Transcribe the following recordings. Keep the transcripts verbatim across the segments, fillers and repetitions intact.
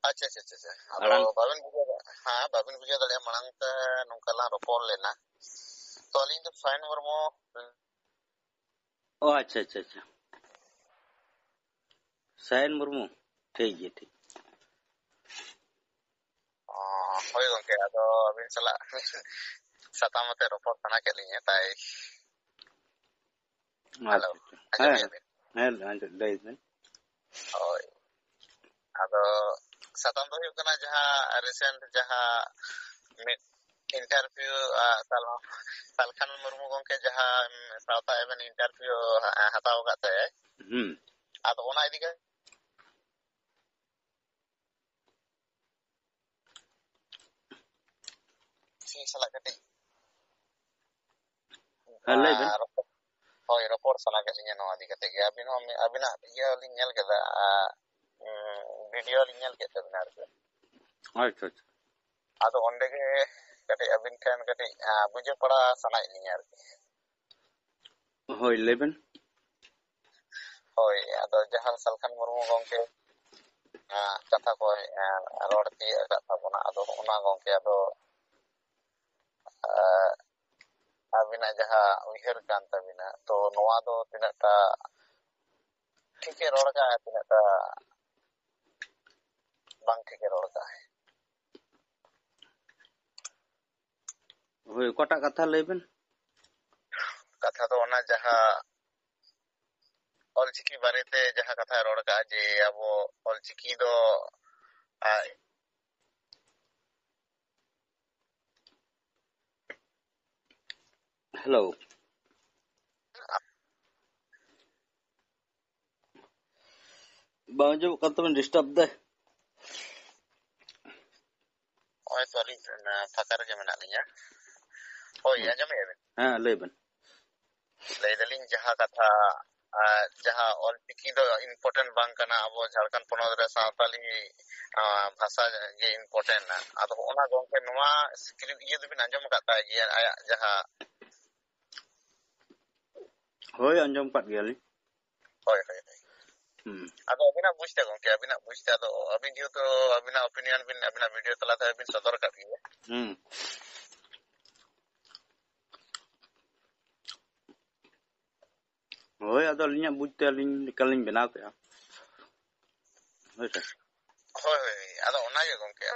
ᱟᱪᱪᱷᱟ, ᱟᱪᱪᱷᱟ, ᱟᱪᱪᱷᱟ, ᱟᱪᱪᱷᱟ᱾ ᱟᱫᱚ ᱟᱲᱟᱝ? ᱵᱟᱵᱮᱱ ᱵᱩᱡᱷᱟᱹᱣ ᱫᱟᱲᱮᱭᱟᱜᱼᱟ, ᱦᱮᱸ, ᱵᱟᱵᱮᱱ ᱵᱩᱡᱷᱟᱹᱣ ᱫᱟᱲᱮᱭᱟᱜᱼᱟ, ᱢᱟᱲᱟᱝ ᱛᱮ ᱱᱚᱝᱠᱟ ᱞᱟᱝ ᱨᱚᱯᱚᱲ ᱞᱮᱱᱟ᱾ ᱛᱚ, ᱟᱹᱞᱤᱧ ᱫᱚ ᱥᱟᱭᱚᱱ ᱢᱩᱨᱢᱩ᱾ ᱚ, ᱟᱪᱪᱷᱟ, ᱟᱪᱪᱷᱟ, ᱟᱪᱪᱷᱟ᱾ ᱥᱟᱭᱚᱱ ᱢᱩᱨᱢᱩ᱾ ᱴᱷᱤᱠ ᱜᱮᱭᱟ, ᱴᱷᱤᱠ᱾ ᱚ, ᱦᱳᱭ ᱜᱚᱝᱠᱮ, ᱟᱫᱚ ᱟᱹᱵᱤᱱ ᱥᱟᱞᱟᱜ ᱥᱟᱛᱟᱢ ᱟᱛᱮ ᱨᱚᱯᱚᱲ ᱥᱟᱱᱟ ᱠᱮᱫ ᱞᱤᱧᱟᱹ, ᱛᱟᱭ᱾ ᱦᱮᱞᱳ, ᱟᱪᱪᱷᱟ, ᱟᱪᱪᱷᱟ᱾ ᱟᱸᱡᱚᱢᱮᱫᱼᱟ ᱦᱮᱸ, ᱵᱤᱱ? ᱦᱮᱸ, ᱟᱸᱡᱚᱢ, ᱞᱟᱹᱭ ᱵᱤᱱ᱾ ᱦᱳᱭ᱾ ᱟᱫᱚ ᱥᱟᱛᱟᱢ ᱫᱚ ᱦᱩᱭᱩᱜ ᱠᱟᱱᱟ, ᱡᱟᱦᱟᱸ recent ᱡᱟᱦᱟᱸ ᱢᱤᱫ interview, ᱟ, ᱥᱟᱞ-, ᱥᱟᱞᱠᱷᱟᱱ ᱢᱩᱨᱢᱩ ᱜᱚᱢᱠᱮ ᱡᱟᱦᱟᱸ, ᱩᱢ, ᱥᱟᱶᱛᱟ ᱮᱵᱷᱮᱱ interview ᱦᱟ-, ᱦᱟᱛᱟᱣ ᱟᱠᱟᱫ ᱛᱟᱦᱮᱸᱫ᱾ ᱦᱩᱸ᱾ ᱟᱫᱚ ᱚᱱᱟ ᱤᱫᱤ ᱠᱟᱛᱮ ᱥᱤ ᱥᱟᱞᱟᱜ ᱠᱟᱹᱴᱤᱡ, ᱦᱮᱸ, ᱞᱟᱹᱭ ᱵᱮᱱ᱾ ᱟᱨ, ᱦᱳᱭ, ᱨᱚᱯᱚᱲ ᱥᱟᱱᱟ ᱠᱮᱫ ᱞᱤᱧᱟ ᱱᱚᱣᱟ ᱤᱫᱤ ᱠᱟᱛᱮ ᱜᱮ᱾ ᱟᱹᱵᱤᱱ ᱦᱚᱸ ᱢᱤ-, ᱟᱹᱵᱤᱱᱟᱜ ᱤᱭᱟᱹ ᱞᱤᱧ ᱧᱮᱞ ᱠᱮᱫᱟ, ᱟ, ᱩᱸ, video ᱞᱤᱧ ᱧᱮᱞ ᱠᱮᱫ ᱛᱟᱵᱤᱱᱟ ᱟᱨᱠᱤ᱾ ᱟᱪᱪᱷᱟ, ᱟᱪᱪᱷᱟ᱾ ᱟᱫᱚ ᱚᱸᱰᱮ ᱜᱮ ᱠᱟᱹᱴᱤᱡ ᱟᱹᱵᱤᱱ ᱴᱷᱮᱱ ᱠᱟᱹᱴᱤᱡ, ᱟ, ᱵᱩᱡᱷᱟᱹᱣ ᱯᱟᱲᱟ ᱥᱟᱱᱟᱭᱮᱫ ᱞᱤᱧᱟ ᱟᱨᱠᱤ᱾ ᱦᱳᱭ, ᱞᱟᱹᱭ ᱵᱮᱱ᱾ ᱦᱳᱭ, ᱟᱫᱚ ᱡᱟᱦᱟᱸ ᱥᱟᱞᱠᱷᱟᱱ ᱢᱩᱨᱢᱩ ᱜᱚᱢᱠᱮ, ᱟ, ᱠᱟᱛᱷᱟ ᱠᱚᱭ, ᱟ, ᱨᱚᱲ ᱛᱤᱭᱳᱜ ᱟᱠᱟᱫ ᱛᱟᱵᱚᱱᱟ, ᱟᱫᱚ ᱚᱱᱟ ᱜᱚᱢᱠᱮ ᱟᱫᱚ, ᱟ, ᱟᱹᱵᱤᱱᱟᱜ ᱡᱟᱦᱟᱸ ᱩᱭᱦᱟᱹᱨ ᱠᱟᱱ ᱛᱟᱹᱵᱤᱱᱟ, ᱛᱚ ᱱᱚᱣᱟ ᱫᱚ ᱛᱤᱱᱟᱹᱜ ᱴᱟ ᱴᱷᱤᱠᱮ ᱨᱚᱲ ᱠᱟᱜᱼᱟ, ᱛᱤᱱᱟᱹᱜ ᱴᱟ ᱵᱟᱝ ᱴᱷᱤᱠᱮ ᱨᱚᱲ ᱠᱟᱜᱼᱟ? ᱦᱳᱭ, ᱚᱠᱟᱴᱟᱜ ᱠᱟᱛᱷᱟ ᱞᱟᱹᱭ ᱵᱮᱱ? ᱠᱟᱛᱷᱟ ᱫᱚ ᱚᱱᱟ ᱡᱟᱦᱟᱸ ᱚᱞᱪᱤᱠᱤ ᱵᱟᱨᱮᱛᱮ ᱡᱟᱦᱟᱸ ᱠᱟᱛᱷᱟᱭ ᱨᱚᱲ ᱠᱟᱜᱼᱟ, ᱡᱮ ᱟᱵᱚ ᱚᱞᱪᱤᱠᱤ ᱫᱚ, ᱟ, ᱦᱮᱞᱳ᱾ ᱵᱟᱝ ᱟᱸᱡᱚᱢᱚᱜ ᱠᱟᱱ ᱛᱟᱵᱮᱱ, disturb ᱫᱟᱭ᱾ ᱱᱚᱜᱼᱚᱭ ᱛᱚ ᱟᱹᱞᱤᱧ, ᱮ, ᱯᱷᱟᱸᱠᱟ ᱨᱮᱜᱮ ᱢᱮᱱᱟᱜ ᱞᱤᱧᱟ᱾ ᱦᱳᱭ, ᱦᱩᱸ᱾ ᱟᱸᱡᱚᱢᱮᱫᱼᱟ ᱵᱮᱱ? ᱦᱮᱸ, ᱞᱟᱹᱭ ᱵᱮᱱ᱾ ᱞᱟᱹᱭ ᱫᱟᱞᱤᱧ ᱡᱟᱦᱟᱸ ᱠᱟᱛᱷᱟ, ᱟ, ᱡᱟᱦᱟᱸ ᱚᱞᱪᱤᱠᱤ ᱫᱚ important ᱵᱟᱝ ᱠᱟᱱᱟ, ᱟᱵᱚ ᱡᱷᱟᱲᱠᱷᱚᱸᱰ ᱯᱚᱱᱚᱛ ᱨᱮ ᱥᱟᱶᱛᱟᱞᱤ, ᱟ, ᱵᱷᱟᱥᱟ ᱜᱮ important ᱟ᱾ ᱟᱫᱚ ᱦᱚᱸᱜᱼᱚ ᱱᱟ ᱜᱚᱢᱠᱮ, ᱱᱚᱣᱟ script ᱤᱭᱟᱹ ᱫᱚᱵᱤᱱ ᱟᱸᱡᱚᱢ ᱟᱠᱟᱫ ᱛᱟᱭ ᱜᱮᱭᱟ, ᱟᱭᱟᱜ ᱡᱟᱦᱟᱸ? ᱦᱳᱭ, ᱟᱸᱡᱚᱢ ᱟᱠᱟᱫ ᱜᱮᱭᱟᱞᱤᱧ᱾ ᱦᱳᱭ, ᱦᱳᱭ, ᱦᱳᱭ᱾ ᱦᱩᱸ᱾ ᱟᱫᱚ ᱟᱹᱵᱤᱱᱟᱜ ᱵᱩᱡᱽ ᱛᱮ ᱜᱚᱝᱠᱮ, ᱟᱹᱵᱤᱱᱟᱜ ᱵᱩᱡᱽ ᱛᱮ, ᱟᱫᱚ ᱟᱹᱵᱤᱱ ᱡᱮᱦᱮᱛᱩ ᱟᱹᱵᱤᱱᱟᱜ opinion ᱵᱤᱱ ᱟᱹᱵᱤᱱᱟᱜ video ᱛᱟᱞᱟᱛᱮ ᱟᱹᱵᱤᱱ ᱥᱚᱫᱚᱨ ᱟᱠᱟᱫ ᱜᱮᱭᱟ᱾ ᱦᱩᱸ᱾ ᱦᱳᱭ, ᱟᱫᱚ ᱟᱹᱞᱤᱧᱟᱜ ᱵᱩᱡᱽ ᱛᱮ ᱟᱹᱞᱤᱧ ᱞᱮᱠᱟᱞᱤᱧ ᱵᱮᱱᱟᱣ ᱠᱮᱜᱼᱟ᱾ ᱦᱳᱭ ᱥᱮ᱾ ᱦᱳᱭ, ᱦᱳᱭ, ᱟᱫᱚ ᱚᱱᱟᱜᱮ ᱜᱚᱝᱠᱮ᱾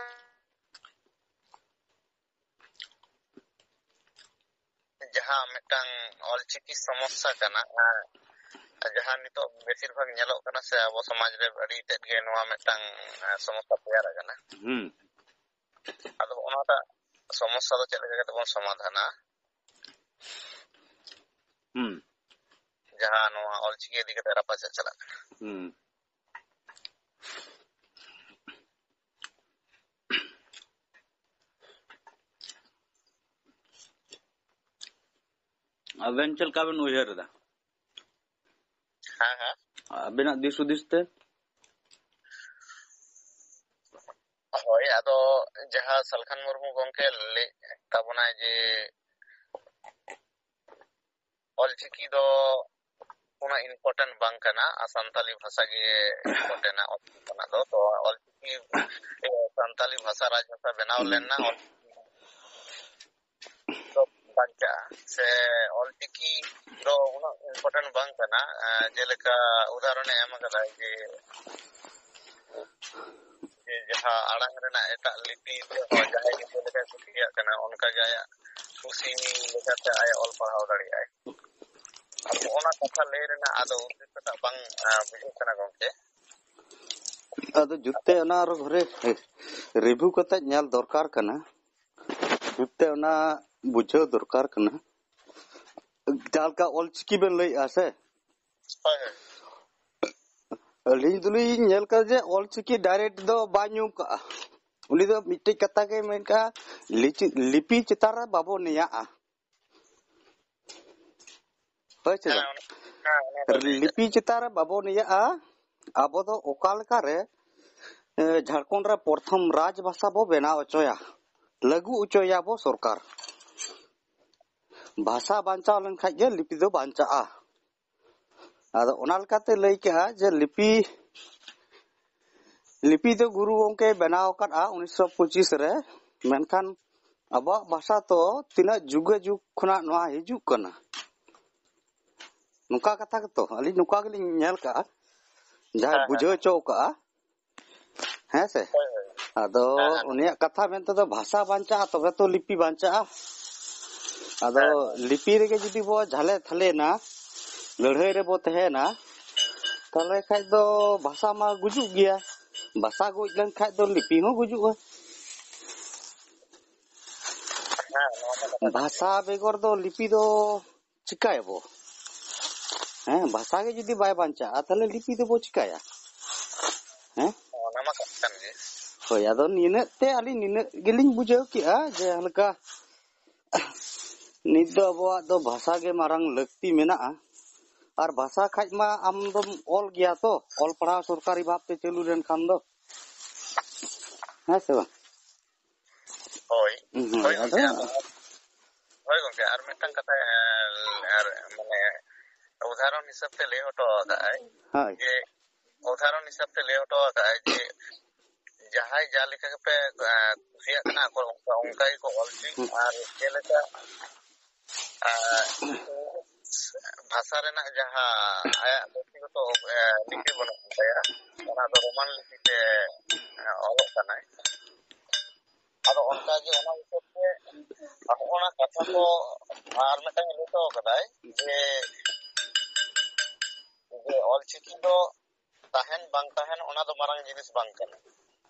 ᱡᱟᱦᱟᱸ ᱢᱤᱫᱴᱟᱝ ᱚᱞᱪᱤᱠᱤ ᱥᱚᱢᱚᱥᱥᱟ ᱠᱟᱱᱟ, ᱟᱨ ᱡᱟᱦᱟᱸ ᱱᱤᱛᱚᱜ ᱵᱮᱥᱤᱨ ᱵᱷᱟᱜᱽ ᱧᱮᱞᱚᱜ ᱠᱟᱱᱟ ᱥᱮ ᱟᱵᱚ ᱥᱚᱢᱟᱡᱽ ᱨᱮ ᱟᱹᱰᱤ ᱛᱮᱫ ᱜᱮ ᱱᱚᱣᱟ ᱢᱤᱫᱴᱟᱝ, ᱮ, ᱥᱚᱢᱚᱥᱥᱟ ᱛᱮᱭᱟᱨ ᱟᱠᱟᱱᱟ᱾ ᱦᱩᱸ᱾ ᱟᱫᱚ ᱚᱱᱟᱴᱟᱜ ᱥᱚᱢᱚᱥᱥᱟ ᱫᱚ ᱪᱮᱫ ᱞᱮᱠᱟ ᱠᱟᱛᱮ ᱵᱚᱱ ᱥᱚᱢᱟᱫᱷᱟᱱᱟ? ᱦᱩᱸ᱾ ᱡᱟᱦᱟᱸ ᱱᱚᱣᱟ ᱚᱞᱪᱤᱠᱤ ᱤᱫᱤ ᱠᱟᱛᱮ ᱨᱟᱯᱟᱪᱟᱜ ᱪᱟᱞᱟᱜ ᱠᱟᱱᱟ᱾ ᱦᱩᱸ᱾ ᱟᱵᱮᱱ ᱪᱮᱫ ᱞᱮᱠᱟ ᱵᱮᱱ ᱩᱭᱦᱟᱹᱨ ᱮᱫᱟ? ᱦᱮᱸ, ᱦᱮᱸ᱾ ᱟᱵᱮᱱᱟᱜ ᱫᱤᱥ ᱦᱩᱫᱤᱥ ᱛᱮ? ᱦᱳᱭ, ᱟᱫᱚ ᱡᱟᱦᱟᱸ ᱥᱟᱞᱠᱷᱟᱱ ᱢᱩᱨᱢᱩ ᱜᱚᱢᱠᱮ ᱞᱟᱹᱭ ᱛᱟᱵᱚᱱᱟᱭ ᱡᱮ ᱚᱞᱪᱤᱠᱤ ᱫᱚ ᱩᱱᱟᱹᱜ important ᱵᱟᱝ ᱠᱟᱱᱟ, ᱟᱨ ᱥᱟᱱᱛᱟᱞᱤ ᱵᱷᱟᱥᱟ ᱜᱮ important ᱟ ᱚᱞᱪᱤᱠᱤ ᱠᱷᱚᱱᱟᱜ ᱫᱚ᱾ ᱛᱚ ᱚᱞᱪᱤᱠᱤ, ᱮ, ᱥᱟᱱᱛᱟᱞᱤ ᱵᱷᱟᱥᱟ ᱨᱟᱡᱽ ᱵᱷᱟᱥᱟ ᱵᱮᱱᱟᱣ ᱞᱮᱱᱟ, ᱚᱞᱪᱤᱠᱤ ᱫᱚ ᱵᱟᱧᱪᱟᱜᱼᱟ, ᱥᱮ ᱚᱞᱪᱤᱠᱤ ᱫᱚ ᱩᱱᱟᱹᱜ important ᱵᱟᱝ ᱠᱟᱱᱟ᱾ ᱮ, ᱡᱮᱞᱮᱠᱟ ᱩᱫᱟᱦᱚᱨᱚᱱᱮ ᱮᱢ ᱟᱠᱟᱫᱟ ᱡᱮ, ᱡᱮ ᱡᱟᱦᱟᱸ ᱟᱲᱟᱝ ᱨᱮᱱᱟᱜ ᱮᱴᱟᱜ ᱞᱤᱯᱤ ᱛᱮᱦᱚᱸ ᱡᱟᱦᱟᱸᱭ ᱜᱤᱫᱽᱨᱟᱹ ᱞᱮᱠᱟᱭ ᱠᱩᱥᱤᱭᱟᱜ ᱠᱟᱱᱟ, ᱚᱱᱠᱟᱜᱮ ᱟᱭᱟᱜ ᱠᱩᱥᱤ ᱞᱮᱠᱟᱛᱮ ᱟᱡ ᱚᱞ ᱯᱟᱲᱦᱟᱣ ᱫᱟᱲᱮᱭᱟᱜᱼᱟᱭ᱾ ᱟᱫᱚ ᱚᱱᱟ ᱠᱟᱛᱷᱟ ᱞᱟᱹᱭ ᱨᱮᱱᱟᱜ ᱟᱫᱚ ᱩᱫᱽᱫᱮᱥᱥᱚ ᱴᱟᱜ ᱵᱟᱝ, ᱟ, ᱵᱩᱡᱷᱟᱹᱜ ᱠᱟᱱᱟ ᱜᱚᱢᱠᱮ᱾ ᱟᱫᱚ ᱡᱩᱛᱮ ᱚᱱᱟ ᱟᱨᱚ ᱜᱷᱩᱨᱮ review ᱠᱟᱛᱮ ᱧᱮᱞ ᱫᱚᱨᱠᱟᱨ ᱠᱟᱱᱟ, ᱡᱩᱛᱮ ᱚᱱᱟ ᱵᱩᱡᱷᱟᱹᱣ ᱫᱚᱨᱠᱟᱨ ᱠᱟᱱᱟ᱾ ᱡᱟᱦᱟᱸ ᱞᱮᱠᱟ ᱚᱞᱪᱤᱠᱤ ᱵᱮᱱ ᱞᱟᱹᱭᱮᱜᱼᱟ ᱥᱮ, ᱦᱳᱭ, ᱦᱳᱭ᱾ ᱟᱹᱞᱤᱧ ᱫᱚᱞᱤᱧ ᱧᱮᱞ ᱠᱟᱫᱟ ᱡᱮ ᱚᱞᱪᱤᱠᱤ direct ᱫᱚ ᱵᱟᱭ ᱧᱩᱢ ᱠᱟᱜᱼᱟ᱾ ᱩᱱᱤ ᱫᱚ ᱢᱤᱫᱴᱮᱡ ᱠᱟᱛᱷᱟ ᱜᱮ ᱢᱮᱱ ᱠᱟᱜᱼᱟ, ᱞᱤᱪᱤ-, ᱞᱤᱯᱤ ᱪᱮᱛᱟᱱ ᱨᱮ ᱵᱟᱵᱚ ᱱᱮᱭᱟᱜᱼᱟ᱾ ᱦᱳᱭ ᱥᱮ ᱦᱮᱸ, ᱵᱟᱝ? ᱚᱱᱟ, ᱦᱮᱸ, ᱚᱱᱟ ᱫᱚ ᱞᱟᱹᱭ ᱞᱤᱯᱤ ᱪᱮᱛᱟᱱ ᱨᱮ ᱵᱟᱵᱚ ᱱᱮᱭᱟᱜᱼᱟ᱾ ᱟᱵᱚ ᱫᱚ ᱚᱠᱟ ᱞᱮᱠᱟᱨᱮ, ᱮ, ᱡᱷᱟᱲᱠᱷᱚᱸᱰ ᱨᱮ ᱯᱨᱚᱛᱷᱚᱢ ᱨᱟᱡᱽ ᱵᱷᱟᱥᱟ ᱵᱚ ᱵᱮᱱᱟᱣ ᱦᱚᱪᱚᱭᱟ, ᱞᱟᱹᱜᱩ ᱦᱚᱪᱚᱭᱟᱵᱚ ᱥᱚᱨᱠᱟᱨ᱾ ᱵᱷᱟᱥᱟ ᱵᱟᱧᱪᱟᱣ ᱞᱮᱱᱠᱷᱟᱡ ᱜᱮ ᱞᱤᱯᱤ ᱫᱚ ᱵᱟᱧᱪᱟᱜᱼᱟ᱾ ᱟᱫᱚ ᱚᱱᱟ ᱞᱮᱠᱟᱛᱮ ᱞᱟᱹᱭ ᱠᱮᱜᱼᱟ ᱡᱮ ᱞᱤᱯᱤ, ᱞᱤᱯᱤ ᱫᱚ ᱜᱩᱨᱩ ᱜᱚᱢᱠᱮ ᱵᱮᱱᱟᱣ ᱟᱠᱟᱫᱼᱟ ᱩᱱᱤᱥᱥᱚ ᱯᱚᱸᱪᱤᱥ ᱨᱮ, ᱢᱮᱱᱠᱷᱟᱱ ᱟᱵᱚᱣᱟᱜ ᱵᱷᱟᱥᱟ ᱛᱚ ᱛᱤᱱᱟᱹᱜ ᱡᱩᱜᱮ ᱡᱩᱜᱽ ᱠᱷᱚᱱᱟᱜ ᱱᱚᱣᱟ ᱦᱤᱡᱩᱜ ᱠᱟᱱᱟ᱾ ᱱᱚᱝᱠᱟ ᱠᱟᱛᱷᱟ ᱜᱮᱛᱚ, ᱟᱹᱞᱤᱧ ᱱᱚᱝᱠᱟ ᱜᱮᱞᱤᱧ ᱧᱮᱞ ᱠᱟᱜᱼᱟ, ᱡᱟᱦᱟᱸᱭ ᱦᱮᱸ, ᱦᱮᱸ, ᱵᱩᱡᱷᱟᱹᱣ ᱦᱮᱸ᱾ ᱦᱚᱪᱚ ᱠᱟᱜᱼᱟ᱾ ᱦᱮᱸ ᱥᱮ? ᱦᱳᱭ, ᱦᱳᱭ᱾ ᱟᱫᱚ ᱦᱮᱸ, ᱦᱮᱸ᱾ ᱩᱱᱤᱭᱟᱜ ᱠᱟᱛᱷᱟ ᱢᱮᱱᱛᱮ ᱫᱚ ᱵᱷᱟᱥᱟ ᱵᱟᱧᱪᱟᱜᱼᱟ, ᱛᱚᱵᱮ ᱛᱚ ᱞᱤᱯᱤ ᱵᱟᱧᱪᱟᱜᱼᱟ᱾ ᱟᱫᱚ ᱦᱮᱸ, ᱦᱮᱸ᱾ ᱞᱤᱯᱤ ᱨᱮᱜᱮ ᱡᱩᱫᱤ ᱵᱚ ᱡᱷᱟᱞᱮ ᱛᱷᱟᱞᱮᱱᱟ, ᱞᱟᱹᱲᱦᱟᱹᱭ ᱨᱮᱵᱚ ᱛᱟᱦᱮᱱᱟ, ᱛᱟᱦᱚᱞᱮ ᱠᱷᱟᱡ ᱫᱚ ᱵᱷᱟᱥᱟ ᱢᱟ ᱜᱩᱡᱩᱜ ᱜᱮᱭᱟ᱾ ᱵᱷᱟᱥᱟ ᱜᱚᱡ ᱞᱮᱱᱠᱷᱟᱡ ᱫᱚ ᱞᱤᱯᱤ ᱦᱚᱸ ᱜᱩᱡᱩᱜᱼᱟ᱾ ᱦᱮᱸ, ᱱᱚᱣᱟ ᱢᱟ ᱠᱟᱛᱷᱟ ᱠᱟᱱ ᱜᱮ᱾ ᱵᱷᱟᱥᱟ ᱵᱮᱜᱚᱨ ᱫᱚ ᱞᱤᱯᱤ ᱫᱚ ᱪᱤᱠᱟᱹᱭᱟᱵᱚ? ᱦᱮᱸ, ᱵᱷᱟᱥᱟ ᱜᱮ ᱡᱩᱫᱤ ᱵᱟᱭ ᱵᱟᱧᱪᱟᱜᱼᱟ, ᱛᱟᱦᱞᱮ ᱞᱤᱯᱤ ᱫᱚᱵᱚ ᱪᱤᱠᱟᱹᱭᱟ? ᱦᱮᱸ? ᱚᱱᱟ ᱢᱟ ᱠᱟᱛᱷᱟ ᱠᱟᱱ ᱜᱮ᱾ ᱦᱳᱭ, ᱟᱫᱚ ᱱᱤᱱᱟᱹᱜ ᱛᱮ ᱟᱹᱞᱤᱧ ᱱᱤᱱᱟᱹᱜ ᱜᱮᱞᱤᱧ ᱵᱩᱡᱷᱟᱹᱣ ᱠᱮᱜᱼᱟ ᱡᱮ ᱦᱟᱞᱠᱟ ᱱᱤᱛ ᱫᱚ ᱟᱵᱚᱣᱟᱜ ᱫᱚ ᱵᱷᱟᱥᱟ ᱜᱮ ᱢᱟᱨᱟᱝ ᱞᱟᱹᱠᱛᱤ ᱢᱮᱱᱟᱜᱼᱟ᱾ ᱟᱨ ᱵᱷᱟᱥᱟ ᱠᱷᱟᱡ ᱢᱟ ᱟᱢ ᱫᱚᱢ ᱚᱞ ᱜᱮᱭᱟ ᱛᱚ, ᱚᱞ ᱯᱟᱲᱦᱟᱣ ᱥᱚᱨᱠᱟᱨᱤ ᱵᱷᱟᱵᱽ ᱛᱮ ᱪᱟᱹᱞᱩ ᱞᱮᱱᱠᱷᱟᱱ ᱫᱚ᱾ ᱦᱮᱸ ᱥᱮ ᱵᱟᱝ? ᱦᱳᱭ᱾ ᱦᱳᱭ, ᱦᱳᱭ ᱟᱫᱚ ᱜᱚᱢᱠᱮ, ᱟᱫᱚ, ᱦᱳᱭ ᱜᱚᱢᱠᱮ, ᱟᱨ ᱢᱤᱫᱴᱟᱝ ᱠᱟᱛᱷᱟ, ᱟᱨ ᱢᱟᱱᱮ ᱩᱫᱟᱦᱚᱨᱚᱱ ᱦᱤᱥᱟᱹᱵ ᱛᱮ ᱞᱟᱹᱭ ᱦᱚᱴᱚ ᱟᱠᱟᱫᱼᱟᱭ ᱦᱳᱭ᱾ ᱡᱮ, ᱩᱫᱟᱦᱚᱨᱚᱱ ᱦᱤᱥᱟᱹᱵ ᱛᱮ ᱞᱟᱹᱭ ᱦᱚᱴᱚ ᱟᱠᱟᱫᱼᱟᱭ ᱡᱮ, ᱡᱟᱦᱟᱸᱭ ᱡᱟᱦᱟᱸ ᱞᱮᱠᱟ ᱜᱮᱯᱮ, ᱮᱸ, ᱠᱩᱥᱤᱭᱟᱜ ᱠᱟᱱᱟ ᱟᱠᱚ ᱚᱱᱠᱟ, ᱚᱱᱠᱟ ᱜᱮᱠᱚ ᱚᱞ ᱪᱮᱫ᱾ ᱦᱩᱸ᱾ ᱟᱨ ᱪᱮᱫ ᱞᱮᱠᱟ, ᱮᱸ, ᱵᱷᱟᱥᱟ ᱨᱮᱱᱟᱜ ᱡᱟᱦᱟᱸ ᱟᱭᱟᱜ ᱵᱮᱠᱛᱤᱜᱚᱛᱚ, ᱮᱸ, ᱞᱤᱯᱤ ᱵᱟᱹᱱᱩᱜ ᱛᱟᱭᱟ, ᱚᱱᱟ ᱫᱚ ᱨᱳᱢᱟᱱ ᱞᱤᱯᱤ ᱛᱮ, ᱮᱸ, ᱚᱞᱚᱜ ᱠᱟᱱᱟᱭ᱾ ᱟᱫᱚ ᱚᱱᱠᱟ ᱜᱮ ᱚᱱᱟ ᱦᱤᱥᱟᱹᱵ ᱛᱮ ᱦᱚᱸᱜᱼᱚ ᱱᱟ ᱠᱟᱛᱷᱟ ᱠᱚ ᱟᱨ ᱢᱤᱫᱴᱟᱝ ᱞᱟᱹᱭ ᱦᱚᱴᱚ ᱠᱟᱫᱟᱭ ᱡᱮ, ᱡᱮ ᱚᱞᱪᱤᱠᱤ ᱫᱚ ᱛᱟᱦᱮᱱ ᱵᱟᱝ ᱛᱟᱦᱮᱱ ᱚᱱᱟ ᱫᱚ ᱢᱟᱨᱟᱝ ᱡᱤᱱᱤᱥ ᱵᱟᱝ ᱠᱟᱱᱟ᱾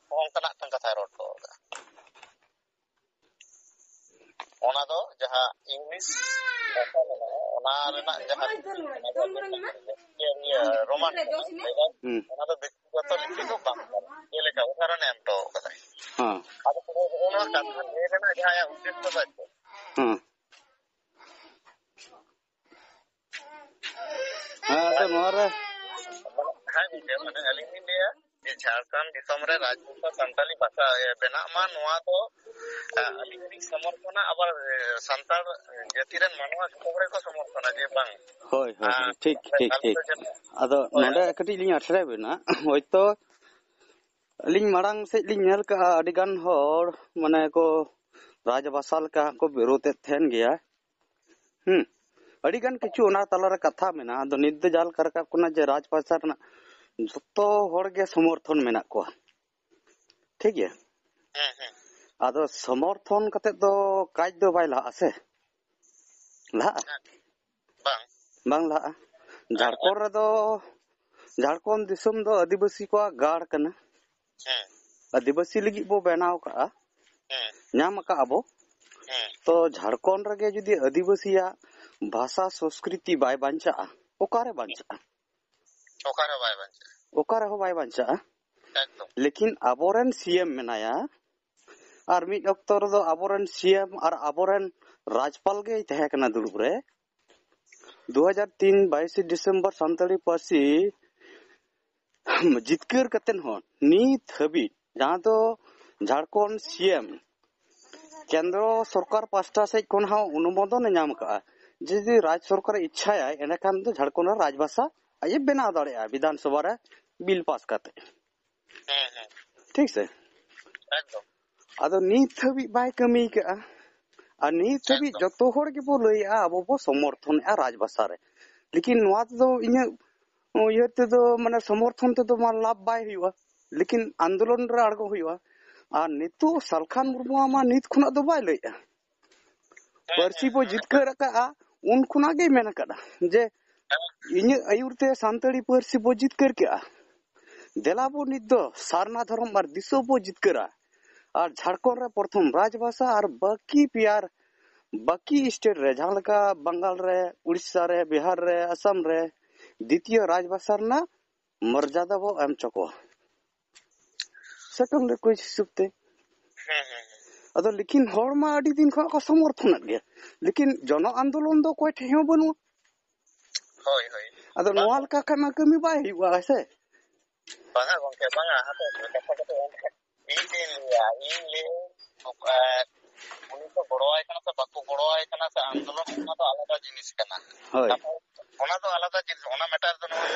ᱦᱚᱸᱜᱼᱚ ᱱᱚᱝᱠᱟᱱᱟᱜ ᱢᱤᱫᱴᱟᱝ ᱠᱟᱛᱷᱟᱭ ᱨᱚᱲ ᱦᱚᱴᱚ ᱠᱟᱫᱟ᱾ ᱚᱱᱟ ᱫᱚ ᱡᱟᱦᱟᱸ ᱤᱝᱞᱤᱥ ᱵᱷᱟᱥᱟ ᱢᱮᱱᱟᱜᱼᱟ, ᱚᱱᱟ ᱨᱮᱱᱟᱜ ᱡᱟᱦᱟᱸ ᱞᱤᱯᱤ, ᱚᱱᱟ ᱫᱚ ᱞᱮᱠᱷᱟ ᱤᱭᱟᱹ, ᱤᱭᱟᱹ, ᱨᱳᱢᱟᱱ ᱠᱟᱱᱟ, ᱵᱷᱮᱜᱟᱨ, ᱦᱩᱸ᱾ ᱚᱱᱟ ᱫᱚ ᱵᱮᱠᱛᱤᱜᱚᱛᱚ ᱞᱤᱯᱤ ᱫᱚ ᱵᱟᱝ ᱠᱟᱱᱟ᱾ ᱡᱮᱞᱮᱠᱟ ᱩᱫᱟᱦᱚᱨᱚᱱᱮ ᱮᱢ ᱦᱚᱴᱚ ᱠᱟᱫᱟᱭ᱾ ᱦᱮᱸ᱾ ᱟᱫᱚ ᱛᱚᱵᱮ ᱱᱚᱜᱼᱚ ᱱᱚᱣᱟ ᱠᱟᱛᱷᱟ ᱞᱟᱹᱭ ᱨᱮᱱᱟᱜ ᱡᱟᱦᱟᱸ ᱟᱭᱟᱜ ᱩᱫᱽᱫᱮᱥᱥᱚ ᱫᱚ ᱪᱮᱫ? ᱦᱮᱸ᱾ ᱦᱮᱸ, ᱟᱫᱚ ᱱᱚᱣᱟ ᱨᱮ ᱦᱮᱸ, ᱜᱚᱢᱠᱮ, ᱢᱟᱱᱮ ᱟᱹᱞᱤᱧ ᱞᱤᱧ ᱞᱟᱹᱭᱟ ᱡᱮ ᱡᱷᱟᱲᱠᱷᱚᱸᱰ ᱫᱤᱥᱚᱢ ᱨᱮ ᱨᱟᱡᱽ ᱵᱷᱟᱥᱟ ᱥᱟᱱᱛᱟᱞᱤ ᱵᱷᱟᱥᱟ, ᱮ, ᱵᱮᱱᱟᱜ ᱢᱟ, ᱱᱚᱣᱟ ᱫᱚ, ᱮ, ᱟᱹᱞᱤᱧ ᱦᱚᱸᱞᱤᱧ ᱥᱚᱢᱚᱨᱛᱷᱚᱱᱟ᱾ ᱟᱵᱟᱨ, ᱮ, ᱥᱟᱱᱛᱟᱲ ᱡᱟᱹᱛᱤ ᱨᱮᱱ ᱢᱟᱱᱣᱟ ᱡᱚᱛᱚ ᱦᱚᱲ ᱜᱮᱠᱚ ᱥᱚᱢᱚᱨᱛᱷᱚᱱᱟ ᱡᱮ ᱵᱟᱝ᱾ ᱦᱳᱭ, ᱦᱳᱭ, ᱦᱳᱭ, ᱟᱨ ᱴᱷᱤᱠ, ᱴᱷᱤᱠ, ᱟᱞᱮ ᱴᱷᱤᱠ᱾ ᱫᱚ ᱡᱮᱢᱚᱱ ᱟᱫᱚ ᱦᱳᱭ, ᱱᱚᱰᱮ ᱟᱫᱚ ᱠᱟᱹᱴᱤᱡ ᱞᱤᱧ ᱟᱴᱷᱨᱮ ᱵᱮᱱᱟ᱾ ᱦᱳᱭᱛᱳ ᱟᱹᱞᱤᱧ ᱢᱟᱲᱟᱝ ᱥᱮᱫ ᱞᱤᱧ ᱧᱮᱞ ᱠᱟᱜᱼᱟ, ᱟᱹᱰᱤ ᱜᱟᱱ ᱦᱚᱲ ᱢᱟᱱᱮ ᱠᱚ ᱨᱟᱡᱽ ᱵᱷᱟᱥᱟ ᱞᱮᱠᱟ ᱦᱚᱸᱠᱚ ᱵᱤᱨᱳᱫ ᱮᱫ ᱛᱟᱦᱮᱱ ᱜᱮᱭᱟ᱾ ᱦᱩᱸ, ᱟᱹᱰᱤ ᱜᱟᱱ ᱠᱤᱪᱷᱩ ᱚᱱᱟ ᱛᱟᱞᱟᱨᱮ ᱠᱟᱛᱷᱟ ᱢᱮᱱᱟᱜᱼᱟ᱾ ᱟᱫᱚ ᱱᱤᱛ ᱫᱚ ᱡᱟᱦᱟᱸ ᱞᱮᱠᱟ ᱨᱟᱠᱟᱵ ᱠᱟᱱᱟ ᱡᱮ ᱨᱟᱡᱽ ᱵᱷᱟᱥᱟ ᱨᱮᱱᱟᱜ ᱡᱚᱛᱚ ᱦᱚᱲ ᱜᱮ ᱥᱚᱢᱚᱨᱛᱷᱚᱱ ᱢᱮᱱᱟᱜ ᱠᱚᱣᱟ, ᱴᱷᱤᱠ ᱜᱮᱭᱟ᱾ ᱦᱮᱸ, ᱦᱮᱸ᱾ ᱟᱫᱚ ᱥᱚᱢᱚᱨᱛᱷᱚᱱ ᱠᱟᱛᱮ ᱫᱚ ᱠᱟᱡᱽ ᱫᱚ ᱵᱟᱭ ᱞᱟᱦᱟᱜᱼᱟ ᱥᱮ? ᱞᱟᱦᱟᱜᱼᱟ? ᱦᱮᱸ᱾ ᱵᱟᱝ᱾ ᱵᱟᱝ ᱞᱟᱦᱟᱜᱼᱟ᱾ ᱦᱮᱸ᱾ ᱡᱷᱟᱲᱠᱷᱚᱸᱰ ᱨᱮᱫᱚ, ᱡᱷᱟᱲᱠᱷᱚᱸᱰ ᱫᱤᱥᱚᱢ ᱫᱚ ᱟᱹᱫᱤᱵᱟᱹᱥᱤ ᱠᱚᱣᱟᱜ ᱜᱟᱲ ᱠᱟᱱᱟ᱾ ᱦᱮᱸ᱾ ᱟᱹᱫᱤᱵᱟᱹᱥᱤ ᱞᱟᱹᱜᱤᱫ ᱵᱚ ᱵᱮᱱᱟᱣ ᱠᱟᱜᱼᱟ, ᱦᱮᱸ᱾ ᱧᱟᱢ ᱟᱠᱟᱜᱼᱟ ᱵᱚ᱾ ᱦᱮᱸ᱾ ᱛᱚ ᱡᱷᱟᱲᱠᱷᱚᱸᱰ ᱨᱮᱜᱮ ᱡᱩᱫᱤ ᱟᱹᱫᱤᱵᱟᱹᱥᱤᱭᱟᱜ ᱵᱷᱟᱥᱟ ᱥᱚᱸᱥᱠᱨᱤᱛᱤ ᱵᱟᱭ ᱵᱟᱧᱪᱟᱜᱼᱟ, ᱚᱠᱟᱨᱮ ᱵᱟᱧᱪᱟᱜᱼᱟ? ᱚᱠᱟᱨᱮ ᱵᱟᱭ ᱵᱟᱧᱪᱟᱜᱼᱟ᱾ ᱚᱠᱟ ᱨᱮᱦᱚᱸ ᱵᱟᱭ ᱵᱟᱧᱪᱟᱜᱼᱟ᱾ ᱮᱠᱫᱚᱢ᱾ ᱞᱮᱠᱤᱱ ᱟᱵᱚᱨᱮᱱ ᱥᱤ ᱮᱢ ᱢᱮᱱᱟᱭᱟ, ᱟᱨ ᱢᱤᱫ ᱚᱠᱛᱚ ᱨᱮᱫᱚ ᱟᱵᱚᱨᱮᱱ ᱥᱤ ᱮᱢ ᱟᱨ ᱟᱵᱚᱨᱮᱱ ᱨᱟᱡᱽᱯᱟᱞ ᱜᱮᱭ ᱛᱟᱦᱮᱸ ᱠᱟᱱᱟ ᱫᱩᱲᱩᱵ ᱨᱮ᱾ ᱫᱩ ᱦᱟᱡᱟᱨ ᱛᱤᱱ ᱵᱟᱭᱤᱥᱮ ᱰᱤᱥᱮᱢᱵᱚᱨ ᱥᱟᱱᱛᱟᱲᱤ ᱯᱟᱹᱨᱥᱤ ᱡᱤᱛᱠᱟᱹᱨ ᱠᱟᱛᱮᱱ ᱦᱚᱸ ᱱᱤᱛ ᱦᱟᱹᱵᱤᱡ ᱡᱟᱦᱟᱸ ᱫᱚ ᱡᱷᱟᱲᱠᱷᱚᱸᱰ ᱥᱤ ᱮᱢ ᱠᱮᱱᱫᱨᱚ ᱥᱚᱨᱠᱟᱨ ᱯᱟᱥᱴᱟ ᱥᱮᱫ ᱠᱷᱚᱱ ᱦᱚᱸ ᱚᱱᱩᱢᱳᱫᱚᱱ ᱮ ᱧᱟᱢ ᱠᱟᱜᱼᱟ᱾ ᱡᱩᱫᱤ ᱨᱟᱡᱽ ᱥᱚᱨᱠᱟᱨ ᱮ ᱤᱪᱪᱷᱟᱭᱟᱭ, ᱮᱸᱰᱮᱠᱷᱟᱱ ᱫᱚ ᱡᱷᱟᱲᱠᱷᱚᱸᱰ ᱨᱮ ᱨᱟᱡᱽ ᱵᱷᱟᱥᱟ ᱟᱡ ᱮ ᱵᱮᱱᱟᱣ ᱫᱟᱲᱮᱭᱟᱜᱼᱟ ᱵᱤᱫᱷᱟᱱ ᱥᱚᱵᱷᱟ ᱨᱮ ᱵᱤᱞ ᱯᱟᱥ ᱠᱟᱛᱮ᱾ ᱦᱮᱸ, ᱦᱮᱸ᱾ ᱴᱷᱤᱠ ᱥᱮ? ᱮᱠᱫᱚᱢ᱾ ᱟᱫᱚ ᱱᱤᱛ ᱦᱟᱹᱵᱤᱡ ᱵᱟᱭ ᱠᱟᱹᱢᱤ ᱠᱟᱜᱼᱟ᱾ ᱟᱨ ᱱᱤᱛ ᱦᱟᱹᱵᱤᱡ ᱮᱠᱫᱚᱢ᱾ ᱡᱚᱛᱚ ᱦᱚᱲ ᱜᱮᱵᱚ ᱞᱟᱹᱭᱮᱜᱼᱟ ᱟᱵᱚ ᱵᱚ ᱥᱚᱢᱚᱨᱛᱷᱚᱱᱮᱜᱼᱟ ᱨᱟᱡᱽ ᱵᱷᱟᱥᱟ ᱨᱮ᱾ ᱞᱮᱠᱤᱱ ᱱᱚᱣᱟ ᱛᱮᱫᱚ ᱤᱧᱟᱹᱜ ᱩᱭᱦᱟᱹᱨ ᱛᱮᱫᱚ ᱢᱟᱱᱮ ᱥᱚᱢᱚᱨᱛᱷᱚᱱ ᱛᱮᱫᱚ ᱢᱟ ᱞᱟᱵᱷ ᱵᱟᱭ ᱦᱩᱭᱩᱜᱼᱟ᱾ ᱞᱮᱠᱤᱱ ᱟᱱᱫᱳᱞᱚᱱ ᱨᱮ ᱟᱬᱜᱚ ᱦᱩᱭᱩᱜᱼᱟ᱾ ᱟᱨ ᱱᱤᱛᱚᱜ ᱥᱟᱞᱠᱷᱟᱱ ᱢᱩᱨᱢᱩᱣᱟᱜ ᱢᱟ ᱱᱤᱛ ᱠᱷᱚᱱᱟᱜ ᱫᱚ ᱵᱟᱭ ᱞᱟᱹᱭᱮᱜᱼᱟ᱾ ᱯᱟᱹᱨᱥᱤ ᱵᱚ ᱡᱤᱛᱠᱟᱹᱨ ᱟᱠᱟᱫᱼᱟ, ᱩᱱ ᱠᱷᱚᱱᱟᱜ ᱜᱮᱭ ᱢᱮᱱ ᱟᱠᱟᱫᱼᱟ ᱡᱮ ᱤᱧᱟᱹᱜ ᱟᱹᱭᱩᱨ ᱛᱮ ᱥᱟᱱᱛᱟᱲᱤ ᱯᱟᱹᱨᱥᱤ ᱵᱚ ᱡᱤᱛᱠᱟᱹᱨ ᱠᱮᱜᱼᱟ᱾ ᱫᱮᱞᱟ ᱵᱚ ᱱᱤᱛ ᱫᱚ ᱥᱟᱨᱱᱟ ᱫᱷᱚᱨᱚᱢ ᱟᱨ ᱫᱤᱥᱚᱢ ᱵᱚ ᱡᱤᱛᱠᱟᱹᱨᱟ᱾ ᱟᱨ ᱡᱷᱟᱲᱠᱷᱚᱸᱰ ᱨᱮ ᱯᱨᱚᱛᱷᱚᱢ ᱨᱟᱡᱽ ᱵᱷᱟᱥᱟ ᱟᱨ ᱵᱟᱹᱠᱤ ᱯᱮᱭᱟᱨ, ᱵᱟᱹᱠᱤ ᱥᱴᱮᱴ ᱨᱮ, ᱡᱟᱦᱟᱸ ᱞᱮᱠᱟ ᱵᱟᱝᱜᱟᱞ ᱨᱮ, ᱩᱲᱤᱥᱥᱟ ᱨᱮ, ᱵᱤᱦᱟᱨ ᱨᱮ, ᱟᱥᱟᱢ ᱨᱮ, ᱫᱤᱛᱤᱭᱚ ᱨᱟᱡᱽ ᱵᱷᱟᱥᱟ ᱨᱮᱱᱟᱜ ᱢᱚᱨᱡᱟᱫᱟ ᱵᱚ ᱮᱢ ᱦᱚᱪᱚ ᱠᱚᱣᱟ᱾ second language ᱦᱤᱥᱟᱹᱵ ᱛᱮ᱾ ᱦᱮᱸ, ᱦᱮᱸ, ᱦᱮᱸ᱾ ᱟᱫᱚ ᱞᱮᱠᱤᱱ ᱦᱚᱲ ᱢᱟ ᱟᱹᱰᱤ ᱫᱤᱱ ᱠᱷᱚᱱᱟᱜ ᱠᱚ ᱥᱚᱢᱚᱨᱛᱷᱚᱱᱮᱫ ᱜᱮᱭᱟ, ᱞᱮᱠᱤᱱ ᱡᱚᱱᱚ ᱟᱱᱫᱳᱞᱚᱱ ᱫᱚ ᱚᱠᱚᱭ ᱴᱷᱮᱡ ᱦᱚᱸ ᱵᱟᱹᱱᱩᱜᱼᱟ᱾ ᱦᱳᱭ, ᱦᱳᱭ᱾ ᱟᱫᱚ ᱵᱟᱝ᱾ ᱱᱚᱣᱟ ᱞᱮᱠᱟ ᱠᱷᱟᱱ ᱢᱟ ᱠᱟᱹᱢᱤ ᱵᱟᱭ ᱦᱩᱭᱩᱜᱼᱟ, ᱦᱮᱸ ᱥᱮ? ᱵᱟᱝᱟ ᱜᱚᱝᱠᱮ, ᱵᱟᱝᱟ, ᱦᱟᱯᱮ, ᱠᱟᱛᱷᱟ ᱠᱟᱛᱷᱟ ᱤᱧ ᱞᱟᱹᱭᱟ, ᱤᱧ ᱞᱟᱹᱭ, ᱩᱱᱤ ᱠᱚ ᱜᱚᱲᱚᱣᱟᱭ ᱠᱟᱱᱟ ᱥᱮ ᱵᱟᱠᱚ ᱜᱚᱲᱚᱣᱟᱭ ᱠᱟᱱᱟ ᱥᱮ ᱟᱱᱫᱳᱞᱚᱱ, ᱚᱱᱟ ᱫᱚ ᱟᱞᱟᱫᱟ ᱡᱤᱱᱤᱥ ᱠᱟᱱᱟ᱾ ᱦᱳᱭ᱾ ᱛᱟᱯᱚᱨ ᱚᱱᱟ ᱫᱚ ᱟᱞᱟᱫᱟ ᱡᱤᱱᱤᱥ, ᱚᱱᱟ ᱢᱮᱴᱟᱨ ᱫᱚ ᱱᱚᱣᱟ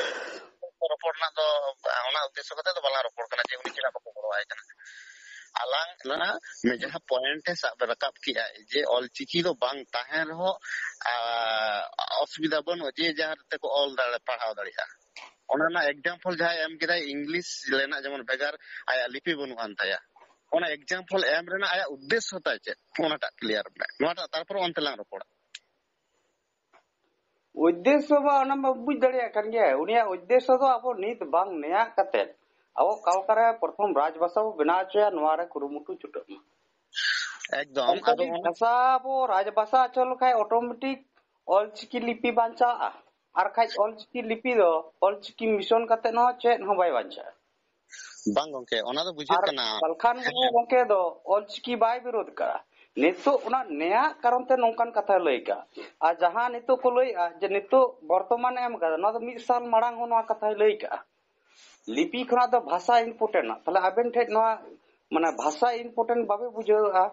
ᱨᱚᱯᱚᱲ ᱨᱮᱱᱟᱜ ᱫᱚ, ᱚᱱᱟ ᱩᱫᱽᱫᱮᱥᱥᱚ ᱠᱟᱛᱮ ᱫᱚ ᱵᱟᱞᱟᱝ ᱨᱚᱯᱚᱲ ᱠᱟᱱᱟ ᱡᱮ ᱩᱱᱤ ᱪᱮᱫᱟᱜ ᱵᱟᱠᱚ ᱜᱚᱲᱚᱣᱟᱭ ᱠᱟᱱᱟ᱾ ᱟᱞᱟᱝ ᱚᱱᱟ ᱡᱟᱦᱟᱸ ᱯᱚᱭᱮᱱᱴ ᱮ ᱥᱟᱵ ᱨᱟᱠᱟᱵ ᱠᱮᱜᱼᱟ ᱡᱮ ᱚᱞᱪᱤᱠᱤ ᱫᱚ ᱵᱟᱝ ᱛᱟᱦᱮᱱ ᱨᱮᱦᱚᱸ, ᱟ, ᱚᱥᱩᱵᱤᱫᱷᱟ ᱵᱟᱹᱱᱩᱜᱼᱟ, ᱡᱮ ᱡᱟᱦᱟᱸ ᱛᱮᱠᱚ ᱚᱞ ᱫᱟᱲᱮ, ᱯᱟᱲᱦᱟᱣ ᱫᱟᱲᱮᱭᱟᱜᱼᱟ᱾ ᱚᱱᱟ ᱨᱮᱱᱟᱜ ᱮᱠᱡᱟᱢᱯᱚᱞ ᱡᱟᱦᱟᱸᱭ ᱮᱢ ᱠᱮᱫᱟᱭ, ᱤᱝᱞᱤᱥ ᱨᱮᱱᱟᱜ ᱡᱮᱢᱚᱱ ᱵᱷᱮᱜᱟᱨ ᱟᱭᱟᱜ ᱞᱤᱯᱤ ᱵᱟᱹᱱᱩᱜ ᱟᱱ ᱛᱟᱭᱟ, ᱚᱱᱟ ᱮᱠᱡᱟᱢᱯᱚᱞ ᱮᱢ ᱨᱮᱱᱟᱜ ᱟᱭᱟᱜ ᱩᱫᱽᱫᱮᱥᱥᱚ ᱛᱟᱭ ᱪᱮᱫ, ᱚᱱᱟᱴᱟᱜ ᱠᱞᱤᱭᱟᱨ ᱢᱮ, ᱱᱚᱣᱟᱴᱟᱜ, ᱛᱟᱨᱯᱚᱨ ᱚᱱᱛᱮ ᱞᱟᱝ ᱨᱚᱯᱚᱲᱟ᱾ ᱩᱫᱽᱫᱮᱥᱥᱚ ᱢᱟ ᱚᱱᱟ ᱢᱟ ᱵᱩᱡᱽ ᱫᱟᱲᱮᱭᱟᱜ ᱠᱟᱱ ᱜᱮ, ᱩᱱᱤᱭᱟᱜ ᱩᱫᱽᱫᱮᱥᱥᱚ ᱫᱚ ᱟᱵᱚ ᱱᱤᱛ ᱵᱟᱝ ᱱᱮᱭᱟᱜ ᱠᱟᱛᱮ ᱟᱵᱚ ᱚᱠᱟ ᱞᱮᱠᱟᱨᱮ ᱯᱨᱚᱛᱷᱚᱢ ᱨᱟᱡᱽ ᱵᱷᱟᱥᱟ ᱵᱚ ᱵᱮᱱᱟᱣ ᱦᱚᱪᱚᱭᱟ, ᱱᱚᱣᱟ ᱨᱮ ᱠᱩᱨᱩᱢᱩᱴᱩ ᱪᱷᱩᱴᱟᱹᱜ ᱢᱟ᱾ ᱮᱠᱫᱚᱢ᱾ ᱥᱟᱱᱛᱟᱲᱤ ᱟᱫᱚ ᱚᱱᱟ ᱵᱷᱟᱥᱟ ᱵᱚ ᱨᱟᱡᱽ ᱵᱷᱟᱥᱟ ᱦᱚᱪᱚ ᱞᱮᱠᱷᱟᱡ ᱚᱴᱳᱢᱮᱴᱤᱠ ᱚᱞᱪᱤᱠᱤ ᱞᱤᱯᱤ ᱵᱟᱧᱪᱟᱜᱼᱟ, ᱟᱨ ᱠᱷᱟᱡ ᱚᱞᱪᱤᱠᱤ ᱞᱤᱯᱤ ᱫᱚ ᱚᱞᱪᱤᱠᱤ ᱢᱤᱥᱚᱱ ᱠᱟᱛᱮ ᱦᱚᱸ ᱪᱮᱫ ᱦᱚᱸ ᱵᱟᱭ ᱵᱟᱧᱪᱟᱜᱼᱟ᱾ ᱵᱟᱝ ᱜᱚᱝᱠᱮ, ᱚᱱᱟ ᱫᱚ ᱵᱩᱡᱷᱟᱹᱜ ᱟᱨ ᱠᱟᱱᱟ᱾ ᱯᱟᱞᱠᱷᱟᱱ ᱢᱩᱨᱢᱩ ᱜᱚᱝᱠᱮ ᱫᱚ ᱚᱞᱪᱤᱠᱤ ᱵᱟᱭ ᱵᱤᱨᱳᱫᱷ ᱠᱟᱜᱼᱟ᱾ ᱱᱤᱛᱚᱜ ᱚᱱᱟ ᱱᱮᱭᱟᱜ ᱠᱟᱨᱚᱱ ᱛᱮ ᱱᱚᱝᱠᱟᱱ ᱠᱟᱛᱷᱟᱭ ᱞᱟᱹᱭ ᱠᱟᱜᱼᱟ᱾ ᱟᱨ ᱡᱟᱦᱟᱸ ᱱᱤᱛᱚᱜ ᱠᱚ ᱞᱟᱹᱭᱮᱜᱼᱟ ᱡᱮ ᱱᱤᱛᱚᱜ ᱵᱚᱨᱛᱚᱢᱟᱱ ᱮ ᱮᱢ ᱠᱟᱫᱟ, ᱱᱚᱣᱟ ᱫᱚ ᱢᱤᱫ ᱥᱟᱞ ᱢᱟᱲᱟᱝ ᱦᱚᱸ ᱱᱚᱣᱟ ᱠᱟᱛᱷᱟᱭ ᱞᱟᱹᱭ ᱠᱟᱜᱼᱟ᱾ ᱞᱤᱯᱤ ᱠᱷᱚᱱᱟᱜ ᱫᱚ ᱵᱷᱟᱥᱟ ᱤᱢᱯᱚᱨᱴᱮᱱᱴ ᱟ᱾ ᱛᱟᱦᱞᱮ ᱟᱵᱮᱱ ᱴᱷᱮᱡ ᱱᱚᱣᱟ, ᱢᱟᱱᱮ, ᱵᱷᱟᱥᱟ ᱤᱢᱯᱚᱨᱴᱮᱱᱴ ᱵᱟᱵᱮ ᱵᱩᱡᱷᱟᱹᱣᱮᱜᱼᱟ?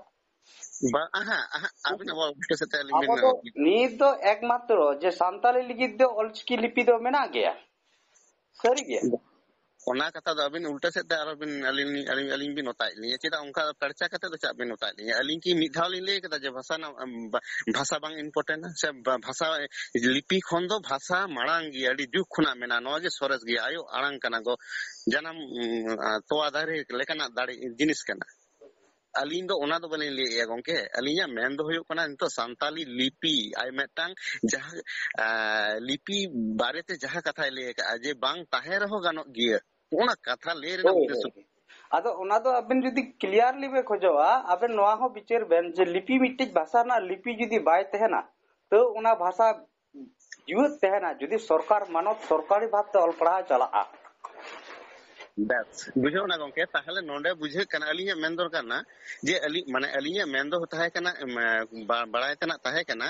ᱵᱟ-, ᱟᱦᱟ, ᱟᱦᱟ, ᱟᱹᱵᱤᱱ ᱟᱵᱚ ᱩᱞᱴᱟᱹ ᱥᱮᱫ ᱛᱮ ᱟᱹᱞᱤᱧ ᱟᱵᱚ ᱵᱤᱱ ᱫᱚ ᱱᱤᱛ ᱫᱚ ᱮᱠᱢᱟᱛᱨᱚ ᱡᱮ ᱥᱟᱱᱛᱟᱲᱤ ᱞᱟᱹᱜᱤᱫ ᱫᱚ ᱚᱞᱪᱤᱠᱤ ᱞᱤᱯᱤ ᱫᱚ ᱢᱮᱱᱟᱜ ᱜᱮᱭᱟ, ᱥᱟᱹᱨᱤ ᱜᱮ᱾ ᱚᱱᱟ ᱠᱟᱛᱷᱟ ᱫᱚ ᱟᱹᱵᱤᱱ ᱩᱞᱴᱟᱹ ᱥᱮᱫ ᱛᱮ ᱟᱨᱚ ᱵᱤᱱ, ᱟᱹᱞᱤᱧ, ᱟᱹᱞᱤᱧ, ᱟᱹᱞᱤᱧ ᱵᱤᱱ ᱚᱛᱟᱭᱮᱫ ᱞᱤᱧᱟ᱾ ᱪᱮᱫᱟᱜ ᱚᱱᱠᱟ ᱯᱮᱲᱪᱟ ᱠᱟᱛᱮ ᱫᱚ ᱪᱟᱜ ᱵᱤᱱ ᱚᱛᱟᱭᱮᱫ ᱞᱤᱧᱟ? ᱟᱹᱞᱤᱧ ᱠᱤ ᱢᱤᱫ ᱫᱷᱟᱣ ᱞᱤᱧ ᱞᱟᱹᱭ ᱠᱟᱫᱟ ᱡᱮ ᱵᱷᱟᱥᱟ ᱱᱟ-, ᱵᱟ-, ᱵᱷᱟᱥᱟ ᱵᱟᱝ ᱤᱢᱯᱚᱨᱴᱮᱱᱴ ᱥᱮ ᱵᱟ-, ᱵᱷᱟᱥᱟ, ᱞᱤᱯᱤ ᱠᱷᱚᱱ ᱫᱚ ᱵᱷᱟᱥᱟ ᱢᱟᱲᱟᱝ ᱜᱮᱭᱟ, ᱟᱹᱰᱤ ᱡᱩᱜᱽ ᱠᱷᱚᱱᱟᱜ ᱢᱮᱱᱟᱜᱼᱟ, ᱱᱚᱣᱟ ᱜᱮ ᱥᱚᱨᱮᱥ ᱜᱮᱭᱟ, ᱟᱭᱳ ᱟᱲᱟᱝ ᱠᱟᱱᱟ ᱜᱚ, ᱡᱟᱱᱟᱢ, ᱩᱸ, ᱛᱚᱣᱟ ᱫᱟᱨᱮ ᱞᱮᱠᱟᱱᱟᱜ ᱫᱟᱲᱮ ᱡᱤᱱᱤᱥ ᱠᱟᱱᱟ᱾ ᱟᱹᱞᱤᱧ ᱫᱚ ᱚᱱᱟ ᱫᱚ ᱵᱟᱹᱞᱤᱧ ᱞᱟᱹᱭᱮᱜᱼᱟ ᱜᱚᱝᱠᱮ, ᱟᱹᱞᱤᱧᱟᱜ ᱢᱮᱱ ᱫᱚ ᱦᱩᱭᱩᱜ ᱠᱟᱱᱟ ᱱᱤᱛᱚᱜ ᱥᱟᱱᱛᱟᱞᱤ ᱞᱤᱯᱤ ᱟᱨ ᱢᱤᱫᱴᱟᱝ ᱡᱟᱦᱟᱸ, ᱟ, ᱞᱤᱯᱤ ᱵᱟᱨᱮᱛᱮ ᱡᱟᱦᱟᱸ ᱠᱟᱛᱷᱟᱭ ᱞᱟᱹᱭ ᱟᱠᱟᱫᱼᱟ ᱡᱮ ᱵᱟᱝ ᱛᱟᱦᱮᱸ ᱨᱮᱦᱚᱸ ᱜᱟᱱᱚᱜ ᱜᱮᱭᱟ, ᱚᱱᱟ ᱠᱟᱛᱷᱟ ᱞᱟᱹᱭ ᱨᱮᱱᱟᱜ ᱦᱳᱭ, ᱩᱫᱽᱫᱮᱥᱥᱚ᱾ ᱦᱳᱭ᱾ ᱟᱫᱚ ᱚᱱᱟ ᱫᱚ ᱟᱵᱮᱱ ᱡᱩᱫᱤ ᱠᱞᱤᱭᱟᱨᱞᱤ ᱵᱮᱱ ᱠᱷᱚᱡᱚᱜᱼᱟ, ᱟᱵᱮᱱ ᱱᱚᱣᱟ ᱦᱚᱸ ᱵᱤᱪᱟᱹᱨ ᱵᱮᱱ ᱡᱮ ᱞᱤᱯᱤ ᱢᱤᱫᱴᱤᱡ ᱵᱷᱟᱥᱟ ᱨᱮᱱᱟᱜ ᱞᱤᱯᱤ ᱡᱩᱫᱤ ᱵᱟᱭ ᱛᱟᱦᱮᱱᱟ, ᱛᱟᱹᱣ ᱚᱱᱟ ᱵᱷᱟᱥᱟ ᱡᱤᱣᱮᱫ ᱛᱟᱦᱮᱱᱟ, ᱡᱩᱫᱤ ᱥᱚᱨᱠᱟᱨ ᱢᱟᱱᱚᱛ ᱥᱚᱨᱠᱟᱨᱤ ᱵᱷᱟᱵᱽ ᱛᱮ ᱚᱞ ᱯᱟᱲᱦᱟᱣ ᱪᱟᱞᱟᱜᱼᱟ᱾ ᱵᱮᱥ, ᱵᱩᱡᱷᱟᱹᱣ ᱮᱱᱟ ᱜᱚᱝᱠᱮ᱾ ᱛᱟᱦᱚᱞᱮ ᱱᱚᱰᱮ ᱵᱩᱡᱷᱟᱹᱜ ᱠᱟᱱᱟ, ᱟᱹᱞᱤᱧᱟᱜ ᱢᱮᱱ ᱫᱚᱨᱠᱟᱨ ᱠᱟᱱᱟ ᱡᱮ ᱟᱹᱞᱤᱧ, ᱢᱟᱱᱮ ᱟᱹᱞᱤᱧᱟᱜ ᱢᱮᱱ ᱫᱚ ᱛᱟᱦᱮᱸ ᱠᱟᱱᱟ, ᱮᱢ, ᱵᱟ-, ᱵᱟᱲᱟᱭ ᱛᱮᱱᱟᱜ ᱛᱟᱦᱮᱸ ᱠᱟᱱᱟ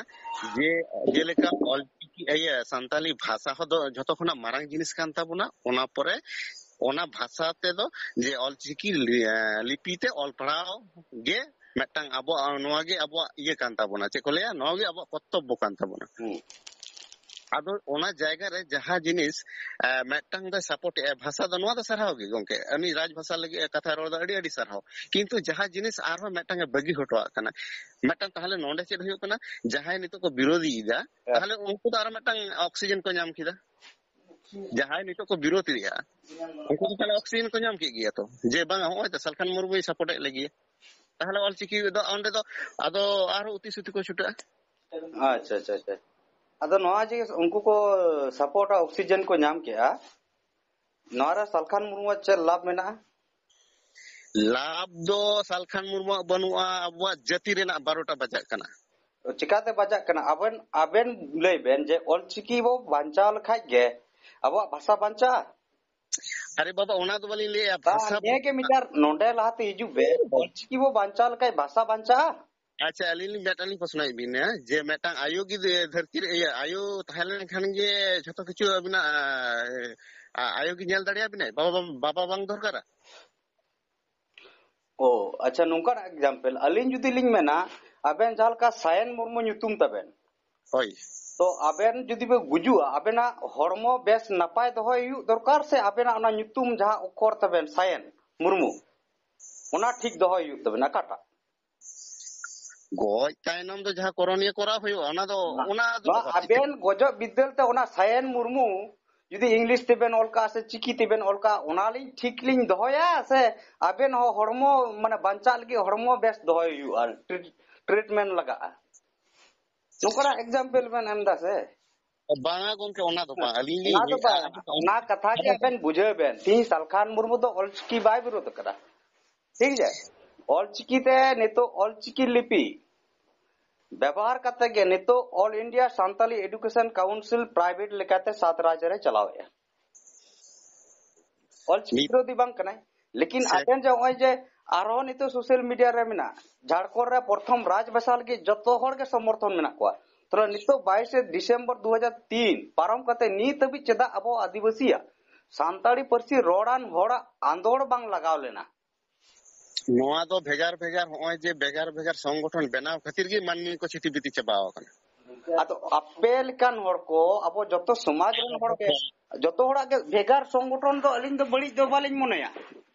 ᱡᱮ ᱡᱮᱞᱮᱠᱟ ᱚᱞᱪᱤᱠᱤ, ᱤᱭᱟᱹ, ᱥᱟᱱᱛᱟᱞᱤ ᱵᱷᱟᱥᱟ ᱦᱚᱸ ᱫᱚ ᱡᱷᱚᱛᱚ ᱠᱷᱚᱱᱟᱜ ᱢᱟᱨᱟᱝ ᱡᱤᱱᱤᱥ ᱠᱟᱱ ᱛᱟᱵᱚᱱᱟ, ᱚᱱᱟ ᱯᱚᱨᱮ ᱚᱱᱟ ᱵᱷᱟᱥᱟ ᱛᱮᱫᱚ, ᱡᱮ ᱚᱞᱪᱤᱠᱤ ᱞᱤ-, ᱮ, ᱞᱤᱯᱤ ᱛᱮ ᱚᱞ ᱯᱟᱲᱦᱟᱣ ᱜᱮ ᱢᱤᱫᱴᱟᱝ ᱟᱵᱚᱣᱟᱜ, ᱱᱚᱣᱟ ᱜᱮ ᱟᱵᱚᱣᱟᱜ ᱤᱭᱟᱹ ᱠᱟᱱ ᱛᱟᱵᱚᱱᱟ, ᱪᱮᱫ ᱠᱚ ᱞᱟᱹᱭᱟ, ᱱᱚᱣᱟ ᱜᱮ ᱟᱵᱚᱣᱟᱜ ᱠᱚᱨᱛᱚᱵᱵᱚ ᱠᱟᱱ ᱛᱟᱵᱚᱱᱟ᱾ ᱦᱩᱸ᱾ ᱟᱫᱚ ᱚᱱᱟ ᱡᱟᱭᱜᱟ ᱨᱮ ᱡᱟᱦᱟᱸ ᱡᱤᱱᱤᱥ, ᱮ, ᱢᱤᱫᱴᱟᱝ ᱫᱚᱭ ᱥᱟᱯᱳᱨᱴ ᱮᱜᱼᱟ ᱵᱷᱟᱥᱟ ᱫᱚ, ᱱᱚᱣᱟ ᱫᱚ ᱥᱟᱨᱦᱟᱣ ᱜᱮ ᱜᱚᱝᱠᱮ, ᱩᱱᱤ ᱨᱟᱡᱽ ᱵᱷᱟᱥᱟ ᱞᱟᱹᱜᱤᱫ ᱮ ᱠᱟᱛᱷᱟ ᱨᱚᱲ ᱫᱚ ᱟᱹᱰᱤ ᱟᱹᱰᱤ ᱥᱟᱨᱦᱟᱣ᱾ ᱠᱤᱱᱛᱩ ᱡᱟᱦᱟᱸ ᱡᱤᱱᱤᱥ ᱟᱨᱦᱚᱸ ᱢᱤᱫᱴᱟᱝ ᱮ ᱵᱟᱹᱜᱤ ᱦᱚᱴᱚᱣᱟᱜ ᱠᱟᱱᱟ, ᱢᱤᱫᱴᱟᱝ, ᱛᱟᱦᱞᱮ ᱱᱚᱰᱮ ᱪᱮᱫ ᱦᱩᱭᱩᱜ ᱠᱟᱱᱟ? ᱡᱟᱦᱟᱸᱭ ᱱᱤᱛᱚᱜ ᱠᱚ ᱵᱤᱨᱳᱫᱷᱤᱭᱮᱫᱟ, ᱦᱮᱸ᱾ ᱛᱟᱦᱞᱮ ᱩᱱᱠᱩ ᱫᱚ ᱟᱨᱚ ᱢᱤᱫᱴᱟᱝ ᱚᱠᱥᱤᱡᱮᱱ ᱠᱚ ᱧᱟᱢ ᱠᱮᱫᱟ᱾ ᱡᱟᱦᱟᱸᱭ ᱱᱤᱛᱚᱜ ᱠᱚ ᱵᱤᱨᱳᱫᱷ ᱮᱫᱟ, ᱩᱱᱠᱩ ᱫᱚ ᱛᱟᱦᱞᱮ ᱚᱠᱥᱤᱡᱮᱱ ᱠᱚ ᱧᱟᱢ ᱠᱮᱫ ᱜᱮᱭᱟ ᱛᱚ, ᱡᱮ ᱵᱟᱝᱟ, ᱦᱚᱸᱜᱼᱚᱭ ᱛᱚ ᱥᱟᱞᱠᱷᱟᱱ ᱢᱩᱨᱢᱩᱭ ᱥᱟᱯᱳᱨᱴ ᱮᱫ ᱞᱮᱜᱮᱭᱟ᱾ ᱛᱟᱦᱞᱮ ᱚᱞᱪᱤᱠᱤ ᱫᱚ ᱚᱸᱰᱮ ᱫᱚ ᱟᱫᱚ ᱟᱨᱦᱚᱸ ᱩᱛᱤ ᱥᱩᱛᱤ ᱠᱚ ᱪᱷᱩᱴᱟᱹᱜᱼᱟ᱾ ᱟᱪᱪᱷᱟ, ᱟᱪᱪᱷᱟ, ᱟᱪᱪᱷᱟ᱾ ᱟᱫᱚ ᱱᱚᱣᱟ ᱡᱮ ᱩᱱᱠᱩ ᱠᱚ ᱥᱟᱯᱳᱨᱴᱟ, ᱚᱠᱥᱤᱡᱮᱱ ᱠᱚ ᱧᱟᱢ ᱠᱮᱜᱼᱟ, ᱱᱚᱣᱟ ᱨᱮ ᱥᱟᱞᱠᱷᱟᱱ ᱢᱩᱨᱢᱩᱣᱟᱜ ᱪᱮᱫ ᱞᱟᱵᱷ ᱢᱮᱱᱟᱜᱼᱟ? ᱞᱟᱵᱷ ᱫᱚ ᱥᱟᱞᱠᱷᱟᱱ ᱢᱩᱨᱢᱩᱣᱟᱜ ᱵᱟᱹᱱᱩᱜᱼᱟ, ᱟᱵᱚᱣᱟᱜ ᱡᱟᱹᱛᱤ ᱨᱮᱱᱟᱜ ᱵᱟᱨᱚᱴᱟ ᱵᱟᱡᱟᱜ ᱠᱟᱱᱟ᱾ ᱪᱤᱠᱟᱛᱮ ᱵᱟᱡᱟᱜ ᱠᱟᱱᱟ? ᱟᱵᱮᱱ, ᱟᱵᱮᱱ ᱞᱟᱹᱭ ᱵᱮᱱ ᱡᱮ ᱚᱞᱪᱤᱠᱤ ᱵᱚ ᱵᱟᱧᱪᱟᱣ ᱞᱮᱠᱷᱟᱡ ᱜᱮ ᱟᱵᱚᱣᱟᱜ ᱵᱷᱟᱥᱟ ᱵᱟᱧᱪᱟᱜᱼᱟ? ᱟᱨᱮ ᱵᱟᱵᱟ, ᱚᱱᱟ ᱫᱚ ᱵᱟᱹᱞᱤᱧ ᱞᱟᱹᱭᱮᱜᱼᱟ, ᱵᱟᱝ, ᱵᱷᱟᱥᱟ ᱱᱤᱭᱟᱹ ᱜᱮ ᱢᱤᱫᱴᱟᱝ ᱱᱚᱰᱮ ᱞᱟᱦᱟᱛᱮ ᱦᱤᱡᱩᱜ ᱵᱮᱱ, ᱚᱞᱪᱤᱠᱤ ᱵᱚ ᱵᱟᱧᱪᱟᱣ ᱞᱮᱠᱷᱟᱡ ᱵᱷᱟᱥᱟ ᱵᱟᱧᱪᱟᱜᱼᱟ? ᱟᱪᱪᱷᱟ, ᱟᱹᱞᱤᱧ ᱞᱤᱧ ᱢᱤᱫᱴᱟᱝ ᱞᱤᱧ ᱯᱨᱚᱥᱱᱚᱭᱮᱫ ᱵᱤᱱᱟ, ᱡᱮ ᱢᱤᱫᱴᱟᱝ ᱟᱭᱳ ᱜᱮ ᱫᱷᱟᱹᱨᱛᱤ ᱨᱮ, ᱤᱭᱟᱹ, ᱟᱭᱳ ᱛᱟᱦᱮᱸ ᱞᱮᱱᱠᱷᱟᱱ ᱜᱮ ᱡᱷᱚᱛᱚ ᱠᱤᱪᱷᱩ ᱟᱹᱵᱤᱱᱟᱜ, ᱟ, ᱟ, ᱟᱭᱳ ᱜᱮ ᱧᱮᱞ ᱫᱟᱲᱮᱭᱟᱵᱤᱱᱟᱭ, ᱵᱟᱵᱟ, ᱵᱟᱵᱟ ᱵᱟᱝ ᱫᱚᱨᱠᱟᱨᱟ? ᱚ, ᱟᱪᱪᱷᱟ, ᱱᱚᱝᱠᱟᱱᱟᱜ ᱮᱠᱡᱟᱢᱯᱮᱞ, ᱟᱹᱞᱤᱧ ᱡᱩᱫᱤ ᱞᱤᱧ ᱢᱮᱱᱟ, ᱟᱵᱮᱱ ᱡᱟᱦᱟᱸ ᱞᱮᱠᱟ ᱥᱟᱭᱮᱱ ᱢᱩᱨᱢᱩ ᱧᱩᱛᱩᱢ ᱛᱟᱵᱮᱱ, ᱦᱳᱭ᱾ ᱛᱚ ᱟᱵᱮᱱ ᱡᱩᱫᱤ ᱵᱮᱱ ᱜᱩᱡᱩᱜᱼᱟ, ᱟᱵᱮᱱᱟᱜ ᱦᱚᱲᱢᱚ ᱵᱮᱥ ᱱᱟᱯᱟᱭ ᱫᱚᱦᱚᱭ ᱦᱩᱭᱩᱜ ᱫᱚᱨᱠᱟᱨ, ᱥᱮ ᱟᱵᱮᱱᱟᱜ ᱚᱱᱟ ᱧᱩᱛᱩᱢ ᱡᱟᱦᱟᱸ ᱚᱠᱠᱷᱚᱨ ᱛᱟᱵᱮᱱ ᱥᱟᱭᱮᱱ ᱢᱩᱨᱢᱩ, ᱚᱱᱟ ᱴᱷᱤᱠ ᱫᱚᱦᱚᱭ ᱦᱩᱭᱩᱜ ᱛᱟᱵᱮᱱᱟ? ᱚᱠᱟᱴᱟᱜ? ᱜᱚᱡ ᱛᱟᱭᱱᱚᱢ ᱫᱚ ᱡᱟᱦᱟᱸ ᱠᱚᱨᱚᱱᱤᱭᱟᱹ ᱠᱚᱨᱟᱣ ᱦᱩᱭᱩᱜᱼᱟ, ᱚᱱᱟ ᱫᱚ, ᱚᱱᱟ ᱫᱚ ᱱᱚᱣᱟ ᱵᱟᱵᱟ ᱴᱷᱤᱠ ᱟᱵᱮᱱ ᱜᱚᱡᱚᱜ ᱵᱤᱫᱟᱹᱞ ᱛᱮ ᱚᱱᱟ ᱥᱟᱭᱮᱱ ᱢᱩᱨᱢᱩ ᱡᱩᱫᱤ ᱤᱝᱞᱤᱥ ᱛᱮᱵᱮᱱ ᱚᱞ ᱠᱟᱜᱼᱟ ᱥᱮ ᱪᱤᱠᱤ ᱛᱮᱵᱮᱱ ᱚᱞ ᱠᱟᱜᱼᱟ, ᱚᱱᱟᱞᱤᱧ ᱴᱷᱤᱠ ᱞᱤᱧ ᱫᱚᱦᱚᱭᱟ, ᱥᱮ ᱟᱵᱮᱱ ᱦᱚᱸ ᱦᱚᱲᱢᱚ, ᱢᱟᱱᱮ, ᱵᱟᱧᱪᱟᱜ ᱞᱟᱹᱜᱤᱫ ᱦᱚᱲᱢᱚ ᱵᱮᱥ ᱫᱚᱦᱚᱭ ᱦᱩᱭᱩᱜᱼᱟ, ᱴᱨᱤᱴ-, ᱴᱨᱤᱴᱢᱮᱱᱴ ᱞᱟᱜᱟᱜᱼᱟ? ᱱᱚᱝᱠᱟᱱᱟᱜ ᱮᱠᱡᱟᱢᱯᱮᱞ ᱵᱮᱱ ᱮᱢ ᱫᱟ ᱥᱮ? ᱵᱟᱝᱟ ᱜᱚᱝᱠᱮ, ᱚᱱᱟ ᱫᱚ ᱵᱟᱝ᱾ ᱟᱹᱞᱤᱧ ᱞᱤᱧ ᱚᱱᱟ ᱫᱚ ᱞᱟᱹᱭᱮᱫᱼᱟ, ᱵᱟᱝ, ᱟᱫᱚ ᱚᱱᱟ ᱠᱟᱛᱷᱟ ᱜᱮ ᱟᱫᱚ ᱟᱵᱮᱱ ᱵᱩᱡᱷᱟᱹᱣ ᱵᱮᱱ, ᱛᱤᱦᱤᱧ ᱥᱟᱞᱠᱷᱟᱱ ᱢᱩᱨᱢᱩ ᱫᱚ ᱚᱞᱪᱤᱠᱤ ᱵᱟᱭ ᱵᱤᱨᱳᱫ ᱟᱠᱟᱫᱟ, ᱴᱷᱤᱠ ᱜᱮᱭᱟ? ᱚᱞᱪᱤᱠᱤ ᱛᱮ ᱱᱤᱛᱚᱜ ᱚᱞᱪᱤᱠᱤ ᱞᱤᱯᱤ ᱵᱮᱵᱚᱦᱟᱨ ᱠᱟᱛᱮ ᱜᱮ ᱱᱤᱛᱚᱜ All India Santali Education Council private ᱞᱮᱠᱟᱛᱮ ᱥᱟᱛ ᱨᱟᱡᱽ ᱨᱮ ᱪᱟᱞᱟᱣᱮᱫᱼᱟ᱾ ᱚᱞᱪᱤᱠᱤ ᱢᱤᱫ ᱵᱤᱨᱳᱫᱷᱤ ᱵᱟᱝ ᱠᱟᱱᱟᱭ, ᱞᱮᱠᱤᱱ ᱥᱮ ᱟᱵᱮᱱ ᱡᱮ ᱱᱚᱜᱼᱚᱭ ᱡᱮ ᱟᱨᱦᱚᱸ ᱱᱤᱛᱚᱜ ᱥᱳᱥᱟᱞ ᱢᱤᱰᱤᱭᱟ ᱨᱮ ᱢᱮᱱᱟᱜᱼᱟ, ᱡᱷᱟᱲᱠᱷᱚᱸᱰ ᱨᱮ ᱯᱨᱚᱛᱷᱚᱢ ᱨᱟᱡᱽ ᱵᱷᱟᱥᱟ ᱞᱟᱹᱜᱤᱫ ᱡᱚᱛᱚ ᱦᱚᱲ ᱜᱮ ᱥᱚᱢᱚᱨᱛᱷᱚᱱ ᱢᱮᱱᱟᱜ ᱠᱚᱣᱟ᱾ ᱛᱟᱦᱞᱮ ᱱᱤᱛᱚᱜ ᱵᱟᱭᱤᱥᱮ ᱰᱤᱥᱮᱢᱵᱚᱨ ᱫᱩ ᱦᱟᱡᱟᱨ ᱛᱤᱱ ᱯᱟᱨᱚᱢ ᱠᱟᱛᱮ ᱱᱤᱛ ᱦᱟᱹᱵᱤᱡ ᱪᱮᱫᱟᱜ ᱟᱵᱚ ᱟᱹᱫᱤᱵᱟᱹᱥᱤᱭᱟᱜ ᱥᱟᱱᱛᱟᱲᱤ ᱯᱟᱹᱨᱥᱤ ᱨᱚᱲᱟᱱ ᱦᱚᱲᱟᱜ ᱟᱸᱫᱳᱲ ᱵᱟᱝ ᱞᱟᱜᱟᱣ ᱞᱮᱱᱟ? ᱱᱚᱣᱟ ᱫᱚ ᱵᱷᱮᱜᱟᱨ ᱵᱷᱮᱜᱟᱨ, ᱱᱚᱜᱼᱚᱭ ᱡᱮ ᱵᱷᱮᱜᱟᱨ ᱵᱷᱮᱜᱟᱨ ᱥᱚᱝᱜᱚᱴᱷᱚᱱ ᱵᱮᱱᱟᱣ ᱠᱷᱟᱹᱛᱤᱨ ᱜᱮ ᱢᱟᱹᱱᱢᱤ ᱠᱚ ᱪᱷᱤᱛᱤ ᱵᱤᱛᱤ ᱪᱟᱵᱟᱣ ᱟᱠᱟᱱᱟ᱾ ᱟᱫᱚ ᱟᱯᱮ ᱞᱮᱠᱟᱱ ᱦᱚᱲ ᱠᱚ, ᱟᱵᱚ ᱡᱚᱛᱚ ᱥᱚᱢᱟᱡᱽ ᱨᱮᱱ ᱦᱚᱲ ᱜᱮ, ᱡᱚᱛᱚ ᱦᱚᱲᱟᱜ ᱜᱮ ᱵᱷᱮᱜᱟᱨ ᱥᱚᱝᱜᱚᱴᱷᱚᱱ ᱫᱚ ᱟᱹᱞᱤᱧ ᱫᱚ ᱵᱟᱹᱲᱤᱡ ᱫᱚ ᱵᱟᱹᱞᱤᱧ ᱢᱚᱱᱮᱭᱟ᱾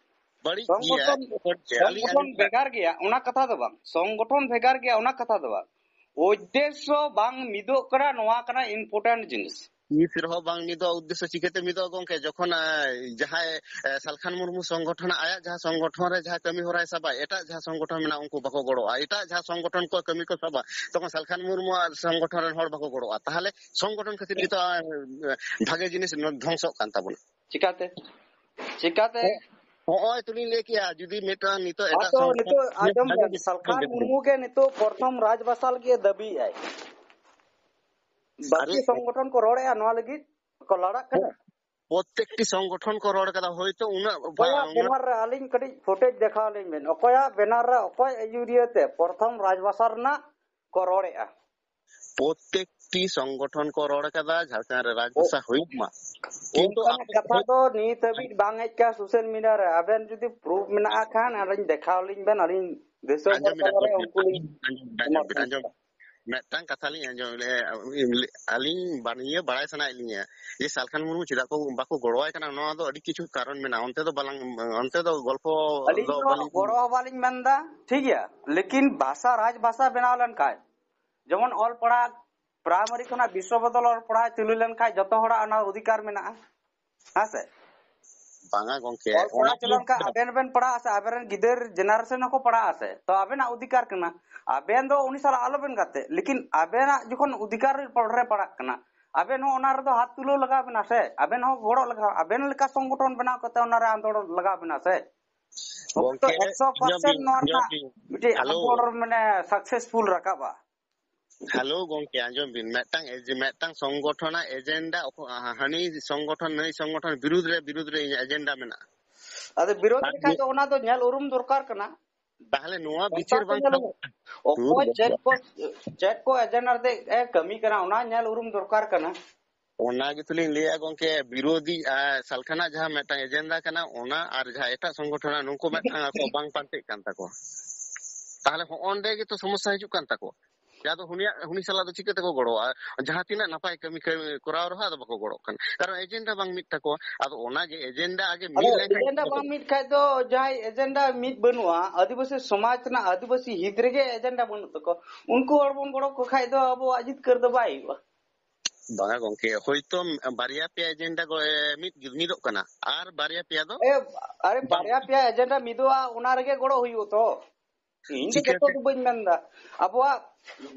ᱵᱟᱹᱲᱤᱡ ᱜᱮᱭᱟ, ᱥᱚᱝᱜᱚᱴᱷᱚᱱ, ᱵᱟᱹᱲᱤᱡ ᱜᱮᱭᱟ᱾ ᱟᱹᱞᱤᱧ, ᱥᱚᱝᱜᱚᱴᱷᱚᱱ ᱟᱹᱞᱤᱧ ᱵᱷᱮᱜᱟᱨ ᱜᱮᱭᱟ, ᱚᱱᱟ ᱠᱟᱛᱷᱟ ᱫᱚ ᱵᱟᱝ᱾ ᱥᱚᱝᱜᱚᱴᱷᱚᱱ ᱵᱷᱮᱜᱟᱨ ᱜᱮᱭᱟ, ᱚᱱᱟ ᱠᱟᱛᱷᱟ ᱫᱚ ᱵᱟᱝ᱾ ᱩᱫᱽᱫᱮᱥᱥᱚ ᱵᱟᱝ ᱢᱤᱫᱚᱜ ᱠᱟᱱᱟ, ᱱᱚᱣᱟ ᱠᱟᱱᱟ important ᱡᱤᱱᱤᱥ᱾ ᱢᱤᱫ ᱨᱮᱦᱚᱸ ᱵᱟᱝ ᱢᱤᱫᱚᱜᱼᱟ, ᱩᱫᱽᱫᱮᱥᱥᱚ ᱪᱤᱠᱟᱹᱛᱮ ᱢᱤᱫᱚᱜᱼᱟ ᱜᱚᱝᱠᱮ? ᱡᱚᱠᱷᱚᱱ, ᱮ, ᱡᱟᱦᱟᱸᱭ, ᱮ, ᱥᱟᱞᱠᱷᱟᱱ ᱢᱩᱨᱢᱩ ᱥᱚᱝᱜᱚᱴᱷᱚᱱ ᱟᱭᱟᱜ ᱡᱟᱦᱟᱸ ᱥᱚᱝᱜᱚᱴᱷᱚᱱ ᱨᱮ ᱡᱟᱦᱟᱸ ᱠᱟᱹᱢᱤ ᱦᱚᱨᱟᱭ ᱥᱟᱵᱟ, ᱮᱴᱟᱜ ᱡᱟᱦᱟᱸ ᱥᱚᱝᱜᱚᱴᱷᱚᱱ ᱢᱮᱱᱟᱜᱼᱟ ᱩᱱᱠᱩ ᱵᱟᱠᱚ ᱜᱚᱲᱚᱜᱼᱟ, ᱮᱴᱟᱜ ᱡᱟᱦᱟᱸ ᱥᱚᱝᱜᱚᱴᱷᱚᱱ ᱠᱚ ᱠᱟᱹᱢᱤ ᱠᱚ ᱥᱟᱵᱟ, ᱛᱚᱠᱷᱚᱱ ᱥᱟᱞᱠᱷᱟᱱ ᱢᱩᱨᱢᱩᱣᱟᱜ ᱥᱚᱝᱜᱚᱴᱷᱚᱱ ᱨᱮᱱ ᱦᱚᱲ ᱵᱟᱠᱚ ᱜᱚᱲᱚᱜᱼᱟ᱾ ᱛᱟᱦᱚᱞᱮ ᱥᱚᱝᱜᱚᱴᱷᱚᱱ ᱠᱷᱟᱹᱛᱤᱨ ᱜᱮᱛᱚ, ᱮ, ᱵᱷᱟᱜᱮ ᱡᱤᱱᱤᱥ ᱫᱷᱚᱝᱥᱚᱜ ᱠᱟᱱ ᱛᱟᱵᱚᱱᱟ᱾ ᱪᱤᱠᱟᱛᱮ? ᱪᱤᱠᱟᱛᱮ? ᱦᱚᱸᱜᱼᱚᱭ ᱛᱚᱞᱤᱧ ᱞᱟᱹᱭ ᱠᱮᱜᱼᱟ, ᱡᱩᱫᱤ ᱢᱤᱫᱴᱟᱝ ᱱᱤᱛᱚᱜ ᱮᱴᱟᱜ ᱟᱫᱚ ᱥᱚᱝᱜᱚᱴᱷᱚᱱ ᱱᱤᱛᱚᱜ ᱟᱸᱡᱚᱢ ᱵᱮᱱ, ᱥᱟᱞᱠᱷᱟᱱ ᱢᱩᱨᱢᱩ ᱜᱮ ᱱᱤᱛᱚᱜ ᱯᱨᱚᱛᱷᱚᱢ ᱨᱟᱡᱽ ᱵᱟᱥᱟᱞ ᱜᱮ ᱫᱟᱹᱵᱤᱭᱮᱫᱼᱟᱭ᱾ ᱵᱟᱹᱠᱤ ᱟᱨᱮ ᱥᱚᱝᱜᱚᱴᱷᱚᱱ ᱠᱚ ᱨᱚᱲᱮᱫᱼᱟ ᱱᱚᱣᱟ ᱞᱟᱹᱜᱤᱫ ᱠᱚ ᱞᱟᱲᱟᱜ ᱠᱟᱱᱟ᱾ ᱦᱮᱸ, ᱯᱨᱚᱛᱮᱠᱴᱤ ᱥᱚᱝᱜᱚᱴᱷᱚᱱ ᱠᱚ ᱨᱚᱲ ᱠᱟᱫᱟ, ᱦᱚᱭᱛᱚ ᱩᱱᱟᱹᱜ ᱵᱟ-, ᱚᱠᱚᱭᱟᱜ ᱩᱱᱟᱹᱜ ᱵᱮᱱᱟᱨ ᱨᱮ? ᱟᱹᱞᱤᱧ ᱠᱟᱹᱴᱤᱡ ᱯᱷᱩᱴᱮᱡᱽ ᱫᱮᱠᱷᱟᱣ ᱟᱹᱞᱤᱧ ᱵᱮᱱ, ᱚᱠᱚᱭᱟᱜ ᱵᱮᱱᱟᱨ ᱨᱮ ᱚᱠᱚᱭ ᱟᱹᱭᱩᱨᱤᱭᱟᱹ ᱛᱮ ᱯᱨᱚᱛᱷᱚᱢ ᱨᱟᱡᱽ ᱵᱟᱥᱟᱞ ᱨᱮᱱᱟᱜ ᱠᱚ ᱨᱚᱲᱮᱫᱼᱟ? ᱯᱨᱚᱛᱮᱠᱴᱤ ᱥᱚᱝᱜᱚᱴᱷᱚᱱ ᱠᱚ ᱨᱚᱲ ᱠᱟᱫᱟ ᱡᱷᱟᱲᱠᱷᱚᱸᱰ ᱨᱮ ᱨᱟᱡᱽ ᱵᱷᱟᱥᱟ ᱦᱩᱭᱩᱜ ᱢᱟ, ᱠᱤᱱᱛᱩ ᱚᱱᱠᱟᱱᱟᱜ ᱟᱯᱮ ᱠᱟᱛᱷᱟ ᱫᱚ ᱱᱤᱛ ᱦᱟᱹᱵᱤᱡ ᱵᱟᱝ ᱦᱮᱡ ᱠᱟᱱᱟ ᱥᱳᱥᱟᱞ ᱢᱤᱰᱤᱭᱟ ᱨᱮ᱾ ᱟᱵᱮᱱ ᱡᱩᱫᱤ ᱯᱨᱩᱯᱷ ᱢᱮᱱᱟᱜᱼᱟ ᱠᱷᱟᱱ ᱟᱹᱞᱤᱧ ᱫᱮᱠᱷᱟᱣ ᱞᱤᱧ ᱵᱮᱱ, ᱟᱹᱞᱤᱧ ᱫᱤᱥᱚᱢ ᱦᱚᱲ ᱟᱸᱡᱚᱢ ᱵᱮᱱ, ᱛᱟᱞᱟᱨᱮ ᱟᱸᱡᱚᱢ ᱵᱮᱱ, ᱩᱱᱠᱩ ᱞᱤᱧ ᱟᱸᱡᱚᱢ ᱵᱮᱱ, ᱟᱸᱡᱚᱢ ᱵᱮᱱ, ᱟᱸᱡᱚᱢ ᱵᱮᱱ᱾ ᱢᱤᱫᱴᱟᱝ ᱠᱟᱛᱷᱟ ᱞᱤᱧ ᱟᱸᱡᱚᱢ ᱞᱮ-, ᱟᱹᱞᱤᱧ ᱵᱟᱨ-, ᱱᱤᱭᱟᱹ ᱵᱟᱲᱟᱭ ᱥᱟᱱᱟᱭᱮᱫ ᱞᱤᱧᱟ ᱡᱮ ᱥᱟᱞᱠᱷᱟᱱ ᱢᱩᱨᱢᱩ ᱪᱮᱫᱟᱜ ᱠᱚ ᱵᱟᱠᱚ ᱜᱚᱲᱚᱣᱟᱭ ᱠᱟᱱᱟ? ᱱᱚᱣᱟ ᱫᱚ ᱟᱹᱰᱤ ᱠᱤᱪᱷᱩ ᱠᱟᱨᱚᱱ ᱢᱮᱱᱟᱜᱼᱟ, ᱚᱱᱛᱮ ᱫᱚ ᱵᱟᱞᱟᱝ, ᱚᱱᱛᱮ ᱫᱚ ᱜᱚᱞᱯᱚ ᱟᱹᱞᱤᱧ ᱫᱚ ᱫᱚ ᱵᱟᱹᱞᱤᱧ ᱜᱚᱲᱚ ᱦᱚᱸ ᱵᱟᱹᱞᱤᱧ ᱢᱮᱱᱫᱟ, ᱴᱷᱤᱠ ᱜᱮᱭᱟ, ᱞᱮᱠᱤᱱ ᱵᱷᱟᱥᱟ ᱨᱟᱡᱽ ᱵᱷᱟᱥᱟ ᱵᱮᱱᱟᱣ ᱞᱮᱱᱠᱷᱟᱱ ᱡᱮᱢᱚᱱ ᱚᱞ ᱯᱟᱲᱦᱟᱣ ᱯᱨᱟᱭᱢᱟᱨᱤ ᱠᱷᱚᱱᱟᱜ ᱵᱤᱥᱥᱚ ᱵᱚᱫᱚᱞ ᱚᱞ ᱯᱟᱲᱦᱟᱣ ᱪᱟᱹᱞᱩ ᱞᱮᱱᱠᱷᱟᱱ ᱡᱚᱛᱚ ᱦᱚᱲᱟᱜ ᱚᱱᱟ ᱚᱫᱷᱤᱠᱟᱨ ᱢᱮᱱᱟᱜᱼᱟ, ᱦᱮᱸ ᱥᱮ? ᱵᱟᱝᱟ ᱜᱚᱝᱠᱮ, ᱚᱞ ᱯᱟᱲᱦᱟᱣ ᱚᱱᱟ ᱪᱟᱹᱞᱩ ᱞᱮᱱᱠᱷᱟᱱ ᱟᱵᱮᱱ ᱵᱮᱱ ᱯᱟᱲᱦᱟᱜᱼᱟ ᱥᱮ ᱟᱵᱮᱱ ᱨᱮᱱ ᱜᱤᱫᱟᱹᱨ ᱡᱮᱱᱟᱨᱮᱥᱚᱱ ᱦᱚᱸᱠᱚ ᱯᱟᱲᱦᱟᱜᱼᱟ ᱥᱮ, ᱛᱚ ᱟᱵᱮᱱᱟᱜ ᱚᱫᱷᱤᱠᱟᱨ ᱠᱟᱱᱟ᱾ ᱟᱵᱮᱱ ᱫᱚ ᱩᱱᱤ ᱥᱟᱞᱟᱜ ᱟᱞᱚᱵᱮᱱ ᱜᱟᱛᱮ, ᱞᱮᱠᱤᱱ ᱟᱵᱮᱱᱟᱜ ᱡᱚᱠᱷᱚᱱ ᱚᱫᱷᱤᱠᱟᱨ ᱨᱮ ᱯᱟᱲᱟᱜ ᱠᱟᱱᱟ, ᱟᱵᱮᱱ ᱦᱚᱸ ᱚᱱᱟ ᱨᱮᱫᱚ ᱦᱟᱛ ᱛᱩᱞᱟᱹᱣ ᱞᱟᱜᱟᱣ ᱵᱮᱱᱟ ᱥᱮ, ᱟᱵᱮᱱ ᱦᱚᱸ ᱜᱚᱲᱚ ᱞᱟᱜᱟᱣ, ᱟᱵᱮᱱ ᱞᱮᱠᱟ ᱥᱚᱝᱜᱚᱴᱷᱚᱱ ᱵᱮᱱᱟᱣ ᱠᱟᱛᱮ ᱚᱱᱟ ᱨᱮ ᱟᱸᱫᱳᱲ ᱞᱟᱜᱟᱣ ᱵᱮᱱᱟ ᱥᱮ᱾ ᱛᱚᱵᱮ ᱛᱚ ᱜᱚᱝᱠᱮ, ᱮᱠᱥᱚ ᱯᱟᱨᱥᱮᱱᱴ ᱟᱸᱡᱚᱢ ᱵᱤᱱ, ᱱᱚᱣᱟ ᱟᱸᱡᱚᱢ ᱨᱮᱱᱟᱜ ᱵᱤᱱ᱾ ᱢᱤᱫᱴᱤᱡ ᱦᱮᱞᱳ᱾ ᱟᱸᱫᱳᱲ ᱢᱟᱱᱮ ᱥᱟᱠᱥᱮᱥᱯᱷᱩᱞ ᱨᱟᱠᱟᱵᱼᱟ᱾ ᱦᱮᱞᱳ ᱜᱚᱝᱠᱮ, ᱟᱸᱡᱚᱢ ᱵᱤᱱ, ᱢᱤᱫᱴᱟᱝ ᱮᱡᱮ-, ᱢᱤᱫᱴᱟᱝ ᱥᱚᱝᱜᱚᱴᱷᱚᱱᱟᱜ ᱮᱡᱮᱱᱰᱟ, ᱚᱠᱚ-, ᱦᱟ-, ᱦᱟᱹᱱᱤ ᱥᱚᱝᱜᱚᱴᱷᱚᱱ ᱱᱟᱹᱭ ᱥᱚᱝᱜᱚᱴᱷᱚᱱ ᱵᱤᱨᱩᱫᱽ ᱨᱮ, ᱵᱤᱨᱩᱫᱽ ᱨᱮ ᱤᱧᱟᱹᱜ ᱮᱡᱮᱱᱰᱟ ᱢᱮᱱᱟᱜᱼᱟ᱾ ᱟᱫᱚ ᱵᱤᱨᱳᱫᱽ ᱟᱨ ᱞᱮᱠᱷᱟᱡ ᱢᱤᱫ ᱫᱚ ᱚᱱᱟ ᱫᱚ ᱧᱮᱞ ᱩᱨᱩᱢ ᱫᱚᱨᱠᱟᱨ ᱠᱟᱱᱟ᱾ ᱛᱟᱦᱞᱮ ᱱᱚᱣᱟ ᱚᱱᱠᱟ ᱵᱤᱪᱟᱹᱨ ᱠᱚ ᱵᱟᱝ ᱧᱮᱞ ᱠᱷᱟᱱ ᱩᱨᱩᱢ᱾ ᱚᱠᱚᱭ ᱪᱮᱫ ᱠᱚ, ᱪᱮᱫ ᱠᱚ ᱮᱡᱮᱱᱰᱟ ᱛᱮ ᱮ ᱠᱟᱹᱢᱤ ᱠᱟᱱᱟ, ᱚᱱᱟ ᱧᱮᱞ ᱩᱨᱩᱢ ᱫᱚᱨᱠᱟᱨ ᱠᱟᱱᱟ᱾ ᱚᱱᱟ ᱜᱮᱛᱚᱞᱤᱧ ᱞᱟᱹᱭᱟ ᱜᱚᱝᱠᱮ, ᱵᱤᱨᱳᱫᱷᱤ, ᱟᱨ, ᱥᱟᱞᱠᱷᱟᱱᱟᱜ ᱡᱟᱦᱟᱸ ᱢᱤᱫᱴᱟᱝ ᱮᱡᱮᱱᱰᱟ ᱠᱟᱱᱟ, ᱚᱱᱟ ᱟᱨ ᱡᱟᱦᱟᱸ ᱮᱴᱟᱜ ᱥᱚᱝᱜᱚᱴᱷᱚᱱᱟᱜ, ᱱᱩᱠᱩ ᱢᱤᱫᱴᱟᱝ ᱟᱠᱚ ᱵᱟᱝ ᱯᱟᱱᱛᱮᱜ ᱠᱟᱱ ᱛᱟᱠᱚᱣᱟ᱾ ᱛᱟᱦᱞᱮ ᱦᱚᱸᱜᱼᱚ ᱱᱚᱸᱰᱮ ᱜᱮᱛᱚ ᱥᱚᱢᱚᱥᱥᱟ ᱦᱤᱡᱩᱜ ᱠᱟᱱ ᱛᱟᱠᱚᱣᱟ᱾ ᱡᱟᱦᱟᱸ ᱫᱚ ᱩᱱᱤᱭᱟᱜ, ᱩᱱᱤ ᱥᱟᱞᱟᱜ ᱫᱚ ᱪᱤᱠᱟᱹ ᱛᱮᱠᱚ ᱜᱚᱲᱚᱜᱼᱟ? ᱡᱟᱦᱟᱸ ᱛᱤᱱᱟᱹᱜ ᱱᱟᱯᱟᱭ ᱠᱟᱹᱢᱤ, ᱠᱟᱹᱢᱤ ᱠᱚᱨᱟᱣ ᱨᱮᱦᱚᱸ ᱟᱫᱚ ᱵᱟᱠᱚ ᱜᱚᱲᱚᱜ ᱠᱟᱱᱟ, ᱠᱟᱨᱚᱱ ᱮᱡᱮᱱᱰᱟ ᱵᱟᱝ ᱢᱤᱫ ᱛᱟᱠᱚᱣᱟ᱾ ᱟᱫᱚ ᱚᱱᱟᱜᱮ ᱮᱡᱮᱱᱰᱟ ᱟᱜᱮ ᱢᱤᱫ ᱟᱫᱚ ᱞᱮᱱᱠᱷᱟᱱ ᱮᱡᱮᱱᱰᱟ ᱵᱟᱝ ᱢᱤᱫ ᱠᱷᱟᱡ ᱫᱚ, ᱡᱟᱦᱟᱸᱭ ᱮᱡᱮᱱᱰᱟ ᱢᱤᱫ ᱵᱟᱹᱱᱩᱜᱼᱟ, ᱟᱹᱫᱤᱵᱟᱹᱥᱤ ᱥᱚᱢᱟᱡᱽ ᱨᱮᱱᱟᱜ ᱟᱹᱫᱤᱵᱟᱹᱥᱤ ᱦᱤᱛ ᱨᱮᱜᱮ ᱮᱡᱮᱱᱰᱟ ᱵᱟᱹᱱᱩᱜ ᱛᱟᱠᱚ, ᱩᱱᱠᱩ ᱦᱚᱲ ᱵᱚᱱ ᱜᱚᱲᱚ ᱠᱚ ᱠᱷᱟᱡ ᱫᱚ ᱟᱵᱚᱣᱟᱜ ᱡᱤᱛᱠᱟᱹᱨ ᱫᱚ ᱵᱟᱭ ᱦᱩᱭᱩᱜᱼᱟ᱾ ᱵᱟᱝᱟ ᱜᱚᱝᱠᱮ, ᱦᱳᱭᱛᱳ ᱵᱟᱨᱭᱟ ᱯᱮᱭᱟ ᱮᱡᱮᱱᱰᱟ ᱜᱚ-, ᱮ, ᱢᱤᱫ, ᱢᱤᱫᱚᱜ ᱠᱟᱱᱟ, ᱟᱨ ᱵᱟᱨᱭᱟ ᱯᱮᱭᱟ ᱫᱚ ᱮ, ᱟᱨᱮ, ᱵᱟᱝ᱾ ᱵᱟᱨᱭᱟ ᱯᱮᱭᱟ ᱮᱡᱮᱱᱰᱟ ᱢᱤᱫᱚᱜᱼᱟ, ᱚᱱᱟ ᱨᱮᱜᱮ ᱜᱚᱲᱚ ᱦᱩᱭᱩᱜᱼᱟ ᱛᱚ᱾ ᱤᱧ ᱫᱚ ᱪᱤᱠᱟᱹᱛᱮ? ᱡᱚᱛᱚ ᱫᱚ ᱵᱟᱹᱧ ᱢᱮᱱᱫᱟ᱾ ᱟᱵᱚᱣᱟᱜ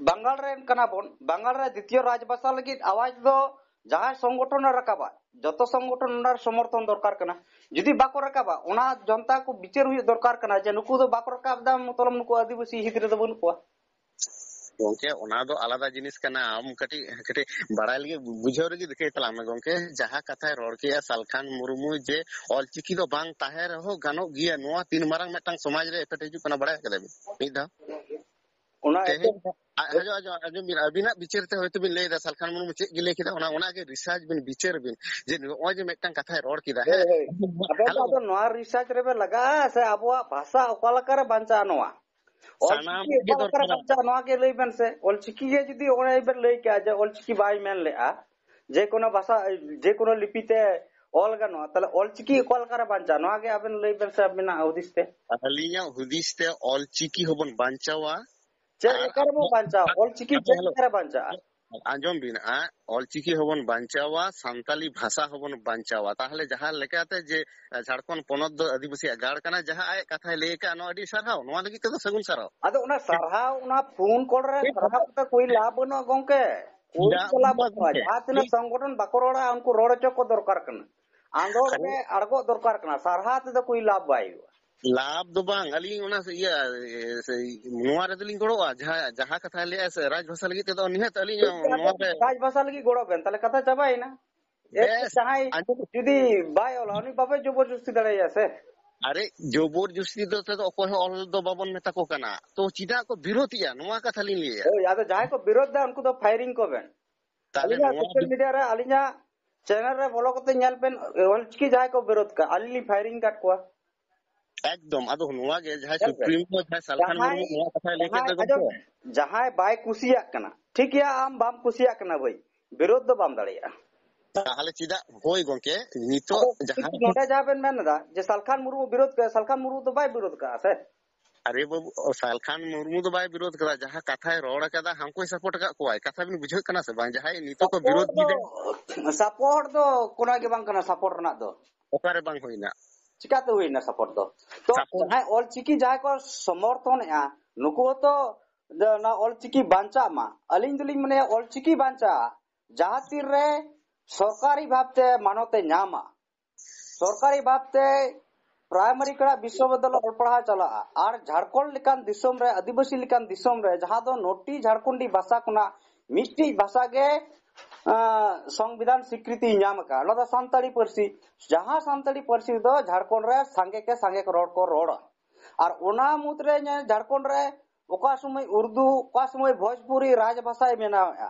ᱵᱟᱝᱜᱟᱞ ᱨᱮᱱ ᱠᱟᱱᱟ ᱵᱚᱱ, ᱵᱟᱝᱜᱟᱞ ᱨᱮ ᱫᱤᱛᱤᱭᱚ ᱨᱟᱡᱽ ᱵᱷᱟᱥᱟ ᱞᱟᱹᱜᱤᱫ ᱟᱣᱟᱡ ᱫᱚ ᱡᱟᱦᱟᱸᱭ ᱥᱚᱝᱜᱚᱴᱷᱚᱱ ᱮ ᱨᱟᱠᱟᱵᱟ, ᱡᱚᱛᱚ ᱥᱚᱝᱜᱚᱴᱷᱚᱱ ᱚᱱᱟ ᱨᱮ ᱥᱚᱢᱚᱨᱛᱷᱚᱱ ᱫᱚᱨᱠᱟᱨ ᱠᱟᱱᱟ᱾ ᱡᱩᱫᱤ ᱵᱟᱠᱚ ᱨᱟᱠᱟᱵᱟ, ᱚᱱᱟ ᱡᱚᱱᱛᱟ ᱠᱚ ᱵᱤᱪᱟᱹᱨ ᱦᱩᱭᱩᱜ ᱫᱚᱨᱠᱟᱨ ᱠᱟᱱᱟ ᱡᱮ ᱱᱩᱠᱩ ᱫᱚ ᱵᱟᱠᱚ ᱨᱟᱠᱟᱵ ᱮᱫᱟ, ᱢᱚᱛᱞᱚᱵ ᱱᱩᱠᱩ ᱟᱹᱫᱤᱵᱟᱹᱥᱤ ᱦᱤᱛ ᱨᱮᱫᱚ ᱵᱟᱹᱱᱩᱜ ᱠᱚᱣᱟ᱾ ᱜᱚᱝᱠᱮ, ᱚᱱᱟ ᱫᱚ ᱟᱞᱟᱫᱟ ᱡᱤᱱᱤᱥ ᱠᱟᱱᱟ᱾ ᱟᱢ ᱠᱟᱹᱴᱤᱡ, ᱠᱟᱹᱴᱤᱡ ᱵᱟᱲᱟᱭ ᱞᱟᱹᱜᱤᱫ, ᱵᱩᱡᱷᱟᱹᱣ ᱞᱟᱹᱜᱤᱫ ᱨᱤᱠᱟᱹᱭ ᱛᱟᱞᱟᱝ ᱢᱮ ᱜᱚᱝᱠᱮ, ᱡᱟᱦᱟᱸ ᱠᱟᱛᱷᱟᱭ ᱨᱚᱲ ᱠᱮᱜᱼᱟ ᱥᱟᱞᱠᱷᱟᱱ ᱢᱩᱨᱢᱩ ᱡᱮ ᱚᱞᱪᱤᱠᱤ ᱫᱚ ᱵᱟᱝ ᱛᱟᱦᱮᱸ ᱨᱮᱦᱚᱸ ᱜᱟᱱᱚᱜ ᱜᱮᱭᱟ, ᱱᱚᱣᱟ ᱛᱤᱱ ᱢᱟᱨᱟᱝ ᱢᱤᱫᱴᱟᱝ ᱥᱚᱢᱟᱡᱽ ᱨᱮ ᱮᱯᱷᱮᱠᱴ ᱦᱤᱡᱩᱜ ᱠᱟᱱᱟ, ᱵᱟᱲᱟᱭ ᱠᱟᱫᱟ ᱵᱤᱱ? ᱢᱤᱫ ᱫᱷᱟᱣ ᱚᱱᱟ ᱛᱮᱦᱮᱧ, ᱮᱯᱷᱮᱠᱴ ᱟ-, ᱟᱸᱡᱚᱢ, ᱟᱸᱡᱚᱢ, ᱟᱸᱡᱚᱢ ᱵᱤᱱ, ᱟᱹᱵᱤᱱᱟᱜ ᱵᱤᱪᱟᱹᱨ ᱛᱮ ᱦᱚᱭᱛᱳ ᱵᱤᱱ ᱞᱟᱹᱭ ᱮᱫᱟ ᱥᱟᱞᱠᱷᱟᱱ ᱢᱩᱨᱢᱩ ᱪᱮᱫ ᱜᱮ ᱞᱟᱹᱭ ᱠᱮᱫᱟ, ᱚᱱᱟ, ᱚᱱᱟ ᱜᱮ ᱨᱤᱥᱟᱨᱪ ᱵᱤᱱ, ᱵᱤᱪᱟᱹᱨ ᱵᱤᱱ ᱡᱮ ᱱᱚᱜᱼᱚᱭ ᱡᱮ ᱢᱤᱫᱴᱟᱝ ᱠᱟᱛᱷᱟᱭ ᱨᱚᱲ ᱠᱮᱫᱟ᱾ ᱦᱳᱭ, ᱦᱮᱸ, ᱦᱳᱭ᱾ ᱟᱵᱮᱱ ᱫᱚ ᱦᱮᱞᱳ᱾ ᱟᱫᱚ ᱱᱚᱣᱟ ᱨᱤᱥᱟᱨᱪ ᱨᱮᱵᱮᱱ ᱞᱟᱜᱟᱜᱼᱟ ᱥᱮ ᱟᱵᱚᱣᱟᱜ ᱵᱷᱟᱥᱟ ᱚᱠᱟ ᱞᱮᱠᱟᱨᱮ ᱵᱟᱧᱪᱟᱜᱼᱟ ᱱᱚᱣᱟ? ᱥᱟᱱᱟᱢ ᱚᱞᱪᱤᱠᱤ ᱜᱮ ᱚᱠᱟ ᱞᱮᱠᱟᱨᱮ ᱫᱚᱨᱠᱟᱨᱟ᱾ ᱵᱟᱧᱪᱟᱜᱼᱟ, ᱱᱚᱣᱟ ᱜᱮ ᱞᱟᱹᱭ ᱵᱮᱱ ᱥᱮ᱾ ᱚᱞᱪᱤᱠᱤ ᱜᱮ ᱡᱩᱫᱤ ᱚᱱᱮ ᱵᱮᱱ ᱞᱟᱹᱭ ᱠᱮᱜᱼᱟ ᱡᱮ ᱚᱞᱪᱤᱠᱤ ᱵᱟᱭ ᱢᱮᱱ ᱞᱮᱜᱼᱟ, ᱡᱮ ᱠᱳᱱᱳ ᱵᱷᱟᱥᱟ, ᱡᱮ ᱠᱳᱱᱳ ᱞᱤᱯᱤ ᱛᱮ ᱚᱞ ᱜᱟᱱᱚᱜᱼᱟ, ᱛᱟᱦᱞᱮ ᱚᱞᱪᱤᱠᱤ ᱚᱠᱟ ᱞᱮᱠᱟᱨᱮ ᱵᱟᱧᱪᱟᱜᱼᱟ? ᱱᱚᱣᱟ ᱜᱮ ᱟᱵᱮᱱ ᱞᱟᱹᱭ ᱵᱮᱱ ᱥᱮ ᱟᱵᱤᱱᱟᱜ ᱦᱩᱫᱤᱥ ᱛᱮ᱾ ᱟᱹᱞᱤᱧᱟᱜ ᱦᱩᱫᱤᱥ ᱛᱮ ᱚᱞᱪᱤᱠᱤ ᱦᱚᱸᱵᱚᱱ ᱵᱟᱧᱪᱟᱣᱟ᱾ ᱪᱮᱫ ᱟᱨ ᱞᱮᱠᱟ ᱨᱮᱵᱚ ᱵᱟᱧᱪᱟᱣᱟ? ᱚᱞᱪᱤᱠᱤ ᱦᱮᱞᱳ, ᱪᱮᱫ ᱦᱮᱞᱳ᱾ ᱞᱮᱠᱟ ᱨᱮ ᱵᱟᱧᱪᱟᱜᱼᱟ? ᱟᱸᱡᱚᱢ ᱵᱤᱱ, ᱟ, ᱚᱞᱪᱤᱠᱤ ᱦᱚᱸᱵᱚᱱ ᱵᱟᱧᱪᱟᱣᱟ, ᱥᱟᱱᱛᱟᱞᱤ ᱵᱷᱟᱥᱟ ᱦᱚᱸᱵᱚᱱ ᱵᱟᱧᱪᱟᱣᱟ᱾ ᱛᱟᱦᱞᱮ ᱡᱟᱦᱟᱸ ᱞᱮᱠᱟᱛᱮ ᱡᱮ, ᱟ, ᱡᱷᱟᱲᱠᱷᱚᱸᱰ ᱯᱚᱱᱚᱛ ᱫᱚ ᱟᱹᱫᱤᱵᱟᱹᱥᱤᱭᱟᱜ ᱜᱟᱲ ᱠᱟᱱᱟ, ᱡᱟᱦᱟᱸ ᱟᱡ ᱠᱟᱛᱷᱟᱭ ᱞᱟᱹᱭ ᱟᱠᱟᱫ, ᱱᱚᱣᱟ ᱟᱹᱰᱤ ᱥᱟᱨᱦᱟᱣ, ᱱᱚᱣᱟ ᱞᱟᱹᱜᱤᱫ ᱛᱮᱫᱚ ᱥᱟᱹᱜᱩᱱ ᱥᱟᱨᱦᱟᱣ᱾ ᱟᱫᱚ ᱚᱱᱟ ᱥᱟᱨᱦᱟᱣ, ᱚᱱᱟ ᱯᱷᱳᱱ ᱠᱚᱞ ᱨᱮ ᱴᱷᱤᱠ ᱥᱟᱨᱦᱟᱣ ᱜᱮᱭᱟ᱾ ᱠᱟᱛᱮ ᱠᱳᱭ ᱞᱟᱵᱷ ᱵᱟᱹᱱᱩᱜᱼᱟ ᱜᱚᱝᱠᱮ, ᱠᱳᱭ ᱪᱮᱫᱟᱜ ᱪᱟᱞᱟᱣ ᱵᱟᱹᱱᱩᱜᱼᱟ ᱵᱟᱹᱱᱩᱜᱼᱟ᱾ ᱜᱚᱝᱠᱮ? ᱡᱟᱦᱟᱸ ᱛᱤᱱᱟᱹᱜ ᱴᱷᱤᱠ᱾ ᱥᱚᱝᱜᱚᱴᱷᱚᱱ ᱵᱟᱠᱚ ᱨᱚᱲᱟ, ᱩᱱᱠᱩ ᱨᱚᱲ ᱦᱚᱪᱚ ᱠᱚ ᱫᱚᱨᱠᱟᱨ ᱠᱟᱱᱟ, ᱟᱸᱫᱳᱲ ᱟᱨᱮ ᱨᱮ ᱟᱬᱜᱚᱜ ᱫᱚᱨᱠᱟᱨ ᱠᱟᱱᱟ, ᱥᱟᱨᱦᱟᱣ ᱛᱮᱫᱚ ᱠᱳᱭ ᱞᱟᱵᱷ ᱵᱟᱭ ᱦᱩᱭᱩᱜᱼᱟ᱾ ᱞᱟᱵᱷ ᱫᱚ ᱵᱟᱝ, ᱟᱹᱞᱤᱧ ᱚᱱᱟ ᱥᱮ-, ᱤᱭᱟᱹ, ᱮ, ᱥᱮ-, ᱱᱚᱣᱟ ᱨᱮᱫᱚᱞᱤᱧ ᱜᱚᱲᱚᱜᱼᱟ, ᱡᱟᱦᱟᱸ, ᱡᱟᱦᱟᱸ ᱠᱟᱛᱷᱟᱭ ᱞᱟᱹᱭᱟ ᱥᱮ ᱨᱟᱡᱽ ᱵᱷᱟᱥᱟ ᱞᱟᱹᱜᱤᱫ ᱛᱮᱫᱚ ᱱᱤᱦᱟᱹᱛ ᱟᱹᱞᱤᱧ ᱴᱷᱤᱠ ᱜᱮᱭᱟ, ᱱᱚᱣᱟ ᱟᱵᱮᱱ ᱨᱮ ᱨᱟᱡᱽ ᱵᱷᱟᱥᱟ ᱞᱟᱹᱜᱤᱫ ᱜᱚᱲᱚ ᱵᱮᱱ, ᱛᱟᱦᱞᱮ ᱠᱟᱛᱷᱟ ᱪᱟᱵᱟᱭᱮᱱᱟ᱾ ᱮ, ᱵᱮᱥ, ᱡᱟᱦᱟᱸᱭ ᱟᱸᱡᱚᱢ ᱡᱩᱫᱤ ᱵᱟᱭ ᱚᱞᱟ, ᱩᱱᱤ ᱵᱟᱵᱮ ᱡᱚᱵᱚᱨ ᱡᱚᱥᱛᱤ ᱫᱟᱲᱮᱭᱟᱭᱟ ᱥᱮ᱾ ᱟᱨᱮ, ᱡᱚᱵᱚᱨ ᱡᱚᱥᱛᱤ ᱫᱚ ᱛᱮᱫᱚ ᱚᱠᱚᱭ ᱦᱚᱸ ᱚᱞ ᱫᱚ ᱵᱟᱵᱚᱱ ᱢᱮᱛᱟ ᱠᱚ ᱠᱟᱱᱟ, ᱛᱚ ᱪᱮᱫᱟᱜ ᱠᱚ ᱵᱤᱨᱳᱫᱷᱮᱜᱼᱟ, ᱱᱚᱣᱟ ᱠᱟᱛᱷᱟ ᱞᱤᱧ ᱞᱟᱹᱭᱟ᱾ ᱦᱳᱭ, ᱟᱫᱚ ᱡᱟᱦᱟᱸᱭ ᱠᱚ ᱵᱤᱨᱳᱫᱷ ᱫᱟ, ᱩᱱᱠᱩ ᱫᱚ ᱯᱷᱟᱭᱨᱤᱝ ᱠᱚ ᱵᱮᱱ᱾ ᱛᱟᱦᱞᱮ ᱟᱹᱞᱤᱧᱟᱜ ᱱᱚᱣᱟ ᱥᱳᱥᱟᱞ ᱢᱤᱰᱤᱭᱟ ᱨᱮ ᱟᱹᱞᱤᱧᱟᱜ ᱪᱮᱱᱮᱞ ᱨᱮ ᱵᱚᱞᱚ ᱠᱟᱛᱮ ᱧᱮᱞ ᱵᱮᱱ, ᱚᱞᱪᱤᱠᱤ ᱡᱟᱦᱟᱸᱭ ᱠᱚ ᱵᱤᱨᱳᱫ ᱠᱟᱜ, ᱟᱹᱞᱤᱧ ᱞᱤᱧ ᱯᱷᱟᱭᱨᱤᱝ ᱠᱟᱫ ᱠᱚᱣᱟ᱾ ᱮᱠᱫᱚᱢ᱾ ᱟᱫᱚ ᱱᱚᱣᱟ ᱜᱮ ᱡᱟᱦᱟᱸᱭ ᱧᱮᱞ ᱵᱮᱱ, ᱥᱩᱯᱨᱤᱢ ᱠᱳᱨᱴ ᱡᱟᱦᱟᱸᱭ ᱥᱟᱞᱠᱷᱟᱱ ᱡᱟᱦᱟᱸᱭ ᱢᱩᱨᱢᱩ ᱱᱚᱣᱟ ᱠᱟᱛᱷᱟᱭ ᱞᱟᱹᱭ ᱠᱮᱫ ᱡᱟᱦᱟᱸᱭ ᱫᱚ ᱟᱸᱡᱚᱢ ᱜᱚᱢᱠᱮ, ᱵᱮᱱ, ᱡᱟᱦᱟᱸᱭ ᱵᱟᱭ ᱠᱩᱥᱤᱭᱟᱜ ᱠᱟᱱᱟ, ᱴᱷᱤᱠ ᱜᱮᱭᱟ, ᱟᱢ ᱵᱟᱢ ᱠᱩᱥᱤᱭᱟᱜ ᱠᱟᱱᱟ ᱵᱷᱟᱹᱭ, ᱵᱤᱨᱳᱫ ᱫᱚ ᱵᱟᱢ ᱫᱟᱲᱮᱭᱟᱜᱼᱟ᱾ ᱛᱟᱦᱞᱮ ᱪᱮᱫᱟᱜ? ᱦᱳᱭ ᱜᱚᱢᱠᱮ, ᱱᱤᱛᱚᱜ ᱟᱫᱚ ᱡᱟᱦᱟᱸ ᱱᱚᱰᱮ ᱡᱟᱦᱟᱸ ᱵᱮᱱ ᱢᱮᱱ ᱮᱫᱟ ᱡᱮ ᱥᱟᱞᱠᱷᱟᱱ ᱢᱩᱨᱢᱩ ᱵᱤᱨᱳᱫ ᱠᱟᱜᱼᱟ, ᱥᱟᱞᱠᱷᱟᱱ ᱢᱩᱨᱢᱩ ᱫᱚ ᱵᱟᱭ ᱵᱤᱨᱳᱫ ᱠᱟᱜᱼᱟ ᱥᱮ? ᱟᱨᱮ ᱵᱟᱹᱵᱩ, ᱥᱟᱞᱠᱷᱟᱱ ᱢᱩᱨᱢᱩ ᱫᱚ ᱵᱟᱭ ᱵᱤᱨᱳᱫ ᱠᱟᱫᱟ, ᱡᱟᱦᱟᱸ ᱠᱟᱛᱷᱟᱭ ᱨᱚᱲ ᱠᱟᱫᱟ ᱦᱟᱝᱠᱩᱭ ᱥᱟᱯᱳᱨᱴ ᱟᱠᱟᱫ ᱠᱚᱣᱟᱭ᱾ ᱠᱟᱛᱷᱟ ᱵᱤᱱ ᱵᱩᱡᱷᱟᱹᱜ ᱠᱟᱱᱟ ᱥᱮ ᱵᱟᱝ? ᱡᱟᱦᱟᱸᱭ ᱱᱤᱛᱚᱜ ᱠᱚ ᱵᱤᱨᱳᱫ ᱥᱟᱯᱳᱨᱴ ᱫᱚ, ᱜᱤᱫᱟᱹ ᱥᱟᱯᱳᱨᱴ ᱫᱚ ᱠᱳᱱᱳ ᱜᱮ ᱵᱟᱝ ᱠᱟᱱᱟ ᱥᱟᱯᱳᱨᱴ ᱨᱮᱱᱟᱜ ᱫᱚ᱾ ᱚᱠᱟᱨᱮ ᱵᱟᱝ ᱦᱩᱭᱱᱟ? ᱪᱤᱠᱟᱛᱮ ᱦᱩᱭᱱᱟ ᱥᱟᱯᱳᱨᱴ ᱫᱚ? ᱛᱚ ᱥᱟᱯᱳᱨᱴ ᱡᱟᱦᱟᱸᱭ ᱚᱞᱪᱤᱠᱤ ᱡᱟᱦᱟᱸᱭ ᱠᱚ ᱥᱚᱢᱚᱨᱛᱷᱚᱱᱮᱜᱼᱟ, ᱱᱩᱠᱩ ᱦᱚᱸᱛᱚ ᱡᱮ ᱚᱱᱟ ᱚᱞᱪᱤᱠᱤ ᱵᱟᱧᱪᱟᱜ ᱢᱟ᱾ ᱟᱹᱞᱤᱧ ᱫᱚᱞᱤᱧ ᱢᱚᱱᱮᱭᱟ ᱚᱞᱪᱤᱠᱤ ᱵᱟᱧᱪᱟᱜᱼᱟ ᱡᱟᱦᱟᱸ ᱛᱤᱱ ᱨᱮ ᱥᱚᱨᱠᱟᱨᱤ ᱵᱷᱟᱵᱽᱛᱮ ᱢᱟᱱᱚᱛ ᱮ ᱧᱟᱢᱟ᱾ ᱥᱚᱨᱠᱟᱨᱤ ᱵᱷᱟᱵᱽᱛᱮ ᱯᱨᱟᱭᱢᱟᱨᱤ ᱠᱷᱚᱱᱟᱜ ᱵᱤᱥᱥᱚᱵᱤᱫᱽᱫᱟᱞᱚᱭ ᱚᱞ ᱯᱟᱲᱦᱟᱣ ᱪᱟᱞᱟᱜᱼᱟ᱾ ᱟᱨ ᱡᱷᱟᱲᱠᱷᱚᱸᱰ ᱞᱮᱠᱟᱱ ᱫᱤᱥᱚᱢ ᱨᱮ, ᱟᱹᱫᱤᱵᱟᱹᱥᱤ ᱞᱮᱠᱟᱱ ᱫᱤᱥᱚᱢ ᱨᱮ, ᱡᱟᱦᱟᱸ ᱫᱚ ᱱᱚᱴᱤ ᱡᱷᱟᱲᱠᱷᱚᱸᱰᱤ ᱵᱷᱟᱥᱟ ᱠᱷᱚᱱᱟᱜ ᱢᱤᱫᱴᱤᱡ ᱵᱷᱟᱥᱟ ᱜᱮ, ᱟᱸ, ᱥᱚᱝᱵᱤᱫᱷᱟᱱ ᱥᱤᱠᱨᱤᱛᱤ ᱧᱟᱢ ᱟᱠᱟᱫᱼᱟ, ᱚᱱᱟ ᱫᱚ ᱥᱟᱱᱛᱟᱲᱤ ᱯᱟᱹᱨᱥᱤ᱾ ᱡᱟᱦᱟᱸ ᱥᱟᱱᱛᱟᱲᱤ ᱯᱟᱹᱨᱥᱤ ᱫᱚ ᱡᱷᱟᱲᱠᱷᱚᱸᱰ ᱨᱮ ᱥᱟᱸᱜᱮ ᱠᱮ ᱥᱟᱸᱜᱮ ᱠᱚ ᱨᱚᱲ ᱠᱚ ᱨᱚᱲᱟ᱾ ᱟᱨ ᱚᱱᱟ ᱢᱩᱫᱽᱨᱮ ᱧᱮ-, ᱡᱷᱟᱲᱠᱷᱚᱸᱰ ᱨᱮ ᱚᱠᱟ ᱥᱚᱢᱚᱭ ᱩᱨᱫᱩ, ᱚᱠᱟ ᱥᱚᱢᱚᱭ ᱵᱷᱳᱡᱽᱯᱩᱨᱤ ᱨᱟᱡᱽ ᱵᱷᱟᱥᱟᱭ ᱵᱮᱱᱟᱣᱮᱫᱼᱟ,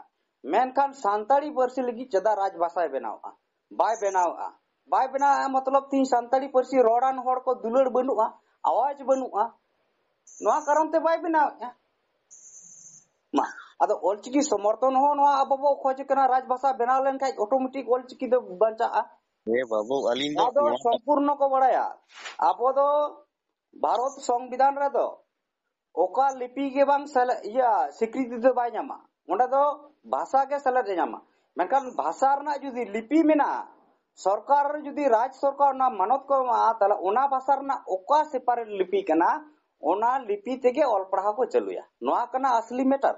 ᱢᱮᱱᱠᱷᱟᱱ ᱥᱟᱱᱛᱟᱲᱤ ᱯᱟᱹᱨᱥᱤ ᱞᱟᱹᱜᱤᱫ ᱪᱮᱫᱟᱜ ᱨᱟᱡᱽ ᱵᱷᱟᱥᱟᱭ ᱵᱮᱱᱟᱣᱮᱫᱼᱟ? ᱵᱟᱭ ᱵᱮᱱᱟᱣᱮᱫᱼᱟ᱾ ᱵᱟᱭ ᱵᱮᱱᱟᱣᱮᱫᱼᱟ ᱢᱚᱛᱞᱚᱵ ᱛᱮᱦᱤᱧ ᱥᱟᱱᱛᱟᱲᱤ ᱯᱟᱹᱨᱥᱤ ᱨᱚᱲᱟᱱ ᱦᱚᱲ ᱠᱚ ᱫᱩᱞᱟᱹᱲ ᱵᱟᱹᱱᱩᱜᱼᱟ, ᱟᱣᱟᱡᱽ ᱵᱟᱹᱱᱩᱜᱼᱟ, ᱱᱚᱣᱟ ᱠᱟᱨᱚᱱ ᱛᱮ ᱵᱟᱭ ᱵᱮᱱᱟᱣᱮᱫᱼᱟ᱾ ᱢᱟ, ᱟᱫᱚ ᱚᱞᱪᱤᱠᱤ ᱥᱚᱢᱚᱨᱛᱷᱚᱱ ᱦᱚᱸ ᱱᱚᱣᱟ ᱟᱵᱚ ᱵᱚ ᱠᱷᱚᱡᱽ ᱠᱟᱱᱟ, ᱨᱟᱡᱽ ᱵᱷᱟᱥᱟ ᱵᱮᱱᱟᱣ ᱞᱮᱱᱠᱷᱟᱱ ᱚᱴᱳᱢᱮᱴᱤᱠ ᱚᱞᱪᱤᱠᱤ ᱫᱚ ᱵᱟᱧᱪᱟᱜᱼᱟ᱾ ᱦᱮᱸ ᱵᱟᱹᱵᱩ, ᱟᱹᱞᱤᱧ ᱫᱚ ᱱᱚᱣᱟ ᱫᱚ ᱱᱚᱣᱟ ᱥᱚᱢᱯᱩᱨᱱᱚ ᱠᱚ ᱵᱟᱲᱟᱭᱟ᱾ ᱟᱵᱚ ᱫᱚ ᱵᱷᱟᱨᱚᱛ ᱥᱚᱝᱵᱤᱫᱷᱟᱱ ᱨᱮᱫᱚ ᱚᱠᱟ ᱞᱤᱯᱤ ᱜᱮ ᱵᱟᱝ ᱥᱮᱞᱮᱫ, ᱤᱭᱟᱹ, ᱥᱤᱠᱨᱤᱛᱤ ᱫᱚ ᱵᱟᱭ ᱧᱟᱢᱟ᱾ ᱚᱸᱰᱮ ᱫᱚ ᱵᱷᱟᱥᱟ ᱜᱮ ᱥᱮᱞᱮᱫ ᱮ ᱧᱟᱢᱟ᱾ ᱢᱮᱱᱠᱷᱟᱱ ᱵᱷᱟᱥᱟ ᱨᱮᱱᱟᱜ ᱡᱩᱫᱤ ᱞᱤᱯᱤ ᱢᱮᱱᱟᱜᱼᱟ, ᱥᱚᱨᱠᱟᱨ ᱡᱩᱫᱤ ᱨᱟᱡᱽ ᱥᱚᱨᱠᱟᱨ ᱚᱱᱟ ᱢᱟᱱᱚᱛ ᱠᱚ ᱮᱢᱟᱜᱼᱟ, ᱛᱟᱦᱞᱮ ᱚᱱᱟ ᱵᱷᱟᱥᱟ ᱨᱮᱱᱟᱜ ᱚᱠᱟ ᱥᱮᱯᱟᱨᱮᱴ ᱞᱤᱯᱤ ᱠᱟᱱᱟ, ᱚᱱᱟ ᱞᱤᱯᱤ ᱛᱮᱜᱮ ᱚᱞ ᱯᱟᱲᱦᱟᱣ ᱠᱚ ᱪᱟᱹᱞᱩᱭᱟ᱾ ᱱᱚᱣᱟ ᱠᱟᱱᱟ ᱟᱥᱞᱤ ᱢᱮᱴᱟᱨ᱾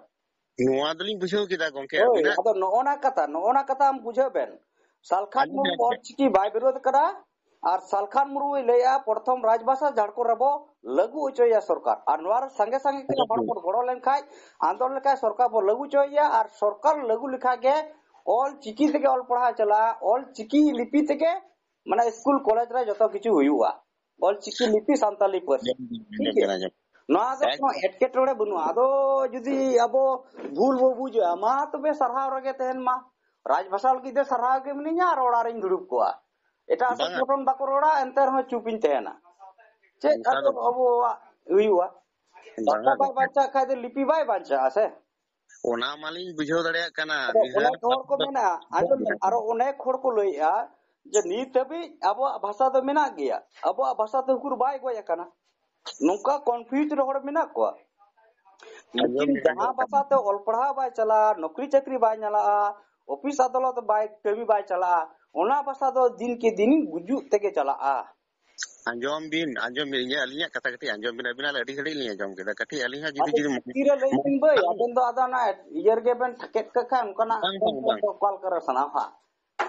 ᱱᱚᱣᱟ ᱫᱚᱞᱤᱧ ᱵᱩᱡᱷᱟᱹᱣ ᱠᱮᱫᱟ ᱜᱚᱝᱠᱮ, ᱦᱳᱭ, ᱟᱹᱵᱤᱱᱟᱜ ᱟᱫᱚ ᱱᱚᱜᱼᱚ ᱱᱟ ᱠᱟᱛᱷᱟ, ᱱᱚᱜᱼᱚ ᱱᱟ ᱠᱟᱛᱷᱟ ᱟᱢ ᱵᱩᱡᱷᱟᱹᱣ ᱵᱮᱱ, ᱥᱟᱞᱠᱷᱟᱱ ᱟᱹᱞᱤᱧ ᱢᱩᱨᱢᱩ ᱟᱹᱞᱤᱧ ᱚᱞᱪᱤᱠᱤ ᱵᱟᱭ ᱵᱤᱨᱳᱫ ᱠᱟᱫᱟ, ᱟᱨ ᱥᱟᱞᱠᱷᱟᱱ ᱢᱩᱨᱢᱩᱭ ᱞᱟᱹᱭᱮᱜᱼᱟ ᱯᱨᱚᱛᱷᱚᱢ ᱨᱟᱡᱽᱵᱷᱟᱥᱟ ᱡᱷᱟᱲᱠᱷᱚᱸᱰ ᱨᱮᱵᱚ ᱞᱟᱹᱜᱩ ᱦᱚᱪᱚᱭᱟ ᱥᱚᱨᱠᱟᱨ, ᱟᱨ ᱱᱚᱣᱟ ᱨᱮ ᱥᱟᱸᱜᱮ ᱥᱟᱸᱜᱮ ᱛᱮ ᱦᱚᱲ ᱠᱚ ᱜᱚᱲᱚ ᱞᱮᱱᱠᱷᱟᱱ, ᱟᱱᱫᱳᱞᱚᱱ ᱞᱮᱠᱷᱟᱱ ᱥᱚᱨᱠᱟᱨ ᱵᱚ ᱞᱟᱹᱜᱩ ᱦᱚᱪᱚᱭᱮᱭᱟ, ᱟᱨ ᱥᱚᱨᱠᱟᱨ ᱞᱟᱹᱜᱩ ᱞᱮᱠᱷᱟᱱ ᱜᱮ ᱚᱞ ᱪᱤᱠᱤ ᱛᱮᱜᱮ ᱚᱞ ᱯᱟᱲᱦᱟᱣ ᱪᱟᱞᱟᱜᱼᱟ, ᱚᱞ ᱪᱤᱠᱤ ᱞᱤᱯᱤ ᱛᱮᱜᱮ ᱢᱟᱱᱮ ᱥᱠᱩᱞ ᱠᱚᱞᱮᱡᱽ ᱨᱮ ᱡᱚᱛᱚ ᱠᱤᱪᱷᱩ ᱦᱩᱭᱩᱜᱼᱟ, ᱚᱞ ᱪᱤᱠᱤ ᱞᱤᱯᱤ ᱥᱟᱱᱛᱟᱞᱤ ᱯᱟᱹᱨᱥᱤ᱾ ᱴᱷᱤᱠ ᱜᱮᱭᱟ? ᱱᱚᱣᱟ ᱫᱚ ᱮᱠ- ᱠᱳᱱᱳ ᱮᱴᱠᱮᱴᱚᱬᱮ ᱵᱟᱹᱱᱩᱜᱼᱟ᱾ ᱟᱫᱚ ᱡᱩᱫᱤ ᱟᱵᱚ ᱵᱷᱩᱞ ᱵᱚ ᱵᱩᱡᱟ, ᱢᱟ ᱛᱚᱵᱮ ᱥᱟᱨᱦᱟᱣ ᱨᱮᱜᱮ ᱛᱟᱦᱮᱱ ᱢᱟ᱾ ᱨᱟᱡᱽ ᱵᱷᱟᱥᱟ ᱞᱟᱹᱜᱤᱫ ᱫᱚ ᱥᱟᱨᱦᱟᱣ ᱜᱮ ᱢᱤᱱᱟᱹᱧᱟ ᱟᱨ ᱚᱲᱟᱜ ᱨᱤᱧ ᱫᱩᱲᱩᱵ ᱠᱚᱜᱼᱟ᱾ ᱮᱴᱟᱜ ᱵᱟᱝᱟ᱾ ᱥᱚᱝᱜᱚᱴᱷᱚᱱ ᱵᱟᱠᱚ ᱨᱚᱲᱟ, ᱮᱱᱛᱮ ᱨᱮᱦᱚᱸ ᱪᱩᱯ ᱤᱧ ᱛᱟᱦᱮᱱᱟ᱾ ᱪᱮᱫ ᱚᱱᱠᱟ ᱟᱫᱚ ᱫᱚ ᱟᱵᱚᱣᱟᱜ ᱦᱩᱭᱩᱜᱼᱟ? ᱵᱟᱝᱟ᱾ ᱵᱷᱟᱥᱟ ᱵᱟᱭ ᱵᱟᱧᱪᱟᱜ ᱠᱷᱟᱡ ᱫᱚ ᱞᱤᱯᱤ ᱵᱟᱭ ᱵᱟᱧᱪᱟᱜᱼᱟ ᱥᱮ᱾ ᱚᱱᱟ ᱢᱟᱞᱤᱧ ᱵᱩᱡᱷᱟᱹᱣ ᱫᱟᱲᱮᱭᱟᱜ ᱠᱟᱱᱟ᱾ ᱟᱫᱚ ᱱᱤᱦᱟᱹᱨ ᱚᱱᱮᱠ ᱦᱚᱲ ᱠᱚ ᱢᱮᱱᱟ, ᱟᱸᱡᱚᱢ ᱵᱤᱱ, ᱟᱨᱚ ᱚᱱᱮᱠ ᱦᱚᱲ ᱠᱚ ᱞᱟᱹᱭᱮᱜᱼᱟ ᱡᱮ ᱱᱤᱛ ᱦᱟᱹᱵᱤᱡ ᱟᱵᱚᱣᱟᱜ ᱵᱷᱟᱥᱟ ᱫᱚ ᱢᱮᱱᱟᱜ ᱜᱮᱭᱟ, ᱟᱵᱚᱣᱟᱜ ᱵᱷᱟᱥᱟ ᱫᱚ ᱩᱠᱩᱨ ᱵᱟᱭ ᱜᱚᱡ ᱟᱠᱟᱱᱟ᱾ ᱱᱚᱝᱠᱟ confused ᱦᱚᱲ ᱢᱮᱱᱟᱜ ᱠᱚᱣᱟ᱾ ᱟᱸᱡᱚᱢ ᱞᱮᱠᱤᱱ ᱵᱤᱱ, ᱡᱟᱦᱟᱸ ᱟᱸᱡᱚᱢ ᱵᱷᱟᱥᱟ ᱛᱮ ᱚᱞ ᱯᱟᱲᱦᱟᱣ ᱵᱟᱭ ᱪᱟᱞᱟᱜᱼᱟ, ᱱᱚᱠᱨᱤ ᱪᱟᱹᱠᱨᱤ ᱵᱟᱭ ᱧᱟᱞᱟᱜᱼᱟ, ᱚᱯᱷᱤᱥ ᱟᱫᱟᱞᱚᱛ ᱵᱟᱭ ᱠᱟᱹᱢᱤ ᱵᱟᱭ ᱪᱟᱞᱟᱜᱼᱟ, ᱚᱱᱟ ᱵᱷᱟᱥᱟ ᱫᱚ ᱫᱤᱱ ᱠᱮ ᱫᱤᱱ ᱜᱩᱡᱩᱜ ᱛᱮᱜᱮ ᱪᱟᱞᱟᱜᱼᱟ᱾ ᱟᱸᱡᱚᱢ ᱵᱤᱱ, ᱟᱸᱡᱚᱢ ᱵᱤᱱ, ᱤᱧᱟᱹᱜ, ᱟᱹᱞᱤᱧᱟᱜ ᱠᱟᱛᱷᱟ ᱠᱟᱹᱴᱤᱡ ᱟᱸᱡᱚᱢ ᱵᱤᱱ, ᱟᱹᱵᱤᱱᱟᱜ ᱟᱹᱰᱤ ᱜᱷᱟᱹᱲᱤᱡ ᱞᱤᱧ ᱟᱸᱡᱚᱢ ᱠᱮᱫᱟ, ᱠᱟᱹᱴᱤᱡ ᱟᱹᱞᱤᱧ ᱦᱚᱸ ᱡᱩᱫᱤ, ᱟᱫᱚ ᱡᱩᱫᱤ ᱢᱚᱱᱮ ᱛᱤᱨᱮ ᱞᱟᱹᱭ ᱵᱤᱱ ᱵᱟᱹᱭ, ᱟᱵᱮᱱ ᱫᱚ ᱟᱫᱚ ᱚᱱᱟ ᱤᱭᱟᱹ ᱨᱮᱜᱮ ᱵᱮᱱ ᱴᱷᱟᱠᱮᱫ ᱠᱟᱜ ᱠᱷᱟᱱ ᱚᱱᱠᱟᱱᱟᱜ ᱵᱟᱝ, ᱵᱟᱝ, ᱵᱟᱝ᱾ ᱚᱠᱟ ᱞᱮᱠᱟ ᱨᱮ ᱥᱟᱱᱟᱣᱟ ᱦᱟᱸᱜ?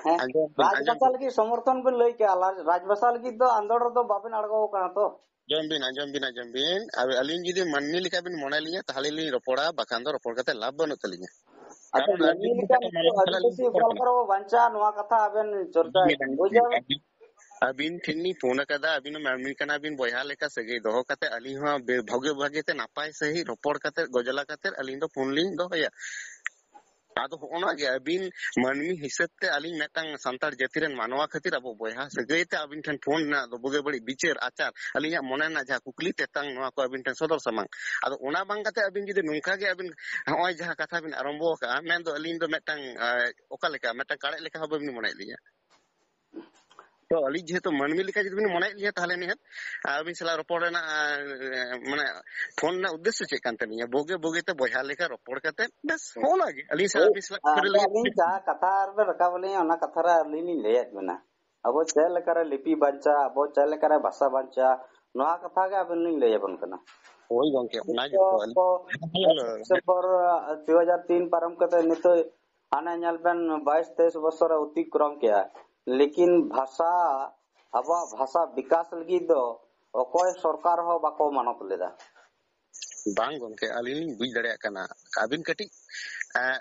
ᱦᱮᱸ? ᱟᱸᱡᱚᱢ ᱵᱤᱱ, ᱨᱟᱡᱽ ᱟᱸᱡᱚᱢ ᱵᱷᱟᱥᱟ ᱵᱤᱱ᱾ ᱞᱟᱹᱜᱤᱫ ᱥᱚᱢᱚᱨᱛᱷᱚᱱ ᱵᱤᱱ ᱞᱟᱹᱭ ᱠᱮᱜᱼᱟ, ᱨᱟᱡᱽ, ᱨᱟᱡᱽ ᱵᱷᱟᱥᱟ ᱞᱟᱹᱜᱤᱫ ᱫᱚ ᱟᱸᱫᱳᱲ ᱨᱮᱫᱚ ᱵᱟᱵᱮᱱ ᱟᱬᱜᱚ ᱟᱠᱟᱱᱟ ᱛᱚ? ᱟᱸᱡᱚᱢ ᱵᱤᱱ, ᱟᱸᱡᱚᱢ ᱵᱤᱱ, ᱟᱸᱡᱚᱢ ᱵᱤᱱ᱾ ᱟᱵ-, ᱟᱹᱞᱤᱧ ᱡᱩᱫᱤ ᱢᱟᱹᱱᱢᱤ ᱞᱮᱠᱟ ᱵᱤᱱ ᱢᱚᱱᱮ ᱞᱤᱧᱟ, ᱛᱟᱦᱚᱞᱮ ᱞᱤᱧ ᱨᱚᱯᱚᱲᱟ, ᱵᱟᱠᱷᱟᱱ ᱫᱚ ᱨᱚᱯᱚᱲ ᱠᱟᱛᱮ ᱞᱟᱵᱷ ᱵᱟᱹᱱᱩᱜ ᱛᱟᱹᱞᱤᱧᱟ᱾ ᱟᱫᱚ ᱠᱟᱨᱚᱱ ᱢᱟᱹᱱᱢᱤ ᱟᱹᱞᱤᱧ ᱞᱮᱠᱟ ᱡᱟᱦᱟᱸ ᱱᱤᱛᱚᱜ ᱢᱟᱱᱮ ᱟᱹᱫᱤᱵᱟᱹᱥᱤ ᱚᱠᱟ ᱞᱮᱠᱟ ᱨᱮᱵᱚ ᱵᱟᱧᱪᱟᱜᱼᱟ, ᱱᱚᱣᱟ ᱠᱟᱛᱷᱟ ᱟᱵᱮᱱ ᱪᱚᱨᱪᱟ ᱵᱤᱱ, ᱵᱩᱡᱷᱟᱹᱣ᱾ ᱟᱹᱵᱤᱱ, ᱟᱹᱵᱤᱱ ᱴᱷᱮᱱ ᱞᱤᱧ ᱯᱷᱳᱱ ᱟᱠᱟᱫᱟ, ᱟᱹᱵᱤᱱ ᱦᱚᱸ ᱢᱟᱹᱱᱢᱤ ᱠᱟᱱᱟ ᱵᱤᱱ, ᱵᱚᱭᱦᱟ ᱞᱮᱠᱟ ᱥᱟᱹᱜᱟᱹᱭ ᱫᱚᱦᱚ ᱠᱟᱛᱮ ᱟᱹᱞᱤᱧ ᱦᱚᱸ ᱵᱮ-, ᱵᱷᱟᱜᱮ ᱵᱷᱟᱜᱮ ᱛᱮ ᱱᱟᱯᱟᱭ ᱥᱟᱺᱦᱤᱡ ᱨᱚᱯᱚᱲ ᱠᱟᱛᱮ ᱜᱚᱡᱽᱞᱟ ᱠᱟᱛᱮ ᱟᱹᱞᱤᱧ ᱫᱚ ᱯᱷᱳᱱ ᱞᱤᱧ ᱫᱚᱦᱚᱭᱟ᱾ ᱟᱫᱚ ᱦᱚᱸᱜᱼᱚ ᱱᱚᱣᱟ ᱜᱮ ᱟᱹᱵᱤᱱ ᱢᱟᱹᱱᱢᱤ ᱦᱤᱥᱟᱹᱵ ᱛᱮ ᱟᱹᱞᱤᱧ ᱢᱤᱫᱴᱟᱝ ᱥᱟᱱᱛᱟᱲ ᱡᱟᱹᱛᱤ ᱨᱮᱱ ᱢᱟᱱᱣᱟ ᱠᱷᱟᱹᱛᱤᱨ ᱟᱵᱚ ᱵᱚᱭᱦᱟ ᱥᱟᱹᱜᱟᱹᱭ ᱛᱮ ᱟᱹᱵᱤᱱ ᱴᱷᱮᱱ ᱯᱷᱳᱱ ᱨᱮᱱᱟᱜ ᱫᱚ ᱵᱩᱜᱤ ᱵᱟᱹᱲᱤᱡ ᱵᱤᱪᱟᱹᱨ ᱟᱪᱟᱨ ᱟᱹᱞᱤᱧᱟᱜ ᱢᱚᱱᱮ ᱨᱮᱱᱟᱜ ᱡᱟᱦᱟᱸ ᱠᱩᱠᱞᱤ ᱛᱮᱛᱟᱝ ᱱᱚᱣᱟ ᱠᱚ ᱟᱹᱵᱤᱱ ᱴᱷᱮᱱ ᱥᱚᱫᱚᱨ ᱥᱟᱢᱟᱝ᱾ ᱟᱫᱚ ᱚᱱᱟ ᱵᱟᱝ ᱠᱟᱛᱮ ᱟᱹᱵᱤᱱ ᱡᱩᱫᱤ ᱱᱚᱝᱠᱟ ᱜᱮ ᱟᱹᱵᱤᱱ ᱦᱚᱸᱜᱼᱚᱭ ᱡᱟᱦᱟᱸ ᱠᱟᱛᱷᱟ ᱵᱤᱱ ᱟᱨᱚᱢᱵᱚ ᱟᱠᱟᱫᱼᱟ, ᱢᱮᱱᱫᱚ ᱟᱹᱞᱤᱧ ᱫᱚ ᱢᱤᱫᱴᱟᱝ, ᱟᱸ, ᱚᱠᱟ ᱞᱮᱠᱟ ᱢᱤᱫᱴᱟᱝ ᱠᱟᱲᱮᱡ ᱞᱮᱠᱟ ᱦᱚᱸ ᱵᱟᱹᱵᱤᱱ ᱢᱚᱱᱮᱭᱮᱫ ᱞᱤᱧᱟ᱾ ᱛᱚ ᱟᱹᱞᱤᱧ ᱡᱮᱦᱮᱛᱩ ᱢᱟᱹᱱᱢᱤ ᱞᱮᱠᱟ ᱡᱩᱫᱤ ᱵᱤᱱ ᱢᱚᱱᱮᱭᱮᱫ ᱞᱤᱧᱟ, ᱛᱟᱦᱚᱞᱮ ᱱᱤᱦᱟᱹᱛ ᱟᱹᱵᱤᱱ ᱥᱟᱞᱟᱜ ᱨᱚᱯᱚᱲ ᱨᱮᱱᱟᱜ, ᱟᱸ, ᱢᱟᱱᱮ ᱯᱷᱳᱱ ᱨᱮᱱᱟᱜ ᱩᱫᱽᱫᱮᱥᱥᱚ ᱪᱮᱫ ᱠᱟᱱ ᱛᱟᱹᱞᱤᱧᱟ? ᱵᱩᱜᱤ ᱵᱩᱜᱤ ᱛᱮ ᱵᱚᱭᱦᱟ ᱞᱮᱠᱟ ᱨᱚᱯᱚᱲ ᱠᱟᱛᱮ ᱵᱮᱥ ᱦᱚᱸᱜᱼᱚ ᱱᱚᱣᱟ ᱜᱮ ᱟᱹᱞᱤᱧ ᱥᱟᱞᱟᱜ ᱦᱳᱭ, ᱟᱹᱵᱤᱱ ᱥᱟᱞᱟᱜ ᱟᱫᱚ ᱠᱷᱟᱹᱯᱟᱹᱨᱤ ᱞᱟᱹᱜᱤᱫ᱾ ᱟᱹᱞᱤᱧ ᱡᱟᱦᱟᱸ ᱠᱟᱛᱷᱟ ᱨᱮᱵᱮᱱ ᱨᱟᱠᱟᱵ ᱟᱹᱞᱤᱧᱟ, ᱚᱱᱟ ᱠᱟᱛᱷᱟ ᱨᱮ ᱟᱹᱞᱤᱧ ᱞᱤᱧ ᱞᱟᱹᱭᱟᱫ ᱵᱮᱱᱟ᱾ ᱟᱵᱚ ᱪᱮᱫ ᱞᱮᱠᱟᱨᱮ ᱞᱤᱯᱤ ᱵᱟᱧᱪᱟᱜᱼᱟ, ᱟᱵᱚ ᱪᱮᱫ ᱞᱮᱠᱟᱨᱮ ᱵᱷᱟᱥᱟ ᱵᱟᱧᱪᱟᱜᱼᱟ, ᱱᱚᱣᱟ ᱠᱟᱛᱷᱟ ᱜᱮ ᱟᱵᱮᱱ ᱞᱤᱧ ᱞᱟᱹᱭ ᱟᱵᱮᱱ ᱠᱟᱱᱟ᱾ ᱦᱳᱭ ᱜᱚᱝᱠᱮ, ᱚᱱᱟ ᱜᱮᱛᱚ ᱟᱹᱞᱤᱧ ᱛᱚ ᱦᱮᱞᱳ᱾ ᱰᱤᱥᱮᱢᱵᱚᱨ ᱫᱩ ᱦᱟᱡᱟᱨ ᱛᱤᱱ ᱯᱟᱨᱚᱢ ᱠᱟᱛᱮ ᱱᱤᱛᱚᱜ ᱦᱟᱱᱮ ᱧᱮᱞ ᱵᱮᱱ ᱵᱟᱭᱤᱥ ᱛᱮᱭᱤᱥ ᱵᱚᱪᱷᱚᱨᱮ ᱚᱛᱤᱠᱨᱚᱢ ᱠᱮᱜᱼᱟ᱾ ᱞᱮᱠᱤᱱ ᱵᱷᱟᱥᱟ, ᱟᱵᱚᱣᱟᱜ ᱵᱷᱟᱥᱟ ᱵᱤᱠᱟᱥ ᱞᱟᱹᱜᱤᱫ ᱫᱚ ᱚᱠᱚᱭ ᱥᱚᱨᱠᱟᱨ ᱦᱚᱸ ᱵᱟᱠᱚ ᱢᱟᱱᱚᱛ ᱞᱮᱫᱟ᱾ ᱵᱟᱝ ᱜᱚᱝᱠᱮ, ᱟᱹᱞᱤᱧ ᱞᱤᱧ ᱵᱩᱡᱽ ᱫᱟᱲᱮᱭᱟᱜ ᱠᱟᱱᱟ᱾ ᱟᱹᱵᱤᱱ ᱠᱟᱹᱴᱤᱡ, ᱮᱸ,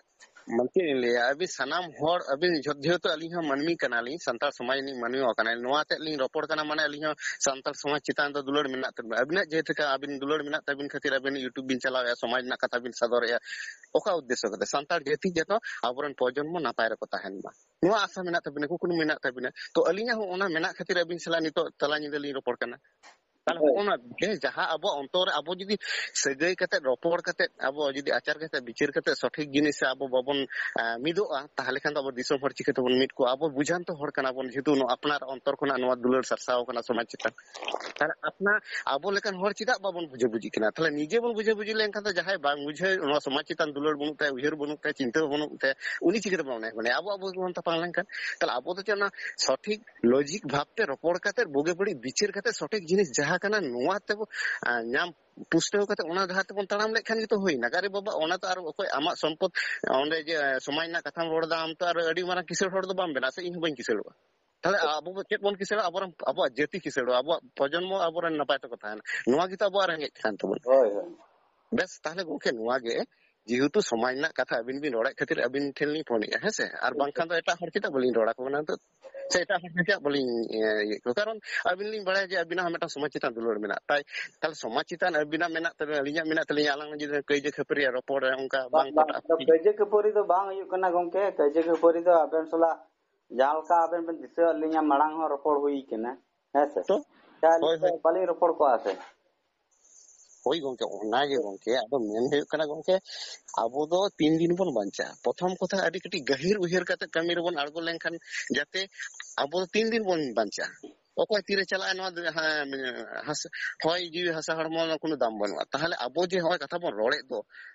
ᱢᱟᱱᱮ ᱪᱮᱫ ᱞᱤᱧ ᱞᱟᱹᱭᱟ, ᱟᱹᱵᱤᱱ ᱥᱟᱱᱟᱢ ᱦᱚᱲ, ᱟᱹᱵᱤᱱ ᱡᱷᱚ-, ᱡᱮᱦᱮᱛᱩ ᱟᱹᱞᱤᱧ ᱦᱚᱸ ᱢᱟᱹᱱᱢᱤ ᱠᱟᱱᱟᱞᱤᱧ, ᱥᱟᱱᱛᱟᱲ ᱥᱚᱢᱟᱡᱽ ᱨᱤᱱᱤᱡ ᱢᱟᱹᱱᱢᱤ ᱦᱚᱸ ᱠᱟᱱᱟᱞᱤᱧ, ᱱᱚᱣᱟ ᱛᱮᱫ ᱞᱤᱧ ᱨᱚᱯᱚᱲ ᱠᱟᱱᱟ, ᱢᱟᱱᱮ ᱟᱹᱞᱤᱧ ᱦᱚᱸ ᱥᱟᱱᱛᱟᱲ ᱥᱚᱢᱟᱡᱽ ᱪᱮᱛᱟᱱ ᱨᱮ ᱫᱩᱞᱟᱹᱲ ᱢᱮᱱᱟᱜ ᱛᱟᱹᱵᱤᱱᱟ᱾ ᱟᱹᱵᱤᱱᱟᱜ ᱡᱮ ᱞᱮᱠᱟ ᱟᱹᱵᱤᱱ ᱫᱩᱞᱟᱹᱲ ᱢᱮᱱᱟᱜ ᱛᱟᱹᱵᱤᱱ ᱠᱷᱟᱹᱛᱤᱨ ᱟᱹᱵᱤᱱ YouTube ᱵᱤᱱ ᱪᱟᱞᱟᱣᱮᱫᱼᱟ, ᱥᱚᱢᱟᱡᱽ ᱨᱮᱱᱟᱜ ᱠᱟᱛᱷᱟ ᱵᱤᱱ ᱥᱚᱫᱚᱨᱮᱫᱼᱟ, ᱚᱠᱟ ᱩᱫᱽᱫᱮᱥᱥᱚ ᱠᱟᱛᱮ? ᱥᱟᱱᱛᱟᱲ ᱡᱟᱹᱛᱤ ᱡᱚᱛᱚ ᱟᱵᱚᱨᱮᱱ ᱯᱨᱚᱡᱚᱱᱢᱚ ᱱᱟᱯᱟᱭ ᱨᱮᱠᱚ ᱛᱟᱦᱮᱱ ᱢᱟ, ᱱᱚᱣᱟ ᱟᱥᱟ ᱢᱮᱱᱟᱜ ᱛᱟᱹᱵᱤᱱᱟ, ᱠᱩᱠᱢᱩ ᱢᱮᱱᱟᱜ ᱛᱟᱹᱵᱤᱱᱟ᱾ ᱛᱚ ᱟᱹᱞᱤᱧᱟᱜ ᱦᱚᱸ ᱚᱱᱟ ᱢᱮᱱᱟᱜ ᱠᱷᱟᱹᱛᱤᱨ ᱟᱹᱵᱤᱱ ᱥᱟᱞᱟᱜ ᱱᱤᱛᱚᱜ ᱛᱟᱞᱟ ᱧᱤᱫᱟᱹ ᱞᱤᱧ ᱨᱚᱯᱚᱲ ᱠᱟᱱᱟ᱾ ᱛᱟᱦᱞᱮ ᱦᱳᱭ᱾ ᱦᱚᱸᱜᱼᱚ ᱱᱟ ᱜᱮ ᱡᱟᱦᱟᱸ ᱟᱵᱚᱣᱟᱜ ᱚᱱᱛᱚᱨ ᱨᱮ ᱟᱵᱚ ᱡᱩᱫᱤ ᱥᱟᱹᱜᱟᱹᱭ ᱠᱟᱛᱮ, ᱨᱚᱯᱚᱲ ᱠᱟᱛᱮ, ᱟᱵᱚ ᱡᱩᱫᱤ ᱟᱪᱟᱨ ᱠᱟᱛᱮ, ᱵᱤᱪᱟᱹᱨ ᱠᱟᱛᱮ, ᱥᱚᱴᱷᱤᱠ ᱡᱤᱱᱤᱥ ᱨᱮ ᱟᱵᱚ ᱵᱟᱵᱚᱱ, ᱮᱸ, ᱢᱤᱫᱚᱜᱼᱟ, ᱛᱟᱦᱞᱮ ᱠᱷᱟᱱ ᱫᱚ ᱟᱵᱚ ᱫᱤᱥᱚᱢ ᱦᱚᱲ ᱪᱤᱠᱟᱹ ᱛᱮᱵᱚᱱ ᱢᱤᱫ ᱠᱚᱣᱟ? ᱟᱵᱚ ᱵᱩᱡᱷᱟᱱᱛᱚ ᱦᱚᱲ ᱠᱟᱱᱟ ᱵᱚᱱ, ᱡᱮᱦᱮᱛᱩ ᱱᱚᱣᱟ ᱟᱯᱱᱟᱨ ᱚᱱᱛᱚᱨ ᱠᱷᱚᱱᱟᱜ ᱱᱚᱣᱟ ᱫᱩᱞᱟᱹᱲ ᱥᱟᱨᱥᱟᱣ ᱠᱟᱱᱟ ᱥᱚᱢᱟᱡᱽ ᱪᱮᱛᱟᱱ᱾ ᱛᱟᱦᱞᱮ ᱟᱯᱱᱟᱨ, ᱟᱵᱚ ᱞᱮᱠᱟᱱ ᱦᱚᱲ ᱪᱮᱫᱟᱜ ᱵᱟᱵᱚᱱ ᱵᱩᱡᱷᱟᱹ ᱵᱩᱡᱷᱤᱜ ᱠᱟᱱᱟ? ᱛᱟᱦᱞᱮ ᱱᱤᱡᱮ ᱵᱚᱱ ᱵᱩᱡᱷᱟᱹ ᱵᱩᱡᱷᱤ ᱞᱮᱱᱠᱷᱟᱱ ᱫᱚ ᱡᱟᱦᱟᱸᱭ ᱵᱟᱝ ᱵᱩᱡᱷᱟᱹᱣ, ᱱᱚᱣᱟ ᱥᱚᱢᱟᱡᱽ ᱪᱮᱛᱟᱱ ᱫᱩᱞᱟᱹᱲ ᱵᱟᱹᱱᱩᱜ ᱛᱟᱭᱟ, ᱩᱭᱦᱟᱹᱨ ᱵᱟᱹᱱᱩᱜ ᱛᱟᱭᱟ, ᱪᱤᱱᱛᱟᱹ ᱵᱟᱹᱱᱩᱜ ᱛᱟᱭᱟ, ᱩᱱᱤ ᱪᱤᱠᱟᱹ ᱛᱮᱵᱚᱱ ᱢᱚᱱᱮ ᱵᱚᱱᱮ? ᱟᱵᱚ, ᱟᱵᱚ ᱜᱮᱵᱚᱱ ᱛᱟᱯᱟᱢ ᱞᱮᱱᱠᱷᱟᱱ᱾ ᱛᱟᱦᱞᱮ ᱟᱵᱚ ᱫᱚ ᱪᱮᱫ ᱚᱱᱟ ᱥᱚᱴᱷᱤᱠ ᱞᱚᱡᱤᱠ ᱵᱷᱟᱵᱽ ᱛᱮ ᱨᱚᱯᱚᱲ ᱠᱟᱛᱮ, ᱵᱩᱜᱤ ᱵᱟᱹᱲᱤᱡ ᱵᱤᱪᱟᱹᱨ ᱠᱟᱛᱮ, ᱥᱚᱴᱷᱤᱠ ᱡᱤᱱᱤᱥ ᱡᱟᱦᱟᱸ ᱠᱟᱱᱟ, ᱱᱚᱣᱟ ᱛᱮᱵᱚ, ᱟ, ᱧᱟᱢ ᱯᱩᱥᱴᱟᱹᱣ ᱠᱟᱛᱮ ᱚᱱᱟ ᱰᱟᱦᱟᱨ ᱛᱮᱵᱚᱱ ᱛᱟᱲᱟᱢ ᱞᱮᱠᱷᱟᱱ ᱜᱮᱛᱚ ᱦᱩᱭᱱᱟ᱾ ᱟᱨᱮ ᱵᱟᱵᱟ, ᱚᱱᱟ ᱛᱚ ᱟᱨ ᱚᱠᱚᱭ ᱟᱢᱟᱜ ᱥᱚᱢᱯᱚᱫ, ᱚᱸᱰᱮ ᱡᱮ ᱥᱚᱢᱟᱡᱽ ᱨᱮᱱᱟᱜ ᱠᱟᱛᱷᱟᱢ ᱨᱚᱲ ᱮᱫᱟ, ᱟᱢ ᱛᱚ ᱟᱨ ᱟᱹᱰᱤ ᱢᱟᱨᱟᱝ ᱠᱤᱥᱟᱹᱬ ᱦᱚᱲ ᱫᱚ ᱵᱟᱢ ᱵᱮᱱᱟᱜᱼᱟ, ᱥᱮ ᱤᱧ ᱦᱚᱸ ᱵᱟᱹᱧ ᱠᱤᱥᱟᱹᱬᱚᱜᱼᱟ᱾ ᱛᱟᱦᱞᱮ ᱟᱵᱚ ᱪᱮᱫ ᱵᱚᱱ ᱠᱤᱥᱟᱹᱬᱚᱜᱼᱟ? ᱟᱵᱚᱨᱮᱱ, ᱟᱵᱚᱣᱟᱜ ᱡᱟᱹᱛᱤ ᱠᱤᱥᱟᱹᱬᱚᱜᱼᱟ, ᱟᱵᱚᱣᱟᱜ ᱯᱨᱚᱡᱚᱱᱢᱚ ᱟᱵᱚᱨᱮᱱ ᱱᱟᱯᱟᱭ ᱛᱮᱠᱚ ᱛᱟᱦᱮᱱᱟ᱾ ᱱᱚᱣᱟ ᱜᱮᱛᱚ ᱟᱵᱚᱣᱟᱜ ᱨᱮᱸᱜᱮᱡ ᱠᱟᱱ ᱛᱟᱵᱚᱱᱟ᱾ ᱦᱳᱭ, ᱦᱳᱭ᱾ ᱵᱮᱥ, ᱛᱟᱦᱞᱮ ᱜᱚᱝᱠᱮ, ᱱᱚᱣᱟ ᱜᱮ ᱡᱮᱦᱮᱛᱩ ᱥᱚᱢᱟᱡᱽ ᱨᱮᱱᱟᱜ ᱠᱟᱛᱷᱟ ᱟᱹᱵᱤᱱ ᱵᱤᱱ ᱨᱚᱲᱮᱫ ᱠᱷᱟᱹᱛᱤᱨ ᱟᱹᱵᱤᱱ ᱴᱷᱮᱱ ᱞᱤᱧ ᱯᱷᱳᱱᱮᱫᱼᱟ, ᱦᱮᱸ ᱥᱮ? ᱟᱨ ᱵᱟᱝᱠᱷᱟᱱ ᱫᱚ ᱮᱴᱟᱜ ᱦᱚᱲ ᱪᱮᱫᱟᱜ ᱵᱟᱹᱞᱤᱧ ᱨᱚᱲ ᱟᱠᱚ ᱠᱟᱱᱟ ᱱᱤᱛᱚᱜ? ᱥᱮ ᱮᱴᱟᱜ ᱦᱚᱲ ᱪᱮᱫᱟᱜ ᱵᱟᱹᱞᱤᱧ, ᱤᱭᱟᱹ, ᱤᱭᱟᱹ ᱠᱚᱣᱟ? ᱠᱟᱨᱚᱱ ᱟᱹᱵᱤᱱ ᱞᱤᱧ ᱵᱟᱲᱟᱭᱟ ᱡᱮ ᱟᱹᱵᱤᱱᱟᱜ ᱦᱚᱸ ᱢᱤᱫᱴᱟᱝ ᱥᱚᱢᱟᱡᱽ ᱪᱮᱛᱟᱱ ᱫᱩᱞᱟᱹᱲ ᱢᱮᱱᱟᱜ ᱛᱟᱭ᱾ ᱛᱟᱦᱞᱮ ᱥᱚᱢᱟᱡᱽ ᱪᱮᱛᱟᱱ ᱟᱹᱵᱤᱱᱟᱜ ᱢᱮᱱᱟᱜ ᱛᱟᱵᱤᱱᱟ, ᱟᱹᱞᱤᱧᱟᱜ ᱢᱮᱱᱟᱜ ᱛᱟᱹᱞᱤᱧᱟ, ᱟᱞᱟᱝ ᱡᱩᱫᱤ ᱠᱟᱹᱭᱡᱟᱹ ᱠᱷᱟᱹᱯᱟᱹᱨᱤᱭᱟ, ᱨᱚᱯᱚᱲ ᱨᱮ ᱚᱱᱠᱟ ᱵᱟᱝ, ᱵᱟᱝ ᱵᱟᱝ, ᱯᱚᱴᱟᱜ ᱟᱫᱚ ᱠᱟᱹᱭᱡᱟᱹ ᱠᱷᱟᱹᱯᱟᱹᱨᱤ ᱫᱚ ᱵᱟᱝ ᱦᱩᱭᱩᱜ ᱠᱟᱱᱟ ᱜᱚᱝᱠᱮ᱾ ᱠᱟᱹᱭᱡᱟᱹ ᱠᱷᱟᱹᱯᱟᱹᱨᱤ ᱫᱚ ᱟᱵᱮᱱ ᱥᱟᱞᱟᱜ ᱡᱟᱦᱟᱸ ᱞᱮᱠᱟ ᱟᱵᱮᱱ ᱵᱮᱱ ᱫᱤᱥᱟᱹᱣᱟᱫ ᱞᱤᱧᱟ, ᱢᱟᱲᱟᱝ ᱦᱚᱸ ᱨᱚᱯᱚᱲ ᱦᱩᱭ ᱠᱟᱱᱟ, ᱦᱮᱸ ᱥᱮ? ᱛᱚ? ᱪᱮᱫᱟᱜ ᱦᱳᱭ, ᱦᱳᱭ᱾ ᱵᱟᱹᱞᱤᱧ ᱨᱚᱯᱚᱲ ᱠᱚᱜᱼᱟ ᱥᱮ? ᱦᱳᱭ ᱜᱚᱝᱠᱮ, ᱚᱱᱟᱜᱮ ᱜᱚᱝᱠᱮ, ᱟᱫᱚ ᱢᱮᱱ ᱦᱩᱭᱩᱜ ᱠᱟᱱᱟ ᱜᱚᱝᱠᱮ, ᱟᱵᱚ ᱫᱚ ᱛᱤᱱ ᱫᱤᱱ ᱵᱚᱱ ᱵᱟᱧᱪᱟᱜᱼᱟ? ᱯᱨᱚᱛᱷᱚᱢ ᱠᱚᱛᱷᱟ, ᱟᱹᱰᱤ ᱠᱟᱹᱴᱤᱡ ᱜᱟᱹᱦᱤᱨ ᱩᱭᱦᱟᱹᱨ ᱠᱟᱛᱮ ᱠᱟᱹᱢᱤ ᱨᱮᱵᱚᱱ ᱟᱬᱜᱚ ᱞᱮᱱᱠᱷᱟᱱ, ᱡᱟᱛᱮ ᱟᱵᱚ ᱫᱚ ᱛᱤᱱ ᱫᱤᱱ ᱵᱚᱱ ᱵᱟᱧᱪᱟᱜᱼᱟ? ᱚᱠᱚᱭ ᱛᱤᱨᱮ ᱪᱟᱞᱟᱜᱼᱟ, ᱱᱚᱣᱟ ᱫᱚ ᱦᱟ-, ᱦᱟᱥ-, ᱦᱚᱭ ᱡᱤᱣᱤ ᱦᱟᱥᱟ ᱦᱚᱲᱢᱚ ᱨᱮᱱᱟᱜ ᱠᱳᱱᱳ ᱫᱟᱢ ᱵᱟᱹᱱᱩᱜᱼᱟ᱾ ᱛᱟᱦᱞᱮ ᱟᱵᱚ ᱡᱮ ᱦᱚᱸᱜᱼᱚᱭ ᱠᱟᱛᱷᱟ ᱵᱚᱱ ᱨᱚᱲᱮᱫ ᱫᱚ,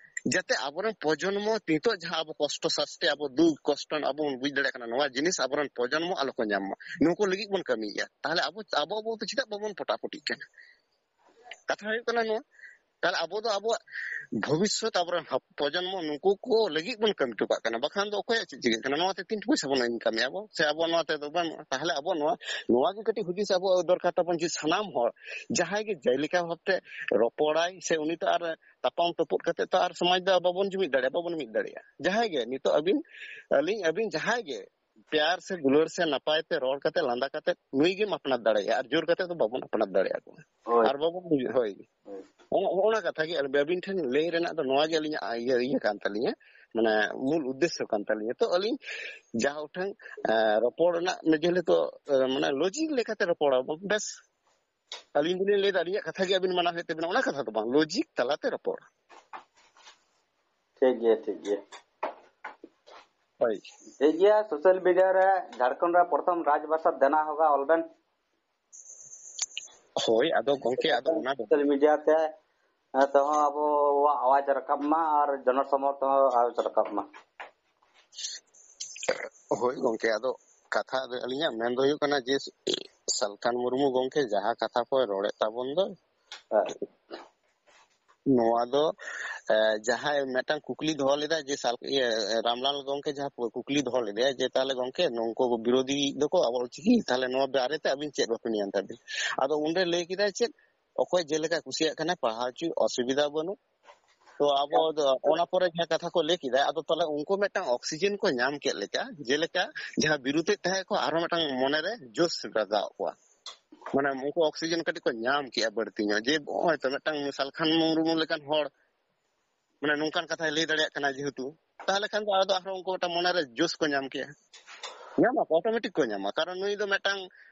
ᱡᱟᱛᱮ ᱟᱵᱚᱨᱮᱱ ᱯᱨᱚᱡᱚᱱᱢᱚ ᱱᱤᱛᱚᱜ ᱡᱟᱦᱟᱸ ᱟᱵᱚ ᱠᱚᱥᱴᱚ ᱥᱟᱥᱛᱮ, ᱟᱵᱚ ᱫᱩᱠ ᱠᱚᱥᱴᱚ ᱟᱵᱚ ᱵᱚᱱ ᱵᱩᱡᱽ ᱫᱟᱲᱮᱭᱟᱜ ᱠᱟᱱᱟ, ᱱᱚᱣᱟ ᱡᱤᱱᱤᱥ ᱟᱵᱚᱨᱮᱱ ᱯᱨᱚᱡᱚᱱᱢᱚ ᱟᱞᱚ ᱠᱚ ᱧᱟᱢ ᱢᱟ, ᱱᱩᱠᱩ ᱞᱟᱹᱜᱤᱫ ᱵᱚᱱ ᱠᱟᱹᱢᱤᱭᱮᱫᱼᱟ᱾ ᱛᱟᱦᱞᱮ ᱟᱵᱚ, ᱟᱵᱚ, ᱟᱵᱚ ᱫᱚ ᱪᱮᱫᱟᱜ ᱵᱟᱵᱚᱱ ᱯᱚᱴᱟᱯᱚᱴᱤᱜ ᱠᱟᱱᱟ? ᱠᱟᱛᱷᱟ ᱦᱩᱭᱩᱜ ᱠᱟᱱᱟ ᱱᱚᱣᱟ, ᱛᱟᱦᱞᱮ ᱟᱵᱚ ᱫᱚ ᱟᱵᱚᱣᱟᱜ ᱵᱷᱚᱵᱤᱥᱥᱚᱛ, ᱟᱵᱚᱨᱮᱱ ᱦᱟᱯ-, ᱯᱨᱚᱡᱚᱱᱢᱚ, ᱱᱩᱠᱩ ᱠᱚ ᱞᱟᱹᱜᱤᱫ ᱵᱚᱱ ᱠᱟᱹᱢᱤ ᱦᱚᱴᱚ ᱠᱟᱜ ᱠᱟᱱᱟ᱾ ᱵᱟᱠᱷᱟᱱ ᱫᱚ ᱚᱠᱚᱭᱟᱜ ᱪᱮᱫ ᱪᱤᱠᱟᱹᱜ ᱠᱟᱱᱟ? ᱱᱚᱣᱟᱛᱮ ᱛᱤᱱ ᱯᱚᱭᱥᱟ ᱵᱚᱱ ᱤᱱᱠᱟᱢᱮᱜᱼᱟ ᱟᱵᱚ? ᱥᱮ ᱟᱵᱚ ᱱᱚᱣᱟᱛᱮ ᱫᱚ ᱵᱟᱹᱱᱩᱜᱼᱟ? ᱛᱟᱦᱞᱮ ᱟᱵᱚ ᱱᱚᱣᱟ, ᱱᱚᱣᱟ ᱜᱮ ᱠᱟᱹᱴᱤᱡ ᱦᱩᱫᱤᱥ ᱟᱵᱚ ᱫᱚᱨᱠᱟᱨ ᱛᱟᱵᱚᱱ, ᱡᱮ ᱥᱟᱱᱟᱢ ᱦᱚᱲ ᱡᱟᱦᱟᱸᱭ ᱜᱮ ᱡᱮᱞᱮᱠᱟ ᱵᱷᱟᱵᱛᱮ ᱨᱚᱯᱚᱲᱟᱭ, ᱥᱮ ᱩᱱᱤ ᱛᱚ ᱟᱨ ᱛᱟᱯᱟᱢ ᱛᱩᱯᱩᱫ ᱠᱟᱛᱮ ᱛᱚ ᱟᱨ ᱥᱚᱢᱟᱡᱽ ᱫᱚ ᱵᱟᱵᱚᱱ ᱡᱩᱢᱤᱫ ᱫᱟᱲᱮᱭᱟᱜᱼᱟ, ᱵᱟᱵᱚᱱ ᱢᱤᱫ ᱫᱟᱲᱮᱭᱟᱜᱼᱟ᱾ ᱡᱟᱦᱟᱸᱭ ᱜᱮ ᱱᱤᱛᱚᱜ ᱟᱹᱵᱤᱱ, ᱟᱹᱞᱤᱧ, ᱟᱹᱵᱤᱱ ᱡᱟᱦᱟᱸᱭ ᱜᱮ ᱯᱮᱭᱟᱨ ᱥᱮ ᱫᱩᱞᱟᱹᱲ ᱥᱮ ᱱᱟᱯᱟᱭ ᱛᱮ ᱨᱚᱲ ᱠᱟᱛᱮ, ᱞᱟᱸᱫᱟ ᱠᱟᱛᱮ ᱱᱩᱭ ᱜᱮᱢ ᱟᱯᱱᱟᱨ ᱫᱟᱲᱮᱭᱟᱜᱼᱟ, ᱟᱨ ᱡᱳᱨ ᱠᱟᱛᱮ ᱫᱚ ᱵᱟᱵᱚᱱ ᱟᱯᱱᱟᱨ ᱫᱟᱲᱮᱭᱟᱜᱼᱟ᱾ ᱦᱳᱭ᱾ ᱟᱨ ᱵᱟᱵᱚᱱ ᱵᱩᱡᱷᱟᱹᱣ, ᱦᱳᱭ᱾ ᱦᱳᱭ᱾ ᱚᱱ-, ᱚᱱᱟ ᱠᱟᱛᱷᱟ ᱜᱮ ᱟᱹᱵᱤᱱ ᱴᱷᱮᱱ ᱞᱟᱹᱭ ᱨᱮᱱᱟᱜ ᱫᱚ ᱱᱚᱣᱟ ᱜᱮ ᱟᱹᱞᱤᱧᱟᱜ ᱤᱭᱟᱹ, ᱤᱭᱟᱹ ᱠᱟᱱ ᱛᱟᱹᱞᱤᱧᱟ, ᱢᱟᱱᱮ ᱢᱩᱞ ᱩᱫᱽᱫᱮᱥᱥᱚ ᱠᱟᱱ ᱛᱟᱹᱞᱤᱧᱟ᱾ ᱛᱚ ᱟᱹᱞᱤᱧ ᱡᱟ ᱩᱴᱷᱟᱹᱝ, ᱮ, ᱨᱚᱯᱚᱲ ᱨᱮᱱᱟᱜ ᱢᱮᱡᱮ ᱦᱤᱞᱳᱜ ᱛᱚ, ᱮ, ᱢᱟᱱᱮ ᱞᱚᱡᱤᱠ ᱞᱮᱠᱟᱛᱮ ᱨᱚᱯᱚᱲ ᱟᱵᱚᱱ, ᱵᱮᱥ᱾ ᱟᱹᱞᱤᱧ ᱫᱚᱞᱤᱧ ᱞᱟᱹᱭᱫᱟ ᱟᱹᱞᱤᱧᱟᱜ ᱠᱟᱛᱷᱟ ᱜᱮ ᱟᱹᱵᱤᱱ ᱢᱟᱱᱟᱣ ᱦᱩᱭᱩᱜ ᱛᱟᱹᱵᱤᱱᱟ, ᱚᱱᱟ ᱠᱟᱛᱷᱟ ᱫᱚ ᱵᱟᱝ, ᱞᱚᱡᱤᱠ ᱛᱟᱞᱟᱛᱮ ᱨᱚᱯᱚᱲ᱾ ᱴᱷᱤᱠ ᱜᱮᱭᱟ, ᱴᱷᱤᱠ ᱜᱮᱭᱟ᱾ ᱦᱳᱭ᱾ ᱴᱷᱤᱠ ᱜᱮᱭᱟ, ᱥᱳᱥᱟᱞ ᱢᱤᱰᱤᱭᱟ ᱨᱮ ᱡᱷᱟᱲᱠᱷᱚᱸᱰ ᱨᱮ ᱯᱨᱚᱛᱷᱚᱢ ᱨᱟᱡᱽ ᱵᱷᱟᱥᱟ ᱫᱮᱱᱟ ᱦᱳᱜᱟ ᱚᱞ ᱵᱮᱱ᱾ ᱦᱳᱭ, ᱟᱫᱚ ᱜᱚᱝᱠᱮ, ᱟᱫᱚ ᱚᱱᱟ ᱫᱚ ᱥᱳᱥᱟᱞ ᱢᱤᱰᱤᱭᱟ ᱛᱮ, ᱮ, ᱛᱮᱦᱚᱸ ᱟᱵᱚᱣᱟᱜ ᱟᱣᱟᱡ ᱨᱟᱠᱟᱵ ᱢᱟ ᱟᱨ ᱡᱚᱱᱚ ᱥᱚᱢᱚᱨᱛᱷᱚᱱ ᱦᱚᱸ ᱟᱣᱟᱡ ᱨᱟᱠᱟᱵ ᱢᱟ᱾ ᱦᱳᱭ ᱜᱚᱝᱠᱮ, ᱟᱫᱚ ᱠᱟᱛᱷᱟ ᱫᱚ ᱟᱹᱞᱤᱧᱟᱜ ᱢᱮᱱ ᱫᱚ ᱦᱩᱭᱩᱜ ᱠᱟᱱᱟ ᱡᱮ ᱥᱟᱞᱠᱷᱟᱱ ᱢᱩᱨᱢᱩ ᱜᱚᱝᱠᱮ ᱡᱟᱦᱟᱸ ᱠᱟᱛᱷᱟ ᱠᱚᱭ ᱨᱚᱲᱮᱫ ᱛᱟᱵᱚᱱ ᱫᱚ, ᱦᱮᱸ᱾ ᱱᱚᱣᱟ ᱫᱚ, ᱮ, ᱡᱟᱦᱟᱸᱭ ᱢᱤᱫᱴᱟᱝ ᱠᱩᱠᱞᱤ ᱫᱚᱦᱚ ᱞᱮᱫᱟ ᱡᱮ ᱥᱟᱞ-, ᱤᱭᱟᱹ, ᱨᱟᱢᱞᱟᱞ ᱜᱚᱝᱠᱮ ᱡᱟᱦᱟᱸ ᱠᱩᱠᱞᱤ ᱫᱚᱦᱚ ᱞᱮᱫᱟᱭ ᱡᱮ, "ᱛᱟᱦᱞᱮ ᱜᱚᱝᱠᱮ, ᱱᱩᱠᱩ ᱵᱤᱨᱳᱫᱷᱤ ᱫᱚᱠᱚ ᱟᱵᱚ ᱚᱞᱪᱤᱠᱤ, ᱛᱟᱦᱞᱮ ᱱᱚᱣᱟ ᱵᱟᱨᱮᱛᱮ ᱟᱹᱵᱤᱱ ᱪᱮᱫ opinion ᱛᱟᱵᱤᱱ?" ᱟᱫᱚ ᱚᱸᱰᱮ ᱞᱟᱹᱭ ᱠᱮᱫᱟᱭ ᱪᱮᱫ, ᱚᱠᱚᱭ ᱡᱮᱞᱮᱠᱟ ᱠᱩᱥᱤᱭᱟᱜ ᱠᱟᱱᱟᱭ ᱯᱟᱲᱦᱟᱣ ᱦᱚᱪᱚᱭ, ᱚᱥᱩᱵᱤᱫᱷᱟ ᱵᱟᱹᱱᱩᱜ᱾ ᱛᱚ ᱟᱵᱚ ᱫᱚ ᱚᱱᱟ ᱯᱚᱨᱮ ᱡᱟᱦᱟᱸ ᱠᱟᱛᱷᱟ ᱠᱚ ᱞᱟᱹᱭ ᱠᱮᱫᱟ, ᱟᱫᱚ ᱛᱟᱦᱞᱮ ᱩᱱᱠᱩ ᱢᱤᱫᱴᱟᱝ oxygen ᱠᱚ ᱧᱟᱢ ᱠᱮᱫ ᱞᱮᱠᱟ, ᱡᱮᱞᱮᱠᱟ ᱡᱟᱦᱟᱸ ᱵᱤᱨᱩᱫᱷ ᱮᱫ ᱛᱟᱦᱮᱸ ᱠᱚ ᱟᱨᱦᱚᱸ ᱢᱤᱫᱴᱟᱝ ᱢᱚᱱᱮᱨᱮ ᱡᱳᱥ ᱨᱟᱠᱟᱵ ᱠᱚᱣᱟ᱾ ᱢᱟᱱᱮ ᱩᱱᱠᱩ oxygen ᱠᱟᱹᱴᱤᱡ ᱠᱚ ᱧᱟᱢ ᱠᱮᱜᱼᱟ ᱵᱟᱹᱲᱛᱤ ᱧᱚᱜ, ᱡᱮ ᱱᱚᱜᱼᱚᱭ ᱛᱚ ᱢᱤᱫᱴᱟᱝ ᱥᱟᱞᱠᱷᱟᱱ ᱢᱩᱨᱢᱩ ᱞᱮᱠᱟᱱ ᱦᱚᱲ ᱢᱟᱱᱮ ᱱᱚᱝᱠᱟᱱ ᱠᱟᱛᱷᱟᱭ ᱞᱟᱹᱭ ᱫᱟᱲᱮᱭᱟᱜ ᱠᱟᱱᱟ ᱡᱮᱦᱮᱛᱩ, ᱛᱟᱦᱞᱮ ᱠᱷᱟᱱ ᱫᱚ ᱟᱫᱚ ᱟᱨᱦᱚᱸ ᱩᱱᱠᱩ ᱢᱤᱫᱴᱟᱝ ᱢᱚᱱᱮᱨᱮ ᱡᱳᱥ ᱠᱚ ᱧᱟᱢ ᱠᱮᱜᱼᱟ᱾ ᱧᱟᱢ ᱟᱠᱚ, automatic ᱠᱚ ᱧᱟᱢᱟ, ᱠᱟᱨᱚᱱ ᱱᱩᱭ ᱫᱚ ᱢᱤᱫᱴᱟᱝ,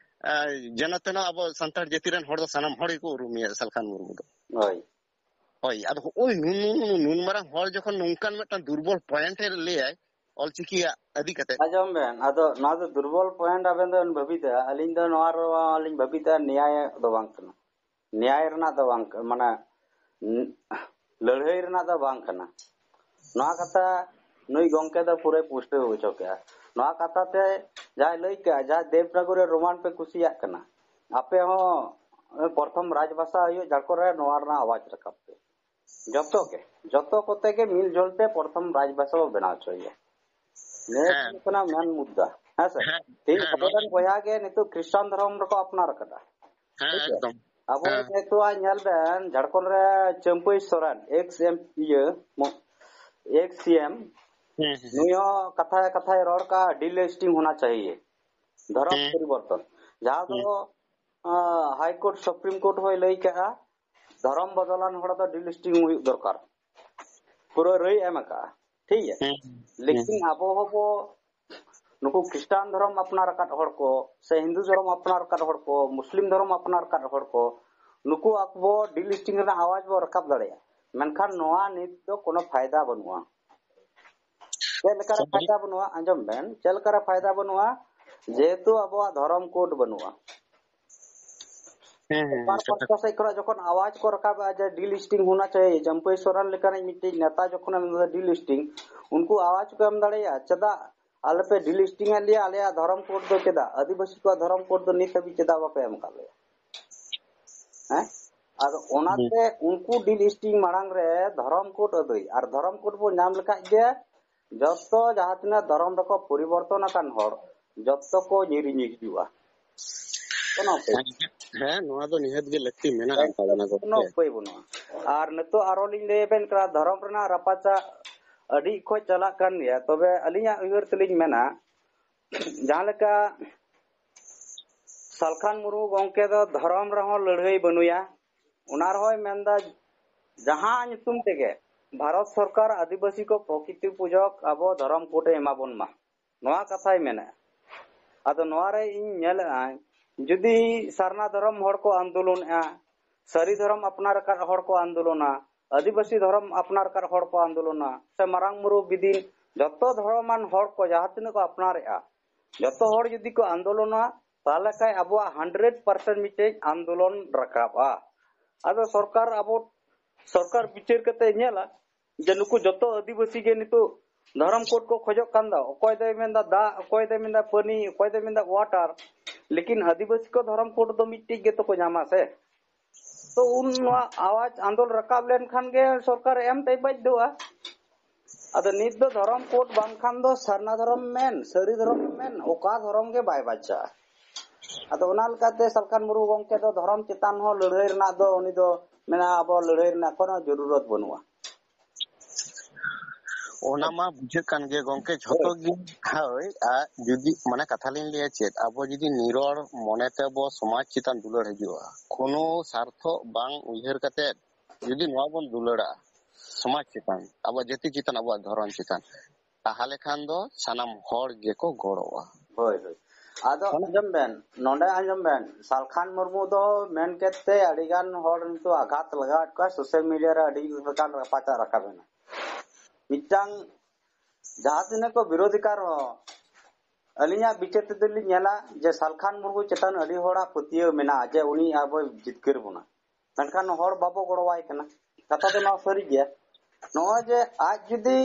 ᱟᱸ, ᱡᱮᱱᱚ ᱛᱮᱱᱚ ᱟᱵᱚ ᱥᱟᱱᱛᱟᱲ ᱡᱟᱹᱛᱤ ᱨᱮᱱ ᱦᱚᱲ ᱫᱚ ᱥᱟᱱᱟᱢ ᱦᱚᱲ ᱜᱮᱠᱚ ᱩᱨᱩᱢᱮᱭᱟ ᱥᱟᱞᱠᱷᱟᱱ ᱢᱩᱨᱢᱩ ᱫᱚ᱾ ᱦᱳᱭ᱾ ᱦᱳᱭ, ᱟᱫᱚ ᱦᱚᱸᱜᱼᱚᱭ ᱱᱩᱱ, ᱱᱩᱱ, ᱱᱩᱱ ᱢᱟᱨᱟᱝ ᱦᱚᱲ ᱡᱚᱠᱷᱚᱱ ᱱᱚᱝᱠᱟᱱ ᱢᱤᱫᱴᱟᱝ ᱫᱩᱨᱵᱚᱞ point ᱮ ᱞᱟᱹᱭᱟᱭ ᱚᱞᱪᱤᱠᱤᱭᱟᱜ ᱤᱫᱤ ᱠᱟᱛᱮ᱾ ᱟᱸᱡᱚᱢ ᱵᱮᱱ, ᱟᱫᱚ ᱱᱚᱣᱟ ᱫᱚ ᱫᱩᱨᱵᱚᱞ point ᱟᱵᱮᱱ ᱫᱚᱵᱮᱱ ᱵᱷᱟᱹᱵᱤᱛᱟ, ᱟᱹᱞᱤᱧ ᱫᱚ ᱱᱚᱣᱟ ᱨᱮᱞᱤᱧ ᱵᱷᱟᱹᱵᱤᱛᱟ ᱱᱮᱭᱟᱭ ᱫᱚ ᱵᱟᱝ ᱠᱟᱱᱟ᱾ ᱱᱮᱭᱟᱭ ᱨᱮᱱᱟᱜ ᱫᱚ ᱵᱟᱝ ᱠᱟᱱᱟ, ᱢᱟᱱᱮ, ᱩᱸ, ᱞᱟᱹᱲᱦᱟᱹᱭ ᱨᱮᱱᱟᱜ ᱫᱚ ᱵᱟᱝ ᱠᱟᱱᱟ᱾ ᱱᱚᱣᱟ ᱠᱟᱛᱷᱟ ᱱᱩᱭ ᱜᱚᱝᱠᱮ ᱫᱚ ᱯᱩᱨᱟᱹᱭ ᱯᱩᱥᱴᱟᱹᱣ ᱦᱚᱪᱚ ᱠᱮᱜᱼᱟ᱾ ᱱᱚᱣᱟ ᱠᱟᱛᱷᱟ ᱛᱮ ᱡᱟᱦᱟᱸᱭ ᱞᱟᱹᱭ ᱠᱮᱜᱼᱟ, ᱡᱟᱦᱟᱸ ᱫᱮᱵᱽᱱᱟᱜᱚᱨᱤ ᱨᱳᱢᱟᱱ ᱯᱮ ᱠᱩᱥᱤᱭᱟᱜ ᱠᱟᱱᱟ, ᱟᱯᱮ ᱦᱚᱸ ᱯᱨᱚᱛᱷᱚᱢ ᱨᱟᱡᱽ ᱵᱷᱟᱥᱟ ᱦᱩᱭᱩᱜ ᱡᱷᱟᱲᱠᱷᱚᱸᱰ ᱨᱮ, ᱱᱚᱣᱟ ᱨᱮᱱᱟᱜ ᱟᱣᱟᱡᱽ ᱨᱟᱠᱟᱵ ᱯᱮ᱾ ᱡᱚᱛᱚ ᱜᱮ, ᱡᱚᱛᱚ ᱠᱚᱛᱮ ᱜᱮ ᱢᱤᱞ ᱡᱚᱞ ᱛᱮ ᱯᱨᱚᱛᱷᱚᱢ ᱨᱟᱡᱽ ᱵᱷᱟᱥᱟ ᱵᱚ ᱵᱮᱱᱟᱣ ᱦᱚᱪᱚᱭᱮᱭᱟ᱾ ᱱᱤᱭᱟᱹ ᱦᱮᱸ᱾ ᱦᱩᱭᱩᱜ ᱠᱟᱱᱟ ᱢᱮᱱ ᱢᱩᱫᱽᱫᱟ, ᱦᱮᱸ ᱥᱮ? ᱦᱮᱸ, ᱛᱮᱦᱮᱧ ᱦᱮᱸ, ᱱᱚᱣᱟ ᱟᱵᱚᱨᱮᱱ ᱵᱚᱭᱦᱟ ᱜᱮ ᱱᱤᱛᱚᱜ ᱠᱷᱨᱤᱥᱴᱟᱱ ᱫᱷᱚᱨᱚᱢ ᱨᱮᱠᱚ ᱟᱯᱱᱟᱨ ᱟᱠᱟᱫᱟ᱾ ᱦᱮᱸ, ᱴᱷᱤᱠ ᱜᱮᱭᱟ? ᱮᱠᱫᱚᱢ᱾ ᱟᱵᱚ ᱦᱮᱸ᱾ ᱱᱤᱛᱚᱜ ᱧᱮᱞ ᱵᱮᱱ, ᱡᱷᱟᱲᱠᱷᱚᱸᱰ ᱨᱮ ᱪᱟᱹᱢᱯᱟᱹᱭ ᱥᱚᱨᱮᱱ, ᱮᱠᱥ ᱮᱢ, ᱤᱭᱟᱹ, ᱢᱚ-, ᱮᱠᱥ ᱥᱤ ᱮᱢ, ᱦᱮᱸ, ᱦᱮᱸ, ᱱᱩᱭ ᱦᱚᱸ ᱠᱟᱛᱷᱟᱭ, ᱠᱟᱛᱷᱟᱭ ᱨᱚᱲ ᱠᱟᱜᱼᱟ, ᱰᱤᱞᱤᱥᱴᱤᱝ ᱦᱚᱱᱟ ᱪᱟᱦᱤᱭᱮ, ᱫᱷᱚᱨᱚᱢ ᱦᱮᱸ᱾ ᱯᱚᱨᱤᱵᱚᱨᱛᱚᱱ᱾ ᱡᱟᱦᱟᱸ ᱫᱚ, ᱦᱮᱸ᱾ ᱟᱸ, ᱦᱟᱭ ᱠᱳᱨᱴ, ᱥᱩᱯᱨᱤᱢ ᱠᱳᱨᱴ ᱦᱚᱸᱭ ᱞᱟᱹᱭ ᱠᱟᱜᱼᱟ, ᱫᱷᱚᱨᱚᱢ ᱵᱚᱫᱚᱞᱟᱱ ᱦᱚᱲ ᱫᱚ ᱰᱤᱞᱤᱥᱴᱤᱝ ᱦᱩᱭᱩᱜ ᱫᱚᱨᱠᱟᱨ᱾ ᱯᱩᱨᱟᱹ ᱨᱟᱹᱭ ᱮᱢ ᱟᱠᱟᱜᱼᱟ, ᱴᱷᱤᱠ ᱜᱮᱭᱟ? ᱦᱮᱸ, ᱦᱮᱸ᱾ ᱞᱮᱠᱤᱱ ᱟᱵᱚ ᱦᱚᱸᱵᱚ, ᱱᱩᱠᱩ ᱠᱷᱨᱤᱥᱴᱟᱱ ᱫᱷᱚᱨᱚᱢ ᱟᱯᱱᱟᱨ ᱟᱠᱟᱫ ᱦᱚᱲ ᱠᱚ, ᱥᱮ ᱦᱤᱱᱫᱩ ᱫᱷᱚᱨᱚᱢ ᱟᱯᱱᱟᱨ ᱟᱠᱟᱫ ᱦᱚᱲ ᱠᱚ, ᱢᱩᱥᱞᱤᱢ ᱫᱷᱚᱨᱚᱢ ᱟᱯᱱᱟᱨ ᱟᱠᱟᱫ ᱦᱚᱲ ᱠᱚ, ᱱᱩᱠᱩ ᱟᱵᱚ ᱰᱤᱞᱤᱥᱴᱤᱝ ᱨᱮᱱᱟᱜ ᱟᱣᱟᱡ ᱵᱚ ᱨᱟᱠᱟᱵ ᱫᱟᱲᱮᱭᱟᱜᱼᱟ᱾ ᱢᱮᱱᱠᱷᱟᱱ ᱱᱚᱣᱟ ᱱᱤᱛ ᱫᱚ ᱠᱳᱱᱳ ᱯᱷᱟᱭᱫᱟ ᱵᱟᱹᱱᱩᱜᱼᱟ᱾ ᱪᱮᱫ ᱞᱮᱠᱟᱨᱮ ᱥᱟᱹᱨᱤ᱾ ᱯᱷᱟᱭᱫᱟ ᱵᱟᱹᱱᱩᱜᱼᱟ? ᱟᱸᱡᱚᱢ ᱵᱮᱱ, ᱪᱮᱫ ᱞᱮᱠᱟᱨᱮ ᱯᱷᱟᱭᱫᱟ ᱵᱟᱹᱱᱩᱜᱼᱟ? ᱡᱮᱦᱮᱛᱩ ᱟᱵᱚᱣᱟᱜ ᱫᱷᱚᱨᱚᱢ ᱠᱳᱰ ᱵᱟᱹᱱᱩᱜᱼᱟ᱾ ᱦᱮᱸ, ᱦᱮᱸ, ᱥᱚᱨᱠᱟᱨ ᱦᱮᱸ, ᱥᱮᱴᱟ᱾ ᱯᱟᱥᱴᱟ ᱥᱮᱫ ᱠᱷᱚᱱᱟᱜ ᱡᱚᱠᱷᱚᱱ ᱟᱣᱟᱡ ᱠᱚ ᱨᱟᱠᱟᱵᱮᱜᱼᱟ ᱡᱮ ᱰᱤᱞᱤᱥᱴᱤᱝ ᱦᱳᱱᱟ ᱪᱟᱦᱤᱭᱮ, ᱪᱟᱹᱢᱯᱟᱹᱭ ᱥᱚᱨᱮᱱ ᱞᱮᱠᱟᱱᱤᱡ ᱢᱤᱫᱴᱤᱡ ᱱᱮᱛᱟ ᱡᱚᱠᱷᱚᱱᱮ ᱢᱮᱱᱫᱟ ᱰᱤᱞᱤᱥᱴᱤᱝ, ᱩᱱᱠᱩ ᱟᱣᱟᱡ ᱠᱚ ᱮᱢ ᱫᱟᱲᱮᱭᱟᱜᱼᱟ, ᱪᱮᱫᱟᱜ ᱟᱞᱮ ᱯᱮ ᱰᱤᱞᱤᱥᱴᱤᱝ ᱮᱫ ᱞᱮᱭᱟ? ᱟᱞᱮᱭᱟᱜ ᱫᱷᱚᱨᱚᱢ ᱠᱳᱰ ᱫᱚ ᱪᱮᱫᱟᱜ? ᱟᱹᱫᱤᱵᱟᱹᱥᱤ ᱠᱚᱣᱟᱜ ᱫᱷᱚᱨᱚᱢ ᱠᱳᱰ ᱫᱚ ᱱᱤᱛ ᱦᱟᱹᱵᱤᱡ ᱪᱮᱫᱟᱜ ᱵᱟᱯᱮ ᱮᱢ ᱟᱠᱟᱫ ᱞᱮᱭᱟ? ᱦᱮᱸ? ᱟᱫᱚ ᱚᱱᱟᱛᱮ ᱦᱩᱸ᱾ ᱩᱱᱠᱩ ᱰᱤᱞᱤᱥᱴᱤᱝ ᱢᱟᱲᱟᱝ ᱨᱮ ᱫᱷᱚᱨᱚᱢ ᱠᱳᱰ ᱟᱹᱫᱟᱹᱭ, ᱟᱨ ᱫᱷᱚᱨᱚᱢ ᱠᱳᱰ ᱵᱚᱱ ᱧᱟᱢ ᱞᱮᱠᱷᱟᱡ ᱜᱮ ᱡᱚᱛᱚ ᱡᱟᱦᱟᱸ ᱛᱤᱱᱟᱹᱜ ᱫᱷᱚᱨᱚᱢ ᱨᱮᱠᱚ ᱯᱚᱨᱤᱵᱚᱨᱛᱚᱱ ᱟᱠᱟᱱ ᱦᱚᱲ, ᱡᱚᱛᱚ ᱠᱚ ᱧᱤᱨ ᱦᱤᱡᱩᱜᱼᱟ᱾ ᱠᱳᱱᱳ ᱩᱯᱟᱹᱭ ᱦᱮᱸ, ᱦᱮᱸ, ᱱᱚᱣᱟ ᱫᱚ ᱱᱤᱦᱟᱹᱛ ᱜᱮ ᱞᱟᱹᱠᱛᱤ ᱢᱮᱱᱟᱜᱼᱟ ᱛᱟᱵᱚᱱᱟ ᱠᱳᱱᱳ ᱜᱚᱢᱠᱮ᱾ ᱩᱯᱟᱹᱭ ᱵᱟᱹᱱᱩᱜᱼᱟ᱾ ᱟᱨ ᱱᱤᱛᱚᱜ ᱟᱨᱚ ᱞᱤᱧ ᱞᱟᱹᱭ ᱟᱵᱮᱱ ᱠᱟᱱᱟ, ᱫᱷᱚᱨᱚᱢ ᱨᱮᱱᱟᱜ ᱨᱟᱯᱟᱪᱟᱜ ᱟᱹᱰᱤ ᱠᱷᱚᱡ ᱪᱟᱞᱟᱜ ᱠᱟᱱ ᱜᱮᱭᱟ᱾ ᱛᱚᱵᱮ ᱟᱹᱞᱤᱧᱟᱜ ᱩᱭᱦᱟᱹᱨ ᱛᱮᱞᱤᱧ ᱢᱮᱱᱟ, ᱡᱟᱦᱟᱸ ᱞᱮᱠᱟ ᱥᱟᱞᱠᱷᱟᱱ ᱢᱩᱨᱢᱩ ᱜᱚᱢᱠᱮ ᱫᱚ ᱫᱷᱚᱨᱚᱢ ᱨᱮᱦᱚᱸ ᱞᱟᱹᱲᱦᱟᱹᱭ ᱵᱟᱹᱱᱩᱭᱟ, ᱚᱱᱟ ᱨᱮᱦᱚᱸᱭ ᱢᱮᱱᱫᱟ ᱡᱟᱦᱟᱸ ᱧᱩᱛᱩᱢ ᱛᱮᱜᱮ ᱵᱷᱟᱨᱚᱛ ᱥᱚᱨᱠᱟᱨ ᱟᱹᱫᱤᱵᱟᱹᱥᱤ ᱠᱚ ᱯᱨᱚᱠᱤᱛᱤ ᱯᱩᱡᱚᱠ ᱟᱵᱚ ᱫᱷᱚᱨᱚᱢ ᱠᱳᱰ ᱮ ᱮᱢᱟ ᱵᱚᱱ ᱢᱟ, ᱱᱚᱣᱟ ᱠᱟᱛᱷᱟᱭ ᱢᱮᱱᱮᱫᱼᱟ᱾ ᱟᱫᱚ ᱱᱚᱣᱟ ᱨᱮ ᱤᱧ ᱧᱮᱞᱮᱫᱼᱟ, ᱡᱩᱫᱤ ᱥᱟᱨᱱᱟ ᱫᱷᱚᱨᱚᱢ ᱦᱚᱲ ᱠᱚ ᱟᱱᱫᱳᱞᱚᱱᱮᱫᱼᱟ, ᱥᱟᱹᱨᱤ ᱫᱷᱚᱨᱚᱢ ᱟᱯᱱᱟᱨ ᱟᱠᱟᱫ ᱦᱚᱲ ᱠᱚ ᱟᱱᱫᱳᱞᱚᱱᱟ, ᱟᱹᱫᱤᱵᱟᱹᱥᱤ ᱫᱷᱚᱨᱚᱢ ᱟᱯᱱᱟᱨ ᱟᱠᱟᱫ ᱦᱚᱲ ᱠᱚ ᱟᱱᱫᱳᱞᱚᱱᱟ, ᱥᱮ ᱢᱟᱨᱟᱝ ᱵᱩᱨᱩ ᱵᱤᱫᱤᱱ, ᱡᱚᱛᱚ ᱫᱷᱚᱨᱚᱢᱟᱱ ᱦᱚᱲ ᱠᱚ ᱡᱟᱦᱟᱸ ᱛᱤᱱᱟᱹᱜ ᱠᱚ ᱟᱯᱱᱟᱨᱮᱫᱼᱟ, ᱡᱚᱛᱚ ᱦᱚᱲ ᱡᱩᱫᱤ ᱠᱚ ᱟᱱᱫᱳᱞᱚᱱᱟ, ᱛᱟᱦᱚᱞᱮ ᱠᱷᱟᱱ ᱟᱵᱚᱣᱟᱜ ᱦᱟᱱᱰᱨᱮᱰ ᱯᱟᱨᱥᱮᱱᱴ ᱢᱤᱫᱴᱮᱡ ᱟᱱᱫᱳᱞᱚᱱ ᱨᱟᱠᱟᱵᱼᱟ᱾ ᱟᱫᱚ ᱥᱚᱨᱠᱟᱨ, ᱟᱵᱚ ᱥᱚᱨᱠᱟᱨ ᱵᱤᱪᱟᱹᱨ ᱠᱟᱛᱮ ᱧᱮᱞᱟ ᱡᱮ ᱱᱩᱠᱩ ᱡᱚᱛᱚ ᱟᱹᱫᱤᱵᱟᱹᱥᱤ ᱜᱮ ᱱᱤᱛᱚᱜ ᱫᱷᱚᱨᱚᱢ ᱠᱳᱰ ᱠᱚ ᱠᱷᱚᱡᱚᱜ ᱠᱟᱱ ᱫᱚ᱾ ᱚᱠᱚᱭ ᱫᱚᱭ ᱢᱮᱱᱫᱟ ᱫᱟᱜ, ᱚᱠᱚᱭ ᱫᱚᱭ ᱢᱮᱱᱫᱟ ᱯᱟᱹᱱᱤ, ᱚᱠᱚᱭ ᱫᱚᱭ ᱢᱮᱱᱫᱟ ᱣᱟᱴᱟᱨ, ᱞᱮᱠᱤᱱ ᱟᱹᱫᱤᱵᱟᱹᱥᱤ ᱠᱚ ᱫᱷᱚᱨᱚᱢ ᱠᱳᱰ ᱫᱚ ᱢᱤᱫᱴᱮᱡ ᱜᱮᱛᱚ ᱠᱚ ᱧᱟᱢᱟ ᱥᱮ᱾ ᱛᱚ ᱩᱱ ᱱᱚᱣᱟ ᱟᱣᱟᱡ ᱟᱸᱫᱳᱲ ᱨᱟᱠᱟᱵ ᱞᱮᱱᱠᱷᱟᱱ ᱜᱮ ᱥᱚᱨᱠᱟᱨ ᱮᱢ ᱛᱮᱭ ᱵᱟᱫᱽᱫᱷᱚᱜᱼᱟ᱾ ᱟᱫᱚ ᱱᱤᱛ ᱫᱚ ᱫᱷᱚᱨᱚᱢ ᱠᱳᱰ ᱵᱟᱝᱠᱷᱟᱱ ᱫᱚ ᱥᱟᱨᱱᱟ ᱫᱷᱚᱨᱚᱢ ᱢᱮᱱ, ᱥᱟᱹᱨᱤ ᱫᱷᱚᱨᱚᱢ ᱢᱮᱱ, ᱚᱠᱟ ᱫᱷᱚᱨᱚᱢ ᱜᱮ ᱵᱟᱭ ᱵᱟᱧᱪᱟᱜᱼᱟ᱾ ᱟᱫᱚ ᱚᱱᱟ ᱞᱮᱠᱟᱛᱮ ᱥᱟᱞᱠᱷᱟᱱ ᱢᱩᱨᱢᱩ ᱜᱚᱢᱠᱮ ᱫᱚ ᱫᱷᱚᱨᱚᱢ ᱪᱮᱛᱟᱱ ᱦᱚᱸ ᱞᱟᱹᱲᱦᱟᱹᱭ ᱨᱮᱱᱟᱜ ᱫᱚ ᱩᱱᱤ ᱫᱚ ᱢᱮᱱᱟ, ᱟᱵᱚ ᱞᱟᱹᱲᱦᱟᱹᱭ ᱨᱮᱱᱟᱜ ᱠᱳᱱᱳ ᱡᱚᱨᱩᱨᱚᱛ ᱵᱟᱹᱱᱩᱜᱼᱟ᱾ ᱚᱱᱟ ᱢᱟ ᱵᱩᱡᱷᱟᱹᱜ ᱠᱟᱱ ᱜᱮ ᱜᱚᱝᱠᱮ, ᱡᱷᱚᱛᱚ ᱜᱮ᱾ ᱦᱳᱭ, ᱟᱨ ᱡᱩᱫᱤ ᱢᱟᱱᱮ ᱠᱟᱛᱷᱟ ᱞᱤᱧ ᱞᱟᱹᱭᱟ ᱪᱮᱫ, ᱟᱵᱚ ᱡᱩᱫᱤ ᱱᱤᱨᱚᱲ ᱢᱚᱱᱮᱛᱮ ᱟᱵᱚ ᱥᱚᱢᱟᱡᱽ ᱪᱮᱛᱟᱱ ᱫᱩᱞᱟᱹᱲ ᱦᱤᱡᱩᱜᱼᱟ, ᱠᱳᱱᱳ ᱥᱟᱨᱛᱷᱚ ᱵᱟᱝ ᱩᱭᱦᱟᱹᱨ ᱠᱟᱛᱮ ᱡᱩᱫᱤ ᱱᱚᱣᱟ ᱵᱚᱱ ᱫᱩᱞᱟᱹᱲᱟ ᱥᱚᱢᱟᱡᱽ ᱪᱮᱛᱟᱱ, ᱟᱵᱚᱣᱟᱜ ᱡᱟᱹᱛᱤ ᱪᱮᱛᱟᱱ, ᱟᱵᱚᱣᱟᱜ ᱫᱷᱚᱨᱚᱢ ᱪᱮᱛᱟᱱ, ᱛᱟᱦᱚᱞᱮ ᱠᱷᱟᱱ ᱫᱚ ᱥᱟᱱᱟᱢ ᱦᱚᱲ ᱜᱮᱠᱚ ᱜᱚᱲᱚᱜᱼᱟ᱾ ᱦᱳᱭ, ᱦᱳᱭ᱾ ᱟᱫᱚ ᱟᱸᱡᱚᱢ ᱵᱮᱱ, ᱱᱚᱰᱮ ᱟᱸᱡᱚᱢ ᱵᱮᱱ, ᱥᱟᱞᱠᱷᱟᱱ ᱢᱩᱨᱢᱩ ᱫᱚ ᱢᱮᱱ ᱠᱮᱫ ᱛᱮ ᱟᱹᱰᱤ ᱜᱟᱱ ᱦᱚᱲ ᱱᱤᱛᱚᱜ ᱟᱜᱷᱟᱛ ᱞᱟᱜᱟᱣᱮᱫ ᱠᱚᱣᱟ, ᱥᱳᱥᱟᱞ ᱢᱤᱰᱤᱭᱟ ᱨᱮ ᱟᱹᱰᱤ ᱞᱮᱠᱟᱱ ᱨᱟᱯᱟᱪᱟᱜ ᱨᱟᱠᱟᱵ ᱮᱱᱟ᱾ ᱢᱤᱫᱴᱟᱝ ᱡᱟᱦᱟᱸ ᱛᱤᱱᱟᱹᱜ ᱠᱚ ᱵᱤᱨᱳᱫᱷᱤ ᱠᱟᱱ ᱨᱮᱦᱚᱸ, ᱟᱹᱞᱤᱧᱟᱜ ᱵᱤᱪᱟᱹᱨ ᱛᱮᱫᱚ ᱞᱤᱧ ᱧᱮᱞᱟ ᱡᱮ ᱥᱟᱞᱠᱷᱟᱱ ᱢᱩᱨᱢᱩ ᱪᱮᱛᱟᱱ ᱟᱹᱰᱤ ᱦᱚᱲᱟᱜ ᱯᱟᱹᱛᱭᱟᱹᱣ ᱢᱮᱱᱟᱜᱼᱟ ᱡᱮ ᱩᱱᱤ ᱟᱵᱚᱭ ᱡᱤᱛᱠᱟᱹᱨ ᱵᱚᱱᱟ᱾ ᱢᱮᱱᱠᱷᱟᱱ ᱦᱚᱲ ᱵᱟᱵᱚ ᱜᱚᱲᱚᱣᱟᱭ ᱠᱟᱱᱟ᱾ ᱠᱟᱛᱷᱟ ᱫᱚ ᱱᱚᱣᱟ ᱥᱟᱹᱨᱤ ᱜᱮᱭᱟ᱾ ᱱᱚᱜᱼᱚᱭ ᱡᱮ ᱟᱡ ᱡᱩᱫᱤ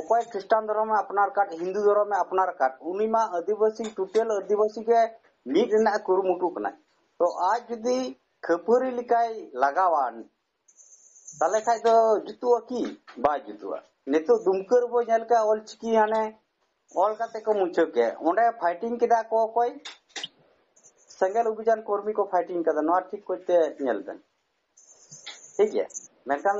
ᱚᱠᱚᱭ ᱠᱷᱨᱤᱥᱴᱟᱱ ᱫᱷᱚᱨᱚᱢᱮ ᱟᱯᱱᱟᱨ ᱟᱠᱟᱫ, ᱦᱤᱱᱫᱩ ᱫᱷᱚᱨᱚᱢᱮ ᱟᱯᱱᱟᱨ ᱟᱠᱟᱫ, ᱩᱱᱤ ᱢᱟ ᱟᱹᱫᱤᱵᱟᱹᱥᱤ, ᱴᱳᱴᱟᱞ ᱟᱹᱫᱤᱵᱟᱹᱥᱤ ᱜᱮ ᱢᱤᱫ ᱨᱮᱱᱟᱜ ᱮ ᱠᱩᱨᱩᱢᱩᱴᱩ ᱠᱟᱱᱟᱭ᱾ ᱛᱚ ᱟᱡ ᱡᱩᱫᱤ ᱠᱷᱟᱹᱯᱟᱹᱨᱤ ᱞᱮᱠᱟᱭ ᱞᱟᱜᱟᱣᱟ, ᱛᱟᱦᱞᱮ ᱠᱷᱟᱡ ᱫᱚ ᱡᱩᱛᱩᱜᱼᱟ ᱠᱤ? ᱵᱟᱭ ᱡᱩᱛᱩᱜᱼᱟ᱾ ᱱᱤᱛᱚᱜ ᱫᱩᱢᱠᱟᱹ ᱨᱮᱵᱚ ᱧᱮᱞ ᱠᱮᱜᱼᱟ, ᱚᱞᱪᱤᱠᱤ ᱦᱟᱱᱮ ᱚᱞ ᱠᱟᱛᱮ ᱠᱚ ᱢᱩᱪᱷᱟᱹᱣ ᱠᱮᱜᱼᱟ᱾ ᱚᱸᱰᱮ ᱯᱷᱟᱭᱴᱤᱝ ᱠᱮᱫᱟ ᱠᱚ ᱚᱠᱚᱭ? ᱥᱮᱸᱜᱮᱞ ᱚᱵᱷᱤᱡᱟᱱ ᱠᱚᱨᱢᱤ ᱠᱚ ᱯᱷᱟᱭᱴᱤᱝ ᱠᱟᱫᱟ᱾ ᱱᱚᱣᱟ ᱴᱷᱤᱠ ᱠᱚᱡᱛᱮ ᱧᱮᱞ ᱵᱮᱱ, ᱴᱷᱤᱠ ᱜᱮᱭᱟ᱾ ᱢᱮᱱᱠᱷᱟᱱ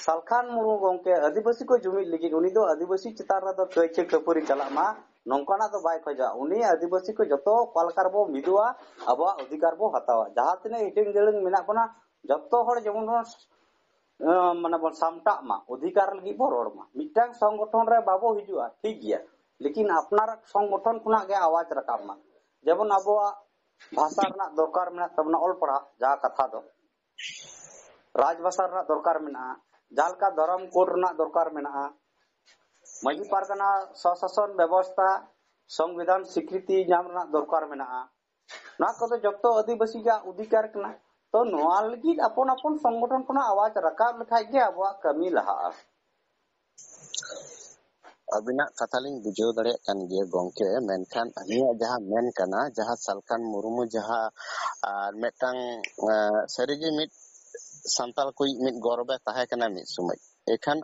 ᱥᱟᱞᱠᱷᱟᱱ ᱢᱩᱨᱢᱩ ᱜᱚᱢᱠᱮ ᱟᱹᱫᱤᱵᱟᱹᱥᱤ ᱠᱚ ᱡᱩᱢᱤᱫ ᱞᱟᱹᱜᱤᱫ ᱩᱱᱤ ᱫᱚ ᱟᱹᱫᱤᱵᱟᱹᱥᱤ ᱪᱮᱛᱟᱱ ᱨᱮᱫᱚ ᱠᱟᱹᱭᱪᱟᱹ ᱠᱷᱟᱹᱯᱟᱹᱨᱤ ᱪᱟᱞᱟᱜ ᱢᱟ, ᱱᱚᱝᱠᱟᱱᱟᱜ ᱫᱚ ᱵᱟᱭ ᱠᱷᱚᱡᱚᱜᱼᱟ᱾ ᱩᱱᱤ ᱟᱹᱫᱤᱵᱟᱹᱥᱤ ᱠᱚ ᱡᱚᱛᱚ ᱚᱠᱟ ᱞᱮᱠᱟ ᱨᱮᱵᱚ ᱢᱤᱫᱚᱜᱼᱟ, ᱟᱵᱚᱣᱟᱜ ᱚᱫᱷᱤᱠᱟᱨ ᱵᱚ ᱦᱟᱛᱟᱣᱟ᱾ ᱡᱟᱦᱟᱸ ᱛᱤᱱᱟᱹᱜ ᱦᱤᱴᱟᱹᱝ ᱡᱟᱹᱲᱟᱹᱝ ᱢᱮᱱᱟᱜ ᱵᱚᱱᱟ, ᱡᱚᱛᱚ ᱦᱚᱲ ᱡᱮᱢᱚᱱ ᱵᱚᱱ, ᱟᱸ, ᱢᱟᱱᱮ ᱵᱚᱱ ᱥᱟᱢᱴᱟᱜ ᱢᱟ, ᱚᱫᱷᱤᱠᱟᱨ ᱞᱟᱹᱜᱤᱫ ᱵᱚ ᱨᱚᱲ ᱢᱟ᱾ ᱢᱤᱫᱴᱟᱝ ᱥᱚᱝᱜᱚᱴᱷᱚᱱ ᱨᱮ ᱵᱟᱵᱚ ᱦᱤᱡᱩᱜᱼᱟ, ᱴᱷᱤᱠ ᱜᱮᱭᱟ, ᱞᱮᱠᱤᱱ ᱟᱯᱱᱟᱨᱟᱜ ᱥᱚᱝᱜᱚᱴᱷᱚᱱ ᱠᱷᱚᱱᱟᱜ ᱜᱮ ᱟᱣᱟᱡ ᱨᱟᱠᱟᱵ ᱢᱟ᱾ ᱡᱮᱢᱚᱱ ᱟᱵᱚᱣᱟᱜ ᱵᱷᱟᱥᱟ ᱨᱮᱱᱟᱜ ᱫᱚᱨᱠᱟᱨ ᱢᱮᱱᱟᱜ ᱛᱟᱵᱚᱱᱟ, ᱚᱞ ᱯᱟᱲᱦᱟᱜ ᱡᱟᱦᱟᱸ ᱠᱟᱛᱷᱟ ᱫᱚ, ᱨᱟᱡᱽ ᱵᱷᱟᱥᱟ ᱨᱮᱱᱟᱜ ᱫᱚᱨᱠᱟᱨ ᱢᱮᱱᱟᱜᱼᱟ, ᱡᱟᱦᱟᱸ ᱞᱮᱠᱟ ᱫᱷᱚᱨᱚᱢ ᱠᱳᱰ ᱨᱮᱱᱟᱜ ᱫᱚᱨᱠᱟᱨ ᱢᱮᱱᱟᱜᱼᱟ, ᱢᱟᱹᱡᱷᱤ ᱯᱟᱨᱜᱟᱱᱟ ᱥᱚᱥᱟᱥᱚᱱ ᱵᱮᱵᱚᱥᱛᱷᱟ, ᱥᱚᱝᱵᱤᱫᱷᱟᱱ ᱥᱤᱠᱨᱤᱛᱤ ᱧᱟᱢ ᱨᱮᱱᱟᱜ ᱫᱚᱨᱠᱟᱨ ᱢᱮᱱᱟᱜᱼᱟ᱾ ᱱᱚᱣᱟ ᱠᱚᱫᱚ ᱡᱚᱛᱚ ᱟᱹᱫᱤᱵᱟᱹᱥᱤ ᱜᱮ ᱚᱫᱷᱤᱠᱟᱨ ᱠᱟᱱᱟ᱾ ᱛᱚ ᱱᱚᱣᱟ ᱞᱟᱹᱜᱤᱫ ᱟᱯᱚᱱ ᱟᱯᱚᱱ ᱥᱚᱝᱜᱚᱴᱷᱚᱱ ᱠᱷᱚᱱᱟᱜ ᱟᱣᱟᱡ ᱨᱟᱠᱟᱵ ᱞᱮᱠᱷᱟᱡ ᱜᱮ ᱟᱵᱚᱣᱟᱜ ᱠᱟᱹᱢᱤ ᱞᱟᱦᱟᱜᱼᱟ᱾ ᱟᱹᱵᱤᱱᱟᱜ ᱠᱟᱛᱷᱟ ᱞᱤᱧ ᱵᱩᱡᱷᱟᱹᱣ ᱫᱟᱲᱮᱭᱟᱜ ᱠᱟᱱ ᱜᱮᱭᱟ ᱜᱚᱝᱠᱮ, ᱢᱮᱱᱠᱷᱟᱱ ᱟᱹᱞᱤᱧᱟᱜ ᱡᱟᱦᱟᱸ ᱢᱮᱱ ᱠᱟᱱᱟ, ᱡᱟᱦᱟᱸ ᱥᱟᱞᱠᱷᱟᱱ ᱢᱩᱨᱢᱩ ᱡᱟᱦᱟᱸ, ᱟᱨ ᱢᱤᱫᱴᱟᱝ, ᱮ, ᱥᱟᱹᱨᱤᱜᱮ ᱢᱤᱫ ᱥᱟᱱᱛᱟᱲ ᱠᱚᱭᱤᱡ ᱢᱤᱫ ᱜᱚᱨᱚᱵᱮ ᱛᱟᱦᱮᱸ ᱠᱟᱱᱟ ᱢᱤᱫ ᱥᱚᱢᱚᱭ᱾ ᱮᱱᱠᱷᱟᱱ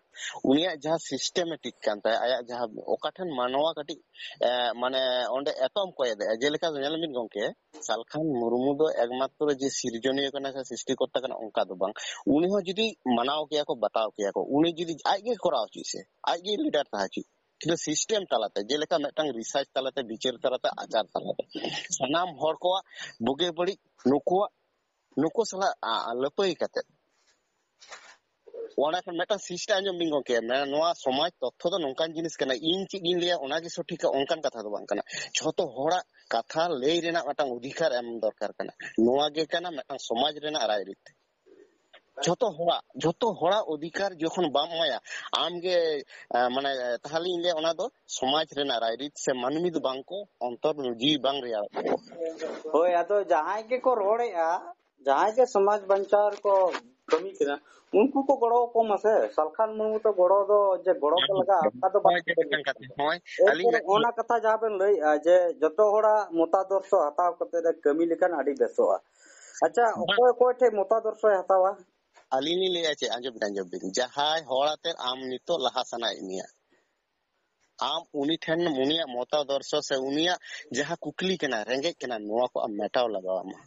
ᱩᱱᱤᱭᱟᱜ ᱡᱟᱦᱟᱸ systematic ᱠᱟᱱ ᱛᱟᱭᱟ, ᱟᱭᱟᱜ ᱡᱟᱦᱟᱸ ᱚᱠᱟ ᱴᱷᱮᱱ ᱢᱟᱱᱣᱟ ᱠᱟᱹᱴᱤᱡ, ᱮ, ᱢᱟᱱᱮ ᱚᱸᱰᱮ ᱮᱛᱚᱢ ᱠᱚᱭ ᱮᱫᱟ, ᱡᱮᱞᱮᱠᱟ ᱧᱮᱞ ᱢᱤᱫ ᱜᱚᱝᱠᱮ, ᱥᱟᱞᱠᱷᱟᱱ ᱢᱩᱨᱢᱩ ᱫᱚ ᱮᱠᱢᱟᱛᱨᱚ ᱡᱮ ᱥᱤᱨᱡᱚᱱᱤᱭᱟᱹ ᱠᱟᱱᱟ ᱥᱮ ᱥᱨᱤᱥᱴᱤᱠᱚᱨᱛᱟ ᱠᱟᱱᱟ, ᱚᱱᱠᱟ ᱫᱚ ᱵᱟᱝ᱾ ᱩᱱᱤ ᱦᱚᱸ ᱡᱩᱫᱤ ᱢᱟᱱᱟᱣ ᱠᱮᱭᱟ ᱠᱚ, ᱵᱟᱛᱟᱣ ᱠᱮᱭᱟ ᱠᱚ, ᱩᱱᱤ ᱡᱩᱫᱤ ᱟᱡ ᱜᱮ ᱠᱚᱨᱟᱣ ᱦᱚᱪᱚᱭ ᱥᱮ, ᱟᱡ ᱜᱮ leader ᱛᱟᱦᱮᱸ ᱦᱚᱪᱚᱭ, ᱠᱤᱱᱛᱩ system ᱛᱟᱞᱟᱛᱮ, ᱡᱮᱞᱮᱠᱟ ᱢᱤᱫᱴᱟᱝ research ᱛᱟᱞᱟᱛᱮ, ᱵᱤᱪᱟᱹᱨ ᱛᱟᱞᱟᱛᱮ, ᱟᱪᱟᱨ ᱛᱟᱞᱟᱛᱮ, ᱥᱟᱱᱟᱢ ᱦᱚᱲ ᱠᱚᱣᱟᱜ ᱵᱩᱜᱤ ᱵᱟᱹᱲᱤᱡ ᱱᱩᱠᱩᱣᱟᱜ, ᱱᱩᱠᱩ ᱥᱟᱞᱟᱜ, ᱟ, ᱞᱟᱹᱯᱟᱹᱭ ᱠᱟᱛᱮ, ᱚᱸᱰᱮ ᱠᱷᱚᱱ ᱢᱤᱫᱴᱟᱝ system ᱟᱸᱡᱚᱢ ᱵᱤᱱ ᱜᱚᱝᱠᱮ, ᱢᱮ-, ᱱᱚᱣᱟ ᱥᱚᱢᱟᱡᱽ ᱛᱚᱛᱛᱷᱚ ᱫᱚ ᱱᱚᱝᱠᱟᱱ ᱡᱤᱱᱤᱥ ᱠᱟᱱᱟ, ᱤᱧ ᱪᱮᱫ ᱤᱧ ᱞᱟᱹᱭᱟ ᱚᱱᱟ ᱜᱮ ᱥᱚᱴᱷᱤᱠᱟ, ᱚᱱᱠᱟᱱ ᱠᱟᱛᱷᱟ ᱫᱚ ᱵᱟᱝ ᱠᱟᱱᱟ᱾ ᱡᱷᱚᱛᱚ ᱦᱚᱲᱟᱜ ᱠᱟᱛᱷᱟ ᱞᱟᱹᱭ ᱨᱮᱱᱟᱜ ᱢᱤᱫᱴᱟᱝ ᱚᱫᱷᱤᱠᱟᱨ ᱮᱢ ᱫᱚᱨᱠᱟᱨ ᱠᱟᱱᱟ᱾ ᱱᱚᱣᱟ ᱜᱮ ᱠᱟᱱᱟ ᱢᱤᱫᱴᱟᱝ ᱥᱚᱢᱟᱡᱽ ᱨᱮᱱᱟᱜ ᱨᱟᱭᱨᱤᱛ᱾ ᱡᱷᱚᱛᱚ ᱦᱚᱲᱟᱜ, ᱡᱷᱚᱛᱚ ᱦᱚᱲᱟᱜ ᱚᱫᱷᱤᱠᱟᱨ ᱡᱚᱠᱷᱚᱱ ᱵᱟᱢ ᱮᱢᱟᱭᱟ, ᱟᱢ ᱜᱮ, ᱮ, ᱢᱟᱱᱮ, ᱛᱟᱦᱞᱮᱧ ᱞᱟᱹᱭᱟ ᱚᱱᱟ ᱫᱚ ᱥᱚᱢᱟᱡᱽ ᱨᱮᱱᱟᱜ ᱨᱟᱭᱨᱤᱛ ᱥᱮ ᱢᱟᱹᱱᱢᱤ ᱫᱚ ᱵᱟᱝ ᱠᱚ ᱚᱱᱛᱚᱨ ᱡᱤᱣᱤ ᱵᱟᱝ ᱨᱮᱭᱟᱲᱚᱜ ᱛᱟᱠᱚᱣᱟ᱾ ᱦᱳᱭ, ᱟᱫᱚ ᱡᱟᱦᱟᱸᱭ ᱜᱮᱠᱚ ᱨᱚᱲᱮᱜᱼᱟ, ᱡᱟᱦᱟᱸᱭ ᱜᱮ ᱥᱚᱢᱟᱡᱽ ᱵᱟᱧᱪᱟᱣ ᱨᱮᱠᱚ ᱠᱟᱹᱢᱤ ᱠᱟᱱᱟ, ᱩᱱᱠᱩ ᱠᱚ ᱜᱚᱲᱚ ᱟᱠᱚ ᱢᱟᱥᱮ᱾ ᱥᱟᱞᱠᱷᱟᱱ ᱢᱩᱨᱢᱩ ᱛᱚ ᱜᱚᱲᱚ ᱫᱚ ᱡᱮ ᱜᱚᱲᱚ ᱠᱚ ᱞᱟᱜᱟᱜᱼᱟ, ᱚᱱᱠᱟ ᱫᱚ ᱵᱟᱝ᱾ ᱦᱳᱭ, ᱡᱮ ᱢᱤᱫᱴᱟᱝ ᱠᱟᱛᱷᱟ, ᱦᱳᱭ, ᱟᱹᱞᱤᱧ ᱮᱨᱯᱚᱨ ᱢᱮᱱ ᱚᱱᱟ ᱠᱟᱛᱷᱟ ᱡᱟᱦᱟᱸ ᱵᱮᱱ ᱞᱟᱹᱭᱮᱜᱼᱟ ᱡᱮ ᱡᱚᱛᱚ ᱦᱚᱲᱟᱜ ᱢᱚᱛᱟᱫᱚᱨᱥᱚ ᱦᱟᱛᱟᱣ ᱠᱟᱛᱮ ᱮ ᱠᱟᱹᱢᱤ ᱞᱮᱠᱷᱟᱱ ᱟᱹᱰᱤ ᱵᱮᱥᱚᱜᱼᱟ᱾ ᱟᱪᱪᱷᱟ, ᱵᱟᱝ᱾ ᱚᱠᱚᱭ ᱚᱠᱚᱭ ᱴᱷᱮᱡ ᱢᱚᱛᱟᱫᱚᱨᱥᱚᱭ ᱦᱟᱛᱟᱣᱟ? ᱟᱹᱞᱤᱧ ᱞᱤᱧ ᱞᱟᱹᱭᱟ ᱪᱮᱫ, ᱟᱸᱡᱚᱢ ᱵᱤᱱ, ᱟᱸᱡᱚᱢ ᱵᱤᱱ᱾ ᱡᱟᱦᱟᱸᱭ ᱦᱚᱲ ᱟᱛᱮ ᱟᱢ ᱱᱤᱛᱚᱜ ᱞᱟᱦᱟ ᱥᱟᱱᱟᱭᱮᱫ ᱢᱮᱭᱟ, ᱟᱢ ᱩᱱᱤ ᱴᱷᱮᱱ, ᱩᱱᱤᱭᱟᱜ ᱢᱚᱛᱟᱫᱚᱨᱥᱚ ᱥᱮ ᱩᱱᱤᱭᱟᱜ ᱡᱟᱦᱟᱸ ᱠᱩᱠᱞᱤ ᱠᱟᱱᱟ, ᱨᱮᱸᱜᱮᱡ ᱠᱟᱱᱟ, ᱱᱚᱣᱟ ᱠᱚ ᱟᱢ ᱢᱮᱴᱟᱣ ᱞᱟᱜᱟᱣ ᱟᱢᱟ᱾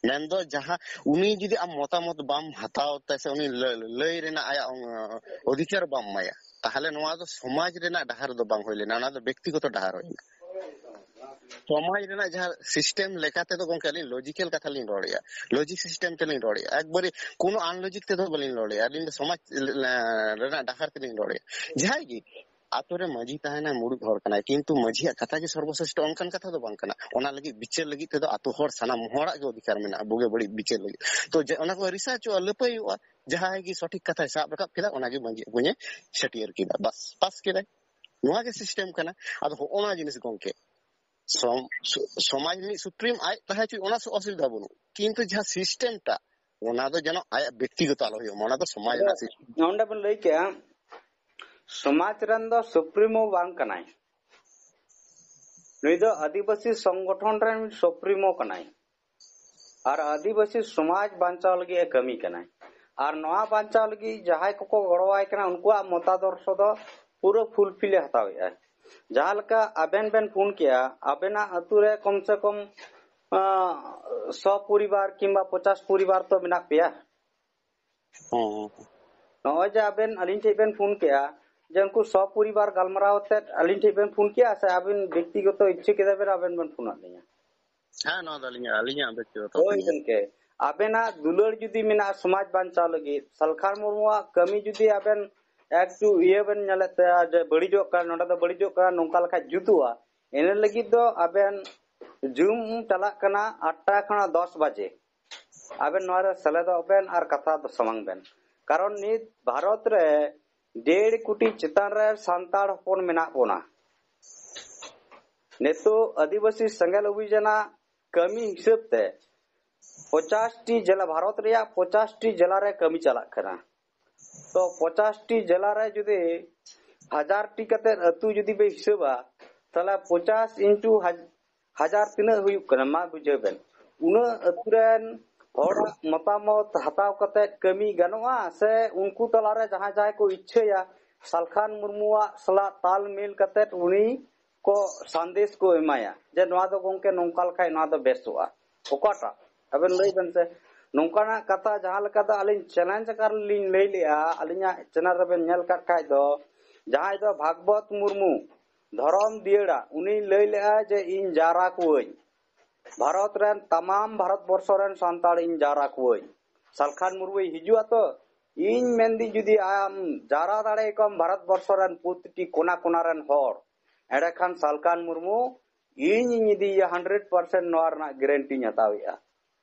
ᱢᱮᱱᱫᱚ ᱡᱟᱦᱟᱸ ᱩᱱᱤ ᱡᱩᱫᱤ ᱟᱢ ᱢᱚᱛᱟᱢᱚᱛ ᱵᱟᱢ ᱦᱟᱛᱟᱣ ᱛᱟᱭ ᱥᱮ ᱩᱱᱤ ᱞᱟᱹ-, ᱞᱟᱹᱭ ᱨᱮᱱᱟᱜ ᱟᱭᱟᱜ ᱚᱝ-, ᱚᱫᱷᱤᱠᱟᱨ ᱵᱟᱢ ᱮᱢᱟᱭᱟ, ᱛᱟᱦᱚᱞᱮ ᱱᱚᱣᱟ ᱫᱚ ᱥᱚᱢᱟᱡᱽ ᱨᱮᱱᱟᱜ ᱰᱟᱦᱟᱨ ᱫᱚ ᱵᱟᱝ ᱦᱩᱭ ᱞᱮᱱᱟ, ᱚᱱᱟ ᱫᱚ ᱵᱮᱠᱛᱤᱜᱚᱛᱚ ᱰᱟᱦᱟᱨ ᱦᱩᱭ ᱮᱱᱟ᱾ ᱥᱚᱢᱟᱡᱽ ᱨᱮᱱᱟᱜ ᱡᱟᱦᱟᱸ system ᱞᱮᱠᱟ ᱛᱮᱫᱚ ᱜᱚᱝᱠᱮ, ᱟᱹᱞᱤᱧ logical ᱠᱟᱛᱷᱟ ᱞᱤᱧ ᱨᱚᱲᱮᱜᱼᱟ, logic system ᱛᱮᱞᱤᱧ ᱨᱚᱲᱮᱜᱼᱟ, ᱮᱠᱵᱟᱨᱮ ᱠᱳᱱᱳ unlogic ᱛᱮᱫᱚ ᱵᱟᱹᱞᱤᱧ ᱨᱚᱲᱮᱜᱼᱟ, ᱟᱹᱞᱤᱧ ᱫᱚ ᱥᱚᱢᱟᱡᱽ ᱨᱮᱱᱟᱜ ᱰᱟᱦᱟᱨ ᱛᱮᱞᱤᱧ ᱨᱚᱲᱮᱜᱼᱟ᱾ ᱡᱟᱦᱟᱸᱭ ᱜᱮ ᱟᱛᱳ ᱨᱮ ᱢᱟᱹᱡᱷᱤ ᱛᱟᱦᱮᱱᱟᱭ, ᱢᱩᱲᱩᱫ ᱦᱚᱲ ᱠᱟᱱᱟᱭ, ᱠᱤᱱᱛᱩ ᱢᱟᱹᱡᱷᱤᱭᱟᱜ ᱠᱟᱛᱷᱟ ᱜᱮ ᱥᱚᱨᱵᱚᱥᱨᱮᱥᱴᱷᱚ, ᱚᱱᱠᱟᱱ ᱠᱟᱛᱷᱟ ᱫᱚ ᱵᱟᱝ ᱠᱟᱱᱟ᱾ ᱚᱱᱟ ᱞᱟᱹᱜᱤᱫ ᱵᱤᱪᱟᱹᱨ ᱞᱟᱹᱜᱤᱫ ᱛᱮᱫᱚ ᱟᱛᱳ ᱦᱚᱲ ᱥᱟᱱᱟᱢ ᱦᱚᱲᱟᱜ ᱜᱮ ᱚᱫᱷᱤᱠᱟᱨ ᱢᱮᱱᱟᱜᱼᱟ, ᱵᱩᱜᱤ ᱵᱟᱹᱲᱤᱡ ᱵᱤᱪᱟᱹᱨ ᱞᱟᱹᱜᱤᱫ᱾ ᱛᱚ ᱡᱮ ᱚᱱᱟ ᱠᱚ ᱨᱤᱥᱟᱨᱪᱚᱜᱼᱟ, ᱞᱟᱹᱯᱟᱹᱭᱚᱜᱼᱟ, ᱡᱟᱦᱟᱸᱭ ᱜᱮ ᱥᱚᱴᱷᱤᱠ ᱠᱟᱛᱷᱟᱭ ᱥᱟᱵ ᱨᱟᱠᱟᱵ ᱠᱮᱫᱟ, ᱚᱱᱟ ᱜᱮ ᱢᱟᱹᱡᱷᱤ ᱵᱚᱱᱮ ᱪᱷᱟᱹᱴᱭᱟᱹᱨ ᱠᱮᱫᱟ, ᱵᱟᱥ, ᱯᱟᱥ ᱠᱮᱫᱟᱭ᱾ ᱱᱚᱣᱟ ᱜᱮ system ᱠᱟᱱᱟ᱾ ᱟᱫᱚ ᱦᱚᱸᱜᱼᱚ ᱱᱚᱣᱟ ᱡᱤᱱᱤᱥ ᱜᱚᱝᱠᱮ, ᱥᱚᱢ-, ᱥᱚ-, ᱥᱚᱢᱟᱡᱽ ᱨᱤᱱᱤᱡ supreme ᱟᱡ ᱛᱟᱦᱮᱸ ᱦᱚᱪᱚᱭ, ᱚᱱᱟ ᱥᱚ-, ᱚᱥᱩᱵᱤᱫᱷᱟ ᱵᱟᱹᱱᱩᱜ, ᱠᱤᱱᱛᱩ ᱡᱟᱦᱟᱸ system ᱴᱟᱜ, ᱚᱱᱟ ᱫᱚ ᱡᱮᱱᱚ ᱟᱭᱟᱜ ᱵᱮᱠᱛᱤᱜᱚᱛᱚ ᱟᱞᱚ ᱦᱩᱭᱩᱜ ᱢᱟ, ᱚᱱᱟ ᱫᱚ ᱥᱚᱢᱟᱡᱽ ᱨᱮᱱᱟᱜ system᱾ ᱱᱚᱰᱮ ᱵᱮᱱ ᱞᱟᱹᱭ ᱠᱮᱜᱼᱟ, ᱥᱚᱢᱟᱡᱽ ᱨᱮᱱ ᱫᱚ ᱥᱩᱯᱨᱤᱢᱳ ᱵᱟᱝ ᱠᱟᱱᱟᱭ᱾ ᱱᱩᱭ ᱫᱚ ᱟᱹᱫᱤᱵᱟᱹᱥᱤ ᱥᱚᱝᱜᱚᱴᱷᱚᱱ ᱨᱮᱱ ᱥᱩᱯᱨᱤᱢᱳ ᱠᱟᱱᱟᱭ᱾ ᱟᱨ ᱟᱹᱫᱤᱵᱟᱹᱥᱤ ᱥᱚᱢᱟᱡᱽ ᱵᱟᱧᱪᱟᱣ ᱞᱟᱹᱜᱤᱫ ᱮ ᱠᱟᱹᱢᱤ ᱠᱟᱱᱟᱭ᱾ ᱟᱨ ᱱᱚᱣᱟ ᱵᱟᱧᱪᱟᱣ ᱞᱟᱹᱜᱤᱫ ᱡᱟᱦᱟᱸᱭ ᱠᱚᱠᱚ ᱜᱚᱲᱚᱣᱟᱭ ᱠᱟᱱᱟ, ᱩᱱᱠᱩᱣᱟᱜ ᱢᱚᱛᱟᱫᱚᱨᱥᱚ ᱫᱚ ᱯᱩᱨᱟᱹ ᱯᱷᱩᱞᱯᱷᱤᱞ ᱮ ᱦᱟᱛᱟᱣᱮᱫᱼᱟ᱾ ᱡᱟᱦᱟᱸ ᱞᱮᱠᱟ ᱟᱵᱮᱱ ᱵᱮᱱ ᱯᱷᱳᱱ ᱠᱮᱜᱼᱟ, ᱟᱵᱮᱱᱟᱜ ᱟᱹᱛᱩ ᱨᱮ ᱠᱚᱢ ᱥᱮ ᱠᱚᱢ, ᱟᱸ, ᱥᱚ ᱯᱚᱨᱤᱵᱟᱨ ᱠᱤᱝᱵᱟ ᱯᱚᱪᱟᱥ ᱯᱚᱨᱤᱵᱟᱨ ᱛᱚ ᱢᱮᱱᱟᱜ ᱯᱮᱭᱟ᱾ ᱦᱮᱸ, ᱦᱮᱸ᱾ ᱱᱚᱜᱼᱚᱭ ᱡᱮ ᱟᱵᱮᱱ ᱟᱹᱞᱤᱧ ᱴᱷᱮᱱ ᱵᱮᱱ ᱯᱷᱳᱱ ᱠᱮᱜᱼᱟ, ᱡᱮ ᱩᱱᱠᱩ ᱥᱚ ᱯᱚᱨᱤᱵᱟᱨ ᱜᱟᱞᱢᱟᱨᱟᱣ ᱟᱛᱮᱫ ᱟᱹᱞᱤᱧ ᱴᱷᱮᱱ ᱵᱮᱱ ᱯᱷᱳᱱ ᱠᱮᱜᱼᱟ, ᱥᱮ ᱟᱵᱮᱱ ᱵᱮᱠᱛᱤᱜᱚᱛᱚ ᱤᱪᱪᱷᱟᱹ ᱠᱮᱫᱟ ᱵᱮᱱ, ᱟᱵᱮᱱ ᱵᱮᱱ ᱯᱷᱳᱱᱟᱫ ᱞᱤᱧᱟ? ᱦᱮᱸ, ᱱᱚᱣᱟ ᱫᱚ ᱟᱹᱞᱤᱧᱟᱜ, ᱟᱹᱞᱤᱧᱟᱜ ᱵᱮᱠᱛᱤᱜᱚᱛᱚ ᱦᱳᱭ ᱯᱷᱳᱱ᱾ ᱜᱚᱝᱠᱮ, ᱟᱵᱮᱱᱟᱜ ᱫᱩᱞᱟᱹᱲ ᱡᱩᱫᱤ ᱢᱮᱱᱟᱜᱼᱟ ᱥᱚᱢᱟᱡᱽ ᱵᱟᱧᱪᱟᱣ ᱞᱟᱹᱜᱤᱫ, ᱥᱟᱞᱠᱷᱟᱱ ᱢᱩᱨᱢᱩᱣᱟᱜ ᱠᱟᱹᱢᱤ ᱡᱩᱫᱤ ᱟᱵᱮᱱ ᱮᱠᱴᱩ ᱤᱭᱟᱹ ᱵᱮᱱ ᱧᱮᱞᱮᱫ ᱛᱟᱭᱟ ᱡᱮ ᱵᱟᱹᱲᱤᱡᱚᱜ ᱠᱟᱱᱟ, ᱱᱚᱰᱮ ᱫᱚ ᱵᱟᱹᱲᱤᱡᱚᱜ ᱠᱟᱱᱟ, ᱱᱚᱝᱠᱟ ᱞᱮᱠᱷᱟᱡ ᱡᱩᱛᱩᱜᱼᱟ, ᱤᱱᱟᱹ ᱞᱟᱹᱜᱤᱫ ᱫᱚ ᱟᱵᱮᱱ ᱡᱩᱢ ᱪᱟᱞᱟᱜ ᱠᱟᱱᱟ ᱟᱴᱴᱟ ᱠᱷᱚᱱᱟᱜ ᱫᱚᱥ ᱵᱟᱡᱮ᱾ ᱟᱵᱮᱱ ᱱᱚᱣᱟ ᱨᱮ ᱥᱮᱞᱮᱫᱚᱜ ᱵᱮᱱ ᱟᱨ ᱠᱟᱛᱷᱟ ᱫᱚ ᱥᱟᱢᱟᱝ ᱵᱮᱱ᱾ ᱠᱟᱨᱚᱱ ᱱᱤᱛ ᱵᱷᱟᱨᱚᱛ ᱨᱮ ᱰᱮᱲ ᱠᱳᱴᱤ ᱪᱮᱛᱟᱱ ᱨᱮ ᱥᱟᱱᱛᱟᱲ ᱦᱚᱯᱚᱱ ᱢᱮᱱᱟᱜ ᱵᱚᱱᱟ᱾ ᱱᱤᱛᱚᱜ ᱟᱹᱫᱤᱵᱟᱹᱥᱤ ᱥᱮᱸᱜᱮᱞ ᱚᱵᱷᱤᱡᱟᱱᱟᱜ ᱠᱟᱹᱢᱤ ᱦᱤᱥᱟᱹᱵ ᱛᱮ ᱯᱚᱪᱟᱥ ᱴᱤ ᱡᱮᱞᱟ, ᱵᱷᱟᱨᱚᱛ ᱨᱮᱭᱟᱜ ᱯᱚᱪᱟᱥ ᱴᱤ ᱡᱮᱞᱟ ᱨᱮ ᱠᱟᱹᱢᱤ ᱪᱟᱞᱟᱜ ᱠᱟᱱᱟ᱾ ᱛᱚ ᱯᱚᱪᱟᱥ ᱴᱤ ᱡᱮᱞᱟ ᱨᱮ ᱡᱩᱫᱤ ᱦᱟᱡᱟᱨ ᱴᱤ ᱠᱟᱛᱮ ᱟᱹᱛᱩ ᱡᱩᱫᱤ ᱯᱮ ᱦᱤᱥᱟᱹᱵᱟ, ᱛᱟᱦᱞᱮ ᱯᱚᱪᱟᱥ ᱤᱱᱴᱩ ᱦᱟᱡ-, ᱦᱟᱡᱟᱨ ᱛᱤᱱᱟᱹᱜ ᱦᱩᱭᱩᱜ ᱠᱟᱱᱟ, ᱢᱟ ᱵᱩᱡᱷᱟᱹᱣ ᱵᱮᱱ᱾ ᱩᱱᱟᱹᱜ ᱟᱹᱛᱩ ᱨᱮᱱ ᱦᱚᱲᱟᱜ ᱢᱚᱛᱟᱢᱚᱛ ᱦᱟᱛᱟᱣ ᱠᱟᱛᱮ ᱠᱟᱹᱢᱤ ᱜᱟᱱᱚᱜᱼᱟ, ᱥᱮ ᱩᱱᱠᱩ ᱛᱟᱞᱟᱨᱮ ᱡᱟᱦᱟᱸᱭ ᱡᱟᱦᱟᱸᱭ ᱠᱚ ᱤᱪᱪᱷᱟᱹᱭᱟ ᱥᱟᱞᱠᱷᱟᱱ ᱢᱩᱨᱢᱩᱣᱟᱜ ᱥᱟᱞᱟᱜ ᱛᱟᱞ ᱢᱤᱞ ᱠᱟᱛᱮ ᱩᱱᱤ ᱠᱚ ᱥᱟᱸᱫᱮᱥ ᱠᱚ ᱮᱢᱟᱭᱟ ᱡᱮ ᱱᱚᱣᱟ ᱫᱚ ᱜᱚᱝᱠᱮ ᱱᱚᱝᱠᱟ ᱞᱮᱠᱷᱟᱡ ᱱᱚᱣᱟ ᱫᱚ ᱵᱮᱥᱚᱜᱼᱟ? ᱚᱠᱟᱴᱟᱜ? ᱟᱵᱮᱱ ᱞᱟᱹᱭ ᱵᱮᱱ ᱥᱮ᱾ ᱱᱚᱝᱠᱟᱱᱟᱜ ᱠᱟᱛᱷᱟ ᱡᱟᱦᱟᱸ ᱞᱮᱠᱟ ᱫᱚ ᱟᱹᱞᱤᱧ ᱪᱮᱞᱮᱧᱡᱽ ᱟᱠᱟᱨ ᱞᱤᱧ ᱞᱟᱹᱭ ᱞᱮᱜᱼᱟ, ᱟᱹᱞᱤᱧᱟᱜ ᱪᱮᱱᱮᱞ ᱨᱮᱵᱮᱱ ᱧᱮᱞ ᱠᱟᱜ ᱠᱷᱟᱡ ᱫᱚ, ᱡᱟᱦᱟᱸᱭ ᱫᱚ ᱵᱷᱟᱜᱽᱵᱚᱛ ᱢᱩᱨᱢᱩ, ᱫᱷᱚᱨᱚᱢ ᱫᱤᱭᱟᱹᱲᱟ, ᱩᱱᱤ ᱞᱟᱹᱭ ᱞᱮᱜᱼᱟᱭ ᱡᱮ ᱤᱧ ᱡᱟᱣᱨᱟ ᱠᱚᱣᱟᱹᱧ, ᱵᱷᱟᱨᱚᱛ ᱨᱮᱱ ᱛᱟᱢᱟᱢ ᱵᱷᱟᱨᱚᱛ ᱵᱚᱨᱥᱚ ᱨᱮᱱ ᱥᱟᱱᱛᱟᱲ ᱤᱧ ᱡᱟᱣᱨᱟ ᱠᱚᱣᱟᱹᱧ᱾ ᱥᱟᱞᱠᱷᱟᱱ ᱢᱩᱨᱢᱩᱭ ᱦᱤᱡᱩᱜᱼᱟ ᱛᱚ, ᱤᱧ ᱢᱮᱱᱫᱤᱧ ᱡᱩᱫᱤ ᱟᱢ ᱡᱟᱣᱨᱟ ᱫᱟᱲᱮᱭᱟᱠᱚᱣᱟᱢ ᱵᱷᱟᱨᱚᱛ ᱵᱚᱨᱥᱚ ᱨᱮᱱ ᱯᱨᱚᱛᱤᱴᱤ ᱠᱚᱱᱟ ᱠᱚᱱᱟ ᱨᱮᱱ ᱦᱚᱲ, ᱮᱸᱰᱮᱠᱷᱟᱱ ᱥᱟᱞᱠᱷᱟᱱ ᱢᱩᱨᱢᱩ ᱤᱧᱤᱧ ᱤᱫᱤᱭᱮᱭᱟ, ᱦᱟᱱᱰᱨᱮᱰ ᱯᱟᱨᱥᱮᱱᱴ ᱱᱚᱣᱟ ᱨᱮᱱᱟᱜ ᱜᱮᱨᱮᱱᱴᱤᱧ ᱦᱟᱛᱟᱣᱮᱫᱼᱟ᱾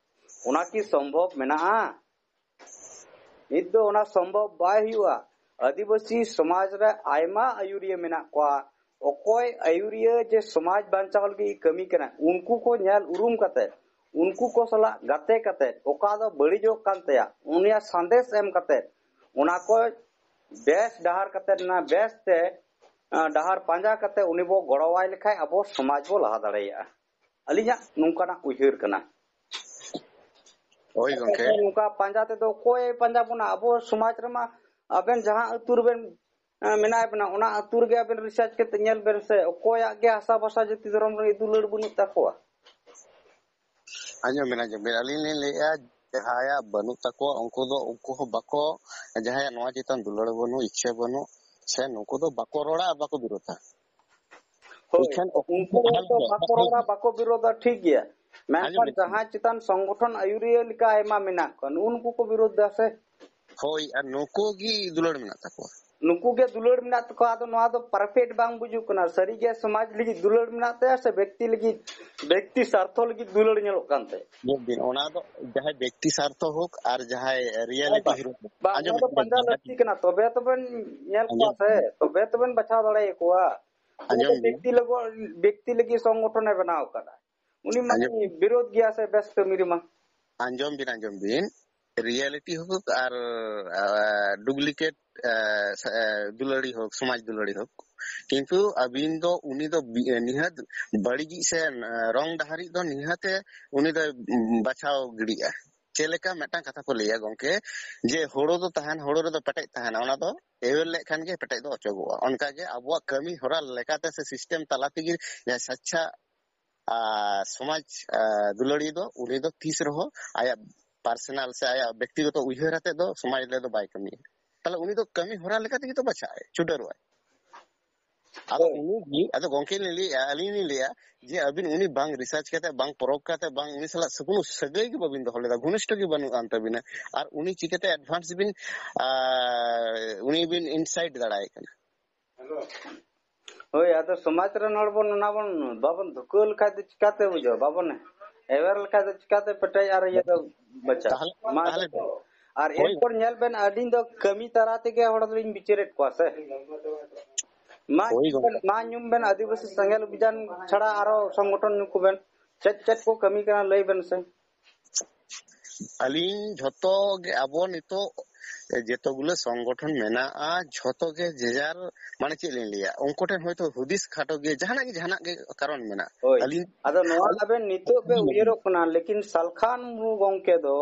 ᱚᱱᱟ ᱠᱤ ᱥᱚᱢᱵᱷᱚᱵ ᱢᱮᱱᱟᱜᱼᱟ? ᱱᱤᱛ ᱫᱚ ᱚᱱᱟ ᱥᱚᱢᱵᱷᱚᱵ ᱵᱟᱭ ᱦᱩᱭᱩᱜᱼᱟ᱾ ᱟᱹᱫᱤᱵᱟᱹᱥᱤ ᱥᱚᱢᱟᱡᱽ ᱨᱮ ᱟᱭᱢᱟ ᱟᱹᱭᱩᱨᱤᱭᱟᱹ ᱢᱮᱱᱟᱜ ᱠᱚᱣᱟ᱾ ᱚᱠᱚᱭ ᱟᱹᱭᱩᱨᱤᱭᱟᱹ ᱡᱮ ᱥᱚᱢᱟᱡᱽ ᱵᱟᱧᱪᱟᱣ ᱞᱟᱹᱜᱤᱫ ᱠᱟᱹᱢᱤ ᱠᱟᱱᱟ, ᱩᱱᱠᱩ ᱠᱚ ᱧᱮᱞ ᱩᱨᱩᱢ ᱠᱟᱛᱮ, ᱩᱱᱠᱩ ᱠᱚ ᱥᱟᱞᱟᱜ ᱜᱟᱛᱮ ᱠᱟᱛᱮ, ᱚᱠᱟ ᱫᱚ ᱵᱟᱹᱲᱤᱡᱚᱜ ᱠᱟᱱ ᱛᱟᱭᱟ, ᱩᱱᱤᱭᱟᱜ ᱥᱟᱸᱫᱮᱥ ᱮᱢ ᱠᱟᱛᱮ, ᱚᱱᱟ ᱠᱚ ᱵᱮᱥ ᱰᱟᱦᱟᱨ ᱠᱟᱛᱮ, ᱚᱱᱟ ᱵᱮᱥ ᱛᱮ, ᱟᱸ, ᱰᱟᱦᱟᱨ ᱯᱟᱸᱡᱟ ᱠᱟᱛᱮ ᱩᱱᱤ ᱵᱚ ᱜᱚᱲᱚᱣᱟᱭ ᱞᱮᱠᱷᱟᱡ ᱟᱵᱚ ᱥᱚᱢᱟᱡᱽ ᱵᱚ ᱞᱟᱦᱟ ᱫᱟᱲᱮᱭᱟᱜᱼᱟ᱾ ᱟᱹᱞᱤᱧᱟᱜ ᱱᱚᱝᱠᱟᱱᱟᱜ ᱩᱭᱦᱟᱹᱨ ᱠᱟᱱᱟ᱾ ᱦᱳᱭ ᱜᱚᱝᱠᱮ᱾ ᱱᱚᱝᱠᱟ ᱯᱟᱸᱡᱟ ᱛᱮᱫᱚ ᱚᱠᱚᱭ ᱯᱟᱸᱡᱟ ᱵᱚᱱᱟ? ᱟᱵᱚ ᱥᱚᱢᱟᱡᱽ ᱨᱮᱢᱟ ᱟᱵᱮᱱ ᱡᱟᱦᱟᱸ ᱟᱹᱛᱩ ᱨᱮᱵᱮᱱ, ᱟᱸ, ᱢᱮᱱᱟᱭ ᱵᱮᱱᱟ, ᱚᱱᱟ ᱟᱹᱛᱩ ᱨᱮᱜᱮ ᱟᱵᱮᱱ ᱨᱤᱥᱟᱨᱪ ᱠᱟᱛᱮ ᱧᱮᱞ ᱵᱮᱱ ᱥᱮ, ᱚᱠᱚᱭᱟᱜ ᱜᱮ ᱦᱟᱥᱟ ᱵᱷᱟᱥᱟ ᱡᱟᱹᱛᱤ ᱫᱷᱚᱨᱚᱢ ᱨᱮ ᱫᱩᱞᱟᱹᱲ ᱵᱟᱹᱱᱩᱜ ᱛᱟᱠᱚᱣᱟ᱾ ᱟᱸᱡᱚᱢ ᱵᱮᱱ, ᱟᱸᱡᱚᱢ ᱵᱮᱱ, ᱟᱹᱞᱤᱧ ᱞᱤᱧ ᱞᱟᱹᱭᱮᱫᱼᱟ, ᱡᱟᱦᱟᱸᱭᱟᱜ ᱵᱟᱹᱱᱩᱜ ᱛᱟᱠᱚᱣᱟ, ᱩᱱᱠᱩ ᱫᱚ, ᱩᱱᱠᱩ ᱦᱚᱸ ᱵᱟᱠᱚ, ᱡᱟᱦᱟᱸᱭᱟᱜ ᱱᱚᱣᱟ ᱪᱮᱛᱟᱱ ᱫᱩᱞᱟᱹᱲ ᱵᱟᱹᱱᱩᱜ, ᱤᱪᱪᱷᱟᱹ ᱵᱟᱹᱱᱩᱜ, ᱥᱮ ᱱᱩᱠᱩ ᱫᱚ ᱵᱟᱠᱚ ᱨᱚᱲᱟ ᱟᱨ ᱵᱟᱠᱚ ᱵᱤᱨᱳᱫᱟ᱾ ᱦᱳᱭ, ᱮᱱᱠᱷᱟᱱ ᱩᱱᱠᱩ ᱦᱚᱲ ᱫᱚ ᱵᱟᱠᱚ ᱨᱚᱲᱟ, ᱵᱟᱠᱚ ᱵᱤᱨᱳᱫᱟ, ᱴᱷᱤᱠ ᱜᱮᱭᱟ᱾ ᱢᱮᱱᱠᱷᱟᱱ ᱟᱸᱡᱚᱢ ᱵᱮᱱ᱾ ᱡᱟᱦᱟᱸᱭ ᱪᱮᱛᱟᱱ ᱥᱚᱝᱜᱚᱴᱷᱚᱱ ᱟᱹᱭᱩᱨᱤᱭᱟᱹ ᱞᱮᱠᱟ ᱟᱭᱢᱟ ᱢᱮᱱᱟᱜ ᱠᱚᱣᱟ, ᱱᱩᱜᱼᱩ ᱱᱩᱠᱩ ᱠᱚ ᱵᱤᱨᱳᱫ ᱫᱟ ᱥᱮ? ᱦᱳᱭ, ᱟᱨ ᱱᱩᱠᱩ ᱜᱮ ᱫᱩᱞᱟᱹᱲ ᱢᱮᱱᱟᱜ ᱛᱟᱠᱚᱣᱟ᱾ ᱱᱩᱠᱩ ᱜᱮ ᱫᱩᱞᱟᱹᱲ ᱢᱮᱱᱟᱜ ᱛᱟᱠᱚᱣᱟ᱾ ᱟᱫᱚ ᱱᱚᱣᱟ ᱫᱚ ᱯᱟᱨᱯᱷᱮᱠᱴ ᱵᱟᱝ ᱵᱩᱡᱩᱜ ᱠᱟᱱᱟ᱾ ᱥᱟᱹᱨᱤ ᱜᱮ ᱥᱚᱢᱟᱡᱽ ᱞᱟᱹᱜᱤᱫ ᱫᱩᱞᱟᱹᱲ ᱢᱮᱱᱟᱜ ᱛᱟᱭᱟ ᱥᱮ ᱵᱮᱠᱛᱤ ᱞᱟᱹᱜᱤᱫ, ᱵᱮᱠᱛᱤ ᱥᱟᱨᱛᱷᱚ ᱞᱟᱹᱜᱤᱫ ᱫᱩᱞᱟᱹᱲ ᱧᱮᱞᱚᱜ ᱠᱟᱱ ᱛᱟᱭᱟ? ᱧᱮᱞ ᱵᱤᱱ, ᱚᱱᱟ ᱫᱚ ᱡᱟᱦᱟᱸᱭ ᱵᱮᱠᱛᱤ ᱥᱟᱨᱛᱷᱚ ᱦᱳᱠ ᱟᱨ ᱡᱟᱦᱟᱸᱭ ᱨᱤᱭᱮᱞᱤᱴᱤ ᱵᱟᱝ, ᱦᱤᱨᱳ ᱦᱳᱠ᱾ ᱵᱟᱝ, ᱟᱸᱡᱚᱢ ᱚᱱᱟ ᱫᱚ ᱵᱤᱱ, ᱯᱟᱸᱡᱟ ᱞᱟᱹᱠᱛᱤ ᱠᱟᱱᱟ, ᱛᱚᱵᱮ ᱛᱚᱵᱮᱱ ᱧᱮᱞ ᱠᱚᱣᱟ ᱟᱸᱡᱚᱢ ᱥᱮ, ᱵᱤᱱ᱾ ᱛᱚᱵᱮ ᱛᱚᱵᱮᱱ ᱵᱟᱪᱷᱟᱣ ᱫᱟᱲᱮᱭᱟᱠᱚᱣᱟ᱾ ᱩᱱᱤ ᱫᱚ ᱟᱸᱡᱚᱢ ᱵᱤᱱ᱾ ᱵᱮᱠᱛᱤ ᱞᱟᱹᱜᱤᱫ, ᱵᱮᱠᱛᱤ ᱞᱟᱹᱜᱤᱫ ᱥᱚᱝᱜᱚᱴᱷᱚᱱᱮ ᱵᱮᱱᱟᱣ ᱟᱠᱟᱫᱟ᱾ ᱩᱱᱤ ᱢᱟ ᱟᱸᱡᱚᱢ᱾ ᱵᱤᱨᱳᱫ ᱜᱮᱭᱟ ᱥᱮ ᱵᱮᱥ ᱠᱟᱹᱢᱤ ᱨᱮᱢᱟ᱾ ᱟᱸᱡᱚᱢ ᱵᱤᱱ, ᱟᱸᱡᱚᱢ ᱵᱤᱱ᱾ ᱨᱤᱭᱮᱞᱤᱴᱤ ᱦᱳᱠ ᱟᱨ, ᱟ, ᱰᱩᱯᱞᱤᱠᱮᱴ, ᱟ, ᱥᱟ-, ᱟ, ᱫᱩᱞᱟᱹᱲᱤ ᱦᱳᱠ, ᱥᱚᱢᱟᱡᱽ ᱫᱩᱞᱟᱹᱲᱤ ᱦᱳᱠ, ᱠᱤᱱᱛᱩ ᱟᱹᱵᱤᱱ ᱫᱚ ᱩᱱᱤ ᱫᱚ ᱵᱤ-, ᱱᱤᱦᱟᱹᱛ ᱵᱟᱹᱲᱤᱡᱤᱡ ᱥᱮ, ᱟ, ᱨᱚᱝ ᱰᱟᱦᱟᱨᱤᱡ ᱫᱚ ᱱᱤᱦᱟᱹᱛ ᱮ ᱩᱱᱤ ᱫᱚᱭ ᱵᱟᱪᱷᱟᱣ ᱜᱤᱰᱤᱜᱼᱟ᱾ ᱪᱮᱫ ᱞᱮᱠᱟ ᱢᱤᱫᱴᱟᱝ ᱠᱟᱛᱷᱟ ᱠᱚ ᱞᱟᱹᱭᱟ ᱜᱚᱝᱠᱮ, ᱡᱮ ᱦᱳᱲᱳ ᱫᱚ ᱛᱟᱦᱮᱱ, ᱦᱳᱲᱳ ᱨᱮᱫᱚ ᱯᱮᱴᱮᱡ ᱛᱟᱦᱮᱱᱟ, ᱚᱱᱟ ᱫᱚ ᱮᱣᱮᱨ ᱞᱮᱠᱷᱟᱱ ᱜᱮ ᱯᱮᱴᱮᱡ ᱫᱚ ᱚᱪᱚᱜᱚᱜᱼᱟ᱾ ᱚᱱᱠᱟ ᱜᱮ ᱟᱵᱚᱣᱟᱜ ᱠᱟᱹᱢᱤ ᱦᱚᱨᱟ ᱞᱮᱠᱟᱛᱮ ᱥᱮ ᱥᱤᱥᱴᱮᱢ ᱛᱟᱞᱟ ᱛᱮᱜᱮ ᱡᱟᱦᱟᱸᱭ ᱥᱟᱪᱪᱷᱟ ᱟᱨ ᱥᱚᱢᱟᱡᱽ, ᱟ, ᱫᱩᱞᱟᱹᱲᱤᱭᱟᱹ ᱫᱚ ᱩᱱᱤ ᱫᱚ ᱛᱤᱥ ᱨᱮᱦᱚᱸ ᱟᱭᱟᱜ ᱯᱟᱨᱥᱚᱱᱟᱞ ᱥᱮ ᱟᱭᱟᱜ ᱵᱮᱠᱛᱤᱜᱚᱛᱚ ᱩᱭᱦᱟᱹᱨ ᱟᱛᱮᱫ ᱫᱚ ᱥᱚᱢᱟᱡᱽ ᱨᱮᱫᱚ ᱵᱟᱭ ᱠᱟᱹᱢᱤᱭᱟ᱾ ᱛᱟᱦᱞᱮ ᱩᱱᱤ ᱫᱚ ᱠᱟᱹᱢᱤ ᱦᱚᱨᱟ ᱞᱮᱠᱟ ᱛᱮᱜᱮ ᱛᱚ ᱵᱟᱪᱷᱟᱜ ᱟᱭ, ᱪᱷᱩᱰᱟᱹᱨᱚᱜ ᱟᱭ᱾ ᱟᱫᱚ ᱦᱳᱭ᱾ ᱩᱱᱤ ᱜᱮ, ᱟᱫᱚ ᱜᱚᱝᱠᱮ ᱞᱤᱧ ᱞᱟᱹᱭᱮᱜᱼᱟ, ᱟᱹᱞᱤᱧ ᱞᱤᱧ ᱞᱟᱹᱭᱟ ᱡᱮ ᱟᱹᱵᱤᱱ ᱩᱱᱤ ᱵᱟᱝ ᱨᱤᱥᱟᱨᱪ ᱠᱟᱛᱮ, ᱵᱟᱝ ᱯᱚᱨᱚᱠ ᱠᱟᱛᱮ, ᱵᱟᱝ ᱩᱱᱤ ᱥᱟᱞᱟᱜ ᱥᱮ ᱠᱳᱱᱳ ᱥᱟᱹᱜᱟᱹᱭ ᱜᱮ ᱵᱟᱹᱵᱤᱱ ᱫᱚᱦᱚ ᱞᱮᱫᱟ, ᱜᱷᱚᱱᱤᱥᱴᱷᱚ ᱜᱮ ᱵᱟᱹᱱᱩᱜ ᱟᱱ ᱛᱟᱹᱵᱤᱱᱟ, ᱟᱨ ᱩᱱᱤ ᱪᱤᱠᱟᱹᱛᱮ ᱮᱰᱵᱷᱟᱱᱥ ᱵᱤᱱ, ᱟ, ᱩᱱᱤ ᱵᱤᱱ ᱤᱱᱥᱟᱭᱤᱴ ᱫᱟᱲᱮᱭᱟᱭ ᱠᱟᱱᱟ? ᱦᱳᱭ, ᱟᱫᱚ ᱥᱚᱢᱟᱡᱽ ᱨᱮᱱ ᱦᱚᱲ ᱵᱚᱱ, ᱚᱱᱟ ᱵᱚᱱ, ᱵᱟᱵᱚᱱ ᱫᱷᱩᱠᱟᱹᱣ ᱞᱮᱠᱷᱟᱡ ᱫᱚ ᱪᱤᱠᱟᱛᱮ ᱵᱩᱡᱷᱟᱹᱣ? ᱵᱟᱵᱚᱱ ᱮᱣᱮᱨ ᱞᱮᱠᱷᱟᱡ ᱫᱚ ᱪᱤᱠᱟᱛᱮ ᱯᱮᱴᱮᱡ ᱟᱨ ᱤᱭᱟᱹ ᱫᱚ ᱵᱟᱪᱷᱟᱜᱼᱟ? ᱛᱟᱦᱞᱮ, ᱢᱟ ᱛᱟᱦᱞᱮ ᱛᱚ᱾ ᱟᱨ ᱦᱳᱭ᱾ ᱮᱨᱯᱚᱨ ᱧᱮᱞ ᱵᱮᱱ, ᱟᱹᱞᱤᱧ ᱫᱚ ᱠᱟᱹᱢᱤ ᱛᱟᱞᱟ ᱛᱮᱜᱮ ᱦᱚᱲ ᱫᱚᱞᱤᱧ ᱵᱤᱪᱟᱹᱨᱮᱫ ᱠᱚᱣᱟ ᱥᱮ᱾ ᱢᱟ ᱦᱳᱭ ᱧᱩᱢ ᱵᱮᱱ, ᱜᱚᱝᱠᱮ᱾ ᱢᱟ ᱧᱩᱢ ᱵᱮᱱ, ᱟᱹᱫᱤᱵᱟᱹᱥᱤ ᱥᱮᱸᱜᱮᱞ ᱚᱵᱷᱤᱡᱟᱱ ᱪᱷᱟᱲᱟ ᱟᱨᱚ ᱥᱚᱝᱜᱚᱴᱷᱚᱱ ᱧᱩ ᱠᱚᱵᱮᱱ᱾ ᱪᱮᱫ ᱪᱮᱫ ᱠᱚ ᱠᱟᱹᱢᱤ ᱠᱟᱱᱟ ᱞᱟᱹᱭ ᱵᱮᱱ ᱥᱮ᱾ ᱟᱹᱞᱤᱧ ᱡᱷᱚᱛᱚ ᱜᱮ, ᱟᱵᱚ ᱱᱤᱛᱚᱜ ᱡᱚᱛᱚ ᱜᱩᱞᱟᱹ ᱥᱚᱝᱜᱚᱴᱷᱚᱱ ᱢᱮᱱᱟᱜᱼᱟ, ᱡᱷᱚᱛᱚ ᱜᱮ ᱡᱮᱡᱟᱨ, ᱢᱟᱱᱮ ᱪᱮᱫ ᱞᱤᱧ ᱞᱟᱹᱭᱟ, ᱩᱱᱠᱩ ᱴᱷᱮᱱ ᱦᱚᱭᱛᱳ ᱦᱩᱫᱤᱥ ᱠᱷᱟᱴᱚ ᱜᱮ, ᱡᱟᱦᱟᱱᱟᱜ ᱜᱮ, ᱡᱟᱦᱟᱱᱟᱜ ᱜᱮ ᱠᱟᱨᱚᱱ ᱢᱮᱱᱟᱜᱼᱟ᱾ ᱦᱳᱭ᱾ ᱟᱹᱞᱤᱧ ᱟᱫᱚ ᱱᱚᱣᱟ ᱟᱵᱮᱱ ᱱᱤᱛᱚᱜ ᱯᱮ ᱩᱭᱦᱟᱹᱨᱚᱜ ᱠᱟᱱᱟ, ᱞᱮᱠᱤᱱ ᱥᱟᱞᱠᱷᱟᱱ ᱢᱩᱨᱢᱩ ᱜᱚᱢᱠᱮ ᱫᱚ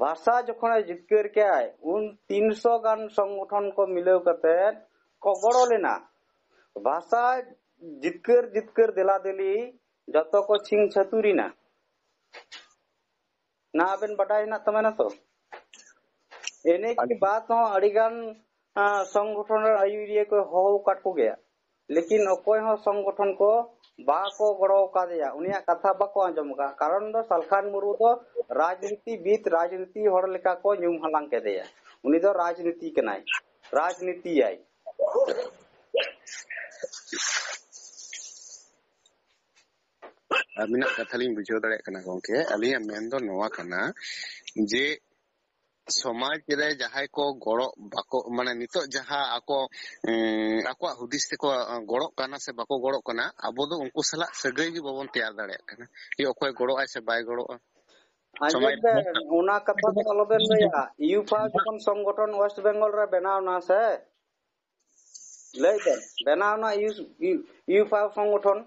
ᱵᱷᱟᱥᱟ ᱡᱚᱠᱷᱚᱱᱮ ᱡᱤᱛᱠᱟᱹᱨ ᱠᱮᱜᱼᱟᱭ, ᱩᱱ ᱛᱤᱱᱥᱚ ᱜᱟᱱ ᱥᱚᱝᱜᱚᱴᱷᱚᱱ ᱠᱚ ᱢᱤᱞᱟᱹᱣ ᱠᱟᱛᱮ ᱠᱚ ᱜᱚᱲᱚ ᱞᱮᱱᱟ᱾ ᱵᱷᱟᱥᱟ ᱡᱤᱛᱠᱟᱹᱨ ᱡᱤᱛᱠᱟᱹᱨ ᱫᱮᱞᱟ ᱫᱮᱞᱤ ᱡᱚᱛᱚ ᱠᱚ ᱪᱷᱤᱝ ᱪᱷᱟᱹᱛᱩᱨᱤᱱᱟ᱾ ᱱᱟ ᱟᱵᱮᱱ ᱵᱟᱰᱟᱭ ᱦᱮᱱᱟᱜ ᱛᱟᱵᱮᱱᱟ ᱛᱚ? ᱮᱱᱮ ᱠᱤ ᱵᱟᱫ ᱦᱚᱸ ᱟᱹᱰᱤ ᱜᱟᱱ, ᱟ, ᱥᱚᱝᱜᱚᱴᱷᱚᱱ ᱨᱮᱱ ᱟᱹᱭᱩᱨᱤᱭᱟᱹ ᱠᱚ ᱦᱚᱦᱚ ᱟᱠᱟᱫ ᱠᱚᱜᱮᱭᱟ, ᱞᱮᱠᱤᱱ ᱚᱠᱚᱭ ᱦᱚᱸ ᱥᱚᱝᱜᱚᱴᱷᱚᱱ ᱠᱚ ᱵᱟᱠᱚ ᱜᱚᱲᱚ ᱟᱠᱟᱫᱮᱭᱟ, ᱩᱱᱤᱭᱟᱜ ᱠᱟᱛᱷᱟ ᱵᱟᱠᱚ ᱟᱸᱡᱚᱢ ᱟᱠᱟᱫ᱾ ᱠᱟᱨᱚᱱ ᱫᱚ ᱥᱟᱞᱠᱷᱟᱱ ᱢᱩᱨᱢᱩ ᱫᱚ ᱨᱟᱡᱽᱱᱤᱛᱤ ᱵᱤᱫ, ᱨᱟᱡᱽᱱᱤᱛᱤ ᱦᱚᱲ ᱞᱮᱠᱟ ᱠᱚ ᱧᱩᱢ ᱦᱟᱞᱟᱝ ᱠᱮᱫᱮᱭᱟ᱾ ᱩᱱᱤ ᱫᱚ ᱨᱟᱡᱽᱱᱤᱛᱤ ᱠᱟᱱᱟᱭ, ᱨᱟᱡᱽᱱᱤᱛᱤᱭᱟᱭ᱾ ᱟᱹᱵᱤᱱᱟᱜ ᱠᱟᱛᱷᱟ ᱞᱤᱧ ᱵᱩᱡᱷᱟᱹᱣ ᱫᱟᱲᱮᱭᱟᱜ ᱠᱟᱱᱟ ᱜᱚᱝᱠᱮ᱾ ᱟᱹᱞᱤᱧᱟᱜ ᱢᱮᱱ ᱫᱚ ᱱᱚᱣᱟ ᱠᱟᱱᱟ ᱡᱮ ᱥᱚᱢᱟᱡᱽ ᱨᱮ ᱡᱟᱦᱟᱸᱭ ᱠᱚ ᱜᱚᱲᱚ ᱵᱟᱠᱚ, ᱢᱟᱱᱮ ᱱᱤᱛᱚᱜ ᱡᱟᱦᱟᱸ ᱟᱠᱚ, ᱩᱸ, ᱟᱠᱚᱣᱟᱜ ᱦᱩᱫᱤᱥ ᱛᱮᱠᱚ ᱜᱚᱲᱚᱜ ᱠᱟᱱᱟ ᱥᱮ ᱵᱟᱠᱚ ᱜᱚᱲᱚᱜ ᱠᱟᱱᱟ, ᱟᱵᱚ ᱫᱚ ᱩᱱᱠᱩ ᱥᱟᱞᱟᱜ ᱥᱟᱹᱜᱟᱹᱭ ᱜᱮ ᱵᱟᱵᱚᱱ ᱛᱮᱭᱟᱨ ᱫᱟᱲᱮᱭᱟᱜ ᱠᱟᱱᱟ᱾ ᱡᱮ ᱚᱠᱚᱭ ᱜᱚᱲᱚᱜ ᱟᱭ ᱥᱮ ᱵᱟᱭ ᱜᱚᱲᱚᱜᱼᱟ᱾ ᱟᱸᱡᱚᱢ ᱥᱚᱢᱟᱡᱽ ᱵᱮᱱ, ᱚᱱᱟ ᱠᱟᱛᱷᱟ ᱫᱚ ᱟᱞᱚᱵᱮᱱ ᱞᱟᱹᱭᱟ᱾ ᱤᱭᱩᱯᱷᱟ ᱡᱚᱠᱷᱚᱱ ᱥᱚᱝᱜᱚᱴᱷᱚᱱ ᱳᱭᱮᱥᱴ ᱵᱮᱝᱜᱚᱞ ᱨᱮ ᱵᱮᱱᱟᱣ ᱮᱱᱟ ᱥᱮ, ᱞᱟᱹᱭ ᱵᱮᱱ, ᱵᱮᱱᱟᱣ ᱮᱱᱟ ᱤᱭᱩ-, ᱤᱭᱩ-, ᱤᱭᱩᱯᱷᱟ ᱥᱚᱝᱜᱚᱴᱷᱚᱱ,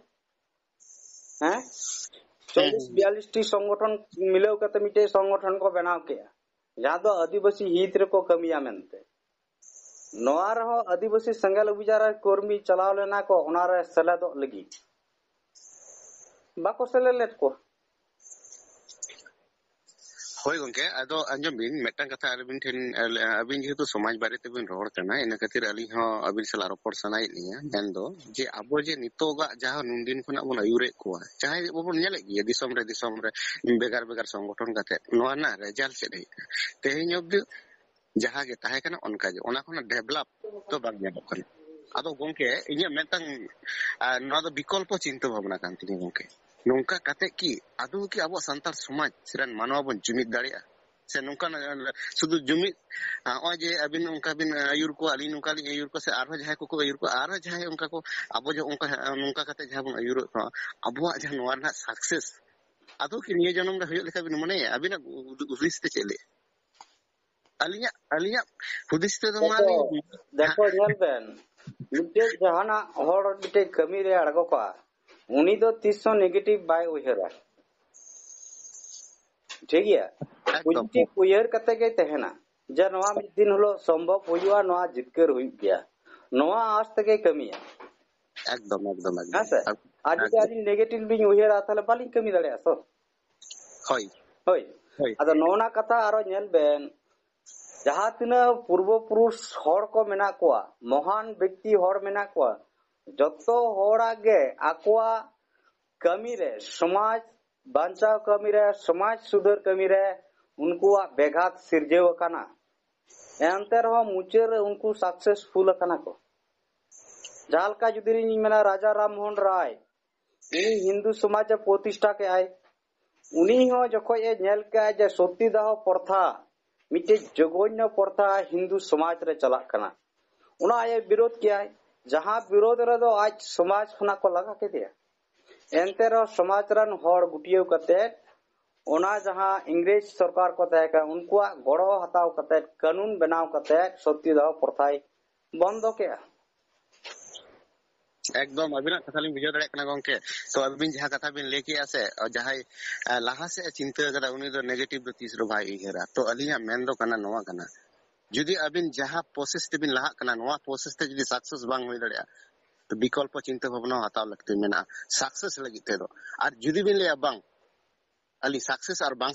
ᱦᱮᱸ? ᱪᱚᱞᱞᱤᱥ ᱵᱤᱭᱟᱞᱞᱤᱥ ᱴᱤ ᱥᱚᱝᱜᱚᱴᱷᱚᱱ ᱢᱤᱞᱟᱹᱣ ᱠᱟᱛᱮ ᱢᱤᱫᱴᱮᱡ ᱥᱚᱝᱜᱚᱴᱷᱚᱱ ᱠᱚ ᱵᱮᱱᱟᱣ ᱠᱮᱜᱼᱟ, ᱡᱟᱦᱟᱸ ᱫᱚ ᱟᱹᱫᱤᱵᱟᱹᱥᱤ ᱦᱤᱛ ᱨᱮᱠᱚ ᱠᱟᱹᱢᱤᱭᱟ ᱢᱮᱱᱛᱮ᱾ ᱱᱚᱣᱟ ᱨᱮᱦᱚᱸ ᱟᱹᱫᱤᱵᱟᱹᱥᱤ ᱥᱮᱸᱜᱮᱞ ᱚᱵᱷᱤᱡᱟᱱ ᱨᱮ ᱠᱚᱨᱢᱤ ᱪᱟᱞᱟᱣ ᱞᱮᱱᱟ ᱠᱚ, ᱚᱱᱟ ᱨᱮ ᱥᱮᱞᱮᱫᱚᱜ ᱞᱟᱹᱜᱤᱫ᱾ ᱵᱟᱠᱚ ᱥᱮᱞᱮᱫ ᱞᱮᱫ ᱠᱚᱣᱟ᱾ ᱦᱳᱭ ᱜᱚᱝᱠᱮ, ᱟᱫᱚ ᱟᱸᱡᱚᱢ ᱵᱤᱱ, ᱢᱤᱫᱴᱟᱝ ᱠᱟᱛᱷᱟ ᱟᱹᱵᱤᱱ ᱴᱷᱮᱱ, ᱟᱹᱵᱤᱱ ᱡᱮᱦᱮᱛᱩ ᱥᱚᱢᱟᱡᱽ ᱵᱟᱨᱮ ᱛᱮᱵᱤᱱ ᱨᱚᱲ ᱠᱟᱱᱟ, ᱤᱱᱟᱹ ᱠᱷᱟᱹᱛᱤᱨ ᱟᱹᱞᱤᱧ ᱦᱚᱸ ᱟᱹᱵᱤᱱ ᱥᱟᱞᱟᱜ ᱨᱚᱯᱚᱲ ᱥᱟᱱᱟᱭᱮᱫ ᱞᱤᱧᱟ᱾ ᱢᱮᱱᱫᱚ ᱡᱮ ᱟᱵᱚ ᱡᱮ ᱱᱤᱛᱚᱜᱟᱜ ᱡᱟᱦᱟᱸ ᱱᱩᱱᱫᱤᱱ ᱠᱷᱚᱱᱟᱜ ᱵᱚᱱ ᱟᱹᱭᱩᱨᱮᱫ ᱠᱚᱣᱟ, ᱡᱟᱦᱟᱸᱭ ᱵᱚᱱ ᱧᱮᱞᱮᱫ ᱜᱮᱭᱟ ᱫᱤᱥᱚᱢ ᱨᱮ, ᱫᱤᱥᱚᱢ ᱨᱮ ᱵᱷᱮᱜᱟᱨ ᱵᱷᱮᱜᱟᱨ ᱥᱚᱝᱜᱚᱴᱷᱚᱱ ᱠᱟᱛᱮ, ᱱᱚᱣᱟ ᱨᱮᱱᱟᱜ ᱨᱮᱡᱟᱞᱴ ᱪᱮᱫ ᱦᱩᱭᱩᱜ ᱠᱟᱱᱟ? ᱛᱮᱦᱮᱧ ᱚᱵᱫᱤ ᱡᱟᱦᱟᱸ ᱜᱮ ᱛᱟᱦᱮᱸ ᱠᱟᱱᱟ ᱚᱱᱠᱟ ᱜᱮ, ᱚᱱᱟ ᱠᱷᱚᱱᱟᱜ ᱰᱮᱵᱷᱞᱚᱯ ᱫᱚ ᱵᱟᱝ ᱧᱮᱞᱚᱜ ᱠᱟᱱᱟ᱾ ᱟᱫᱚ ᱜᱚᱝᱠᱮ, ᱤᱧᱟᱹᱜ ᱢᱤᱫᱴᱟᱝ, ᱟᱨ ᱱᱚᱣᱟ ᱫᱚ ᱵᱤᱠᱚᱞᱯᱚ ᱪᱤᱱᱛᱟᱹ ᱵᱷᱟᱵᱽᱱᱟ ᱠᱟᱱ ᱛᱤᱧᱟᱹ ᱜᱚᱝᱠᱮ, ᱱᱚᱝᱠᱟ ᱠᱟᱛᱮ ᱠᱤ ᱟᱫᱚ ᱠᱤ ᱟᱵᱚᱣᱟᱜ ᱥᱟᱱᱛᱟᱲ ᱥᱚᱢᱟᱡᱽ ᱨᱮᱱ ᱢᱟᱱᱣᱟ ᱵᱚᱱ ᱡᱩᱢᱤᱫ ᱫᱟᱲᱮᱭᱟᱜᱼᱟ? ᱥᱮ ᱱᱚᱝᱠᱟᱱ, ᱥᱩᱫᱷᱩ ᱡᱩᱢᱤᱫ, ᱱᱚᱜᱼᱚᱭ ᱡᱮ ᱟᱹᱵᱤᱱ ᱚᱱᱠᱟ ᱵᱤᱱ ᱟᱹᱭᱩᱨ ᱠᱚᱣᱟ, ᱟᱹᱞᱤᱧ ᱱᱚᱝᱠᱟ ᱞᱤᱧ ᱟᱹᱭᱩᱨ ᱠᱚᱣᱟ, ᱥᱮ ᱟᱨᱦᱚᱸ ᱡᱟᱦᱟᱸᱭ ᱠᱚᱠᱚ ᱟᱹᱭᱩᱨ ᱠᱚᱣᱟ, ᱟᱨᱦᱚᱸ ᱡᱟᱦᱟᱸᱭ ᱚᱱᱠᱟ ᱠᱚ, ᱟᱵᱚ ᱡᱮ ᱚᱱᱠᱟ, ᱱᱚᱝᱠᱟ ᱠᱟᱛᱮ ᱡᱟᱦᱟᱸ ᱵᱚᱱ ᱟᱹᱭᱩᱨᱮᱫ ᱠᱚᱣᱟ, ᱟᱵᱚᱣᱟᱜ ᱡᱟᱦᱟᱸ ᱱᱚᱣᱟ ᱨᱮᱱᱟᱜ ᱥᱟᱠᱥᱮᱥ, ᱟᱫᱚ ᱠᱤ ᱱᱤᱭᱟᱹ ᱡᱚᱱᱚᱢ ᱨᱮ ᱦᱩᱭᱩᱜ ᱞᱮᱠᱟ ᱵᱤᱱ ᱢᱚᱱᱮᱭᱟ? ᱟᱹᱵᱤᱱᱟᱜ ᱦᱩᱫᱤᱥ ᱛᱮ ᱪᱮᱫ ᱞᱟᱹᱭ? ᱟᱹᱞᱤᱧᱟᱜ, ᱟᱹᱞᱤᱧᱟᱜ ᱦᱩᱫᱤᱥ ᱛᱮᱫᱚ ᱢᱟ ᱫᱮᱠᱷᱚ, ᱞᱤᱧ ᱫᱮᱠᱷᱚ, ᱧᱮᱞ ᱵᱮᱱ, ᱢᱤᱫᱴᱮᱡ ᱡᱟᱦᱟᱱᱟᱜ ᱦᱚᱲ ᱢᱤᱫᱴᱮᱡ ᱠᱟᱹᱢᱤ ᱨᱮ ᱟᱬᱜᱚ ᱠᱚᱜᱼᱟ, ᱩᱱᱤ ᱫᱚ ᱛᱤᱥ ᱦᱚᱸ negative ᱵᱟᱭ ᱩᱭᱦᱟᱹᱨᱟ᱾ ᱴᱷᱤᱠ ᱜᱮᱭᱟ? ᱮᱠᱫᱚᱢ᱾ Positive ᱩᱭᱦᱟᱹᱨ ᱠᱟᱛᱮ ᱜᱮ ᱛᱟᱦᱮᱱᱟ, ᱡᱮ ᱱᱚᱣᱟ ᱢᱤᱫ ᱫᱤᱱ ᱦᱤᱞᱳᱜ ᱥᱚᱢᱵᱷᱚᱵ ᱦᱩᱭᱩᱜᱼᱟ, ᱱᱚᱣᱟ ᱡᱤᱛᱠᱟᱹᱨ ᱦᱩᱭᱩᱜ ᱜᱮᱭᱟ, ᱱᱚᱣᱟ ᱟᱸᱥ ᱛᱮᱜᱮ ᱠᱟᱹᱢᱤᱭᱟ᱾ ᱮᱠᱫᱚᱢ, ᱮᱠᱫᱚᱢ, ᱮᱠᱫᱚᱢ᱾ ᱦᱮᱸ ᱥᱮ? ᱟᱨ ᱡᱩᱫᱤ ᱮᱠᱫᱚᱢ᱾ ᱟᱹᱞᱤᱧ negative ᱞᱤᱧ ᱩᱭᱦᱟᱹᱨᱟ, ᱛᱟᱦᱞᱮ ᱵᱟᱹᱞᱤᱧ ᱠᱟᱹᱢᱤ ᱫᱟᱲᱮᱭᱟᱜᱼᱟ ᱛᱚ᱾ ᱦᱳᱭ᱾ ᱦᱳᱭ᱾ ᱦᱳᱭ᱾ ᱟᱫᱚ ᱱᱚᱜᱼᱚ ᱱᱟ ᱠᱟᱛᱷᱟ ᱟᱨᱚ ᱧᱮᱞ ᱵᱮᱱ, ᱡᱟᱦᱟᱸ ᱛᱤᱱᱟᱹᱜ ᱯᱩᱨᱵᱚ ᱯᱩᱨᱩᱥ ᱦᱚᱲ ᱠᱚ ᱢᱮᱱᱟᱜ ᱠᱚᱣᱟ, ᱢᱚᱦᱟᱱ ᱵᱮᱠᱛᱤ ᱦᱚᱲ ᱢᱮᱱᱟᱜ ᱠᱚᱣᱟ, ᱡᱚᱛᱚ ᱦᱚᱲᱟᱜ ᱜᱮ ᱟᱠᱚᱣᱟᱜ ᱠᱟᱹᱢᱤ ᱨᱮ, ᱥᱚᱢᱟᱡᱽ ᱵᱟᱧᱪᱟᱣ ᱠᱟᱹᱢᱤ ᱨᱮ, ᱥᱚᱢᱟᱡᱽ ᱥᱩᱫᱷᱟᱹᱨ ᱠᱟᱹᱢᱤ ᱨᱮ ᱩᱱᱠᱩᱣᱟᱜ ᱵᱮᱜᱷᱟᱛ ᱥᱤᱨᱡᱟᱹᱣ ᱟᱠᱟᱱᱟ᱾ ᱮᱱᱛᱮ ᱨᱮᱦᱚᱸ ᱢᱩᱪᱟᱹᱫ ᱨᱮ ᱩᱱᱠᱩ successful ᱟᱠᱟᱱᱟ ᱠᱚ᱾ ᱡᱟᱦᱟᱸ ᱞᱮᱠᱟ ᱡᱩᱫᱤ ᱞᱤᱧ ᱢᱮᱱᱟ, ᱨᱟᱡᱟ ᱨᱟᱢ ᱢᱳᱦᱚᱱ ᱨᱟᱭ, ᱩᱱᱤ ᱦᱤᱱᱫᱩ ᱥᱚᱢᱟᱡᱽ ᱮ ᱯᱨᱚᱛᱤᱥᱴᱷᱟ ᱠᱮᱜᱼᱟᱭ᱾ ᱩᱱᱤ ᱦᱚᱸ ᱡᱚᱠᱷᱚᱡ ᱮ ᱧᱮᱞ ᱠᱮᱜᱼᱟᱭ ᱡᱮ ᱥᱚᱛᱤ ᱫᱟᱦᱚ ᱯᱨᱚᱛᱷᱟ ᱢᱤᱫᱴᱮᱡ ᱡᱚᱜᱚᱧᱱᱚ ᱯᱨᱚᱛᱷᱟ ᱦᱤᱱᱫᱩ ᱥᱚᱢᱟᱡᱽ ᱨᱮ ᱪᱟᱞᱟᱜ ᱠᱟᱱᱟ, ᱚᱱᱟ ᱟᱡ ᱮ ᱵᱤᱨᱳᱫ ᱠᱮᱜᱼᱟᱭ, ᱡᱟᱦᱟᱸ ᱵᱤᱨᱳᱫ ᱨᱮᱫᱚ ᱟᱡ ᱥᱚᱢᱟᱡᱽ ᱠᱷᱚᱱᱟᱜ ᱠᱚ ᱞᱟᱜᱟ ᱠᱮᱫᱮᱭᱟ᱾ ᱮᱱᱛᱮ ᱨᱮᱦᱚᱸ ᱥᱚᱢᱟᱡᱽ ᱨᱮᱱ ᱦᱚᱲ ᱜᱩᱴᱭᱟᱹᱣ ᱠᱟᱛᱮ, ᱚᱱᱟ ᱡᱟᱦᱟᱸ ᱤᱝᱨᱮᱡᱽ ᱥᱚᱨᱠᱟᱨ ᱠᱚ ᱛᱟᱦᱮᱸ ᱠᱟᱱᱟ, ᱩᱱᱠᱩᱣᱟᱜ ᱜᱚᱲᱚ ᱦᱟᱛᱟᱣ ᱠᱟᱛᱮ, ᱠᱟᱹᱱᱩᱱ ᱵᱮᱱᱟᱣ ᱠᱟᱛᱮ ᱥᱚᱛᱤ ᱫᱟᱦᱚ ᱯᱨᱚᱛᱷᱟᱭ ᱵᱚᱱᱫᱚ ᱠᱮᱜᱼᱟ᱾ ᱮᱠᱫᱚᱢ ᱟᱹᱵᱤᱱᱟᱜ ᱠᱟᱛᱷᱟ ᱞᱤᱧ ᱵᱩᱡᱷᱟᱹᱣ ᱫᱟᱲᱮᱭᱟᱜ ᱠᱟᱱᱟ ᱜᱚᱝᱠᱮ᱾ ᱛᱚ ᱟᱹᱵᱤᱱ ᱡᱟᱦᱟᱸ ᱠᱟᱛᱷᱟ ᱵᱤᱱ ᱞᱟᱹᱭ ᱠᱮᱜᱼᱟ ᱥᱮ, ᱡᱟᱦᱟᱸᱭ, ᱟ, ᱞᱟᱦᱟ ᱥᱮᱫ ᱮ ᱪᱤᱱᱛᱟᱹ ᱠᱟᱫᱟ, ᱩᱱᱤ ᱫᱚ negative ᱫᱚ ᱛᱤᱥ ᱨᱮᱦᱚᱸ ᱵᱟᱭ ᱩᱭᱦᱟᱹᱨᱟ᱾ ᱛᱚ ᱟᱹᱞᱤᱧᱟᱜ ᱢᱮᱱ ᱫᱚ ᱠᱟᱱᱟ, ᱱᱚᱣᱟ ᱠᱟᱱᱟ, ᱡᱩᱫᱤ ᱟᱹᱵᱤᱱ ᱡᱟᱦᱟᱸ process ᱛᱮᱵᱤᱱ ᱞᱟᱦᱟᱜ ᱠᱟᱱᱟ, ᱱᱚᱣᱟ process ᱛᱮ ᱡᱩᱫᱤ success ᱵᱟᱝ ᱦᱩᱭ ᱫᱟᱲᱮᱭᱟᱜᱼᱟ, ᱛᱚ ᱵᱤᱠᱚᱞᱯᱚ ᱪᱤᱱᱛᱟᱹ ᱵᱷᱟᱵᱽᱱᱟ ᱦᱚᱸ ᱦᱟᱛᱟᱣ ᱞᱟᱹᱠᱛᱤ ᱢᱮᱱᱟᱜᱼᱟ success ᱞᱟᱹᱜᱤᱫ ᱛᱮᱫᱚ᱾ ᱟᱨ ᱡᱩᱫᱤ ᱵᱤᱱ ᱞᱟᱹᱭᱟ, "ᱵᱟᱝ, ᱟᱹᱞᱤᱧ success ᱟᱨ ᱵᱟᱝ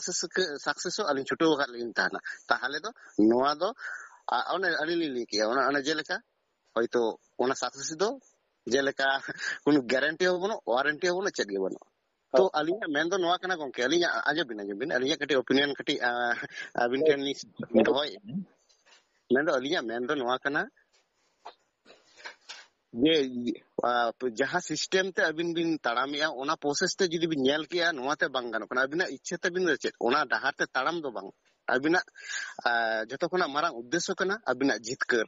success ᱦᱚᱸ ᱟᱹᱞᱤᱧ ᱪᱷᱩᱴᱟᱹᱣ ᱟᱠᱟᱫ ᱞᱤᱧ ᱛᱟᱦᱮᱱᱟ", ᱛᱟᱦᱚᱞᱮ ᱫᱚ ᱱᱚᱣᱟ ᱫᱚ, ᱟ, ᱚᱱᱮ ᱟᱹᱞᱤᱧ ᱞᱤᱧ ᱞᱟᱹᱭ ᱠᱮᱜᱼᱟ, ᱚᱱᱟ, ᱚᱱᱟ ᱡᱮᱞᱮᱠᱟ ᱦᱚᱭᱛᱳ ᱚᱱᱟ success ᱫᱚ ᱡᱮᱞᱮᱠᱟ ᱠᱳᱱᱳ guarantee ᱦᱚᱸ ᱵᱟᱹᱱᱩᱜ, warranty ᱦᱚᱸ ᱵᱟᱹᱱᱩᱜ, ᱪᱮᱫ ᱜᱮ ᱵᱟᱹᱱᱩᱜ᱾ ᱛᱚ ᱦᱳᱭ᱾ ᱟᱹᱞᱤᱧᱟᱜ ᱢᱮᱱ ᱫᱚ ᱱᱚᱣᱟ ᱠᱟᱱᱟ ᱜᱚᱝᱠᱮ, ᱟᱹᱞᱤᱧᱟᱜ, ᱟᱸᱡᱚᱢ ᱵᱤᱱ, ᱟᱸᱡᱚᱢ ᱵᱤᱱ, ᱟᱹᱞᱤᱧᱟᱜ ᱠᱟᱹᱴᱤᱡ opinion ᱠᱟᱹᱴᱤᱡ, ᱟ, ᱟᱹᱵᱤᱱ ᱦᱳᱭ᱾ ᱴᱷᱮᱱ ᱞᱤᱧ ᱫᱚᱦᱚᱭᱮᱫᱼᱟ᱾ ᱢᱮᱱᱫᱚ ᱟᱹᱞᱤᱧᱟᱜ ᱢᱮᱱ ᱫᱚ ᱱᱚᱣᱟ ᱠᱟᱱᱟ ᱡᱮ, ᱟ, ᱡᱟᱦᱟᱸ system ᱛᱮ ᱟᱹᱵᱤᱱ ᱵᱤᱱ ᱛᱟᱲᱟᱢᱮᱜᱼᱟ, ᱚᱱᱟ process ᱛᱮ ᱡᱩᱫᱤ ᱵᱤᱱ ᱧᱮᱞ ᱠᱮᱜᱼᱟ, ᱱᱚᱣᱟ ᱛᱮ ᱵᱟᱝ ᱜᱟᱱᱚᱜ ᱠᱟᱱᱟ᱾ ᱟᱹᱵᱤᱱᱟᱜ ᱤᱪᱪᱷᱟᱹ ᱛᱟᱹᱵᱤᱱ ᱫᱚ ᱪᱮᱫ? ᱚᱱᱟ ᱰᱟᱦᱟᱨ ᱛᱮ ᱛᱟᱲᱟᱢ ᱫᱚ ᱵᱟᱝ᱾ ᱟᱹᱵᱤᱱᱟᱜ, ᱟ, ᱡᱚᱛᱚ ᱠᱷᱚᱱᱟᱜ ᱢᱟᱨᱟᱝ ᱩᱫᱽᱫᱮᱥᱥᱚ ᱠᱟᱱᱟ ᱟᱹᱵᱤᱱᱟᱜ ᱡᱤᱛᱠᱟᱹᱨ᱾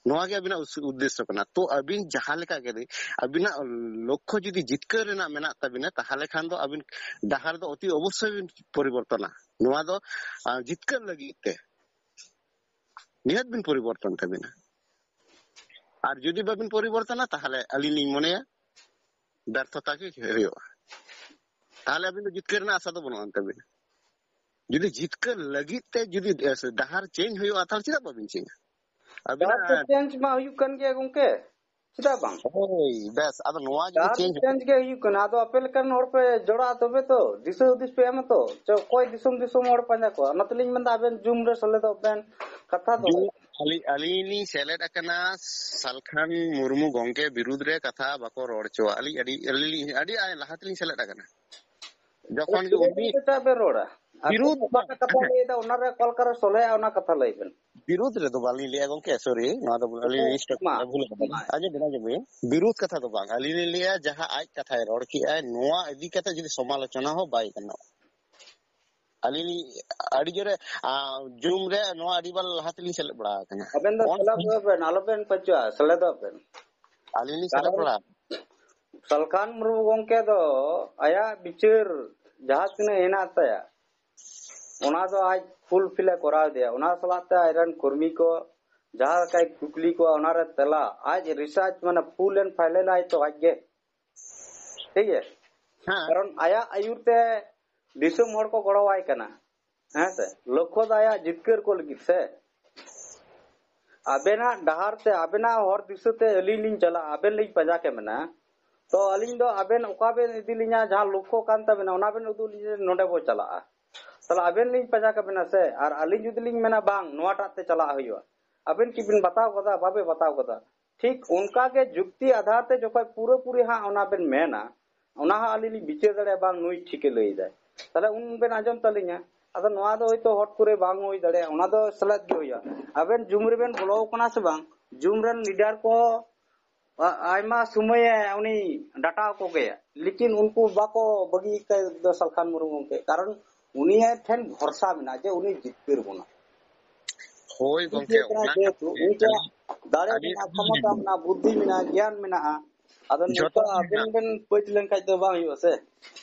ᱱᱚᱣᱟ ᱜᱮ ᱟᱹᱵᱤᱱᱟᱜ ᱩᱥ-, ᱩᱫᱽᱫᱮᱥᱥᱚ ᱠᱟᱱᱟ᱾ ᱛᱚ ᱟᱹᱵᱤᱱ ᱡᱟᱦᱟᱸ ᱞᱮᱠᱟ ᱜᱮ ᱟᱹᱵᱤᱱᱟᱜ ᱞᱚᱠᱠᱷᱚ ᱡᱩᱫᱤ ᱡᱤᱛᱠᱟᱹᱨ ᱨᱮᱱᱟᱜ ᱢᱮᱱᱟᱜ ᱛᱟᱹᱵᱤᱱᱟ, ᱛᱟᱦᱚᱞᱮ ᱠᱷᱟᱱ ᱫᱚ ᱟᱹᱵᱤᱱ ᱰᱟᱦᱟᱨ ᱫᱚ ᱚᱛᱤ ᱚᱵᱚᱥᱥᱳᱭ ᱵᱤᱱ ᱯᱚᱨᱤᱵᱚᱨᱛᱚᱱᱟ᱾ ᱱᱚᱣᱟ ᱫᱚ, ᱟ, ᱡᱤᱛᱠᱟᱹᱨ ᱞᱟᱹᱜᱤᱫ ᱛᱮ᱾ ᱱᱤᱦᱟᱹᱛ ᱵᱤᱱ ᱯᱚᱨᱤᱵᱚᱨᱛᱚᱱ ᱛᱟᱵᱤᱱᱟ᱾ ᱟᱨ ᱡᱩᱫᱤ ᱵᱟᱵᱤᱱ ᱯᱚᱨᱤᱵᱚᱨᱛᱚᱱᱟ, ᱛᱟᱦᱚᱞᱮ ᱟᱹᱞᱤᱧ ᱞᱤᱧ ᱢᱚᱱᱮᱭᱟ ᱵᱮᱨᱛᱷᱚᱛᱟ ᱜᱮ ᱦᱩᱭᱩᱜᱼᱟ᱾ ᱛᱟᱦᱚᱞᱮ ᱟᱹᱵᱤᱱ ᱫᱚ ᱡᱤᱛᱠᱟᱹᱨ ᱨᱮᱱᱟᱜ ᱟᱥᱟ ᱫᱚ ᱵᱟᱹᱱᱩᱜ ᱟᱱ ᱛᱟᱵᱤᱱᱟ᱾ ᱡᱩᱫᱤ ᱡᱤᱛᱠᱟᱹᱨ ᱞᱟᱹᱜᱤᱫ ᱛᱮ ᱡᱩᱫᱤ ᱰᱟᱦᱟᱨ ᱪᱮᱧᱡᱽ ᱦᱩᱭᱩᱜᱼᱟ, ᱛᱟᱦᱚᱞᱮ ᱪᱮᱫᱟᱜ ᱵᱟᱵᱤᱱ ᱪᱮᱧᱡᱟ? ᱟᱹᱵᱤᱱᱟᱜ ᱰᱟᱦᱟᱨ ᱫᱚ ᱪᱮᱧᱡᱽ ᱢᱟ ᱦᱩᱭᱩᱜ ᱠᱟᱱ ᱜᱮᱭᱟ ᱜᱚᱝᱠᱮ, ᱪᱮᱫᱟᱜ ᱵᱟᱝ? ᱦᱳᱭ, ᱵᱮᱥ, ᱟᱫᱚ ᱱᱚᱣᱟ ᱡᱩᱫᱤ ᱰᱟᱦᱟᱨ ᱫᱚ ᱪᱮᱧᱡᱽ ᱪᱮᱧᱡᱽ ᱜᱮ ᱦᱩᱭᱩᱜ ᱠᱟᱱᱟ᱾ ᱟᱫᱚ ᱟᱯᱮ ᱞᱮᱠᱟᱱ ᱦᱚᱲ ᱯᱮ ᱡᱚᱲᱟᱜᱼᱟ ᱛᱚᱵᱮ ᱛᱚ, ᱫᱤᱥᱟᱹ ᱦᱩᱫᱤᱥ ᱯᱮ ᱮᱢᱟ ᱛᱚ᱾ ᱪᱚ, ᱚᱠᱚᱭ ᱫᱤᱥᱚᱢ ᱫᱤᱥᱚᱢ ᱦᱚᱲ ᱯᱟᱸᱡᱟ ᱠᱚᱣᱟ? ᱚᱱᱟ ᱛᱮᱞᱤᱧ ᱢᱮᱱᱫᱟ, ᱟᱵᱮᱱ ᱡᱩᱢ ᱨᱮ ᱥᱮᱞᱮᱫᱚᱜ ᱵᱮᱱ, ᱠᱟᱛᱷᱟ ᱫᱚ᱾ ᱡᱩᱢ, ᱟᱹᱞᱤᱧ, ᱟᱹᱞᱤᱧ ᱞᱤᱧ ᱥᱮᱞᱮᱫ ᱟᱠᱟᱱᱟ ᱥᱟᱞᱠᱷᱟᱱ ᱢᱩᱨᱢᱩ ᱜᱚᱝᱠᱮ ᱵᱤᱨᱩᱫᱽ ᱨᱮ, ᱠᱟᱛᱷᱟ ᱵᱟᱠᱚ ᱨᱚᱲ ᱦᱚᱪᱚᱣᱟᱜ᱾ ᱟᱹᱞᱤᱧ ᱟᱹᱰᱤ, ᱟᱹᱞᱤᱧ ᱞᱤᱧ, ᱟᱹᱰᱤ ᱟᱭ ᱞᱟᱦᱟ ᱛᱮᱞᱤᱧ ᱥᱮᱞᱮᱫ ᱟᱠᱟᱱᱟ᱾ ᱡᱚᱠᱷᱚᱱ ᱜᱮ ᱩᱱᱤ ᱪᱮᱫᱟᱜ ᱵᱮᱱ ᱨᱚᱲᱟ? ᱟᱨ ᱵᱤᱨᱩᱫᱽ ᱚᱠᱟ ᱵᱟᱝ᱾ ᱠᱟᱛᱷᱟ ᱞᱟᱹᱭ ᱮᱫᱟ, ᱚᱱᱟ ᱨᱮ ᱚᱠᱟ ᱞᱮᱠᱟ ᱨᱮ ᱥᱚᱞᱦᱮᱜᱼᱟ, ᱚᱱᱟ ᱠᱟᱛᱷᱟ ᱞᱟᱹᱭ ᱵᱮᱱ᱾ ᱵᱤᱨᱩᱫᱽ ᱨᱮᱫᱚ ᱵᱟᱹᱞᱤᱧ ᱞᱟᱹᱭᱟ ᱜᱚᱝᱠᱮ, ᱥᱚᱨᱤ, ᱱᱚᱣᱟ ᱫᱚ ᱟᱹᱞᱤᱧ ᱢᱟ᱾ ᱞᱤᱧ ᱢᱤᱥᱴᱮᱠ ᱢᱟ᱾ ᱵᱷᱩᱞ ᱟᱠᱟᱫᱟ᱾ ᱟᱸᱡᱚᱢ ᱵᱤᱱ, ᱟᱸᱡᱚᱢ ᱵᱤᱱ, ᱵᱤᱨᱩᱫᱽ ᱠᱟᱛᱷᱟ ᱫᱚ ᱵᱟᱝ, ᱟᱹᱞᱤᱧ ᱞᱤᱧ ᱞᱟᱹᱭᱟ ᱡᱟᱦᱟᱸ ᱟᱡ ᱠᱟᱛᱷᱟᱭ ᱨᱚᱲ ᱠᱮᱜᱼᱟᱭ, ᱱᱚᱣᱟ ᱤᱫᱤ ᱠᱟᱛᱮ ᱡᱩᱫᱤ ᱥᱚᱢᱟᱞᱳᱪᱚᱱᱟ ᱦᱚᱸ ᱵᱟᱭ ᱜᱟᱱᱚᱜᱼᱟ᱾ ᱟᱹᱞᱤᱧ ᱞᱤᱧ ᱟᱹᱰᱤ ᱡᱳᱨᱮ, ᱟ, ᱡᱩᱢ ᱨᱮ ᱱᱚᱣᱟ ᱟᱹᱰᱤ ᱵᱟᱨ ᱞᱟᱦᱟ ᱛᱮᱞᱤᱧ ᱥᱮᱞᱮᱫ ᱵᱟᱲᱟ ᱟᱠᱟᱱᱟ᱾ ᱟᱵᱮᱱ ᱫᱚ ᱚᱱᱟ ᱥᱮᱞᱮᱫᱚᱜ ᱵᱮᱱ, ᱟᱞᱚᱵᱮᱱ ᱯᱟᱹᱪᱩᱜᱼᱟ, ᱥᱮᱞᱮᱫᱚᱜ ᱵᱮᱱ᱾ ᱟᱹᱞᱤᱧ ᱞᱤᱧ ᱥᱮᱞᱮᱫ ᱠᱟᱨᱚᱱ ᱵᱟᱲᱟ ᱟᱠᱟᱱᱟ᱾ ᱥᱟᱞᱠᱷᱟᱱ ᱢᱩᱨᱢᱩ ᱜᱚᱝᱠᱮ ᱫᱚ ᱟᱭᱟᱜ ᱵᱤᱪᱟᱹᱨ ᱡᱟᱦᱟᱸ ᱛᱤᱱᱟᱹᱜ ᱦᱮᱱᱟᱜ ᱛᱟᱭᱟ, ᱚᱱᱟ ᱫᱚ ᱟᱡ ᱯᱷᱩᱞᱯᱷᱤᱞ ᱮ ᱠᱚᱨᱟᱣ ᱤᱫᱤᱭᱟ᱾ ᱚᱱᱟ ᱥᱟᱞᱟᱜ ᱛᱮ ᱟᱡᱨᱮᱱ ᱠᱚᱨᱢᱤ ᱠᱚ ᱡᱟᱦᱟᱸ ᱞᱮᱠᱟᱭ ᱠᱩᱠᱞᱤ ᱠᱚᱣᱟ, ᱚᱱᱟ ᱨᱮ ᱛᱮᱞᱟ ᱟᱡ ᱨᱤᱥᱟᱨᱪ, ᱢᱟᱱᱮ ᱯᱷᱩᱞ ᱮᱱᱰ ᱯᱷᱟᱭᱱᱮᱞ ᱟᱭ ᱛᱚ ᱟᱡ ᱜᱮ, ᱴᱷᱤᱠ ᱜᱮᱭᱟ? ᱦᱮᱸ᱾ ᱠᱟᱨᱚᱱ ᱟᱭᱟᱜ ᱟᱹᱭᱩᱨ ᱛᱮ ᱫᱤᱥᱚᱢ ᱦᱚᱲ ᱠᱚ ᱜᱚᱲᱚᱣᱟᱭ ᱠᱟᱱᱟ, ᱦᱮᱸ ᱥᱮ? ᱞᱚᱠᱠᱷᱚ ᱫᱚ ᱟᱭᱟᱜ ᱡᱤᱛᱠᱟᱹᱨ ᱠᱚ ᱞᱟᱹᱜᱤᱫ ᱥᱮ᱾ ᱟᱵᱮᱱᱟᱜ ᱰᱟᱦᱟᱨ ᱛᱮ, ᱟᱵᱮᱱᱟᱜ ᱦᱚᱨ ᱫᱤᱥᱟᱹ ᱛᱮ ᱟᱹᱞᱤᱧ ᱞᱤᱧ ᱪᱟᱞᱟᱜᱼᱟ, ᱟᱵᱮᱱ ᱞᱤᱧ ᱯᱟᱸᱡᱟ ᱠᱮ ᱢᱮᱱᱟ, ᱛᱚ ᱟᱹᱞᱤᱧ ᱫᱚ ᱟᱵᱮᱱ ᱚᱠᱟ ᱵᱮᱱ ᱤᱫᱤ ᱞᱤᱧᱟ, ᱡᱟᱦᱟᱸ ᱞᱚᱠᱠᱷᱚ ᱠᱟᱱ ᱛᱟᱵᱮᱱᱟ, ᱚᱱᱟ ᱵᱮᱱ ᱩᱫᱩᱜ ᱞᱤᱧᱟ, ᱱᱚᱰᱮ ᱵᱚ ᱪᱟᱞᱟᱜᱼᱟ᱾ ᱛᱟᱦᱞᱮ ᱟᱵᱮᱱ ᱞᱤᱧ ᱯᱟᱸᱡᱟ ᱠᱮ ᱵᱮᱱᱟ ᱥᱮ, ᱟᱨ ᱟᱹᱞᱤᱧ ᱡᱩᱫᱤ ᱞᱤᱧ ᱢᱮᱱᱟ, "ᱵᱟᱝ, ᱱᱚᱣᱟᱴᱟᱜ ᱛᱮ ᱪᱟᱞᱟᱜ ᱦᱩᱭᱩᱜᱼᱟ", ᱟᱵᱮᱱ ᱠᱤ ᱵᱮᱱ ᱵᱟᱛᱟᱣ ᱠᱟᱫᱟ? ᱵᱟᱵᱮ ᱵᱟᱛᱟᱣ ᱠᱟᱫᱟ᱾ ᱴᱷᱤᱠ ᱚᱱᱠᱟ ᱜᱮ ᱡᱩᱠᱛᱤ ᱟᱫᱷᱟᱨ ᱛᱮ ᱡᱚᱠᱷᱚᱱ ᱯᱩᱨᱟᱹᱯᱩᱨᱤ ᱦᱟᱸᱜ ᱚᱱᱟ ᱵᱮᱱ ᱢᱮᱱᱟ, ᱚᱱᱟ ᱦᱚᱸ ᱟᱹᱞᱤᱧ ᱞᱤᱧ ᱵᱤᱪᱟᱹᱨ ᱫᱟᱲᱮᱭᱟᱜᱼᱟ, ᱵᱟᱝ, ᱱᱩᱭ ᱴᱷᱤᱠᱮ ᱞᱟᱹᱭ ᱮᱫᱟᱭ᱾ ᱛᱟᱦᱞᱮ ᱩᱱ ᱵᱮᱱ ᱟᱸᱡᱚᱢ ᱛᱟᱹᱞᱤᱧᱟ᱾ ᱟᱫᱚ ᱱᱚᱣᱟ ᱫᱚ ᱦᱚᱭᱛᱳ ᱦᱚᱴ ᱠᱚᱨᱮ ᱵᱟᱝ ᱦᱩᱭ ᱫᱟᱲᱮᱭᱟᱜᱼᱟ, ᱚᱱᱟ ᱫᱚ ᱥᱮᱞᱮᱫ ᱜᱮ ᱦᱩᱭᱩᱜᱼᱟ᱾ ᱟᱵᱮᱱ ᱡᱩᱢ ᱨᱮᱵᱮᱱ ᱵᱚᱞᱚ ᱟᱠᱟᱱᱟ ᱥᱮ ᱵᱟᱝ, ᱡᱩᱢ ᱨᱮᱱ ᱞᱤᱰᱟᱨ ᱠᱚ ᱟ-, ᱟᱭᱢᱟ ᱥᱚᱢᱚᱭᱮ ᱩᱱᱤ ᱰᱟᱴᱟᱣ ᱠᱚᱜᱮᱭᱟ, ᱞᱮᱠᱤᱱ ᱩᱱᱠᱩ ᱵᱟᱠᱚ ᱵᱟᱹᱜᱤ ᱠᱟᱭ ᱫᱚ ᱥᱟᱞᱠᱷᱟᱱ ᱢᱩᱨᱢᱩ ᱜᱚᱢᱠᱮ, ᱠᱟᱨᱚᱱ ᱩᱱᱤ ᱴᱷᱮᱱ ᱵᱷᱚᱨᱥᱟ ᱢᱮᱱᱟᱜᱼᱟ ᱡᱮ ᱩᱱᱤ ᱡᱤᱛᱠᱟᱹᱨ ᱵᱚᱱᱟ᱾ ᱦᱳᱭ ᱜᱚᱢᱠᱮ, ᱡᱤᱛᱠᱟᱹᱨ ᱠᱟᱱᱟᱭ ᱚᱱᱟ ᱡᱮᱦᱮᱛᱩ, ᱠᱷᱟᱹᱛᱤᱨ ᱩᱱᱤ ᱴᱷᱮᱱ ᱟᱹᱰᱤ, ᱫᱟᱲᱮ ᱟᱹᱰᱤ, ᱢᱮᱱᱟᱜᱼᱟ, ᱠᱷᱚᱢᱚᱛᱟ ᱢᱮᱱᱟᱜᱼᱟ, ᱵᱩᱫᱽᱫᱷᱤ ᱢᱮᱱᱟᱜᱼᱟ, ᱜᱮᱭᱟᱱ ᱢᱮᱱᱟᱜᱼᱟ᱾ ᱟᱫᱚ ᱡᱚᱛᱚ ᱱᱤᱛᱚᱜ ᱟᱵᱮᱱ ᱢᱮᱱᱟᱜᱼᱟ᱾ ᱵᱮᱱ ᱯᱟᱹᱪ ᱞᱮᱱᱠᱷᱟᱡ ᱫᱚ ᱵᱟᱝ ᱦᱩᱭᱩᱜᱼᱟ ᱥᱮ᱾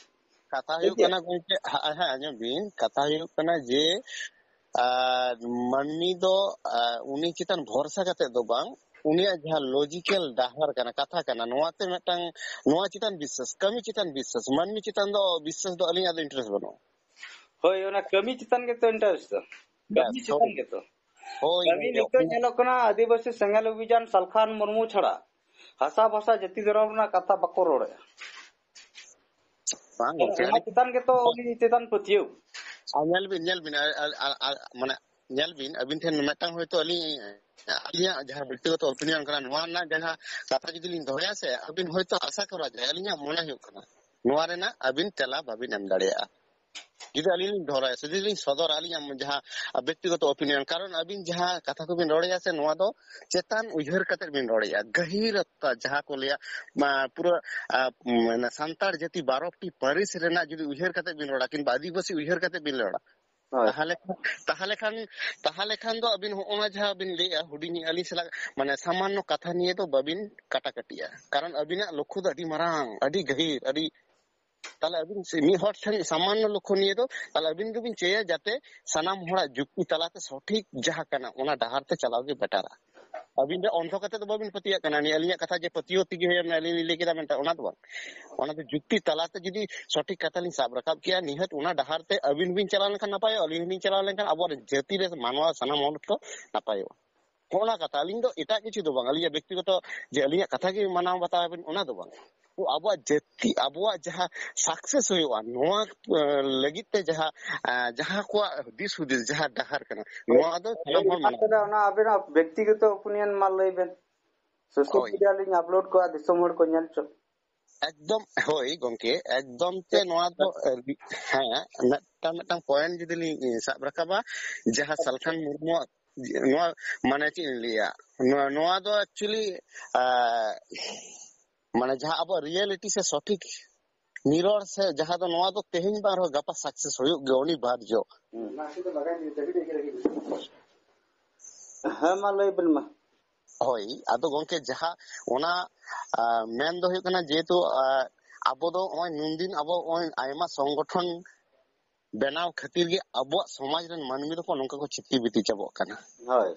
ᱠᱟᱛᱷᱟ ᱴᱷᱤᱠ ᱦᱩᱭᱩᱜ ᱜᱮᱭᱟ? ᱠᱟᱱᱟ ᱜᱚᱢᱠᱮ, ᱦᱮᱸ, ᱦᱮᱸ, ᱟᱸᱡᱚᱢ ᱵᱤᱱ, ᱠᱟᱛᱷᱟ ᱦᱩᱭᱩᱜ ᱠᱟᱱᱟ ᱡᱮ ᱟᱨ ᱢᱟᱹᱱᱢᱤ ᱫᱚ, ᱟᱨ ᱩᱱᱤ ᱪᱮᱛᱟᱱ ᱵᱷᱚᱨᱥᱟ ᱠᱟᱛᱮ ᱫᱚ ᱵᱟᱝ, ᱩᱱᱤᱭᱟᱜ ᱡᱟᱦᱟᱸ ᱞᱚᱡᱤᱠᱮᱞ ᱰᱟᱦᱟᱨ ᱠᱟᱱᱟ, ᱠᱟᱛᱷᱟ ᱠᱟᱱᱟ, ᱱᱚᱣᱟᱛᱮ ᱢᱤᱫᱴᱟᱝ, ᱱᱚᱣᱟ ᱪᱮᱛᱟᱱ ᱵᱤᱥᱥᱟᱹᱥ, ᱠᱟᱹᱢᱤ ᱪᱮᱛᱟᱱ ᱵᱤᱥᱥᱟᱹᱥ, ᱢᱟᱹᱱᱢᱤ ᱪᱮᱛᱟᱱ ᱫᱚ ᱵᱤᱥᱥᱟᱹᱥ ᱫᱚ ᱟᱹᱞᱤᱧᱟᱜ ᱫᱚ ᱤᱱᱴᱟᱨᱮᱥᱴ ᱵᱟᱹᱱᱩᱜᱼᱟ᱾ ᱦᱳᱭ, ᱚᱱᱟ ᱠᱟᱹᱢᱤ ᱪᱮᱛᱟᱱ ᱜᱮᱛᱚ ᱤᱱᱴᱟᱨᱮᱥᱴ ᱫᱚ᱾ ᱠᱟᱹᱢᱤ ᱵᱮᱥ, ᱪᱮᱛᱟᱱ ᱦᱳᱭ᱾ ᱜᱮᱛᱚ᱾ ᱦᱳᱭ, ᱠᱟᱹᱢᱤ ᱦᱳᱭ᱾ ᱱᱤᱛᱚᱜ ᱧᱮᱞᱚᱜ ᱠᱟᱱᱟ, ᱟᱹᱫᱤᱵᱟᱹᱥᱤ ᱥᱮᱸᱜᱮᱞ ᱚᱵᱷᱤᱡᱟᱱ ᱥᱟᱞᱠᱷᱟᱱ ᱢᱩᱨᱢᱩ ᱪᱷᱟᱲᱟ ᱦᱟᱥᱟ ᱵᱷᱟᱥᱟ ᱡᱟᱹᱛᱤ ᱫᱷᱚᱨᱚᱢ ᱨᱮᱱᱟᱜ ᱠᱟᱛᱷᱟ ᱵᱟᱠᱚ ᱨᱚᱲᱮᱫᱼᱟ᱾ ᱵᱟᱝ ᱜᱚᱝᱠᱮ, ᱚᱱᱟ ᱟᱹᱞᱤᱧ ᱪᱮᱛᱟᱱ ᱜᱮᱛᱚ ᱩᱱᱤ ᱪᱮᱛᱟᱱ ᱯᱟᱹᱛᱭᱟᱹᱣ᱾ ᱟᱨ ᱧᱮᱞ ᱵᱤᱱ, ᱧᱮᱞ ᱵᱤᱱ, ᱟᱨ, ᱟᱨ, ᱟᱨ, ᱟᱨ, ᱢᱟᱱᱮ, ᱧᱮᱞ ᱵᱤᱱ, ᱟᱹᱵᱤᱱ ᱴᱷᱮᱱ ᱢᱤᱫᱴᱟᱝ ᱦᱚᱭᱛᱳ ᱟᱹᱞᱤᱧ, ᱟᱹᱞᱤᱧᱟᱜ ᱡᱟᱦᱟᱸ ᱵᱮᱠᱛᱤᱜᱚᱛᱚ ᱚᱯᱤᱱᱤᱭᱚᱱ ᱠᱟᱱᱟ, ᱱᱚᱣᱟ ᱨᱮᱱᱟᱜ ᱡᱟᱦᱟᱸ ᱠᱟᱛᱷᱟ ᱡᱩᱫᱤ ᱞᱤᱧ ᱫᱚᱦᱚᱭᱟ ᱥᱮ, ᱟᱹᱵᱤᱱ ᱦᱚᱭᱛᱳ ᱟᱥᱟ ᱠᱚᱨᱟ ᱡᱟᱭ, ᱟᱹᱞᱤᱧᱟᱜ ᱢᱚᱱᱮ ᱦᱩᱭᱩᱜ ᱠᱟᱱᱟ, ᱱᱚᱣᱟ ᱨᱮᱱᱟᱜ ᱟᱹᱵᱤᱱ ᱛᱮᱞᱟ ᱵᱟᱹᱵᱤᱱ ᱮᱢ ᱫᱟᱲᱮᱭᱟᱜᱼᱟ᱾ ᱡᱩᱫᱤ ᱟᱹᱞᱤᱧ ᱞᱤᱧ ᱫᱚᱦᱚᱭᱟ, ᱥᱩᱫᱷᱩ ᱞᱤᱧ ᱥᱚᱫᱚᱨᱟ ᱟᱹᱞᱤᱧᱟᱜ ᱡᱟᱦᱟᱸ ᱵᱮᱠᱛᱤᱜᱚᱛᱚ ᱚᱯᱤᱱᱤᱭᱚᱱ, ᱠᱟᱨᱚᱱ ᱟᱹᱵᱤᱱ ᱡᱟᱦᱟᱸ ᱠᱟᱛᱷᱟ ᱠᱚᱵᱤᱱ ᱨᱚᱲᱮᱫᱼᱟ ᱥᱮ, ᱱᱚᱣᱟ ᱫᱚ ᱪᱮᱛᱟᱱ ᱩᱭᱦᱟᱹᱨ ᱠᱟᱛᱮ ᱵᱤᱱ ᱨᱚᱲᱮᱫᱼᱟ, ᱜᱟᱹᱦᱤᱨ ᱚᱠᱛᱟ ᱡᱟᱦᱟᱸ ᱠᱚ ᱞᱟᱹᱭᱟ, ᱢᱟ, ᱯᱩᱨᱟᱹ, ᱟ, ᱢᱟᱱᱮ ᱥᱟᱱᱛᱟᱲ ᱡᱟᱹᱛᱤ ᱵᱟᱨᱚᱴᱤ ᱯᱟᱹᱨᱤᱥ ᱨᱮᱱᱟᱜ ᱡᱩᱫᱤ ᱩᱭᱦᱟᱹᱨ ᱠᱟᱛᱮ ᱵᱤᱱ ᱨᱚᱲᱟ, ᱠᱤᱝᱵᱟ ᱟᱹᱫᱤᱵᱟᱹᱥᱤ ᱩᱭᱦᱟᱹᱨ ᱠᱟᱛᱮ ᱵᱤᱱ ᱨᱚᱲᱟ, ᱦᱳᱭ᱾ ᱛᱟᱦᱚᱞᱮ, ᱛᱟᱦᱚᱞᱮ ᱠᱷᱟᱱ, ᱛᱟᱦᱚᱞᱮ ᱠᱷᱟᱱ ᱫᱚ ᱟᱹᱵᱤᱱ ᱦᱚᱸᱜᱼᱚ ᱱᱟ ᱡᱟᱦᱟᱸ ᱵᱤᱱ ᱞᱟᱹᱭᱮᱫᱼᱟ, ᱦᱩᱰᱤᱧ ᱟᱹᱞᱤᱧ ᱥᱟᱞᱟᱜ, ᱢᱟᱱᱮ, ᱥᱟᱢᱟᱱᱱᱚ ᱠᱟᱛᱷᱟ ᱱᱤᱭᱮ ᱫᱚ ᱵᱟᱹᱵᱤᱱ ᱠᱟᱴᱟᱠᱟᱴᱤᱜᱼᱟ, ᱠᱟᱨᱚᱱ ᱟᱹᱵᱤᱱᱟᱜ ᱞᱚᱠᱠᱷᱚ ᱫᱚ ᱟᱹᱰᱤ ᱢᱟᱨᱟᱝ, ᱟᱹᱰᱤ ᱜᱟᱹᱦᱤᱨ, ᱟᱹᱰᱤ, ᱛᱟᱦᱚᱞᱮ ᱟᱹᱵᱤᱱ ᱥᱮ ᱢᱤᱫ ᱦᱚᱲ ᱴᱷᱮᱱ ᱥᱟᱢᱟᱱᱱᱚ ᱞᱚᱠᱠᱷᱚ ᱱᱤᱭᱮ ᱫᱚ, ᱛᱟᱦᱚᱞᱮ ᱟᱹᱵᱤᱱ ᱫᱚᱵᱤᱱ ᱪᱟᱹᱭᱟ ᱡᱟᱛᱮ ᱥᱟᱱᱟᱢ ᱦᱚᱲᱟᱜ ᱡᱩᱠᱛᱤ ᱛᱟᱞᱟᱛᱮ ᱥᱚᱴᱷᱤᱠ ᱡᱟᱦᱟᱸ ᱠᱟᱱᱟ, ᱚᱱᱟ ᱰᱟᱦᱟᱨ ᱛᱮ ᱪᱟᱞᱟᱣ ᱜᱮ ᱵᱮᱴᱟᱨᱟ᱾ ᱟᱹᱵᱤᱱ ᱫᱚ ᱚᱱᱫᱷᱚ ᱠᱟᱛᱮ ᱫᱚ ᱵᱟᱹᱵᱤᱱ ᱯᱟᱹᱛᱭᱟᱹᱜ ᱠᱟᱱᱟ, ᱱᱤᱭᱟᱹ ᱟᱹᱞᱤᱧᱟᱜ ᱠᱟᱛᱷᱟ ᱡᱮ ᱯᱟᱹᱛᱭᱟᱹᱣ ᱛᱮᱜᱮ ᱦᱩᱭᱩᱜᱼᱟ, ᱟᱹᱞᱤᱧ ᱞᱤᱧ ᱞᱟᱹᱭ ᱠᱮᱫᱟ ᱢᱮᱱᱛᱮ, ᱚᱱᱟ ᱫᱚ ᱵᱟᱝ᱾ ᱚᱱᱟ ᱫᱚ ᱡᱩᱠᱛᱤ ᱛᱟᱞᱟᱛᱮ ᱡᱩᱫᱤ ᱥᱚᱴᱷᱤᱠ ᱠᱟᱛᱷᱟ ᱞᱤᱧ ᱥᱟᱵ ᱨᱟᱠᱟᱵ ᱠᱮᱭᱟ, ᱱᱤᱦᱟᱹᱛ ᱚᱱᱟ ᱰᱟᱦᱟᱨ ᱛᱮ ᱟᱹᱵᱤᱱ ᱦᱚᱸᱵᱤᱱ ᱪᱟᱞᱟᱣ ᱞᱮᱱᱠᱷᱟᱱ ᱱᱟᱯᱟᱭᱚᱜᱼᱟ, ᱟᱹᱞᱤᱧ ᱦᱚᱸᱞᱤᱧ ᱪᱟᱞᱟᱣ ᱞᱮᱱᱠᱷᱟᱱ ᱟᱵᱚᱣᱟᱜ ᱡᱟᱹᱛᱤ ᱨᱮ ᱢᱟᱱᱣᱟ ᱥᱟᱱᱟᱢ ᱦᱚᱲ ᱠᱚ ᱱᱟᱯᱟᱭᱚᱜᱼᱟ᱾ ᱦᱚᱸᱜᱼᱚ ᱱᱟ ᱠᱟᱛᱷᱟ, ᱟᱹᱞᱤᱧ ᱫᱚ ᱮᱴᱟᱜ ᱠᱤᱪᱷᱩ ᱫᱚ ᱵᱟᱝ, ᱟᱹᱞᱤᱧᱟᱜ ᱵᱮᱠᱛᱤᱜᱚᱛᱚ ᱡᱮ ᱟᱹᱞᱤᱧᱟᱜ ᱠᱟᱛᱷᱟ ᱜᱮ ᱢᱟᱱᱟᱣ ᱵᱟᱛᱟᱣ ᱟᱵᱤᱱ, ᱚᱱᱟ ᱫᱚ ᱵᱟᱝ᱾ ᱛᱚ ᱟᱵᱚᱣᱟᱜ ᱡᱟᱹᱛᱤ, ᱟᱵᱚᱣᱟᱜ ᱡᱟᱦᱟᱸ ᱥᱟᱠᱥᱮᱥ ᱦᱩᱭᱩᱜᱼᱟ, ᱱᱚᱣᱟ, ᱮ, ᱞᱟᱹᱜᱤᱫ ᱛᱮ ᱡᱟᱦᱟᱸ, ᱮ, ᱡᱟᱦᱟᱸ ᱠᱚᱣᱟᱜ ᱫᱤᱥ ᱦᱩᱫᱤᱥ, ᱡᱟᱦᱟᱸ ᱰᱟᱦᱟᱨ ᱠᱟᱱᱟ, ᱱᱚᱣᱟ ᱫᱚ ᱥᱟᱱᱟᱢ ᱦᱚᱲ ᱢᱟᱱᱟᱣ᱾ ᱛᱟᱦᱚᱞᱮ ᱚᱱᱟ ᱟᱵᱮᱱᱟᱜ ᱵᱮᱠᱛᱤᱜᱚᱛᱚ ᱚᱯᱤᱱᱤᱭᱚᱱ ᱢᱟ ᱞᱟᱹᱭ ᱵᱮᱱ᱾ ᱥᱳᱥᱟᱞ ᱦᱳᱭ᱾ ᱢᱤᱰᱤᱭᱟ ᱞᱤᱧ ᱟᱯᱞᱳᱰ ᱠᱚᱣᱟ, ᱫᱤᱥᱚᱢ ᱦᱚᱲ ᱠᱚ ᱧᱮᱞ ᱪᱚ᱾ ᱮᱠᱫᱚᱢ, ᱦᱳᱭ ᱜᱚᱝᱠᱮ, ᱮᱠᱫᱚᱢ ᱛᱮ ᱱᱚᱣᱟ ᱫᱚ, ᱮ, ᱦᱮᱸ, ᱢᱤᱫᱴᱟᱝ, ᱢᱤᱫᱴᱟᱝ ᱯᱚᱭᱮᱱᱴ ᱡᱩᱫᱤ ᱞᱤᱧ ᱥᱟᱵ ᱨᱟᱠᱟᱵᱟ, ᱡᱟᱦᱟᱸ ᱥᱟᱞᱠᱷᱟᱱ ᱢᱩᱨᱢᱩᱣᱟᱜ ᱱᱚᱣᱟ, ᱢᱟᱱᱮ ᱪᱮᱫ ᱤᱧ ᱞᱟᱹᱭᱟ, ᱱᱚᱣᱟ, ᱱᱚᱣᱟ ᱫᱚ ᱮᱠᱪᱩᱭᱮᱞᱤ, ᱟ, ᱢᱟᱱᱮ ᱡᱟᱦᱟᱸ ᱟᱵᱚᱣᱟᱜ ᱨᱤᱭᱮᱞᱤᱴᱤ ᱥᱮ ᱥᱚᱴᱷᱤᱠ ᱱᱤᱨᱚᱲ ᱥᱮ ᱡᱟᱦᱟᱸ ᱫᱚ, ᱱᱚᱣᱟ ᱫᱚ ᱛᱮᱦᱮᱧ ᱵᱟᱝ ᱨᱮᱦᱚᱸ ᱜᱟᱯᱟ ᱥᱟᱠᱥᱮᱥ ᱦᱩᱭᱩᱜ ᱜᱮᱭᱟ, ᱚᱱᱤᱵᱟᱨᱡᱚ᱾ ᱦᱮᱸ, ᱢᱟ ᱞᱟᱹᱭ ᱵᱮᱱ ᱢᱟ᱾ ᱦᱳᱭ, ᱟᱫᱚ ᱜᱚᱝᱠᱮ, ᱡᱟᱦᱟᱸ ᱚᱱᱟ, ᱟ, ᱢᱮᱱ ᱫᱚ ᱦᱩᱭᱩᱜ ᱠᱟᱱᱟ, ᱡᱮᱦᱮᱛᱩ, ᱟ, ᱟᱵᱚ ᱫᱚ ᱱᱚᱜᱼᱚᱭ ᱱᱩᱱᱫᱤᱱ ᱟᱵᱚ ᱱᱚᱜᱼᱚᱭ ᱟᱭᱢᱟ ᱥᱚᱝᱜᱚᱴᱷᱚᱱ ᱵᱮᱱᱟᱣ ᱠᱷᱟᱹᱛᱤᱨ ᱜᱮ ᱟᱵᱚᱣᱟᱜ ᱥᱚᱢᱟᱡᱽ ᱨᱮᱱ ᱢᱟᱹᱱᱢᱤ ᱫᱚᱠᱚ ᱱᱚᱝᱠᱟ ᱠᱚ ᱪᱷᱤᱛᱤ ᱵᱤᱛᱤ ᱪᱟᱵᱟᱜ ᱠᱟᱱᱟ᱾ ᱦᱳᱭ᱾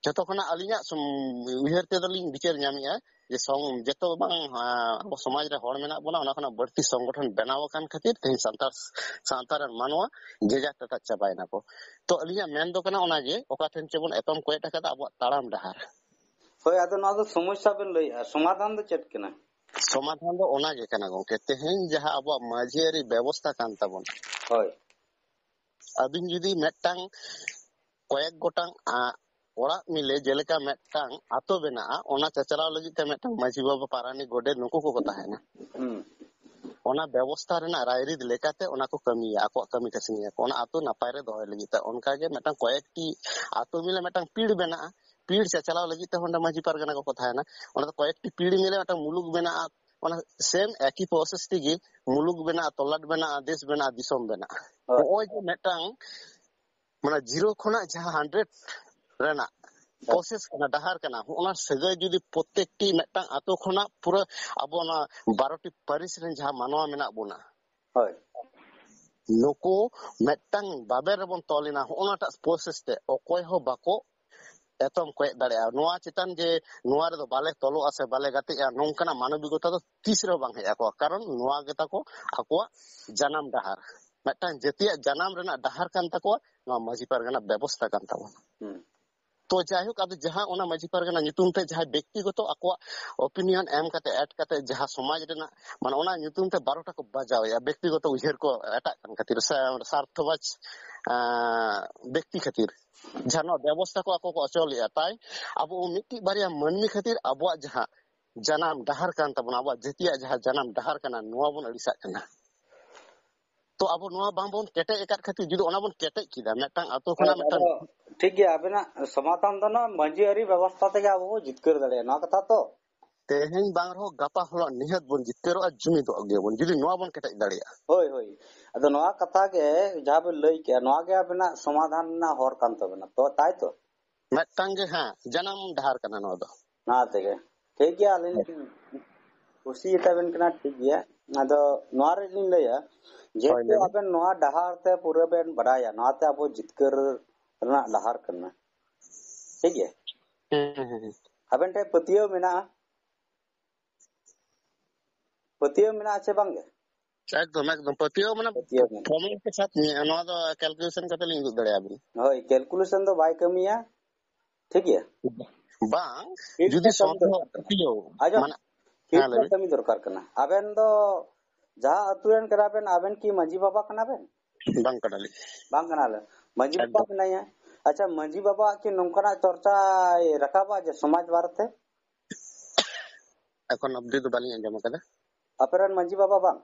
ᱡᱚᱛᱚ ᱠᱷᱚᱱᱟᱜ ᱟᱹᱞᱤᱧᱟᱜ ᱥᱚᱢ-, ᱩᱭᱦᱟᱹᱨ ᱛᱮᱫᱚ ᱞᱤᱧ ᱵᱤᱪᱟᱹᱨ ᱧᱟᱢᱮᱜᱼᱟ ᱡᱮ ᱥᱚᱝ-, ᱡᱚᱛᱚ ᱵᱟᱝ, ᱟᱸ, ᱟᱵᱚ ᱥᱚᱢᱟᱡᱽ ᱨᱮ ᱦᱚᱲ ᱢᱮᱱᱟᱜ ᱵᱚᱱᱟ, ᱚᱱᱟ ᱠᱷᱚᱱᱟᱜ ᱵᱟᱹᱲᱛᱤ ᱥᱚᱝᱜᱚᱴᱷᱚᱱ ᱵᱮᱱᱟᱣ ᱟᱠᱟᱱ ᱠᱷᱟᱹᱛᱤᱨ ᱛᱮᱦᱮᱧ ᱥᱟᱱᱛᱟᱲ, ᱥᱟᱶᱛᱟ ᱨᱮᱱ ᱢᱟᱱᱣᱟ ᱡᱮᱡᱟᱨ ᱛᱮᱛᱟᱨ ᱪᱟᱵᱟᱭᱮᱱᱟ ᱠᱚ᱾ ᱛᱚ ᱟᱹᱞᱤᱧᱟᱜ ᱢᱮᱱ ᱫᱚ ᱠᱟᱱᱟ ᱚᱱᱟ ᱜᱮ, ᱚᱠᱟ ᱴᱷᱮᱱ ᱪᱚᱵᱚᱱ ᱮᱛᱚᱢ ᱠᱚᱭᱮᱫ ᱟᱠᱟᱫᱟ ᱟᱵᱚᱣᱟᱜ ᱛᱟᱲᱟᱢ ᱰᱟᱦᱟᱨ᱾ ᱦᱳᱭ, ᱟᱫᱚ ᱱᱚᱣᱟ ᱫᱚ ᱥᱚᱢᱚᱥᱥᱟ ᱵᱮᱱ ᱞᱟᱹᱭᱮᱜᱼᱟ, ᱥᱚᱢᱟᱫᱷᱟᱱ ᱫᱚ ᱪᱮᱫ ᱠᱟᱱᱟ? ᱥᱚᱢᱟᱫᱷᱟᱱ ᱫᱚ ᱚᱱᱟ ᱜᱮ ᱠᱟᱱᱟ ᱜᱚᱝᱠᱮ, ᱛᱮᱦᱮᱧ ᱡᱟᱦᱟᱸ ᱟᱵᱚᱣᱟᱜ ᱢᱟᱹᱡᱷᱤ ᱟᱹᱨᱤ ᱵᱮᱵᱚᱥᱛᱷᱟ ᱠᱟᱱ ᱛᱟᱵᱚᱱᱟ, ᱦᱳᱭ᱾ ᱟᱹᱵᱤᱱ ᱡᱩᱫᱤ ᱢᱤᱫᱴᱟᱝ ᱠᱚᱭᱮᱠ ᱜᱚᱴᱟᱝ, ᱟ, ᱚᱲᱟᱜ ᱢᱤᱞᱮ ᱡᱮᱞᱮᱠᱟ ᱢᱤᱫᱴᱟᱝ ᱟᱛᱳ ᱵᱮᱱᱟᱜᱼᱟ, ᱚᱱᱟ ᱪᱟᱪᱞᱟᱣ ᱞᱟᱹᱜᱤᱫ ᱛᱮ ᱢᱤᱫᱴᱟᱝ ᱢᱟᱹᱡᱷᱤ ᱵᱟᱵᱟ, ᱯᱟᱨᱟᱱᱤᱠ, ᱜᱚᱰᱮᱛ, ᱱᱩᱠᱩ ᱠᱚᱠᱚ ᱛᱟᱦᱮᱱᱟ᱾ ᱦᱩᱸ᱾ ᱚᱱᱟ ᱵᱮᱵᱚᱥᱛᱷᱟ ᱨᱮᱱᱟᱜ ᱨᱟᱭᱨᱤᱛ ᱞᱮᱠᱟᱛᱮ ᱚᱱᱟ ᱠᱚ ᱠᱟᱹᱢᱤᱭᱟ, ᱟᱠᱚᱣᱟᱜ ᱠᱟᱹᱢᱤ ᱠᱟᱹᱥᱱᱤᱭᱟᱠᱚ, ᱚᱱᱟ ᱟᱛᱳ ᱱᱟᱯᱟᱭ ᱨᱮ ᱫᱚᱦᱚᱭ ᱞᱟᱹᱜᱤᱫ ᱛᱮ᱾ ᱚᱱᱠᱟ ᱜᱮ ᱢᱤᱫᱴᱟᱝ ᱠᱚᱭᱮᱠᱴᱤ ᱟᱛᱳ ᱢᱤᱞᱮ ᱢᱤᱫᱴᱟᱝ ᱯᱤᱲ ᱵᱮᱱᱟᱜᱼᱟ, ᱯᱤᱲ ᱪᱟᱪᱞᱟᱣ ᱞᱟᱹᱜᱤᱫ ᱛᱮ ᱚᱸᱰᱮ ᱢᱟᱹᱡᱷᱤ ᱯᱟᱨᱜᱟᱱᱟ ᱠᱚᱠᱚ ᱛᱟᱦᱮᱱᱟ᱾ ᱚᱸᱰᱮ ᱫᱚ ᱠᱚᱭᱮᱠᱴᱤ ᱯᱤᱲ ᱢᱤᱞᱮ ᱢᱤᱫᱴᱟᱝ ᱢᱩᱞᱩᱠ ᱵᱮᱱᱟᱜᱼᱟ, ᱚᱱᱟ ᱥᱮᱢ ᱮᱠᱤ ᱯᱨᱚᱥᱮᱥ ᱛᱮᱜᱮ ᱢᱩᱞᱩᱠ ᱵᱮᱱᱟᱜᱼᱟ, ᱛᱚᱞᱟᱴ ᱵᱮᱱᱟᱜᱼᱟ, ᱫᱮᱥ ᱵᱮᱱᱟᱜᱼᱟ, ᱫᱤᱥᱚᱢ ᱵᱮᱱᱟᱜᱼᱟ᱾ ᱦᱳᱭ᱾ ᱱᱚᱜᱼᱚᱭ ᱡᱮ ᱢᱤᱫᱴᱟᱝ ᱢᱟᱱᱮ ᱡᱤᱨᱳ ᱠᱷᱚᱱᱟᱜ ᱡᱟᱦᱟᱸ ᱦᱟᱱᱰᱨᱮᱰ ᱨᱮᱱᱟᱜ ᱯᱨᱚᱥᱮᱥ ᱠᱟᱱᱟ, ᱰᱟᱦᱟᱨ ᱠᱟᱱᱟ, ᱚᱱᱟ ᱥᱟᱹᱜᱟᱹᱭ ᱡᱩᱫᱤ ᱯᱨᱚᱛᱮᱠᱴᱤ ᱢᱤᱫᱴᱟᱝ ᱟᱛᱳ ᱠᱷᱚᱱᱟᱜ ᱯᱩᱨᱟᱹ ᱟᱵᱚ ᱱᱚᱣᱟ ᱵᱟᱨᱚᱴᱤ ᱯᱟᱹᱨᱤᱥ ᱨᱮᱱ ᱡᱟᱦᱟᱸ ᱢᱟᱱᱣᱟ ᱢᱮᱱᱟᱜ ᱵᱚᱱᱟ, ᱦᱳᱭ᱾ ᱱᱩᱠᱩ ᱢᱤᱫᱴᱟᱝ ᱵᱟᱵᱮᱨ ᱨᱮᱵᱚᱱ ᱛᱚᱞ ᱮᱱᱟ, ᱦᱚᱸᱜᱼᱚ ᱱᱟᱴᱟᱜ ᱯᱨᱚᱥᱮᱥ ᱛᱮ ᱚᱠᱚᱭ ᱦᱚᱸ ᱵᱟᱠᱚ ᱮᱛᱚᱢ ᱠᱚᱭᱮᱫ ᱫᱟᱲᱮᱭᱟᱜᱼᱟ᱾ ᱱᱚᱣᱟ ᱪᱮᱛᱟᱱ ᱡᱮ ᱱᱚᱣᱟ ᱨᱮᱫᱚ ᱵᱟᱞᱮ ᱛᱚᱞᱚᱜᱼᱟ ᱥᱮ ᱵᱟᱞᱮ ᱜᱟᱛᱮᱜᱼᱟ, ᱱᱚᱝᱠᱟᱱᱟᱜ ᱢᱟᱱᱚᱵᱤᱠᱚᱛᱟ ᱫᱚ ᱛᱤᱥ ᱨᱮᱦᱚᱸ ᱵᱟᱝ ᱦᱮᱡ ᱟᱠᱚᱣᱟ᱾ ᱠᱟᱨᱚᱱ ᱱᱚᱣᱟ ᱜᱮᱛᱟ ᱠᱚ ᱟᱠᱚᱣᱟᱜ ᱡᱟᱱᱟᱢ ᱰᱟᱦᱟᱨ᱾ ᱢᱤᱫᱴᱟᱝ ᱡᱟᱹᱛᱤᱭᱟᱜ ᱡᱟᱱᱟᱢ ᱨᱮᱱᱟᱜ ᱰᱟᱦᱟᱨ ᱠᱟᱱ ᱛᱟᱠᱚᱣᱟ ᱱᱚᱣᱟ ᱢᱟᱹᱡᱷᱤ ᱯᱟᱨᱜᱟᱱᱟ ᱵᱮᱵᱚᱥᱛᱷᱟ ᱠᱟᱱ ᱛᱟᱵᱚᱱᱟ᱾ ᱦᱩᱸ᱾ ᱛᱚ ᱡᱟᱭᱦᱳᱠ, ᱟᱫᱚ ᱡᱟᱦᱟᱸ ᱚᱱᱟ ᱢᱟᱹᱡᱷᱤ ᱯᱟᱨᱜᱟᱱᱟ ᱧᱩᱛᱩᱢ ᱛᱮ ᱡᱟᱦᱟᱸᱭ ᱵᱮᱠᱛᱤᱜᱚᱛᱚ ᱟᱠᱚᱣᱟᱜ ᱚᱯᱤᱱᱤᱭᱚᱱ ᱮᱢ ᱠᱟᱛᱮ, ᱮᱰ ᱠᱟᱛᱮ, ᱡᱟᱦᱟᱸ ᱥᱚᱢᱟᱡᱽ ᱨᱮᱱᱟᱜ, ᱢᱟᱱᱮ, ᱚᱱᱟ ᱧᱩᱛᱩᱢ ᱛᱮ ᱵᱟᱨᱚᱴᱟ ᱠᱚ ᱵᱟᱡᱟᱣᱮᱜᱼᱟ, ᱵᱮᱠᱛᱤᱜᱚᱛᱚ ᱩᱭᱦᱟᱹᱨ ᱠᱚ ᱮᱴᱟᱜ ᱠᱟᱱ ᱠᱷᱟᱹᱛᱤᱨ ᱥᱮ ᱥᱟᱨᱛᱷᱚᱵᱟᱡᱽ, ᱟᱸ, ᱵᱮᱠᱛᱤ ᱠᱷᱟᱹᱛᱤᱨ, ᱡᱟᱦᱟᱸ ᱱᱚᱣᱟ ᱵᱮᱵᱚᱥᱛᱷᱟ ᱠᱚ ᱟᱠᱚ ᱠᱚ ᱚᱪᱚᱞᱮᱜᱼᱟ, ᱛᱟᱭ ᱟᱵᱚ ᱢᱤᱫᱴᱤᱡ ᱵᱟᱨᱭᱟ ᱢᱟᱹᱱᱢᱤ ᱠᱷᱟᱹᱛᱤᱨ ᱟᱵᱚᱣᱟᱜ ᱡᱟᱦᱟᱸ ᱡᱟᱱᱟᱢ ᱰᱟᱦᱟᱨ ᱠᱟᱱ ᱛᱟᱵᱚᱱᱟ, ᱟᱵᱚᱣᱟᱜ ᱡᱟᱹᱛᱤᱭᱟᱜ ᱡᱟᱦᱟᱸ ᱡᱟᱱᱟᱢ ᱰᱟᱦᱟᱨ ᱠᱟᱱᱟ, ᱱᱚᱣᱟ ᱵᱚᱱ ᱟᱹᱲᱤᱥᱟᱜ ᱠᱟᱱᱟ᱾ ᱛᱚ ᱟᱵᱚ ᱱᱚᱣᱟ ᱵᱟᱝᱵᱚᱱ ᱠᱮᱴᱮᱡ ᱟᱠᱟᱫ ᱠᱷᱟᱹᱛᱤᱨ, ᱡᱩᱫᱤ ᱚᱱᱟ ᱵᱚᱱ ᱠᱮᱴᱮᱡ ᱠᱮᱫᱟ, ᱢᱤᱫᱴᱟᱝ ᱟᱛᱳ ᱠᱷᱚᱱᱟᱜ ᱦᱮᱸ, ᱢᱤᱫᱴᱟᱝ ᱟᱫᱚ ᱴᱷᱤᱠ ᱜᱮᱭᱟ, ᱟᱵᱮᱱᱟᱜ ᱥᱚᱢᱟᱫᱷᱟᱱ ᱫᱚ ᱱᱚᱣᱟ ᱢᱟᱹᱡᱷᱤ ᱟᱹᱨᱤ ᱵᱮᱵᱚᱥᱛᱷᱟ ᱛᱮᱜᱮ ᱟᱵᱚ ᱵᱚ ᱡᱤᱛᱠᱟᱹᱨ ᱫᱟᱲᱮᱭᱟᱜᱼᱟ, ᱱᱚᱣᱟ ᱠᱟᱛᱷᱟ ᱛᱚ? ᱛᱮᱦᱮᱧ ᱵᱟᱝ ᱨᱮᱦᱚᱸ ᱜᱟᱯᱟ ᱦᱤᱞᱳᱜ ᱱᱤᱦᱟᱹᱛ ᱵᱚᱱ ᱡᱤᱛᱠᱟᱹᱨᱚᱜᱼᱟ, ᱡᱩᱢᱤᱫᱚᱜ ᱜᱮᱭᱟᱵᱚᱱ ᱡᱩᱫᱤ ᱱᱚᱣᱟ ᱵᱚᱱ ᱠᱮᱴᱮᱡ ᱫᱟᱲᱮᱭᱟᱜᱼᱟ᱾ ᱦᱳᱭ, ᱦᱳᱭ᱾ ᱟᱫᱚ ᱱᱚᱣᱟ ᱠᱟᱛᱷᱟ ᱜᱮ ᱡᱟᱦᱟᱸ ᱵᱮᱱ ᱞᱟᱹᱭ ᱠᱮᱜᱼᱟ, ᱱᱚᱣᱟ ᱜᱮ ᱟᱵᱮᱱᱟᱜ ᱥᱚᱢᱟᱫᱷᱟᱱ ᱨᱮᱱᱟᱜ ᱦᱚᱨ ᱠᱟᱱ ᱛᱟᱵᱮᱱᱟ ᱛᱚ, ᱛᱟᱭ ᱛᱚ? ᱢᱤᱫᱴᱟᱝ ᱜᱮ, ᱦᱮᱸ, ᱡᱟᱱᱟᱢ ᱰᱟᱦᱟᱨ ᱠᱟᱱᱟ ᱱᱚᱣᱟ ᱫᱚ᱾ ᱚᱱᱟ ᱛᱮᱜᱮ᱾ ᱴᱷᱤᱠ ᱜᱮᱭᱟ, ᱟᱹᱞᱤᱧ ᱞᱤᱧ ᱠᱩᱥᱤᱭᱟᱛᱟ ᱵᱮᱱ ᱠᱟᱱᱟ, ᱴᱷᱤᱠ ᱜᱮᱭᱟ᱾ ᱟᱫᱚ ᱱᱚᱣᱟ ᱨᱮ ᱞᱤᱧ ᱞᱟᱹᱭᱟ, ᱦᱳᱭ, ᱡᱮᱦᱮᱛᱩ ᱞᱟᱹᱭ ᱵᱤᱱ᱾ ᱟᱵᱮᱱ ᱱᱚᱣᱟ ᱰᱟᱦᱟᱨ ᱛᱮ ᱯᱩᱨᱟᱹ ᱵᱮᱱ ᱵᱟᱰᱟᱭᱟ, ᱱᱚᱣᱟ ᱛᱮ ᱟᱵᱚ ᱡᱤᱛᱠᱟᱹᱨ ᱨᱮᱱᱟᱜ ᱰᱟᱦᱟᱨ ᱠᱟᱱᱟ, ᱴᱷᱤᱠ ᱜᱮᱭᱟ? ᱦᱩᱸ, ᱦᱩᱸ, ᱦᱩᱸ᱾ ᱟᱵᱮᱱ ᱴᱷᱮᱱ ᱯᱟᱹᱛᱭᱟᱹᱣ ᱢᱮᱱᱟᱜᱼᱟ, ᱯᱟᱹᱛᱭᱟᱹᱣ ᱢᱮᱱᱟᱜᱼᱟ ᱪᱮ ᱵᱟᱝ ᱜᱮ? ᱮᱠᱫᱚᱢ, ᱮᱠᱫᱚᱢ᱾ ᱯᱟᱹᱛᱭᱟᱹᱣ ᱢᱟᱱᱮ ᱯᱟᱹᱛᱭᱟᱹᱣ ᱢᱮᱱᱟᱜᱼᱟ᱾ ᱯᱨᱚᱢᱟᱱ ᱠᱮ ᱥᱟᱛ ᱱᱤᱭᱟᱹ, ᱱᱚᱣᱟ ᱫᱚ calculation ᱠᱟᱛᱮ ᱞᱤᱧ ᱩᱫᱩᱜ ᱫᱟᱲᱮᱭᱟᱵᱤᱱᱟ᱾ ᱦᱳᱭ, calculation ᱫᱚ ᱵᱟᱭ ᱠᱟᱹᱢᱤᱭᱟ, ᱴᱷᱤᱠ ᱜᱮᱭᱟ? ᱵᱟᱝ, ᱴᱷᱤᱠ ᱡᱩᱫᱤ ᱜᱮ ᱠᱟᱹᱢᱤ ᱥᱚᱢᱵᱷᱚᱵ ᱫᱚᱨᱠᱟᱨ ᱠᱟᱱᱟ᱾ ᱯᱟᱹᱛᱭᱟᱹᱣ, ᱟᱸᱡᱚᱢ, ᱢᱟᱱᱮ, ᱴᱷᱤᱠ ᱦᱮᱸ, ᱞᱟᱹᱭ ᱜᱮ ᱵᱤᱱ᱾ ᱠᱟᱹᱢᱤ ᱫᱚᱨᱠᱟᱨ ᱠᱟᱱᱟ᱾ ᱟᱵᱮᱱ ᱫᱚ ᱡᱟᱦᱟᱸ ᱟᱹᱛᱩ ᱨᱮᱱ ᱠᱟᱱᱟ ᱵᱮᱱ, ᱟᱵᱮᱱ ᱠᱤ ᱢᱟᱹᱡᱷᱤ ᱵᱟᱵᱟ ᱠᱟᱱᱟ ᱵᱮᱱ? ᱵᱟᱝ ᱠᱟᱱᱟᱞᱤᱧ᱾ ᱵᱟᱝ ᱠᱟᱱᱟᱞᱮ᱾ ᱢᱟᱹᱡᱷᱤ ᱵᱟᱵᱟ ᱮᱠᱫᱚᱢ᱾ ᱢᱮᱱᱟᱭᱟ᱾ ᱟᱪᱪᱷᱟ, ᱢᱟᱹᱡᱷᱤ ᱵᱟᱵᱟᱣᱟᱜ ᱠᱤ ᱱᱚᱝᱠᱟᱱᱟᱜ ᱪᱚᱨᱪᱟᱭ ᱨᱟᱠᱟᱵᱟ ᱡᱮ ᱥᱚᱢᱟᱡᱽ ᱵᱟᱨᱮᱛᱮ? ᱮᱠᱷᱚᱱ ᱚᱵᱫᱤ ᱫᱚ ᱵᱟᱹᱞᱤᱧ ᱟᱸᱡᱚᱢ ᱟᱠᱟᱫᱟ᱾ ᱟᱯᱮ ᱨᱮᱱ ᱢᱟᱹᱡᱷᱤ ᱵᱟᱵᱟ ᱵᱟᱝ?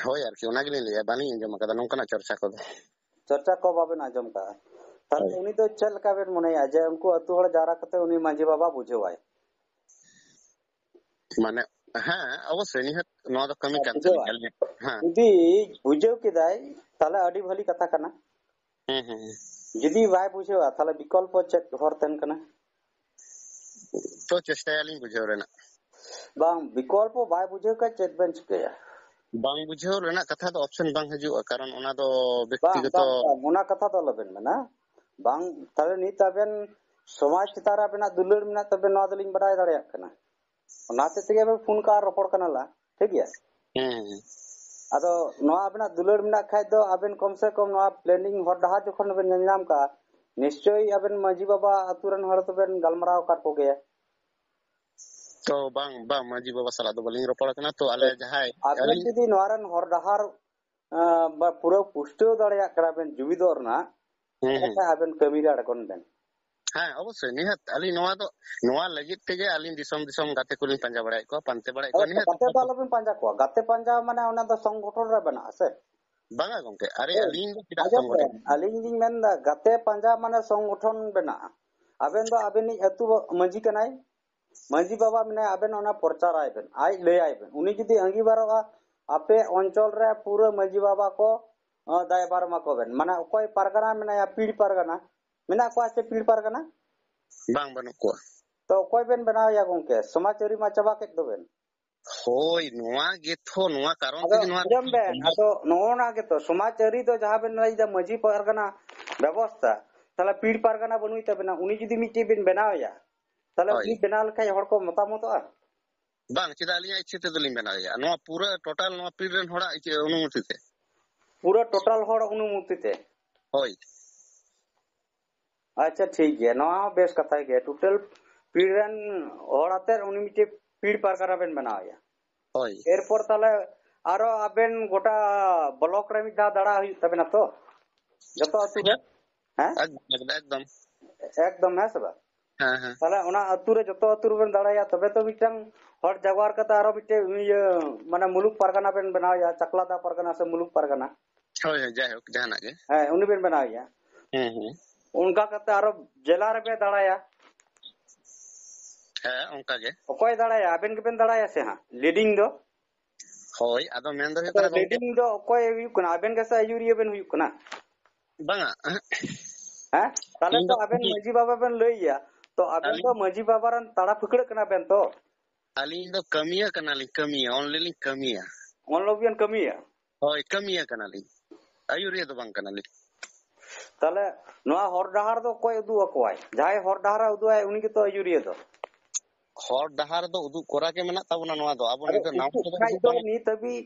ᱦᱳᱭ, ᱟᱨᱠᱤ ᱚᱱᱟ ᱜᱮᱞᱤᱧ ᱞᱟᱹᱭᱟ, ᱵᱟᱹᱞᱤᱧ ᱟᱸᱡᱚᱢ ᱟᱠᱟᱫᱟ ᱱᱚᱝᱠᱟᱱᱟᱜ ᱪᱚᱨᱪᱟ ᱠᱚᱫᱚ᱾ ᱪᱚᱨᱪᱟ ᱠᱚ ᱵᱟᱵᱮᱱ ᱟᱸᱡᱚᱢ ᱠᱟᱜᱼᱟ᱾ ᱛᱟᱦᱞᱮ ᱦᱳᱭ᱾ ᱩᱱᱤ ᱫᱚ ᱪᱮᱫ ᱞᱮᱠᱟ ᱵᱮᱱ ᱢᱚᱱᱮᱭᱟ ᱡᱮ ᱩᱱᱠᱩ ᱟᱹᱛᱩ ᱦᱚᱲ ᱡᱟᱣᱨᱟ ᱠᱟᱛᱮ ᱩᱱᱤ ᱢᱟᱹᱡᱷᱤ ᱵᱟᱵᱟ ᱵᱩᱡᱷᱟᱹᱣᱟᱭ? ᱢᱟᱱᱮ, ᱦᱮᱸ, ᱚᱵᱚᱥᱥᱳᱭ ᱱᱤᱦᱟᱹᱛ ᱱᱚᱣᱟ ᱫᱚ ᱠᱟᱹᱢᱤ ᱦᱮᱸ, ᱠᱟᱱ ᱵᱩᱡᱷᱟᱹᱣᱟ᱾ ᱛᱟᱹᱞᱤᱧᱟ ᱟᱹᱞᱤᱧᱟᱜ᱾ ᱦᱮᱸ᱾ ᱡᱩᱫᱤ ᱵᱩᱡᱷᱟᱹᱣ ᱠᱮᱫᱟᱭ, ᱛᱟᱦᱞᱮ ᱟᱹᱰᱤ ᱵᱷᱟᱹᱞᱤ ᱠᱟᱛᱷᱟ ᱠᱟᱱᱟ᱾ ᱦᱮᱸ, ᱦᱮᱸ, ᱦᱮᱸ᱾ ᱡᱩᱫᱤ ᱵᱟᱭ ᱵᱩᱡᱷᱟᱹᱣᱟ, ᱛᱟᱦᱞᱮ ᱵᱤᱠᱚᱞᱯᱚ ᱪᱮᱫ ᱦᱚᱨ ᱛᱟᱦᱮᱱ ᱠᱟᱱᱟ? ᱛᱚ ᱪᱮᱥᱴᱟᱭᱟᱞᱤᱧ ᱵᱩᱡᱷᱟᱹᱣ ᱨᱮᱱᱟᱜ᱾ ᱵᱟᱝ, ᱵᱤᱠᱚᱞᱯᱚ ᱵᱟᱭ ᱵᱩᱡᱷᱟᱹᱣ ᱠᱷᱟᱱ ᱪᱮᱫ ᱵᱮᱱ ᱪᱤᱠᱟᱹᱭᱟ? ᱵᱟᱝ ᱵᱩᱡᱷᱟᱹᱣ ᱨᱮᱱᱟᱜ ᱠᱟᱛᱷᱟ ᱫᱚ option ᱵᱟᱝ ᱦᱤᱡᱩᱜᱼᱟ, ᱠᱟᱨᱚᱱ ᱚᱱᱟ ᱫᱚ ᱵᱟᱝ, ᱵᱮᱠᱛᱤᱜᱚᱛᱚ ᱵᱟᱝ, ᱵᱟᱝ, ᱚᱱᱟ ᱠᱟᱛᱷᱟ ᱫᱚ ᱟᱞᱚᱵᱮᱱ ᱢᱮᱱᱟ᱾ ᱵᱟᱝ, ᱛᱟᱦᱞᱮ ᱱᱤᱛ ᱟᱵᱮᱱ ᱥᱚᱢᱟᱡᱽ ᱪᱮᱛᱟᱱ ᱨᱮ ᱟᱵᱮᱱᱟᱜ ᱫᱩᱞᱟᱹᱲ ᱢᱮᱱᱟᱜ ᱛᱟᱵᱮᱱ, ᱱᱚᱣᱟ ᱫᱚᱞᱤᱧ ᱵᱟᱰᱟᱭ ᱫᱟᱲᱮᱭᱟᱜ ᱠᱟᱱᱟ᱾ ᱚᱱᱟ ᱦᱚᱛᱮᱡ ᱛᱮᱜᱮ ᱟᱵᱮᱱ ᱯᱷᱳᱱ ᱠᱟᱜᱼᱟ, ᱨᱚᱯᱚᱲ ᱠᱟᱱᱟ ᱞᱟᱝ, ᱴᱷᱤᱠ ᱜᱮᱭᱟ? ᱦᱮᱸ᱾ ᱟᱫᱚ ᱱᱚᱣᱟ ᱟᱵᱮᱱᱟᱜ ᱫᱩᱞᱟᱹᱲ ᱢᱮᱱᱟᱜ ᱠᱷᱟᱡ ᱫᱚ ᱟᱵᱮᱱ ᱠᱚᱢ ᱥᱮ ᱠᱚᱢ ᱱᱚᱣᱟ planning ᱦᱚᱨ ᱰᱟᱦᱟᱨ ᱡᱚᱠᱷᱚᱱ ᱵᱮᱱ ᱧᱮᱞ ᱧᱟᱢ ᱠᱟᱜᱼᱟ, ᱱᱤᱥᱪᱳᱭ ᱟᱵᱮᱱ ᱢᱟᱹᱡᱷᱤ ᱵᱟᱵᱟ ᱟᱹᱛᱩ ᱨᱮᱱ ᱦᱚᱲ ᱫᱚᱵᱮᱱ ᱜᱟᱞᱢᱟᱨᱟᱣ ᱟᱠᱟᱫ ᱠᱚᱜᱮᱭᱟ᱾ ᱛᱚ ᱵᱟᱝ, ᱵᱟᱝ, ᱢᱟᱹᱡᱷᱤ ᱵᱟᱵᱟ ᱥᱟᱞᱟᱜ ᱫᱚ ᱵᱟᱹᱞᱤᱧ ᱨᱚᱯᱚᱲ ᱠᱟᱱᱟ᱾ ᱛᱚ ᱟᱞᱮ ᱡᱟᱦᱟᱸᱭ ᱟᱵᱮᱱ ᱟᱹᱞᱤᱧ ᱡᱩᱫᱤ ᱱᱚᱣᱟ ᱨᱮᱱ ᱦᱚᱨ ᱰᱟᱦᱟᱨ, ᱟᱸ, ᱵᱟ ᱯᱩᱨᱟᱹ ᱯᱩᱥᱴᱟᱹᱣ ᱫᱟᱲᱮᱭᱟᱜ ᱠᱟᱱᱟ ᱵᱮᱱ ᱡᱩᱢᱤᱫᱚᱜ ᱨᱮᱱᱟᱜ, ᱦᱮᱸ, ᱦᱮᱸ᱾ ᱮᱱᱠᱷᱟᱱ ᱟᱵᱮᱱ ᱠᱟᱹᱢᱤ ᱨᱮ ᱟᱬᱜᱚᱱ ᱵᱮᱱ᱾ ᱦᱮᱸ, ᱚᱵᱚᱥᱥᱳᱭ, ᱱᱤᱦᱟᱹᱛ᱾ ᱟᱹᱞᱤᱧ ᱱᱚᱣᱟ ᱫᱚ, ᱱᱚᱣᱟ ᱞᱟᱹᱜᱤᱫ ᱛᱮᱜᱮ ᱟᱹᱞᱤᱧ ᱫᱤᱥᱚᱢ ᱫᱤᱥᱚᱢ ᱜᱟᱛᱮ ᱠᱚᱞᱤᱧ ᱯᱟᱸᱡᱟ ᱵᱟᱲᱟᱭᱮᱫ ᱠᱚᱣᱟ, ᱯᱟᱱᱛᱮ ᱵᱟᱲᱟᱭᱮᱫ ᱠᱚᱣᱟ, ᱦᱳᱭ, ᱱᱤᱦᱟᱹᱛ᱾ ᱜᱟᱛᱮ ᱫᱚ ᱟᱞᱚᱵᱮᱱ ᱯᱟᱸᱡᱟ ᱠᱚᱣᱟ᱾ ᱜᱟᱛᱮ ᱯᱟᱸᱡᱟ ᱢᱟᱱᱮ ᱚᱱᱟ ᱫᱚ ᱥᱚᱝᱜᱚᱴᱷᱚᱱ ᱨᱮ ᱵᱮᱱᱟᱜᱼᱟ ᱥᱮ? ᱵᱟᱝᱟ ᱜᱚᱝᱠᱮ, ᱟᱨᱮ, ᱦᱳᱭ᱾ ᱟᱹᱞᱤᱧ ᱫᱚ ᱪᱮᱫᱟᱜ ᱟᱸᱡᱚᱢ ᱥᱚᱝᱜᱚᱴᱷᱚᱱ? ᱵᱮᱱ, ᱟᱹᱞᱤᱧ ᱞᱤᱧ ᱢᱮᱱᱫᱟ, ᱜᱟᱛᱮ ᱯᱟᱸᱡᱟ ᱢᱟᱱᱮ ᱥᱚᱝᱜᱚᱴᱷᱚᱱ ᱵᱮᱱᱟᱜᱼᱟ᱾ ᱟᱵᱮᱱ ᱫᱚ ᱟᱵᱮᱱᱤᱡ ᱟᱹᱛᱩ ᱢᱟᱹᱡᱷᱤ ᱠᱟᱱᱟᱭ, ᱢᱟᱹᱡᱷᱤ ᱵᱟᱵᱟ ᱢᱮᱱᱟᱭᱟ, ᱟᱵᱮᱱ ᱚᱱᱟ ᱯᱨᱚᱪᱟᱨᱟᱭ ᱵᱮᱱ, ᱟᱡ ᱞᱟᱹᱭᱟᱭ ᱵᱮᱱ᱾ ᱩᱱᱤ ᱡᱩᱫᱤ ᱟᱸᱜᱤᱵᱟᱨᱚᱜᱼᱟ, ᱟᱯᱮ ᱚᱧᱪᱚᱞ ᱨᱮ ᱯᱩᱨᱟᱹ ᱢᱟᱹᱡᱷᱤ ᱵᱟᱵᱟ ᱠᱚ, ᱟᱸ, ᱫᱟᱭᱵᱷᱟᱨ ᱮᱢᱟ ᱠᱚ ᱵᱮᱱ᱾ ᱢᱟᱱᱮ ᱚᱠᱚᱭ ᱯᱟᱨᱜᱟᱱᱟ ᱢᱮᱱᱟᱭᱟ, ᱯᱤᱲ ᱯᱟᱨᱜᱟᱱᱟ ᱢᱮᱱᱟᱜ ᱠᱚᱣᱟ ᱥᱮ ᱯᱤᱲ ᱯᱟᱨᱜᱟᱱᱟ? ᱵᱟᱝ, ᱵᱟᱹᱱᱩᱜ ᱠᱚᱣᱟ᱾ ᱛᱚ ᱚᱠᱚᱭ ᱵᱮᱱ ᱵᱮᱱᱟᱣᱮᱭᱟ ᱜᱚᱝᱠᱮ? ᱥᱚᱢᱟᱡᱽ ᱟᱹᱨᱤ ᱢᱟ ᱪᱟᱵᱟ ᱠᱮᱫ ᱫᱚᱵᱮᱱ᱾ ᱦᱳᱭ, ᱱᱚᱣᱟ ᱜᱮᱛᱚ, ᱱᱚᱣᱟ ᱠᱟᱨᱚᱱ ᱟᱫᱚ ᱛᱮᱜᱮ ᱱᱚᱣᱟ ᱟᱸᱡᱚᱢ ᱵᱮᱱ, ᱟᱫᱚ ᱱᱚᱜᱼᱚ ᱱᱟ ᱜᱮᱛᱚ ᱥᱚᱢᱟᱡᱽ ᱟᱹᱨᱤ ᱫᱚ ᱡᱟᱦᱟᱸ ᱵᱮᱱ ᱞᱟᱹᱭᱫᱟ ᱢᱟᱹᱡᱷᱤ ᱯᱟᱨᱜᱟᱱᱟ ᱵᱮᱵᱚᱥᱛᱷᱟ, ᱛᱟᱦᱞᱮ ᱯᱤᱲ ᱯᱟᱨᱜᱟᱱᱟ ᱵᱟᱹᱱᱩᱭ ᱛᱟᱵᱮᱱᱟ, ᱩᱱᱤ ᱡᱩᱫᱤ ᱢᱤᱫᱴᱤᱡ ᱵᱮᱱ ᱵᱮᱱᱟᱣᱮᱭᱟ, ᱛᱟᱦᱞᱮ ᱦᱳᱭ᱾ ᱩᱱᱤ ᱵᱮᱱᱟᱣ ᱞᱮᱠᱷᱟᱡ ᱦᱚᱲ ᱠᱚ ᱢᱚᱛᱟᱢᱚᱛᱚᱜᱼᱟ? ᱵᱟᱝ, ᱪᱮᱫᱟᱜ ᱟᱹᱞᱤᱧᱟᱜ ᱤᱪᱪᱷᱟᱹ ᱛᱮᱫᱚ ᱞᱤᱧ ᱵᱮᱱᱟᱣᱮᱭᱟ? ᱱᱚᱣᱟ ᱯᱩᱨᱟᱹ ᱴᱳᱴᱟᱞ ᱱᱚᱣᱟ ᱯᱤᱲ ᱨᱮᱱ ᱦᱚᱲᱟᱜ ᱤᱪᱪᱷᱟᱹ ᱚᱱᱩᱢᱚᱛᱤ ᱛᱮ᱾ ᱯᱩᱨᱟᱹ ᱴᱳᱴᱟᱞ ᱦᱚᱲ ᱚᱱᱩᱢᱚᱛᱤ ᱛᱮ? ᱦᱳᱭ᱾ ᱟᱪᱪᱷᱟ, ᱴᱷᱤᱠ ᱜᱮᱭᱟ, ᱱᱚᱣᱟ ᱦᱚᱸ ᱵᱮᱥ ᱠᱟᱛᱷᱟ ᱜᱮ᱾ ᱴᱳᱴᱟᱞ ᱯᱤᱲ ᱨᱮᱱ ᱦᱚᱲ ᱟᱛᱮ ᱩᱱᱤ ᱢᱤᱫᱴᱮᱡ ᱯᱤᱲ ᱯᱟᱨᱜᱟᱱᱟ ᱵᱮᱱ ᱵᱮᱱᱟᱣᱮᱭᱟ᱾ ᱦᱳᱭ᱾ ᱮᱨᱯᱚᱨ ᱛᱟᱦᱞᱮ ᱟᱨᱚ ᱟᱵᱮᱱ ᱜᱚᱴᱟ ᱵᱞᱚᱠ ᱨᱮ ᱢᱤᱫ ᱫᱷᱟᱣ ᱫᱟᱬᱟ ᱦᱩᱭᱩᱜ ᱛᱟᱵᱮᱱᱟ ᱛᱚ, ᱡᱚᱛᱚ ᱟᱹᱛᱩ ᱨᱮ? ᱦᱮᱸ? ᱮᱠᱫᱚᱢ, ᱮᱠᱫᱚᱢ᱾ ᱮᱠᱫᱚᱢ, ᱦᱮᱸ ᱥᱮ ᱵᱟᱝ? ᱦᱮᱸ, ᱦᱮᱸ᱾ ᱛᱟᱦᱞᱮ ᱚᱱᱟ ᱟᱹᱛᱩ ᱨᱮ ᱡᱚᱛᱚ ᱟᱹᱛᱩ ᱨᱮᱵᱮᱱ ᱫᱟᱬᱟᱭᱟ, ᱛᱚᱵᱮ ᱛᱚ ᱢᱤᱫᱴᱟᱝ ᱦᱚᱲ ᱡᱟᱜᱣᱟᱨ ᱠᱟᱛᱮ ᱟᱨᱚ ᱢᱤᱫᱴᱮᱡ ᱤᱭᱟᱹ, ᱢᱟᱱᱮ ᱢᱩᱞᱩᱠ ᱯᱟᱨᱜᱟᱱᱟ ᱵᱮᱱ ᱵᱮᱱᱟᱣᱮᱭᱟ, ᱪᱟᱠᱞᱟᱫᱟ ᱯᱟᱨᱜᱟᱱᱟ ᱥᱮ ᱢᱩᱞᱩᱠ ᱯᱟᱨᱜᱟᱱᱟ᱾ ᱦᱳᱭ, ᱦᱳᱭ, ᱡᱟᱭᱦᱳᱠ, ᱡᱟᱦᱟᱱᱟᱜ ᱜᱮ᱾ ᱦᱮᱸ, ᱩᱱᱤ ᱵᱮᱱ ᱵᱮᱱᱟᱣᱮᱭᱟ᱾ ᱦᱮᱸ, ᱦᱮᱸ᱾ ᱚᱱᱠᱟ ᱠᱟᱛᱮ ᱟᱨᱚ ᱡᱮᱞᱟ ᱨᱮᱯᱮ ᱫᱟᱬᱟᱭᱟ᱾ ᱦᱮᱸ, ᱚᱱᱠᱟ ᱜᱮ᱾ ᱚᱠᱚᱭ ᱫᱟᱬᱟᱭᱟ? ᱟᱵᱮᱱ ᱜᱮᱵᱮᱱ ᱫᱟᱬᱟᱭᱟ ᱥᱮ ᱦᱟᱸᱜ? ᱞᱤᱰᱤᱝ ᱫᱚ? ᱦᱳᱭ, ᱟᱫᱚ ᱢᱮᱱ ᱫᱚ ᱦᱩᱭᱩᱜ ᱟᱫᱚ ᱠᱟᱱᱟ ᱜᱚᱝᱠᱮ, ᱞᱤᱰᱤᱝ ᱫᱚ ᱚᱠᱚᱭ ᱦᱩᱭᱩᱜ ᱠᱟᱱᱟ? ᱟᱵᱮᱱ ᱜᱮᱥᱮ ᱟᱹᱭᱩᱨᱤᱭᱟᱹ ᱵᱮᱱ ᱦᱩᱭᱩᱜ ᱠᱟᱱᱟ? ᱵᱟᱝᱟ᱾ ᱦᱮᱸ? ᱛᱟᱦᱞᱮ ᱤᱧ ᱛᱚ ᱫᱚ ᱟᱵᱮᱱ ᱠᱩᱞᱤ ᱢᱟᱹᱡᱷᱤ ᱵᱟᱵᱟ ᱵᱮᱱ ᱞᱟᱹᱭ ᱜᱮᱭᱟ, ᱛᱚ ᱟᱵᱮᱱ ᱫᱚ ᱟᱹᱞᱤᱧ ᱢᱟᱹᱡᱷᱤ ᱵᱟᱵᱟ ᱨᱮᱱ ᱛᱟᱲᱟ ᱯᱷᱟᱹᱠᱲᱟᱹᱜ ᱠᱟᱱᱟ ᱵᱮᱱ ᱛᱚ? ᱟᱹᱞᱤᱧ ᱫᱚ ᱠᱟᱹᱢᱤᱭᱟᱹ ᱠᱟᱱᱟᱞᱤᱧ, ᱠᱟᱹᱢᱤᱭᱟᱹ, only ᱞᱤᱧ ᱠᱟᱹᱢᱤᱭᱟ᱾ ᱚᱱᱞᱚᱵᱤᱭᱟᱱ ᱠᱟᱹᱢᱤᱭᱟᱹ? ᱦᱳᱭ, ᱠᱟᱹᱢᱤᱭᱟᱹ ᱠᱟᱱᱟᱞᱤᱧ, ᱟᱹᱭᱩᱨᱤᱭᱟᱹ ᱫᱚ ᱵᱟᱝ ᱠᱟᱱᱟᱞᱤᱧ᱾ ᱛᱟᱦᱞᱮ ᱱᱚᱣᱟ ᱦᱚᱨ ᱰᱟᱦᱟᱨ ᱫᱚ ᱚᱠᱚᱭ ᱩᱫᱩᱜ ᱟᱠᱚᱣᱟᱭ? ᱡᱟᱦᱟᱸᱭ ᱦᱚᱨ ᱰᱟᱦᱟᱨ ᱮ ᱩᱫᱩᱜ ᱟᱭ, ᱩᱱᱤ ᱜᱮᱛᱚ ᱟᱹᱭᱩᱨᱤᱭᱟᱹ ᱫᱚ᱾ ᱦᱚᱨ ᱰᱟᱦᱟᱨ ᱫᱚ ᱩᱫᱩᱜ ᱠᱚᱨᱟ ᱜᱮ ᱢᱮᱱᱟᱜ ᱛᱟᱵᱚᱱᱟ᱾ ᱱᱚᱣᱟ ᱫᱚ ᱟᱵᱚ ᱟᱫᱚ ᱱᱤᱛᱚᱜ ᱱᱟᱣᱟ ᱩᱫᱩᱜ ᱛᱮᱫᱚ ᱠᱷᱟᱡ ᱩᱫᱩᱜ ᱫᱚ ᱵᱟᱝ᱾ ᱱᱤᱛ ᱦᱟᱹᱵᱤᱡ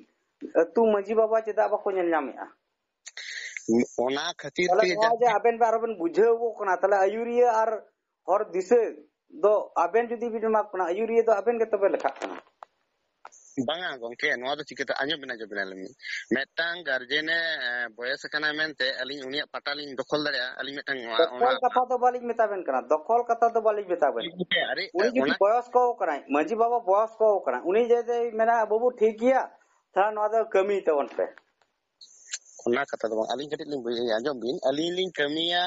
ᱟᱹᱛᱩ ᱢᱟᱹᱡᱷᱤ ᱵᱟᱵᱟ ᱪᱮᱫᱟᱜ ᱵᱟᱠᱚ ᱧᱮᱞ ᱧᱟᱢᱮᱜᱼᱟ? ᱚᱱᱟ ᱠᱷᱟᱹᱛᱤᱨ ᱛᱟᱦᱞᱮ ᱛᱮᱜᱮ ᱱᱚᱣᱟ ᱡᱟ ᱡᱮ ᱟᱵᱮᱱ ᱵᱮᱱ ᱟᱨᱚ ᱵᱮᱱ ᱵᱩᱡᱷᱟᱹᱣ ᱠᱚ ᱠᱟᱱᱟ, ᱛᱟᱦᱞᱮ ᱟᱹᱭᱩᱨᱤᱭᱟᱹ ᱟᱨ ᱦᱚᱨ ᱫᱤᱥᱟᱹ ᱫᱚ ᱟᱵᱮᱱ ᱡᱩᱫᱤ ᱵᱮᱱ ᱮᱢᱟ ᱠᱚ ᱠᱟᱱᱟ, ᱟᱹᱭᱩᱨᱤᱭᱟᱹ ᱫᱚ ᱟᱵᱮᱱ ᱜᱮᱛᱚ ᱵᱮᱱ ᱞᱮᱠᱷᱟᱜ ᱠᱟᱱᱟ᱾ ᱵᱟᱝᱟ ᱜᱚᱝᱠᱮ, ᱱᱚᱣᱟ ᱫᱚ ᱪᱤᱠᱟᱹᱛᱮ? ᱟᱸᱡᱚᱢ ᱵᱮᱱ, ᱟᱸᱡᱚᱢ ᱵᱮᱱ, ᱟᱞᱤᱧ ᱢᱤᱫ, ᱢᱤᱫᱴᱟᱝ ᱜᱟᱨᱡᱮᱱ ᱮ, ᱮ, ᱵᱚᱭᱮᱥ ᱟᱠᱟᱱᱟᱭ ᱢᱮᱱᱛᱮ ᱟᱹᱞᱤᱧ ᱩᱱᱤᱭᱟᱜ ᱯᱟᱴᱟ ᱞᱤᱧ ᱫᱚᱠᱷᱚᱞ ᱫᱟᱲᱮᱭᱟᱜᱼᱟ? ᱟᱹᱞᱤᱧ ᱢᱤᱫᱴᱟᱝ ᱱᱚᱣᱟ, ᱚᱱᱟ ᱫᱚᱠᱷᱚᱞ ᱠᱟᱛᱷᱟ ᱫᱚ ᱵᱟᱹᱞᱤᱧ ᱢᱮᱛᱟ ᱵᱮᱱ ᱠᱟᱱᱟ, ᱫᱚᱠᱷᱚᱞ ᱠᱟᱛᱷᱟ ᱫᱚ ᱵᱟᱹᱞᱤᱧ ᱢᱮᱛᱟ ᱵᱮᱱ ᱠᱟᱱᱟ᱾ ᱜᱚᱝᱠᱮ, ᱟᱨᱮ, ᱩᱱᱤ ᱡᱩᱫᱤ ᱚᱱᱟ ᱵᱚᱭᱚᱥ ᱠᱚ ᱠᱟᱱᱟᱭ, ᱢᱟᱹᱡᱷᱤ ᱵᱟᱵᱟ ᱵᱚᱭᱚᱥ ᱠᱚ ᱠᱟᱱᱟᱭ, ᱩᱱᱤ ᱡᱩᱫᱤ ᱢᱮᱱᱟ, "ᱵᱟᱹᱵᱩ ᱴᱷᱤᱠ ᱜᱮᱭᱟ, ᱛᱟᱦᱞᱮ ᱱᱚᱣᱟ ᱫᱚ ᱠᱟᱹᱢᱤ ᱛᱟᱵᱚᱱ ᱯᱮ"? ᱚᱱᱟ ᱠᱟᱛᱷᱟ ᱫᱚ ᱵᱟᱝ, ᱟᱹᱞᱤᱧ ᱠᱟᱹᱴᱤᱡ ᱞᱤᱧ ᱵᱩᱡᱷᱟᱹᱣ, ᱟᱸᱡᱚᱢ ᱵᱤᱱ, ᱟᱹᱞᱤᱧ ᱞᱤᱧ ᱠᱟᱹᱢᱤᱭᱟ,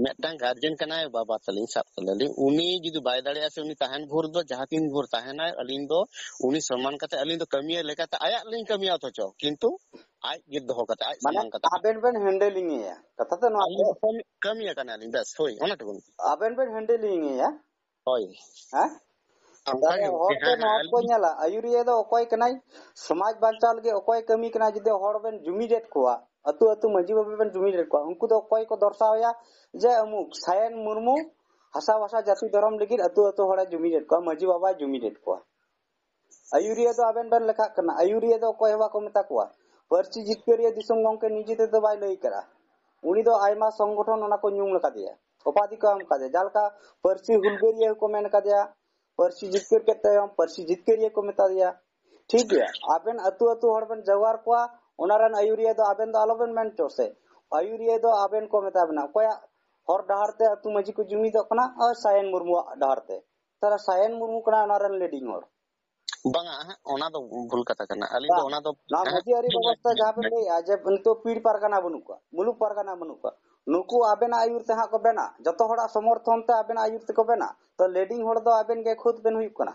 ᱢᱤᱫᱴᱟᱝ ᱜᱟᱨᱡᱮᱱ ᱠᱟᱱᱟᱭ ᱵᱟᱵᱟ ᱛᱟᱹᱞᱤᱧ, ᱥᱟᱵ ᱠᱟᱜ ᱞᱤᱧ, ᱩᱱᱤ ᱡᱩᱫᱤ ᱵᱟᱭ ᱫᱟᱲᱮᱭᱟᱜᱼᱟ ᱥᱮ ᱩᱱᱤ ᱛᱟᱦᱮᱱ ᱵᱷᱳᱨ ᱫᱚ ᱡᱟᱦᱟᱸ ᱛᱤᱱ ᱵᱷᱳᱨ ᱛᱟᱦᱮᱱᱟᱭ, ᱟᱹᱞᱤᱧ ᱫᱚ ᱩᱱᱤ ᱥᱚᱱᱢᱟᱱ ᱠᱟᱛᱮ ᱟᱹᱞᱤᱧ ᱫᱚ ᱠᱟᱹᱢᱤᱭᱟᱹ ᱞᱮᱠᱟᱛᱮ ᱟᱭᱟᱜ ᱞᱤᱧ ᱠᱟᱹᱢᱤᱭᱟ, ᱚᱛᱷᱚᱪᱚ ᱠᱤᱱᱛᱩ ᱟᱡ ᱜᱮ ᱫᱚᱦᱚ ᱠᱟᱛᱮ, ᱟᱡ ᱢᱟᱱᱮ ᱥᱟᱢᱟᱝ ᱠᱟᱛᱮ᱾ ᱟᱵᱮᱱ ᱵᱮᱱ handling ᱮᱭᱟ, ᱠᱟᱛᱷᱟ ᱫᱚ ᱱᱚᱣᱟ ᱟᱹᱞᱤᱧ ᱠᱟᱱᱟ᱾ ᱫᱚ ᱠᱟᱹᱢᱤ, ᱠᱟᱹᱢᱤᱭᱟᱹ ᱠᱟᱱᱟᱞᱤᱧ, ᱵᱮᱥ, ᱦᱳᱭ, ᱚᱱᱟ ᱴᱩᱠᱩᱱ᱾ ᱟᱵᱮᱱ ᱵᱮᱱ handling ᱮᱭᱟ᱾ ᱦᱳᱭ᱾ ᱦᱮᱸ? ᱚᱱᱠᱟ ᱜᱮ ᱛᱟᱦᱞᱮ ᱦᱚᱲ ᱫᱚ ᱦᱮᱸ, ᱱᱚᱣᱟ ᱦᱮᱸ, ᱠᱚ ᱧᱮᱞᱟ, ᱟᱹᱭᱩᱨᱤᱭᱟᱹ ᱫᱚ ᱚᱠᱚᱭ ᱠᱟᱱᱟᱭ, ᱥᱚᱢᱟᱡᱽ ᱵᱟᱧᱪᱟᱣ ᱞᱟᱹᱜᱤᱫ ᱚᱠᱚᱭ ᱠᱟᱹᱢᱤ ᱠᱟᱱᱟ? ᱡᱩᱫᱤ ᱦᱚᱲ ᱵᱮᱱ ᱡᱩᱢᱤᱫᱮᱫ ᱠᱚᱣᱟ, ᱟᱹᱛᱩ ᱟᱹᱛᱩ ᱢᱟᱹᱡᱷᱤ ᱵᱟᱵᱟ ᱵᱮᱱ ᱡᱩᱢᱤᱫᱮᱫ ᱠᱚᱣᱟ, ᱩᱱᱠᱩ ᱫᱚ ᱚᱠᱚᱭ ᱠᱚ ᱫᱚᱨᱥᱟᱣᱮᱭᱟ? ᱡᱮ ᱚᱢᱩᱠ ᱥᱟᱭᱮᱱ ᱢᱩᱨᱢᱩ ᱦᱟᱥᱟ ᱵᱷᱟᱥᱟ ᱡᱟᱹᱛᱤ ᱫᱷᱚᱨᱚᱢ ᱞᱟᱹᱜᱤᱫ ᱟᱹᱛᱩ ᱟᱹᱛᱩ ᱦᱚᱲᱮ ᱡᱩᱢᱤᱫᱮᱫ ᱠᱚᱣᱟ, ᱢᱟᱹᱡᱷᱤ ᱵᱟᱵᱟᱭ ᱡᱩᱢᱤᱫᱮᱫ ᱠᱚᱣᱟ᱾ ᱟᱹᱭᱩᱨᱤᱭᱟᱹ ᱫᱚ ᱟᱵᱮᱱ ᱵᱮᱱ ᱞᱮᱠᱷᱟᱜ ᱠᱟᱱᱟ, ᱟᱹᱭᱩᱨᱤᱭᱟᱹ ᱫᱚ ᱚᱠᱚᱭ ᱦᱚᱸ ᱵᱟᱠᱚ ᱢᱮᱛᱟ ᱠᱚᱣᱟ᱾ ᱯᱟᱹᱨᱥᱤ ᱡᱤᱛᱠᱟᱹᱨᱤᱭᱟᱹ ᱫᱤᱥᱚᱢ ᱜᱚᱢᱠᱮ ᱱᱤᱡᱮ ᱛᱮᱫᱚ ᱵᱟᱭ ᱞᱟᱹᱭ ᱠᱟᱫᱟ, ᱩᱱᱤ ᱫᱚ ᱟᱭᱢᱟ ᱥᱚᱝᱜᱚᱴᱷᱚᱱ ᱚᱱᱟ ᱠᱚ ᱧᱩᱢ ᱞᱮᱠᱟᱫᱮᱭᱟ, ᱩᱯᱟᱫᱷᱤ ᱠᱚ ᱮᱢ ᱠᱟᱫᱮᱭᱟ, ᱡᱟᱦᱟᱸ ᱞᱮᱠᱟ ᱯᱟᱹᱨᱥᱤ ᱦᱩᱞᱜᱟᱹᱨᱤᱭᱟᱹ ᱦᱚᱸᱠᱚ ᱢᱮᱱ ᱠᱟᱫᱮᱭᱟ, ᱯᱟᱹᱨᱥᱤ ᱡᱤᱛᱠᱟᱹᱨ ᱠᱮᱫ ᱛᱟᱭᱚᱢ ᱯᱟᱹᱨᱥᱤ ᱡᱤᱛᱠᱟᱹᱨᱤᱭᱟᱹ ᱠᱚ ᱢᱮᱛᱟ ᱫᱮᱭᱟ᱾ ᱴᱷᱤᱠ ᱜᱮᱭᱟ, ᱟᱵᱮᱱ ᱟᱹᱛᱩ ᱟᱹᱛᱩ ᱦᱚᱲ ᱵᱮᱱ ᱡᱟᱣᱟᱨ ᱠᱚᱣᱟ, ᱚᱱᱟ ᱨᱮᱱ ᱟᱹᱭᱩᱨᱤᱭᱟᱹ ᱫᱚ ᱟᱵᱮᱱ ᱫᱚ ᱟᱞᱚᱵᱮᱱ ᱢᱮᱱ ᱦᱚᱪᱚ ᱥᱮ, ᱟᱹᱭᱩᱨᱤᱭᱟᱹ ᱫᱚ ᱟᱵᱮᱱ ᱠᱚ ᱢᱮᱛᱟ ᱵᱮᱱᱟ, ᱚᱠᱚᱭᱟᱜ ᱦᱚᱨ ᱰᱟᱦᱟᱨ ᱛᱮ ᱟᱹᱛᱩ ᱢᱟᱹᱡᱷᱤ ᱠᱚ ᱡᱩᱢᱤᱫᱚᱜ ᱠᱟᱱᱟ? ᱟᱨ ᱥᱟᱭᱮᱱ ᱢᱩᱨᱢᱩᱣᱟᱜ ᱰᱟᱦᱟᱨ ᱛᱮ᱾ ᱛᱟᱦᱞᱮ ᱥᱟᱭᱮᱱ ᱢᱩᱨᱢᱩ ᱠᱟᱱᱟ ᱚᱱᱟ ᱨᱮᱱ ᱞᱤᱰᱤᱝ ᱦᱚᱲ᱾ ᱵᱟᱝᱟ, ᱦᱮᱸ, ᱚᱱᱟ ᱫᱚ ᱵᱷᱩᱞ ᱠᱟᱛᱷᱟ ᱠᱟᱱᱟ᱾ ᱟᱹᱞᱤᱧ ᱫᱚ ᱵᱟᱝ, ᱚᱱᱟ ᱫᱚ, ᱱᱚᱣᱟ ᱦᱮᱸ, ᱢᱟᱹᱡᱷᱤ ᱟᱹᱨᱤ ᱵᱮᱵᱚᱥᱛᱷᱟ ᱡᱟᱦᱟᱸ ᱵᱮᱱ ᱞᱟᱹᱭᱮᱜᱼᱟ ᱡᱮ ᱱᱤᱛᱚᱜ ᱯᱤᱲ ᱯᱟᱨᱜᱟᱱᱟ ᱵᱟᱹᱱᱩᱜ ᱠᱚᱣᱟ, ᱢᱩᱞᱩᱠ ᱯᱟᱨᱜᱟᱱᱟ ᱵᱟᱹᱱᱩᱜ ᱠᱚᱣᱟ, ᱱᱩᱠᱩ ᱟᱵᱮᱱᱟᱜ ᱟᱹᱭᱩᱨ ᱛᱮ ᱦᱟᱸᱜ ᱠᱚ ᱵᱮᱱᱟ, ᱡᱚᱛᱚ ᱦᱚᱲᱟᱜ ᱥᱚᱢᱚᱨᱛᱷᱚᱱ ᱛᱮ ᱟᱵᱮᱱᱟᱜ ᱟᱹᱭᱩᱨ ᱛᱮᱠᱚ ᱵᱮᱱᱟ, ᱛᱚ ᱞᱤᱰᱤᱝ ᱦᱚᱲ ᱫᱚ ᱟᱵᱮᱱ ᱜᱮ ᱠᱷᱩᱫ ᱵᱮᱱ ᱦᱩᱭᱩᱜ ᱠᱟᱱᱟ᱾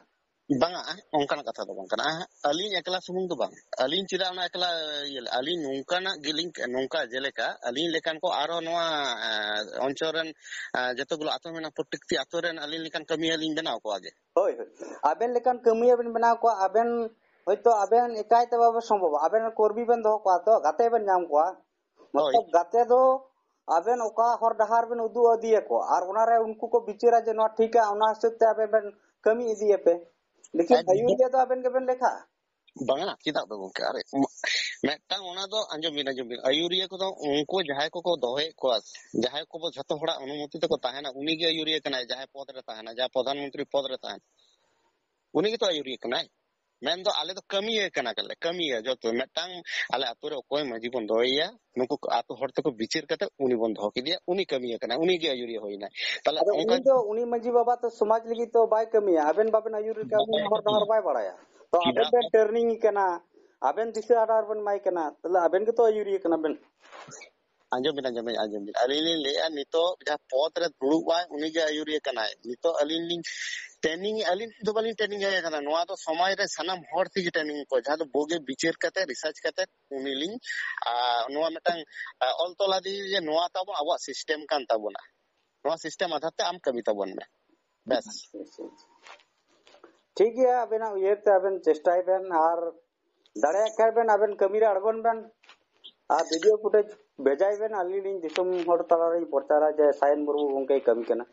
ᱵᱟᱝᱟ, ᱚᱱᱠᱟᱱᱟᱜ ᱠᱟᱛᱷᱟ ᱫᱚ ᱵᱟᱝ ᱠᱟᱱᱟ᱾ ᱟᱹᱞᱤᱧ ᱮᱠᱞᱟ ᱥᱩᱢᱩᱝ ᱫᱚ ᱵᱟᱝ, ᱟᱹᱞᱤᱧ ᱪᱮᱫᱟᱜ ᱚᱱᱟ ᱮᱠᱞᱟ ᱤᱭᱟᱹ ᱞᱮ-, ᱟᱹᱞᱤᱧ ᱱᱚᱝᱠᱟᱱᱟᱜ ᱜᱮᱞᱤᱧ, ᱱᱚᱝᱠᱟ ᱡᱮᱞᱮᱠᱟ ᱟᱹᱞᱤᱧ ᱞᱮᱠᱟᱱ ᱠᱚ ᱟᱨᱦᱚᱸ ᱱᱚᱣᱟ, ᱮᱸ, ᱚᱧᱪᱚᱞ ᱨᱮᱱ, ᱮᱸ, ᱡᱚᱛᱚᱜᱩᱞᱳ ᱟᱛᱳ ᱢᱮᱱᱟᱜᱼᱟ, ᱯᱨᱚᱛᱮᱠᱴᱤ ᱟᱛᱳ ᱨᱮᱱ ᱟᱹᱞᱤᱧ ᱞᱮᱠᱟᱱ ᱠᱟᱹᱢᱤᱭᱟᱹ ᱞᱤᱧ ᱵᱮᱱᱟᱣ ᱠᱚᱣᱟ ᱜᱮ᱾ ᱦᱳᱭ, ᱦᱳᱭ᱾ ᱟᱵᱮᱱ ᱞᱮᱠᱟᱱ ᱠᱟᱹᱢᱤᱭᱟᱹ ᱵᱮᱱ ᱵᱮᱱᱟᱣ ᱠᱚᱣᱟ, ᱟᱵᱮᱱ ᱦᱚᱭᱛᱳ ᱟᱵᱮᱱ ᱮᱠᱟᱭ ᱛᱮ ᱵᱟᱵᱮ ᱥᱚᱢᱵᱷᱚᱵᱟ, ᱟᱵᱮᱱ ᱨᱮᱱ ᱠᱚᱨᱢᱤ ᱵᱮᱱ ᱫᱚᱦᱚ ᱠᱚᱣᱟ, ᱛᱚ ᱜᱟᱛᱮ ᱵᱮᱱ ᱧᱟᱢ ᱠᱚᱣᱟ᱾ ᱦᱳᱭ᱾ ᱢᱚᱛᱞᱚᱵ ᱜᱟᱛᱮ ᱫᱚ ᱟᱵᱮᱱ ᱚᱠᱟ ᱦᱚᱨ ᱰᱟᱦᱟᱨ ᱵᱮᱱ ᱩᱫᱩᱜ ᱤᱫᱤᱭᱟᱠᱚ ᱟᱨ ᱚᱱᱟᱨᱮ ᱩᱱᱠᱩ ᱠᱚ ᱵᱤᱪᱟᱹᱨᱟ ᱡᱮ ᱱᱚᱣᱟ ᱴᱷᱤᱠᱟ, ᱚᱱᱟ ᱦᱤᱥᱟᱹᱵ ᱛᱮ ᱟᱵᱮᱱ ᱵᱮᱱ ᱠᱟᱹᱢᱤ ᱤᱫᱤᱭᱟᱯᱮ᱾ ᱞᱮᱠᱤᱱ ᱮᱠᱫᱚᱢ᱾ ᱟᱹᱭᱩᱨᱤᱭᱟᱹ ᱫᱚ ᱟᱵᱮᱱ ᱜᱮᱵᱮᱱ ᱞᱮᱠᱷᱟᱜᱼᱟ᱾ ᱵᱟᱝᱟ, ᱪᱮᱫᱟᱜ ᱫᱚ ᱜᱚᱝᱠᱮ? ᱟᱨᱮ, ᱢ-, ᱢᱤᱫᱴᱟᱝ ᱚᱱᱟ ᱫᱚ ᱟᱸᱡᱚᱢ ᱵᱤᱱ, ᱟᱸᱡᱚᱢ ᱵᱤᱱ᱾ ᱟᱹᱭᱩᱨᱤᱭᱟᱹ ᱠᱚᱫᱚ ᱩᱱᱠᱩ ᱡᱟᱦᱟᱸᱭ ᱠᱚᱠᱚ ᱫᱚᱦᱚᱭᱮᱫ ᱠᱚᱣᱟ, ᱡᱟᱦᱟᱸᱭ ᱠᱚᱵᱚ ᱡᱷᱚᱛᱚ ᱦᱚᱲᱟᱜ ᱚᱱᱩᱢᱚᱛᱤ ᱛᱮᱠᱚ ᱛᱟᱦᱮᱱᱟ, ᱩᱱᱤᱜᱮ ᱟᱹᱭᱩᱨᱤᱭᱟᱹ ᱠᱟᱱᱟᱭ᱾ ᱡᱟᱦᱟᱸᱭ ᱯᱚᱫᱽ ᱨᱮ ᱛᱟᱦᱮᱱᱟ, ᱡᱟᱦᱟᱸᱭ ᱯᱨᱚᱫᱷᱟᱱ ᱢᱚᱱᱛᱨᱤ ᱯᱚᱫᱽ ᱨᱮ ᱛᱟᱦᱮᱱᱟ, ᱩᱱᱤ ᱜᱮᱛᱚ ᱟᱹᱭᱩᱨᱤᱭᱟᱹ ᱠᱟᱱᱟᱭ᱾ ᱢᱮᱱᱫᱚ ᱟᱞᱮ ᱫᱚ ᱠᱟᱹᱢᱤᱭᱟᱹ ᱠᱟᱱᱟ ᱞᱮ, ᱠᱟᱹᱢᱤᱭᱟᱹ᱾ ᱡᱚᱛᱚ ᱢᱤᱫᱴᱟᱝ ᱟᱞᱮ ᱟᱛᱳ ᱨᱮ ᱚᱠᱚᱭ ᱢᱟᱹᱡᱷᱤ ᱵᱚᱱ ᱫᱚᱦᱚᱭᱮᱭᱟ, ᱱᱩᱠᱩ ᱟᱛᱳ ᱦᱚᱲ ᱛᱮᱠᱚ ᱵᱤᱪᱟᱹᱨ ᱠᱟᱛᱮ ᱩᱱᱤ ᱵᱚᱱ ᱫᱚᱦᱚ ᱠᱮᱫᱮᱭᱟ, ᱩᱱᱤ ᱠᱟᱹᱢᱤᱭᱟᱹ ᱠᱟᱱᱟᱭ, ᱩᱱᱤ ᱜᱮ ᱟᱹᱭᱩᱨᱤᱭᱟᱹ ᱦᱩᱭᱱᱟᱭ᱾ ᱛᱟᱦᱞᱮ ᱟᱫᱚ ᱚᱱᱠᱟ ᱩᱱᱤ ᱫᱚ, ᱩᱱᱤ ᱢᱟᱹᱡᱷᱤ ᱵᱟᱵᱟ ᱛᱚ ᱥᱚᱢᱟᱡᱽ ᱞᱟᱹᱜᱤᱫ ᱛᱚ ᱵᱟᱭ ᱠᱟᱹᱢᱤᱭᱟ, ᱟᱵᱮᱱ ᱵᱟᱵᱮᱱ ᱟᱹᱭᱩᱨ ᱞᱮᱠᱷᱟᱱ ᱩᱱᱤ ᱵᱟᱭ ᱦᱚᱨ ᱰᱟᱦᱟᱨ ᱠᱟᱹᱢᱤᱭᱟ᱾ ᱵᱟᱭ ᱵᱟᱲᱟᱭᱟ᱾ ᱛᱚ ᱟᱵᱮᱱ ᱪᱮᱫᱟᱜ? ᱵᱮᱱ ᱴᱨᱮᱱᱤᱝ ᱮ ᱠᱟᱱᱟ, ᱟᱵᱮᱱ ᱫᱤᱥᱟᱹ ᱟᱰᱟᱨ ᱵᱮᱱ ᱮᱢᱟᱭ ᱠᱟᱱᱟ, ᱛᱟᱦᱞᱮ ᱟᱵᱮᱱ ᱜᱮᱛᱚ ᱟᱹᱭᱩᱨᱤᱭᱟᱹ ᱠᱟᱱᱟ ᱵᱮᱱ᱾ ᱟᱸᱡᱚᱢ ᱵᱤᱱ, ᱟᱸᱡᱚᱢ ᱵᱤᱱ, ᱟᱸᱡᱚᱢ ᱵᱤᱱ᱾ ᱟᱹᱞᱤᱧ ᱞᱤᱧ ᱞᱟᱹᱭᱮᱫᱼᱟ, ᱱᱤᱛᱚᱜ ᱡᱟᱦᱟᱸ ᱯᱚᱫᱽ ᱨᱮ ᱫᱩᱲᱩᱵ ᱟᱭ, ᱩᱱᱤ ᱜᱮ ᱟᱹᱭᱩᱨᱤᱭᱟᱹ ᱠᱟᱱᱟᱭ᱾ ᱱᱤᱛᱚᱜ ᱟᱹᱞᱤᱧ ᱞᱤᱧ ᱴᱨᱮᱱᱤᱝ, ᱟᱹᱞᱤᱧ ᱫᱚ ᱵᱟᱹᱞᱤᱧ ᱴᱨᱮᱱᱤᱝ ᱮ ᱠᱟᱱᱟ, ᱱᱚᱣᱟ ᱫᱚ ᱥᱚᱢᱟᱡᱽ ᱨᱮ ᱥᱟᱱᱟᱢ ᱦᱚᱲ ᱛᱮᱜᱮ ᱴᱨᱮᱱᱤᱝ ᱠᱚ, ᱡᱟᱦᱟᱸ ᱫᱚ ᱵᱳᱜᱮ ᱵᱤᱪᱟᱹᱨ ᱠᱟᱛᱮ, ᱨᱤᱥᱟᱨᱪ ᱠᱟᱛᱮ ᱩᱱᱤ ᱞᱤᱧ, ᱟᱨ ᱱᱚᱣᱟ ᱢᱤᱫᱴᱟᱝ, ᱟᱨ, ᱚᱞ ᱛᱚᱞ ᱟᱫᱮ ᱡᱮ ᱱᱚᱣᱟ ᱛᱟᱵᱚ ᱟᱵᱚᱣᱟᱜ ᱥᱤᱥᱴᱮᱢ ᱠᱟᱱ ᱛᱟᱵᱚᱱᱟ, ᱱᱚᱣᱟ ᱥᱤᱥᱴᱮᱢ ᱟᱫᱷᱟᱨ ᱛᱮ ᱟᱢ ᱠᱟᱹᱢᱤ ᱛᱟᱵᱚᱱ ᱢᱮ, ᱵᱮᱥ᱾ ᱟᱪᱪᱷᱟ, ᱟᱪᱪᱷᱟ, ᱟᱪᱪᱷᱟ᱾ ᱴᱷᱤᱠ ᱜᱮᱭᱟ, ᱟᱵᱮᱱᱟᱜ ᱩᱭᱦᱟᱹᱨ ᱛᱮ ᱟᱵᱮᱱ ᱪᱮᱥᱴᱟᱭ ᱵᱮᱱ, ᱟᱨ ᱫᱟᱲᱮᱭᱟᱜ ᱠᱷᱟᱱ ᱵᱮᱱ ᱟᱵᱮᱱ ᱠᱟᱹᱢᱤ ᱨᱮ ᱟᱬᱜᱚᱱ ᱵᱮᱱ, ᱟᱨ ᱵᱷᱤᱰᱤᱭᱳ ᱯᱷᱩᱴᱮᱡᱽ ᱵᱷᱮᱡᱟᱭ ᱵᱮᱱ, ᱟᱹᱞᱤᱧ ᱞᱤᱧ ᱫᱤᱥᱚᱢ ᱦᱚᱲ ᱛᱟᱞᱟᱨᱤᱧ ᱯᱨᱚᱪᱟᱨᱟ ᱡᱮ ᱥᱟᱭᱮᱱ ᱢᱩᱨᱢᱩ ᱜᱚᱝᱠᱮᱭ ᱠᱟᱹᱢᱤ ᱠᱟᱱᱟ᱾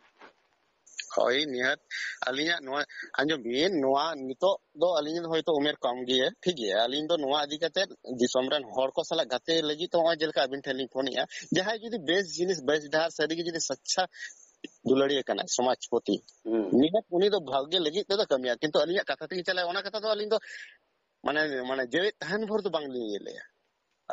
ᱦᱳᱭ, ᱱᱤᱦᱟᱹᱛ᱾ ᱟᱹᱞᱤᱧᱟᱜ ᱱᱚᱣᱟ, ᱟᱸᱡᱚᱢ ᱵᱤᱱ, ᱱᱚᱣᱟ ᱱᱤᱛᱚᱜ ᱫᱚ ᱟᱹᱞᱤᱧ ᱫᱚ ᱦᱚᱭᱛᱳ ᱩᱢᱮᱨ ᱠᱚᱢ ᱜᱮᱭᱟ, ᱴᱷᱤᱠ ᱜᱮᱭᱟ᱾ ᱟᱹᱞᱤᱧ ᱫᱚ ᱱᱚᱣᱟ ᱤᱫᱤ ᱠᱟᱛᱮ ᱫᱤᱥᱚᱢ ᱨᱮᱱ ᱦᱚᱲ ᱠᱚ ᱥᱟᱞᱟᱜ ᱜᱟᱛᱮ ᱞᱟᱹᱜᱤᱫ ᱛᱮ ᱱᱚᱜᱼᱚᱭ ᱡᱮᱞᱮᱠᱟ ᱟᱹᱵᱤᱱ ᱴᱷᱮᱱ ᱞᱤᱧ ᱯᱷᱳᱱᱮᱜᱼᱟ, ᱡᱟᱦᱟᱸᱭ ᱡᱩᱫᱤ ᱵᱮᱥ ᱡᱤᱱᱤᱥ, ᱵᱮᱥ ᱰᱟᱦᱟᱨ, ᱥᱟᱹᱨᱤ ᱜᱮ ᱡᱩᱫᱤ ᱥᱟᱪᱪᱷᱟ ᱫᱩᱞᱟᱹᱲᱤᱭᱟᱹ ᱠᱟᱱᱟᱭ ᱥᱚᱢᱟᱡᱽ ᱯᱚᱛᱤ, ᱦᱩᱸ᱾ ᱱᱤᱦᱟᱹᱛ ᱩᱱᱤ ᱫᱚ ᱵᱷᱟᱜᱮ ᱞᱟᱹᱜᱤᱫ ᱛᱮᱫᱚ ᱠᱟᱹᱢᱤᱭᱟ, ᱠᱤᱱᱛᱩ ᱟᱹᱞᱤᱧᱟᱜ ᱠᱟᱛᱷᱟ ᱛᱮᱜᱮ ᱪᱟᱞᱟᱜᱼᱟ, ᱚᱱᱟ ᱠᱟᱛᱷᱟ ᱫᱚ ᱟᱹᱞᱤᱧ ᱫᱚ ᱢᱟᱱᱮ, ᱢᱟᱱᱮ ᱡᱮᱣᱮᱫ ᱛᱟᱦᱮᱱ ᱵᱷᱳᱨ ᱫᱚ ᱵᱟᱝ ᱞᱤᱧ ᱤᱭᱟᱹ ᱞᱮᱜᱼᱟ᱾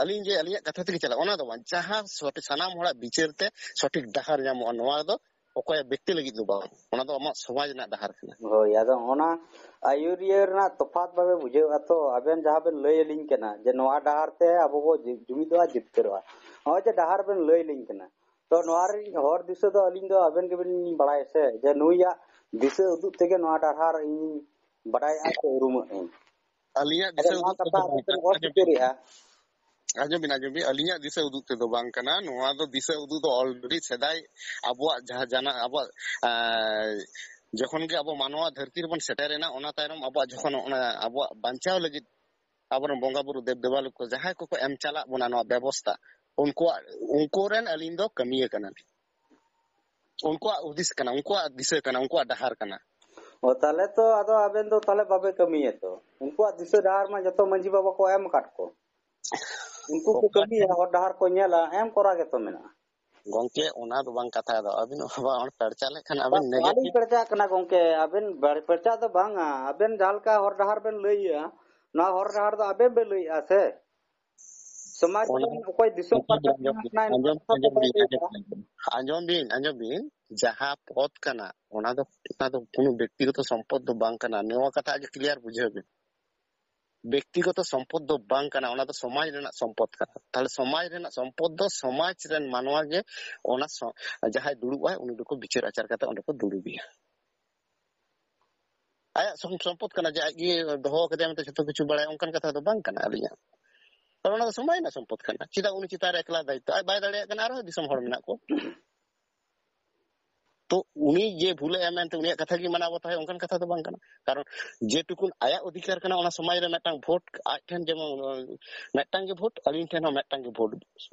ᱟᱹᱞᱤᱧ ᱡᱮ ᱟᱹᱞᱤᱧᱟᱜ ᱠᱟᱛᱷᱟ ᱛᱮᱜᱮ ᱪᱟᱞᱟᱜᱼᱟ, ᱚᱱᱟ ᱫᱚ ᱵᱟᱝ, ᱡᱟᱦᱟᱸ ᱥᱚᱴᱷᱤᱠ ᱥᱟᱱᱟᱢ ᱦᱚᱲᱟᱜ ᱵᱤᱪᱟᱹᱨ ᱛᱮ ᱥᱚᱴᱷᱤᱠ ᱰᱟᱦᱟᱨ ᱧᱟᱢᱚᱜᱼᱟ, ᱱᱚᱣᱟ ᱫᱚ ᱚᱠᱚᱭᱟᱜ ᱵᱮᱠᱛᱤ ᱞᱟᱹᱜᱤᱫ ᱫᱚ ᱵᱟᱝ, ᱚᱱᱟ ᱫᱚ ᱟᱢᱟᱜ ᱥᱚᱢᱟᱡᱽ ᱨᱮᱱᱟᱜ ᱰᱟᱦᱟᱨ ᱠᱟᱱᱟ᱾ ᱦᱳᱭ, ᱟᱫᱚ ᱚᱱᱟ ᱟᱹᱭᱩᱨᱤᱭᱟᱹ ᱨᱮᱱᱟᱜ ᱛᱚᱯᱷᱟᱛ ᱵᱷᱟᱵᱮ ᱵᱩᱡᱷᱟᱹᱜᱼᱟ ᱛᱚ, ᱟᱵᱮᱱ ᱡᱟᱦᱟᱸ ᱵᱮᱱ ᱞᱟᱹᱭ ᱟᱹᱞᱤᱧ ᱠᱟᱱᱟ ᱡᱮ ᱱᱚᱣᱟ ᱰᱟᱦᱟᱨ ᱛᱮ ᱟᱵᱚ ᱵᱚ ᱡᱩ-, ᱡᱩᱢᱤᱫᱚᱜᱼᱟ, ᱡᱤᱛᱠᱟᱹᱨᱚᱜᱼᱟ, ᱱᱚᱜᱼᱚᱭ ᱡᱮ ᱰᱟᱦᱟᱨ ᱵᱮᱱ ᱞᱟᱹᱭ ᱟᱹᱞᱤᱧ ᱠᱟᱱᱟ, ᱛᱚ ᱱᱚᱣᱟ ᱨᱮᱱ ᱦᱚᱨ ᱫᱤᱥᱟᱹ ᱫᱚ ᱟᱹᱞᱤᱧ ᱫᱚ ᱟᱵᱮᱱ ᱜᱮᱵᱮᱱ ᱵᱟᱲᱟᱭᱟ ᱥᱮ, ᱡᱮ ᱱᱩᱭᱟᱜ ᱫᱤᱥᱟᱹ ᱩᱫᱩᱜ ᱛᱮᱜᱮ ᱱᱚᱣᱟ ᱰᱟᱦᱟᱨ ᱤᱧ ᱵᱟᱰᱟᱭᱮᱜᱼᱟ ᱥᱮ ᱩᱨᱩᱢᱮᱜ ᱟᱹᱧ᱾ ᱟᱹᱞᱤᱧᱟᱜ ᱟᱫᱚ ᱫᱤᱥᱟᱹ ᱱᱚᱣᱟ ᱩᱫᱩᱜ ᱠᱟᱛᱷᱟ ᱛᱮᱫᱚ ᱵᱟᱝ ᱟᱵᱮᱱ ᱠᱟᱱᱟ᱾ ᱟᱸᱡᱚᱢ ᱵᱤᱱ, ᱚᱥᱵᱤᱪᱟᱹᱨᱮᱜᱼᱟ᱾ ᱟᱸᱡᱚᱢ ᱵᱤᱱ, ᱟᱸᱡᱚᱢ ᱵᱤᱱ, ᱟᱹᱞᱤᱧᱟᱜ ᱫᱤᱥᱟᱹ ᱩᱫᱩᱜ ᱛᱮᱫᱚ ᱵᱟᱝ ᱠᱟᱱᱟ᱾ ᱱᱚᱣᱟ ᱫᱚ ᱫᱤᱥᱟᱹ ᱩᱫᱩᱜ ᱫᱚ already ᱥᱮᱫᱟᱭ ᱟᱵᱚᱣᱟᱜ ᱡᱟᱦᱟᱸ ᱡᱟᱱᱟ-, ᱟᱵᱚᱣᱟᱜ, ᱟᱸ, ᱡᱚᱠᱷᱚᱱ ᱜᱮ ᱟᱵᱚ ᱢᱟᱱᱣᱟ ᱫᱷᱟᱹᱨᱛᱤ ᱨᱮᱵᱚᱱ ᱥᱮᱴᱮᱨᱮᱱᱟ, ᱚᱱᱟ ᱛᱟᱭᱱᱚᱢ ᱟᱵᱚᱣᱟᱜ ᱡᱚᱠᱷᱚᱱ ᱚᱱᱟ ᱟᱵᱚᱣᱟᱜ ᱵᱟᱧᱪᱟᱣ ᱞᱟᱹᱜᱤᱫ ᱟᱵᱚᱨᱮᱱ ᱵᱚᱸᱜᱟ ᱵᱩᱨᱩ ᱫᱮᱵ ᱫᱮᱵᱟᱞᱳᱠ ᱠᱚ ᱡᱟᱦᱟᱸᱭ ᱠᱚᱠᱚ ᱮᱢ ᱪᱟᱞᱟᱜ ᱵᱚᱱᱟ ᱱᱚᱣᱟ ᱵᱮᱵᱚᱥᱛᱟ, ᱩᱱᱠᱩᱣᱟᱜ, ᱩᱱᱠᱩ ᱨᱮᱱ ᱟᱹᱞᱤᱧ ᱫᱚ ᱠᱟᱹᱢᱤᱭᱟᱹ ᱠᱟᱱᱟᱞᱤᱧ᱾ ᱩᱱᱠᱩᱣᱟᱜ ᱦᱩᱫᱤᱥ ᱠᱟᱱᱟ, ᱩᱱᱠᱩᱣᱟᱜ ᱫᱤᱥᱟᱹ ᱠᱟᱱᱟ, ᱩᱱᱠᱩᱣᱟᱜ ᱰᱟᱦᱟᱨ ᱠᱟᱱᱟ᱾ ᱚ, ᱛᱟᱦᱞᱮ ᱛᱚ ᱟᱫᱚ ᱟᱵᱮᱱ ᱫᱚ ᱛᱟᱦᱞᱮ ᱵᱟᱵᱮ ᱠᱟᱹᱢᱤᱭᱟ ᱛᱚ᱾ ᱩᱱᱠᱩᱣᱟᱜ ᱫᱤᱥᱟᱹ ᱰᱟᱦᱟᱨ ᱢᱟ ᱡᱚᱛᱚ ᱢᱟᱹᱡᱷᱤ ᱵᱟᱵᱟ ᱠᱚ ᱮᱢ ᱟᱠᱟᱫ ᱠᱚ᱾ ᱩᱱᱠᱩ ᱠᱚ ᱚᱠᱟ ᱠᱟᱹᱢᱤᱭᱟ, ᱦᱚᱨ ᱰᱟᱦᱟᱨ ᱠᱚ ᱧᱮᱞᱟ, ᱮᱢ ᱠᱚᱨᱟ ᱜᱮᱛᱚ ᱢᱮᱱᱟᱜᱼᱟ᱾ ᱜᱚᱝᱠᱮ, ᱚᱱᱟ ᱫᱚ ᱵᱟᱝ ᱠᱟᱛᱷᱟ ᱫᱚ᱾ ᱟᱹᱵᱤᱱ ᱦᱚᱸ ᱵᱟᱝ ᱯᱮᱨᱪᱟ ᱞᱮᱠᱷᱟᱱ ᱟᱹᱵᱤᱱ ᱵᱟᱝ, negative᱾ ᱵᱟᱹᱞᱤᱧ ᱯᱮᱨᱪᱟᱜ ᱠᱟᱱᱟ ᱜᱚᱝᱠᱮ, ᱟᱵᱮᱱ ᱵᱟᱹᱲ-, ᱯᱮᱨᱪᱟᱜ ᱫᱚ ᱵᱟᱝᱟ᱾ ᱟᱵᱮᱱ ᱡᱟᱦᱟᱸ ᱞᱮᱠᱟ ᱦᱚᱨ ᱰᱟᱦᱟᱨ ᱵᱮᱱ ᱞᱟᱹᱭᱮᱜᱼᱟ, ᱱᱚᱣᱟ ᱦᱚᱨ ᱰᱟᱦᱟᱨ ᱫᱚ ᱟᱵᱮᱱ ᱵᱮᱱ ᱞᱟᱹᱭᱮᱜᱼᱟ ᱥᱮ? ᱥᱚᱢᱟᱡᱽ ᱚᱱᱟ ᱨᱮᱱ ᱚᱠᱚᱭ ᱫᱤᱥᱚᱢ ᱟᱸᱡᱚᱢ ᱯᱟᱦᱴᱟ ᱵᱤᱱ, ᱠᱷᱚᱱ ᱟᱸᱡᱚᱢ ᱵᱤᱱ, ᱦᱮᱱᱟᱭ, ᱱᱚᱣᱟ ᱟᱸᱡᱚᱢ, ᱠᱟᱛᱷᱟ ᱫᱚ ᱟᱸᱡᱚᱢ ᱵᱟᱭ ᱵᱤᱱ, ᱞᱟᱹᱭᱮᱜᱼᱟ᱾ ᱟᱸᱡᱚᱢ ᱵᱤᱱ, ᱟᱸᱡᱚᱢ ᱵᱤᱱ, ᱟᱸᱡᱚᱢ ᱵᱤᱱ, ᱡᱟᱦᱟᱸ ᱯᱚᱫ ᱠᱟᱱᱟ, ᱚᱱᱟ ᱫᱚ, ᱚᱱᱟ ᱫᱚ ᱠᱳᱱᱳ ᱵᱮᱠᱛᱤᱜᱚᱛᱚ ᱥᱚᱢᱯᱚᱫ ᱫᱚ ᱵᱟᱝ ᱠᱟᱱᱟ᱾ ᱱᱚᱣᱟ ᱠᱟᱛᱷᱟ ᱟᱜᱮ clear ᱵᱩᱡᱷᱟᱹᱣ ᱵᱤᱱ᱾ ᱵᱮᱠᱛᱤᱜᱚᱛᱚ ᱥᱚᱢᱯᱚᱫ ᱫᱚ ᱵᱟᱝ ᱠᱟᱱᱟ, ᱚᱱᱟ ᱫᱚ ᱥᱚᱢᱟᱡᱽ ᱨᱮᱱᱟᱜ ᱥᱚᱢᱯᱚᱫ ᱠᱟᱱᱟ᱾ ᱛᱟᱦᱞᱮ ᱥᱚᱢᱟᱡᱽ ᱨᱮᱱᱟᱜ ᱥᱚᱢᱯᱚᱫ ᱫᱚ ᱥᱚᱢᱟᱡᱽ ᱨᱮᱱ ᱢᱟᱱᱣᱟ ᱜᱮ ᱚᱱᱟ ᱥᱚ-, ᱡᱟᱦᱟᱸᱭ ᱫᱩᱲᱩᱵ ᱟᱭ, ᱩᱱᱤ ᱫᱚᱠᱚ ᱵᱤᱪᱟᱹᱨ ᱟᱪᱟᱨ ᱠᱟᱛᱮ ᱚᱸᱰᱮ ᱠᱚ ᱫᱩᱲᱩᱵᱮᱭᱟ᱾ ᱟᱭᱟᱜ ᱥᱚᱢ-, ᱥᱚᱢᱯᱚᱫ ᱠᱟᱱᱟ ᱡᱮ ᱟᱡ ᱜᱮ ᱫᱚᱦᱚ ᱠᱟᱫᱮᱭᱟ ᱢᱮᱱᱛᱮ ᱡᱷᱚᱛᱚ ᱠᱤᱪᱷᱩ ᱵᱟᱲᱟᱭᱟ, ᱚᱱᱠᱟᱱ ᱠᱟᱛᱷᱟ ᱫᱚ ᱵᱟᱝ ᱠᱟᱱᱟ ᱟᱹᱞᱤᱧᱟᱜ᱾ ᱠᱟᱨᱚᱱ ᱚᱱᱟ ᱫᱚ ᱥᱚᱢᱟᱡᱽ ᱨᱮᱱᱟᱜ ᱥᱚᱢᱯᱚᱫ ᱠᱟᱱᱟ᱾ ᱪᱮᱫᱟᱜ ᱩᱱᱤ ᱪᱮᱛᱟᱱ ᱨᱮ ᱮᱠᱞᱟ ᱫᱟᱭᱤᱛᱛᱚ? ᱟᱡ ᱵᱟᱭ ᱫᱟᱲᱮᱭᱟᱜ ᱠᱟᱱᱟ, ᱟᱨᱦᱚᱸ ᱫᱤᱥᱚᱢ ᱦᱚᱲ ᱢᱮᱱᱟᱜ ᱠᱚ᱾ ᱛᱚ ᱩᱱᱤ ᱡᱮ ᱵᱷᱩᱞᱮ ᱮᱢ ᱮᱱᱛᱮ ᱩᱱᱤᱭᱟᱜ ᱠᱟᱛᱷᱟ ᱜᱮ ᱢᱟᱱᱟᱣ ᱵᱟᱛᱟᱣ ᱦᱩᱭᱩᱜᱼᱟ, ᱚᱱᱠᱟᱱ ᱠᱟᱛᱷᱟ ᱫᱚ ᱵᱟᱝ ᱠᱟᱱᱟ᱾ ᱠᱟᱨᱚᱱ ᱡᱮᱴᱩᱠᱩᱱ ᱟᱭᱟᱜ ᱚᱫᱷᱤᱠᱟᱨ ᱠᱟᱱᱟ, ᱚᱱᱟ ᱥᱚᱢᱟᱡᱽ ᱨᱮ ᱢᱤᱫᱴᱟᱝ ᱵᱷᱳᱴ, ᱟᱡ ᱴᱷᱮᱱ ᱡᱮᱢᱚᱱ, ᱟᱸ, ᱢᱤᱫᱴᱟᱝ ᱜᱮ ᱵᱷᱳᱴ, ᱟᱹᱞᱤᱧ ᱴᱷᱮᱱ ᱦᱚᱸ ᱢᱤᱫᱴᱟᱝ ᱜᱮ ᱵᱷᱳᱴ᱾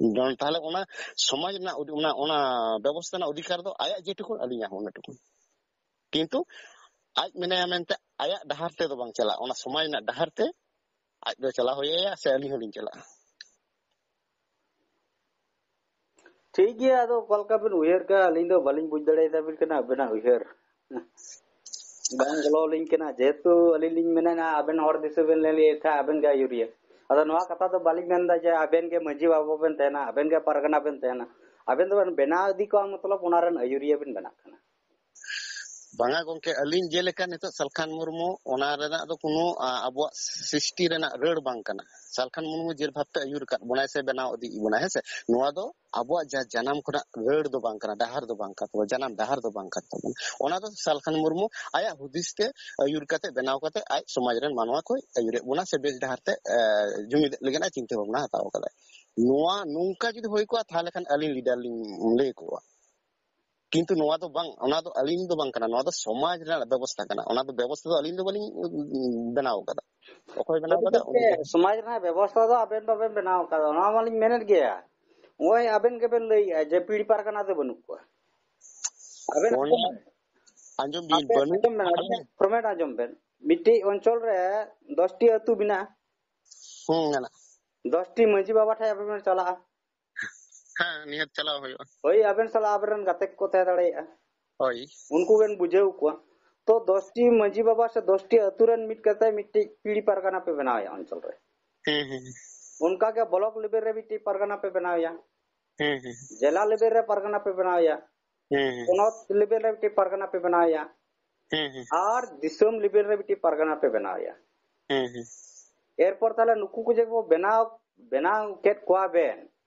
ᱛᱟᱦᱞᱮ ᱚᱱᱟ ᱥᱚᱢᱟᱡᱽ ᱨᱮᱱᱟᱜ ᱚᱫᱷᱤ-, ᱚᱱᱟ, ᱚᱱᱟ ᱵᱮᱵᱚᱥᱛᱷᱟ ᱨᱮᱱᱟᱜ ᱚᱫᱷᱤᱠᱟᱨ ᱫᱚ ᱟᱭᱟᱜ ᱡᱮᱴᱩᱠᱩᱱ, ᱟᱹᱞᱤᱧᱟᱜ ᱦᱚᱸ ᱚᱱᱟᱴᱩᱠᱩᱱ᱾ ᱠᱤᱱᱛᱩ ᱟᱡ ᱢᱮᱱᱟᱭᱟ ᱢᱮᱱᱛᱮ ᱟᱭᱟᱜ ᱰᱟᱦᱟᱨ ᱛᱮᱫᱚ ᱵᱟᱝ ᱪᱟᱞᱟᱜᱼᱟ, ᱚᱱᱟ ᱥᱚᱢᱟᱡᱽ ᱨᱮᱱᱟᱜ ᱰᱟᱦᱟᱨ ᱛᱮ ᱟᱡ ᱫᱚ ᱪᱟᱞᱟᱣ ᱦᱩᱭ ᱟᱭᱟ ᱥᱮ ᱟᱹᱞᱤᱧ ᱦᱚᱸᱞᱤᱧ ᱪᱟᱞᱟᱜᱼᱟ᱾ ᱴᱷᱤᱠ ᱜᱮᱭᱟ, ᱟᱫᱚ ᱚᱠᱟ ᱞᱮᱠᱟ ᱵᱤᱱ ᱩᱭᱦᱟᱹᱨ ᱠᱟᱜᱼᱟ, ᱟᱹᱞᱤᱧ ᱫᱚ ᱵᱟᱹᱞᱤᱧ ᱵᱩᱡᱽ ᱫᱟᱲᱮᱭᱟᱛᱟᱵᱤᱱ ᱠᱟᱱᱟ ᱟᱵᱮᱱᱟᱜ ᱩᱭᱦᱟᱹᱨ᱾ ᱵᱟᱝ ᱵᱚᱞᱚ ᱟᱹᱞᱤᱧ ᱠᱟᱱᱟ, ᱡᱮᱦᱮᱛᱩ ᱟᱹᱞᱤᱧ ᱞᱤᱧ ᱢᱮᱱᱟ ᱟᱵᱮᱱ ᱦᱚᱲ ᱫᱤᱥᱟᱹ ᱵᱮᱱ ᱞᱟᱹᱭ ᱞᱮᱠᱷᱟᱱ ᱟᱵᱮᱱ ᱜᱮ ᱟᱹᱭᱩᱨᱤᱭᱟᱹ᱾ ᱟᱫᱚ ᱱᱚᱣᱟ ᱠᱟᱛᱷᱟ ᱫᱚ ᱵᱟᱹᱞᱤᱧ ᱢᱮᱱᱫᱟ ᱡᱮ ᱟᱵᱮᱱ ᱜᱮ ᱢᱟᱹᱡᱷᱤ ᱵᱟᱵᱟ ᱵᱮᱱ ᱛᱟᱦᱮᱱᱟ, ᱟᱵᱮᱱ ᱜᱮ ᱯᱟᱨᱜᱟᱱᱟ ᱵᱮᱱ ᱛᱟᱦᱮᱱᱟ, ᱟᱵᱮᱱ ᱫᱚᱵᱮᱱ ᱵᱮᱱᱟᱣ ᱤᱫᱤ ᱠᱚᱣᱟ, ᱢᱚᱛᱞᱚᱵ ᱚᱱᱟ ᱨᱮᱱ ᱟᱹᱭᱩᱨᱤᱭᱟᱹ ᱵᱮᱱ ᱵᱮᱱᱟᱜ ᱠᱟᱱᱟ᱾ ᱵᱟᱝᱟ ᱜᱚᱝᱠᱮ, ᱟᱹᱞᱤᱧ ᱡᱮᱞᱮᱠᱟ ᱱᱤᱛᱚᱜ ᱥᱟᱞᱠᱷᱟᱱ ᱢᱩᱨᱢᱩ, ᱚᱱᱟ ᱨᱮᱱᱟᱜ ᱫᱚ ᱠᱳᱱᱳ, ᱟ, ᱟᱵᱚᱣᱟᱜ ᱥᱨᱤᱥᱴᱤ ᱨᱮᱱᱟᱜ ᱨᱟᱹᱲ ᱵᱟᱝ ᱠᱟᱱᱟ᱾ ᱥᱟᱞᱠᱷᱟᱱ ᱢᱩᱨᱢᱩ ᱡᱮ ᱵᱷᱟᱵᱽᱛᱮ ᱟᱹᱭᱩᱨ ᱟᱠᱟᱫ ᱵᱚᱱᱟᱭ ᱥᱮ ᱵᱮᱱᱟᱣ ᱤᱫᱤᱭᱮᱫ ᱵᱚᱱᱟᱭ, ᱦᱮᱸ ᱥᱮ, ᱱᱚᱣᱟ ᱫᱚ ᱟᱵᱚᱣᱟᱜ ᱡᱟᱦᱟᱸ ᱡᱟᱱᱟᱢ ᱠᱷᱚᱱᱟᱜ ᱨᱟᱹᱲ ᱫᱚ ᱵᱟᱝ ᱠᱟᱱᱟ, ᱰᱟᱦᱟᱨ ᱫᱚ ᱵᱟᱝ ᱠᱟᱱ ᱛᱟᱵᱚᱱᱟ, ᱡᱟᱱᱟᱢ ᱰᱟᱦᱟᱨ ᱫᱚ ᱵᱟᱝ ᱠᱟᱱ ᱛᱟᱵᱚᱱᱟ᱾ ᱚᱱᱟ ᱫᱚ ᱥᱟᱞᱠᱷᱟᱱ ᱢᱩᱨᱢᱩ ᱟᱭᱟᱜ ᱦᱩᱫᱤᱥ ᱛᱮ ᱟᱹᱭᱩᱨ ᱠᱟᱛᱮ, ᱵᱮᱱᱟᱣ ᱠᱟᱛᱮ, ᱟᱡ ᱥᱚᱢᱟᱡᱽ ᱨᱮᱱ ᱢᱟᱱᱣᱟ ᱠᱚᱭ ᱟᱹᱭᱩᱨᱮᱫ ᱵᱚᱱᱟ ᱥᱮ ᱵᱮᱥ ᱰᱟᱦᱟᱨ ᱛᱮ, ᱮ, ᱡᱩᱢᱤᱫ ᱞᱟᱹᱜᱤᱫ ᱟᱡ ᱪᱤᱱᱛᱟᱹ ᱵᱷᱟᱵᱽᱱᱟ ᱦᱟᱛᱟᱣ ᱠᱟᱫᱟᱭ᱾ ᱱᱚᱣᱟ ᱱᱚᱝᱠᱟ ᱡᱩᱫᱤ ᱦᱩᱭ ᱠᱚᱜᱼᱟ, ᱛᱟᱦᱞᱮ ᱠᱷᱟᱱ ᱟᱹᱞᱤᱧ ᱞᱤᱰᱟᱨ ᱞᱤᱧ ᱞᱟᱹᱭ ᱠᱚᱜᱼᱟ᱾ ᱠᱤᱱᱛᱩ ᱱᱚᱣᱟ ᱫᱚ ᱵᱟᱝ, ᱚᱱᱟ ᱫᱚ ᱟᱹᱞᱤᱧ ᱫᱚ ᱵᱟᱝ ᱠᱟᱱᱟ, ᱱᱚᱣᱟ ᱫᱚ ᱥᱚᱢᱟᱡᱽ ᱨᱮᱱᱟᱜ ᱵᱮᱵᱚᱥᱛᱷᱟ ᱠᱟᱱᱟ᱾ ᱚᱱᱟ ᱫᱚ ᱵᱮᱵᱚᱥᱛᱷᱟ ᱫᱚ ᱟᱹᱞᱤᱧ ᱫᱚ ᱵᱟᱹᱞᱤᱧ, ᱩᱸ, ᱵᱮᱱᱟᱣ ᱠᱟᱫᱟ᱾ ᱚᱠᱚᱭ ᱵᱮᱱᱟᱣ ᱠᱟᱫᱟ? ᱩᱱᱤ ᱜᱮ᱾ ᱥᱚᱢᱟᱡᱽ ᱨᱮᱱᱟᱜ ᱵᱮᱵᱚᱥᱛᱷᱟ ᱫᱚ ᱟᱵᱮᱱ ᱵᱟᱵᱮᱱ ᱵᱮᱱᱟᱣ ᱠᱟᱫᱟ, ᱚᱱᱟ ᱢᱟᱞᱤᱧ ᱢᱮᱱᱮᱫ ᱜᱮᱭᱟ᱾ ᱱᱚᱜᱼᱚᱭ ᱟᱵᱮᱱ ᱜᱮᱵᱮᱱ ᱞᱟᱹᱭᱮᱜᱼᱟ ᱡᱮ ᱯᱤᱲ ᱯᱟᱨᱜᱟᱱᱟ ᱫᱚ ᱵᱟᱹᱱᱩᱜ ᱠᱚᱣᱟ᱾ ᱟᱵᱮᱱ ᱚᱱᱟ ᱟᱸᱡᱚᱢ ᱵᱮᱱ᱾ ᱟᱸᱡᱚᱢ ᱵᱤᱱ, ᱟᱵᱮᱱ ᱵᱟᱹᱱᱩᱜ ᱟᱸᱡᱚᱢ ᱵᱮᱱ, ᱟᱵᱮᱱ ᱯᱨᱚᱢᱮᱴ ᱟᱸᱡᱚᱢ ᱵᱮᱱ᱾ ᱢᱤᱫᱴᱤᱡ ᱚᱧᱪᱚᱞ ᱨᱮ ᱫᱚᱥᱴᱤ ᱟᱹᱛᱩ ᱢᱮᱱᱟᱜᱼᱟ᱾ ᱦᱩᱸ, ᱢᱮᱱᱟᱜᱼᱟ᱾ ᱫᱚᱥᱴᱤ ᱢᱟᱹᱡᱷᱤ ᱵᱟᱵᱟ ᱴᱷᱮᱡ ᱟᱵᱮᱱ ᱵᱮᱱ ᱪᱟᱞᱟᱜᱼᱟ᱾ ᱦᱮᱸ, ᱱᱤᱦᱟᱹᱛ ᱪᱟᱞᱟᱣ ᱦᱩᱭᱩᱜᱼᱟ᱾ ᱦᱳᱭ, ᱟᱵᱮᱱ ᱥᱟᱞᱟᱜ ᱟᱵᱮᱱ ᱨᱮᱱ ᱜᱟᱛᱮ ᱠᱚᱠᱚ ᱛᱟᱦᱮᱸ ᱫᱟᱲᱮᱭᱟᱜᱼᱟ᱾ ᱦᱳᱭ᱾ ᱩᱱᱠᱩ ᱵᱮᱱ ᱵᱩᱡᱷᱟᱹᱣ ᱠᱚᱣᱟ᱾ ᱛᱚ, ᱫᱚᱥᱴᱤ ᱢᱟᱹᱡᱷᱤ ᱵᱟᱵᱟ ᱥᱮ ᱫᱚᱥᱴᱤ ᱟᱹᱛᱩ ᱨᱮᱱ ᱢᱤᱫ ᱠᱟᱛᱮ ᱢᱤᱫᱴᱤᱡ ᱯᱤᱲ ᱯᱟᱨᱜᱟᱱᱟ ᱯᱮ ᱵᱮᱱᱟᱣᱮᱭᱟ ᱚᱧᱪᱚᱞ ᱨᱮ᱾ ᱦᱩᱸ, ᱦᱩᱸ᱾ ᱚᱱᱠᱟ ᱜᱮ ᱵᱞᱚᱠ ᱞᱮᱵᱮᱞ ᱨᱮ ᱢᱤᱫᱴᱤᱡ ᱯᱟᱨᱜᱟᱱᱟ ᱯᱮ ᱵᱮᱱᱟᱣᱮᱭᱟ᱾ ᱦᱩᱸ, ᱦᱩᱸ᱾ ᱡᱮᱞᱟ ᱞᱮᱵᱮᱞ ᱨᱮ ᱯᱟᱨᱜᱟᱱᱟ ᱯᱮ ᱵᱮᱱᱟᱣᱮᱭᱟ᱾ ᱦᱩᱸ, ᱦᱩᱸ᱾ ᱯᱚᱱᱚᱛ ᱞᱮᱵᱮᱞ ᱨᱮ ᱢᱤᱫᱴᱤᱡ ᱯᱟᱨᱜᱟᱱᱟ ᱯᱮ ᱵᱮᱱᱟᱣᱮᱭᱟ᱾ ᱦᱩᱸ, ᱦᱩᱸ᱾ ᱟᱨ ᱫᱤᱥᱚᱢ ᱞᱮᱵᱮᱞ ᱨᱮ ᱢᱤᱫᱴᱤᱡ ᱯᱟᱨᱜᱟᱱᱟ ᱯᱮ ᱵᱮᱱᱟᱣᱮᱭᱟ᱾ ᱦᱩᱸ, ᱦᱩᱸ᱾ ᱮᱨᱯᱚᱨ ᱛᱟᱦᱞᱮ ᱱᱩᱠᱩ ᱠᱚ ᱡᱮ ᱠᱚ ᱵᱮᱱᱟᱣ, ᱵᱮᱱᱟᱣ ᱠᱮᱫ ᱠᱚᱣᱟ ᱵᱮᱱ,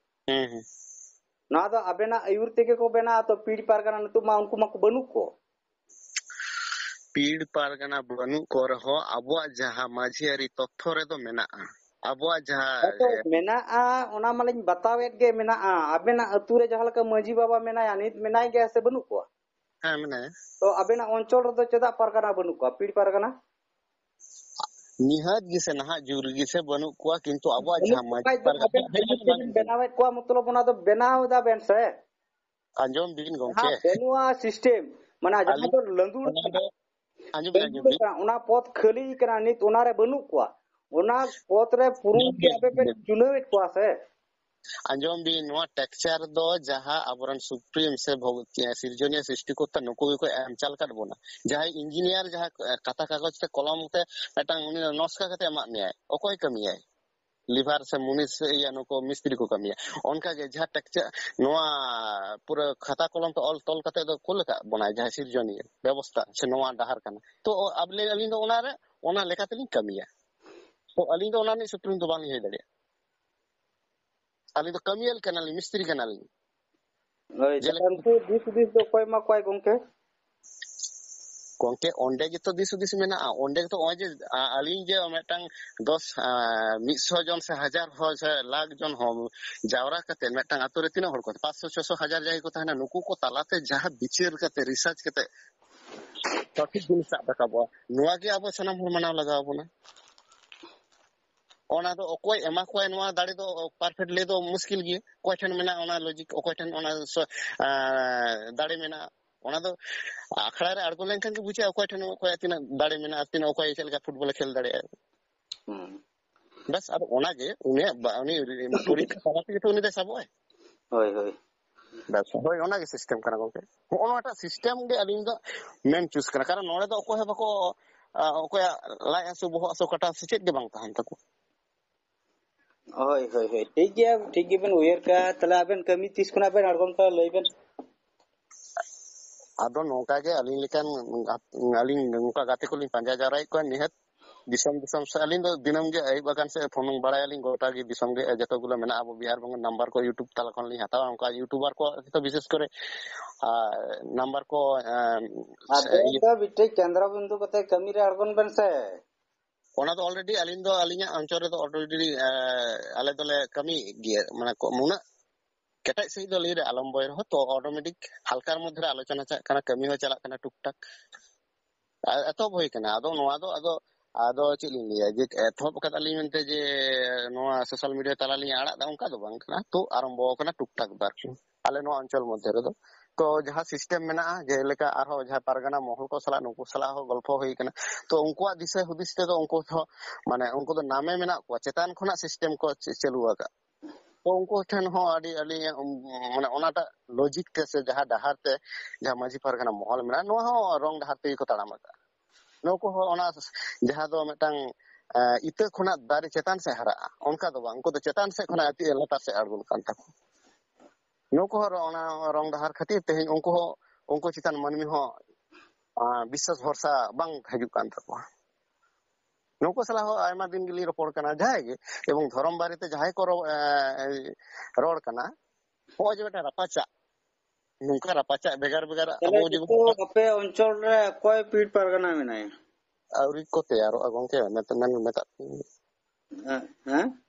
ᱦᱩᱸ, ᱦᱩᱸ᱾ ᱱᱚᱣᱟ ᱫᱚ ᱟᱵᱮᱱᱟᱜ ᱟᱹᱭᱩᱨ ᱛᱮᱜᱮ ᱠᱚ ᱵᱮᱱᱟᱜᱼᱟ, ᱛᱚ ᱯᱤᱲ ᱯᱟᱨᱜᱟᱱᱟ ᱱᱤᱛᱚᱜ ᱢᱟ ᱩᱱᱠᱩ ᱢᱟᱠᱚ ᱵᱟᱹᱱᱩᱜ ᱠᱚ᱾ ᱯᱤᱲ ᱯᱟᱨᱜᱟᱱᱟ ᱵᱟᱹᱱᱩᱜ ᱠᱚ ᱨᱮᱦᱚᱸ ᱟᱵᱚᱣᱟᱜ ᱡᱟᱦᱟᱸ ᱢᱟᱹᱡᱷᱤ ᱟᱹᱨᱤ ᱛᱚᱛᱛᱷᱚ ᱨᱮᱫᱚ ᱢᱮᱱᱟᱜᱼᱟ᱾ ᱟᱵᱚᱣᱟᱜ ᱡᱟᱦᱟᱸ ᱦᱮᱸᱛᱚ, ᱢᱮᱱᱟᱜᱼᱟ, ᱚᱱᱟ ᱢᱟᱞᱤᱧ ᱵᱟᱛᱟᱣᱮᱫ ᱜᱮ ᱢᱮᱱᱟᱜᱼᱟ᱾ ᱟᱵᱮᱱᱟᱜ ᱟᱹᱛᱩ ᱨᱮ ᱡᱟᱦᱟᱸ ᱞᱮᱠᱟ ᱢᱟᱹᱡᱷᱤ ᱵᱟᱵᱟ ᱢᱮᱱᱟᱭᱟ, ᱱᱤᱛ ᱢᱮᱱᱟᱭ ᱜᱮᱭᱟ ᱥᱮ ᱵᱟᱹᱱᱩᱜ ᱠᱚᱣᱟ? ᱦᱮᱸ, ᱢᱮᱱᱟᱭᱟ᱾ ᱛᱚ ᱟᱵᱮᱱᱟᱜ ᱚᱧᱪᱚᱞ ᱨᱮᱫᱚ ᱪᱮᱫᱟᱜ ᱯᱟᱨᱜᱟᱱᱟ ᱵᱟᱹᱱᱩᱜ ᱠᱚᱣᱟ, ᱯᱤᱲ ᱯᱟᱨᱜᱟᱱᱟ? ᱱᱤᱦᱟᱹᱛ ᱜᱮᱥᱮ, ᱱᱟᱦᱟᱜ ᱡᱩᱜᱽ ᱨᱮᱜᱮ ᱥᱮ ᱵᱟᱹᱱᱩᱜ ᱠᱚᱣᱟ, ᱠᱤᱱᱛᱩ ᱟᱵᱚᱣᱟᱜ ᱵᱟᱹᱱᱩᱜ ᱡᱟᱦᱟᱸ ᱠᱚ ᱢᱟᱹᱡᱷᱤ ᱠᱷᱟᱡ ᱫᱚ ᱯᱟᱨᱜᱟᱱᱟ ᱟᱵᱮᱱ ᱦᱮᱸ, ᱠᱟᱹᱢᱤ ᱟᱸᱡᱚᱢ ᱵᱮᱱ, ᱟᱸᱡᱚᱢ ᱵᱮᱱ᱾ ᱵᱮᱱᱟᱣᱮᱫ ᱠᱚᱣᱟ, ᱢᱚᱛᱞᱚᱵ ᱚᱱᱟ ᱫᱚ ᱵᱮᱱᱟᱣ ᱮᱫᱟ ᱵᱮᱱ ᱥᱮ? ᱟᱸᱡᱚᱢ ᱵᱤᱱ ᱜᱚᱢᱠᱮ᱾ ᱡᱟᱦᱟᱸ ᱵᱟᱹᱱᱩᱜᱼᱟ system, ᱢᱟᱱᱮ ᱡᱟᱦᱟᱸ ᱟᱹᱞᱤᱧ ᱫᱚ ᱞᱟᱹᱸᱫᱩᱲ ᱚᱱᱟ ᱠᱟᱱᱟ, ᱫᱚ ᱟᱸᱡᱚᱢ ᱵᱤᱱ, ᱟᱸᱡᱚᱢ ᱞᱟᱹᱸᱫᱩᱲ ᱵᱤᱱ᱾ ᱠᱟᱱᱟ, ᱚᱱᱟ ᱯᱚᱫ ᱠᱷᱟᱹᱞᱤ ᱠᱟᱱᱟ, ᱱᱤᱛ ᱚᱱᱟᱨᱮ ᱵᱟᱹᱱᱩᱜ ᱠᱚᱣᱟ᱾ ᱚᱱᱟ ᱯᱚᱫ ᱨᱮ ᱯᱩᱨᱩᱱ ᱟᱸᱡᱚᱢ ᱠᱤ ᱵᱤᱱ, ᱟᱯᱮ ᱯᱮ ᱟᱸᱡᱚᱢ ᱵᱤᱱ᱾ ᱪᱩᱱᱟᱹᱣᱮᱫ ᱠᱚᱣᱟ ᱥᱮ? ᱟᱸᱡᱚᱢ ᱵᱤᱱ, ᱱᱚᱣᱟ texture ᱫᱚ ᱡᱟᱦᱟᱸ ᱟᱵᱚᱨᱮᱱ supreme ᱥᱮ ᱵᱷᱚᱜ-, ᱥᱤᱨᱡᱚᱱᱤᱭᱟᱹ ᱥᱨᱤᱥᱴᱤᱠᱚᱨᱛᱟ ᱱᱩᱠᱩ ᱜᱮᱠᱚ ᱮᱢ ᱪᱟᱞ ᱟᱠᱟᱫ ᱵᱚᱱᱟ᱾ ᱡᱟᱦᱟᱸᱭ engineer, ᱡᱟᱦᱟᱸ ᱠᱟᱛᱷᱟ ᱠᱟᱜᱚᱡᱽ ᱛᱮ ᱠᱚᱞᱚᱢ ᱛᱮ ᱢᱤᱫᱴᱟᱝ ᱩᱱᱤ ᱱᱚᱥᱠᱟ ᱠᱟᱛᱮ ᱮᱢᱟᱜ ᱢᱮᱭᱟᱭ, ᱚᱠᱚᱭ ᱠᱟᱹᱢᱤᱭᱟᱭ? ᱞᱤᱵᱷᱟᱨ ᱥᱮ ᱢᱩᱱᱤᱥ ᱥᱮ ᱤᱭᱟᱹ ᱱᱩᱠᱩ ᱢᱤᱥᱛᱨᱤ ᱠᱚ ᱠᱟᱹᱢᱤᱭᱟ᱾ ᱚᱱᱠᱟ ᱜᱮ ᱡᱟᱦᱟᱸ texture, ᱱᱚᱣᱟ ᱯᱩᱨᱟᱹ ᱠᱷᱟᱛᱟ ᱠᱚᱞᱚᱢ ᱛᱮ ᱚᱞ ᱛᱚᱞ ᱠᱟᱛᱮ ᱫᱚ ᱠᱩᱞ ᱟᱠᱟᱫ ᱵᱚᱱᱟᱭ ᱡᱟᱦᱟᱸᱭ ᱥᱤᱨᱡᱚᱱᱤᱭᱟᱹ ᱵᱮᱵᱚᱥᱛᱟ ᱥᱮ ᱱᱚᱣᱟ ᱰᱟᱦᱟᱨ ᱠᱟᱱᱟ᱾ ᱛᱚ ᱟᱵ-, ᱟᱹᱞᱤᱧ ᱫᱚ ᱚᱱᱟᱨᱮ, ᱚᱱᱟ ᱞᱮᱠᱟ ᱛᱮᱞᱤᱧ ᱠᱟᱹᱢᱤᱭᱟ᱾ ᱛᱚ ᱟᱹᱞᱤᱧ ᱫᱚ ᱚᱱᱟ ᱨᱤᱱᱤᱡ supreme ᱫᱚ ᱵᱟᱝᱞᱤᱧ ᱦᱩᱭ ᱫᱟᱲᱮᱭᱟᱜᱼᱟ᱾ ᱟᱹᱞᱤᱧ ᱫᱚ ᱠᱟᱹᱢᱤᱭᱟᱹ ᱠᱟᱱᱟᱞᱤᱧ, ᱢᱤᱥᱛᱨᱤ ᱠᱟᱱᱟᱞᱤᱧ᱾ ᱦᱳᱭ, ᱡᱮᱞᱮᱠᱟ ᱛᱟᱦᱞᱮ ᱩᱱᱠᱩ ᱫᱤᱥ ᱦᱩᱫᱤᱥ ᱫᱚ ᱚᱠᱚᱭ ᱮᱢᱟ ᱠᱚᱣᱟᱭ ᱜᱚᱝᱠᱮ? ᱜᱚᱝᱠᱮ, ᱚᱸᱰᱮ ᱜᱮᱛᱚ ᱫᱤᱥ ᱦᱩᱫᱤᱥ ᱢᱮᱱᱟᱜᱼᱟ᱾ ᱚᱸᱰᱮ ᱜᱮᱛᱚ ᱱᱚᱜᱼᱚᱭ ᱡᱮ, ᱟ-, ᱟᱹᱞᱤᱧ ᱡᱮ ᱢᱤᱫᱴᱟᱝ ᱫᱚᱥ, ᱟ, ᱢᱤᱫᱥᱚ ᱡᱚᱱ ᱥᱮ ᱦᱟᱡᱟᱨ ᱦᱚᱲ ᱥᱮ ᱞᱟᱠᱷ ᱡᱚᱱ ᱦᱚᱲ ᱡᱟᱣᱨᱟ ᱠᱟᱛᱮ ᱢᱤᱫᱴᱟᱝ ᱟᱛᱳ ᱨᱮ ᱛᱤᱱᱟᱹᱜ ᱦᱚᱲ ᱠᱚ, ᱯᱟᱸᱪᱥᱚ, ᱪᱷᱚᱥᱚ, ᱦᱟᱡᱟᱨ ᱡᱟᱦᱟᱸᱭ ᱠᱚ ᱛᱟᱦᱮᱱᱟ, ᱱᱩᱠᱩ ᱠᱚ ᱛᱟᱞᱟᱛᱮ ᱡᱟᱦᱟᱸ ᱵᱤᱪᱟᱹᱨ ᱠᱟᱛᱮ, research ᱠᱟᱛᱮ ᱥᱚᱴᱷᱤᱠ ᱡᱤᱱᱤᱥ ᱥᱟᱵ ᱨᱟᱠᱟᱵᱚᱜᱼᱟ, ᱱᱚᱣᱟ ᱜᱮ ᱟᱵᱚ ᱥᱟᱱᱟᱢ ᱦᱚᱲ ᱢᱟᱱᱟᱣ ᱞᱟᱜᱟᱣ ᱵᱚᱱᱟ᱾ ᱚᱱᱟ ᱫᱚ ᱚᱠᱚᱭ ᱮᱢᱟ ᱠᱚᱣᱟᱭ ᱱᱚᱣᱟ ᱫᱟᱲᱮ ᱫᱚ perfect ᱞᱟᱹᱭ ᱫᱚ ᱢᱩᱥᱠᱤᱞ ᱜᱮᱭᱟ᱾ ᱚᱠᱚᱭ ᱴᱷᱮᱱ ᱢᱮᱱᱟᱜᱼᱟ ᱚᱱᱟ logic, ᱚᱠᱚᱭ ᱴᱷᱮᱱ ᱚᱱᱟ ᱥᱚ-, ᱟ, ᱫᱟᱲᱮ ᱢᱮᱱᱟᱜᱼᱟ? ᱚᱱᱟ ᱫᱚ ᱟᱠᱷᱲᱟ ᱨᱮ ᱟᱬᱜᱚ ᱞᱮᱱᱠᱷᱟᱱ ᱜᱮ ᱵᱩᱡᱷᱟᱹᱜᱼᱟ ᱚᱠᱚᱭ ᱴᱷᱮᱱ ᱚᱠᱚᱭᱟᱜ ᱛᱤᱱᱟᱹᱜ ᱫᱟᱲᱮ ᱢᱮᱱᱟᱜᱼᱟ, ᱛᱤᱱᱟᱹᱜ ᱚᱠᱚᱭ ᱪᱮᱫ ᱞᱮᱠᱟ ᱯᱷᱩᱴᱵᱚᱞᱮ ᱠᱷᱮᱞ ᱫᱟᱲᱮᱭᱟᱜᱼᱟ᱾ ᱦᱩᱸ᱾ ᱵᱟᱥ, ᱟᱫᱚ ᱚᱱᱟᱜᱮ ᱩᱱᱤᱭᱟᱜ ᱵᱟ-, ᱩᱱᱤ ᱯᱚᱨᱤᱠᱠᱷᱟ ᱛᱟᱞᱟ ᱛᱮᱜᱮ ᱛᱚ ᱩᱱᱤ ᱫᱚᱭ ᱥᱟᱵᱚᱜᱼᱟᱭ᱾ ᱦᱳᱭ, ᱦᱳᱭ᱾ ᱵᱟᱥ, ᱦᱳᱭ, ᱚᱱᱟᱜᱮ system ᱠᱟᱱᱟ ᱜᱚᱝᱠᱮ᱾ ᱦᱚᱸᱜᱼᱚ ᱱᱚᱣᱟᱴᱟᱜ system ᱜᱮ ᱟᱹᱞᱤᱧ ᱫᱚ ᱢᱮᱱ ᱪᱩᱥ ᱠᱟᱱᱟ, ᱠᱟᱨᱚᱱ ᱱᱚᱰᱮ ᱫᱚ ᱚᱠᱚᱭ ᱦᱚᱸ ᱵᱟᱠᱚ, ᱟ, ᱚᱠᱚᱭᱟᱜ ᱞᱟᱡ ᱦᱟᱹᱥᱩ, ᱵᱚᱦᱚᱜ ᱦᱟᱹᱥᱩ, ᱠᱟᱴᱟ ᱦᱟᱹᱥᱩ ᱪᱮᱫ ᱜᱮ ᱵᱟᱝ ᱛᱟᱦᱮᱱ ᱛᱟᱠᱚ᱾ ᱦᱳᱭ, ᱦᱳᱭ, ᱦᱳᱭ, ᱴᱷᱤᱠ ᱜᱮᱭᱟ, ᱴᱷᱤᱠ ᱜᱮᱵᱮᱱ ᱩᱭᱦᱟᱹᱨ ᱠᱟᱜᱼᱟ᱾ ᱛᱟᱦᱞᱮ ᱟᱵᱮᱱ ᱠᱟᱹᱢᱤ ᱛᱤᱥ ᱠᱷᱚᱱᱟᱜ ᱵᱮᱱ ᱟᱬᱜᱚᱱ ᱠᱟᱱᱟ ᱞᱟᱹᱭ ᱵᱮᱱ? ᱟᱫᱚ ᱱᱚᱝᱠᱟ ᱜᱮ ᱟᱹᱞᱤᱧ ᱞᱮᱠᱟᱱ ᱜᱟᱛ-, ᱟᱹᱞᱤᱧ ᱱᱚᱝᱠᱟ ᱜᱟᱛᱮ ᱠᱚᱞᱤᱧ ᱯᱟᱸᱡᱟ ᱡᱟᱣᱨᱟᱭᱮᱫ ᱠᱚᱣᱟ᱾ ᱱᱤᱦᱟᱹᱛ ᱫᱤᱥᱚᱢ ᱫᱤᱥᱚᱢ ᱥᱮ ᱟᱹᱞᱤᱧ ᱫᱚ ᱫᱤᱱᱟᱹᱢ ᱜᱮ ᱟᱹᱭᱩᱵ ᱟᱠᱟᱱ ᱥᱮ ᱯᱷᱳᱱ ᱵᱟᱲᱟᱭᱟᱞᱤᱧ, ᱜᱚᱴᱟ ᱜᱮ ᱫᱤᱥᱚᱢ ᱜᱮ ᱡᱚᱛᱚ ᱜᱩᱞᱟᱹ ᱢᱮᱱᱟᱜᱼᱟ ᱟᱵᱚ ᱵᱤᱦᱟᱨ ᱵᱚᱝᱜᱚ ᱱᱟᱢᱵᱟᱨ ᱠᱚ YouTube ᱛᱟᱞᱟ ᱠᱷᱚᱱ ᱞᱤᱧ ᱦᱟᱛᱟᱣᱟ, ᱚᱱᱠᱟ YouTuber ᱠᱚ ᱦᱚᱭᱛᱳ ᱵᱤᱥᱮᱥ ᱠᱚᱨᱮ, ᱟᱨ ᱱᱟᱢᱵᱟᱨ ᱠᱚ, ᱮᱸ, ᱟᱵᱮᱱ ᱤᱭᱟᱹ ᱫᱚ ᱢᱤᱫᱴᱮᱡ ᱠᱮᱱᱫᱨᱚ ᱵᱤᱱᱫᱩ ᱠᱟᱛᱮ ᱠᱟᱹᱢᱤ ᱨᱮ ᱟᱬᱜᱚᱱ ᱵᱮᱱ ᱥᱮ᱾ ᱚᱱᱟ ᱫᱚ already ᱟᱹᱞᱤᱧ ᱫᱚ ᱟᱹᱞᱤᱧᱟᱜ ᱚᱧᱪᱚᱞ ᱨᱮᱫᱚ already, ᱮᱸ, ᱟᱞᱮ ᱫᱚᱞᱮ ᱠᱟᱹᱢᱤ ᱜᱮᱭᱟ, ᱢᱟᱱᱮ ᱠᱚ, ᱩᱱᱟᱹᱜ ᱠᱮᱴᱮᱡ ᱥᱟᱺᱦᱤᱡ ᱫᱚ ᱞᱟᱹᱭ ᱨᱮ ᱟᱞᱚᱢ ᱵᱚᱭ ᱨᱮᱦᱚᱸ, ᱛᱚ ᱚᱴᱳᱢᱮᱴᱤᱠ ᱦᱟᱞᱠᱟᱨ ᱢᱚᱫᱽᱫᱷᱮ ᱨᱮ ᱟᱞᱳᱪᱚᱱᱟ ᱪᱟᱞᱟᱜ ᱠᱟᱱᱟ, ᱠᱟᱹᱢᱤ ᱦᱚᱸ ᱪᱟᱞᱟᱜ ᱠᱟᱱᱟ ᱴᱩᱠ ᱴᱟᱠ᱾ ᱟ-, ᱮᱛᱚᱦᱚᱵ ᱦᱩᱭ ᱠᱟᱱᱟ᱾ ᱟᱫᱚ ᱱᱚᱣᱟ ᱫᱚ ᱟᱫᱚ, ᱟᱫᱚ ᱪᱮᱫ ᱞᱤᱧ ᱞᱟᱹᱭᱟ, ᱡᱮ ᱮᱛᱚᱦᱚᱵ ᱠᱟᱫᱟ ᱞᱤᱧ ᱢᱮᱱᱛᱮ ᱡᱮ ᱱᱚᱣᱟ ᱥᱳᱥᱟᱞ ᱢᱤᱰᱤᱭᱟ ᱛᱟᱞᱟ ᱞᱤᱧ ᱟᱲᱟᱜ ᱫᱟ, ᱚᱱᱠᱟ ᱫᱚ ᱵᱟᱝ ᱠᱟᱱᱟ᱾ ᱛᱚ ᱟᱨᱟᱢᱵᱚ ᱠᱟᱱᱟ ᱴᱩᱠ ᱴᱟᱠ ᱫᱚ ᱟᱨᱠᱤ ᱟᱞᱮ ᱱᱚᱣᱟ ᱚᱧᱪᱚᱞ ᱢᱚᱫᱽᱫᱷᱮ ᱨᱮᱫᱚ᱾ ᱛᱚ ᱡᱟᱦᱟᱸ ᱥᱤᱥᱴᱮᱢ ᱢᱮᱱᱟᱜᱼᱟ, ᱡᱮᱞᱮᱠᱟ ᱟᱨᱦᱚᱸ ᱡᱟᱦᱟᱸ ᱯᱟᱨᱜᱟᱱᱟ ᱢᱚᱦᱚᱞ ᱠᱚ ᱥᱟᱞᱟᱜ, ᱱᱩᱠᱩ ᱥᱟᱞᱟᱜ ᱦᱚᱸ ᱜᱚᱞᱯᱷᱚ ᱦᱩᱭ ᱠᱟᱱᱟ᱾ ᱛᱚ ᱩᱱᱠᱩᱣᱟᱜ ᱫᱤᱥᱟᱹ ᱦᱩᱫᱤᱥ ᱛᱮᱫᱚ ᱩᱱᱠᱩ ᱦᱚᱸ, ᱢᱟᱱᱮ, ᱩᱱᱠᱩ ᱫᱚ ᱱᱟᱢᱮ ᱢᱮᱱᱟᱜ ᱠᱚᱣᱟ, ᱪᱮᱛᱟᱱ ᱠᱷᱚᱱᱟᱜ ᱥᱤᱥᱴᱮᱢ ᱠᱚ ᱪ-, ᱪᱟᱹᱞᱩ ᱟᱠᱟᱫ᱾ ᱛᱚ ᱩᱱᱠᱩ ᱴᱷᱮᱱ ᱦᱚᱸ ᱟᱹᱰᱤ, ᱟᱹᱰᱤ, ᱩᱢ, ᱢᱟᱱᱮ, ᱚᱱᱟᱴᱟᱜ ᱞᱚᱡᱤᱠ ᱛᱮ ᱥᱮ ᱡᱟᱦᱟᱸ ᱰᱟᱦᱟᱨ ᱛᱮ ᱡᱟᱦᱟᱸ ᱢᱟᱹᱡᱷᱤ ᱯᱟᱨᱜᱟᱱᱟ ᱢᱚᱦᱚᱞ ᱢᱮᱱᱟᱜᱼᱟ, ᱱᱚᱣᱟ ᱦᱚᱸ ᱨᱚᱝ ᱰᱟᱦᱟᱨ ᱛᱮᱜᱮ ᱠᱚ ᱛᱟᱲᱟᱢ ᱟᱠᱟᱫᱼᱟ᱾ ᱱᱩᱠᱩ ᱦᱚᱸ ᱚᱱᱟ ᱡᱟᱦᱟᱸ ᱫᱚ ᱢᱤᱫᱴᱟᱝ, ᱮ, ᱤᱛᱟᱹ ᱠᱷᱚᱱᱟᱜ ᱫᱟᱨᱮ ᱪᱮᱛᱟᱱ ᱥᱮᱫ ᱦᱟᱨᱟᱜᱼᱟ, ᱚᱱᱠᱟ ᱫᱚ ᱵᱟᱝ᱾ ᱩᱱᱠᱩ ᱫᱚ ᱪᱮᱛᱟᱱ ᱥᱮᱫ ᱠᱷᱚᱱᱟᱜ ᱟᱹᱛᱤ ᱞᱟᱛᱟᱨ ᱥᱮᱫ ᱟᱬᱜᱚᱱ ᱠᱟᱱ ᱛᱟᱠᱚ᱾ ᱱᱩᱠᱩ ᱦᱚᱸ ᱚᱱᱟ ᱨᱚᱝ ᱰᱟᱦᱟᱨ ᱠᱷᱟᱹᱛᱤᱨ ᱛᱮᱦᱮᱧ ᱩᱱᱠᱩ ᱦᱚᱸ, ᱩᱱᱠᱩ ᱪᱮᱛᱟᱱ ᱢᱟᱹᱱᱢᱤ ᱦᱚᱸ, ᱟ, ᱵᱤᱥᱥᱟᱥ ᱵᱷᱚᱨᱥᱟ ᱵᱟᱝ ᱦᱤᱡᱩᱜ ᱠᱟᱱ ᱛᱟᱠᱚᱣᱟ᱾ ᱱᱩᱠᱩ ᱥᱟᱞᱟᱜ ᱦᱚᱸ ᱟᱭᱢᱟ ᱫᱤᱱ ᱜᱮᱞᱤᱧ ᱨᱚᱯᱚᱲ ᱠᱟᱱᱟ, ᱡᱟᱦᱟᱸᱭ ᱜᱮ, ᱮᱵᱚᱝ ᱫᱷᱚᱨᱚᱢ ᱵᱟᱨᱮᱛᱮ ᱡᱟᱦᱟᱸᱭ ᱠᱚ ᱨᱚ-, ᱮ, ᱨᱚᱲ ᱠᱟᱱᱟ, ᱱᱚᱜᱼᱚᱭ ᱡᱮ ᱢᱤᱫᱴᱟᱝ ᱨᱟᱯᱟᱪᱟᱜ, ᱱᱚᱝᱠᱟ ᱨᱟᱯᱟᱪᱟᱜ ᱵᱷᱮᱜᱟᱨ ᱵᱷᱮᱜᱟᱨ ᱛᱟᱦᱞᱮ ᱟᱵᱚ ᱡᱮᱢᱚᱱ ᱱᱤᱛᱚᱜ ᱟᱯᱮ ᱚᱧᱪᱚᱞ ᱨᱮ ᱚᱠᱚᱭ ᱯᱤᱲ ᱯᱟᱨᱜᱟᱱᱟ ᱢᱮᱱᱟᱭᱟ? ᱟᱹᱣᱨᱤ ᱠᱚ ᱛᱮᱭᱟᱨᱚᱜᱼᱟ ᱜᱚᱝᱠᱮ, ᱢᱮᱛ-, ᱢᱮᱱ ᱢᱮᱛᱟᱜ ᱯᱮ᱾ ᱦᱮᱸ, ᱦᱮᱸ?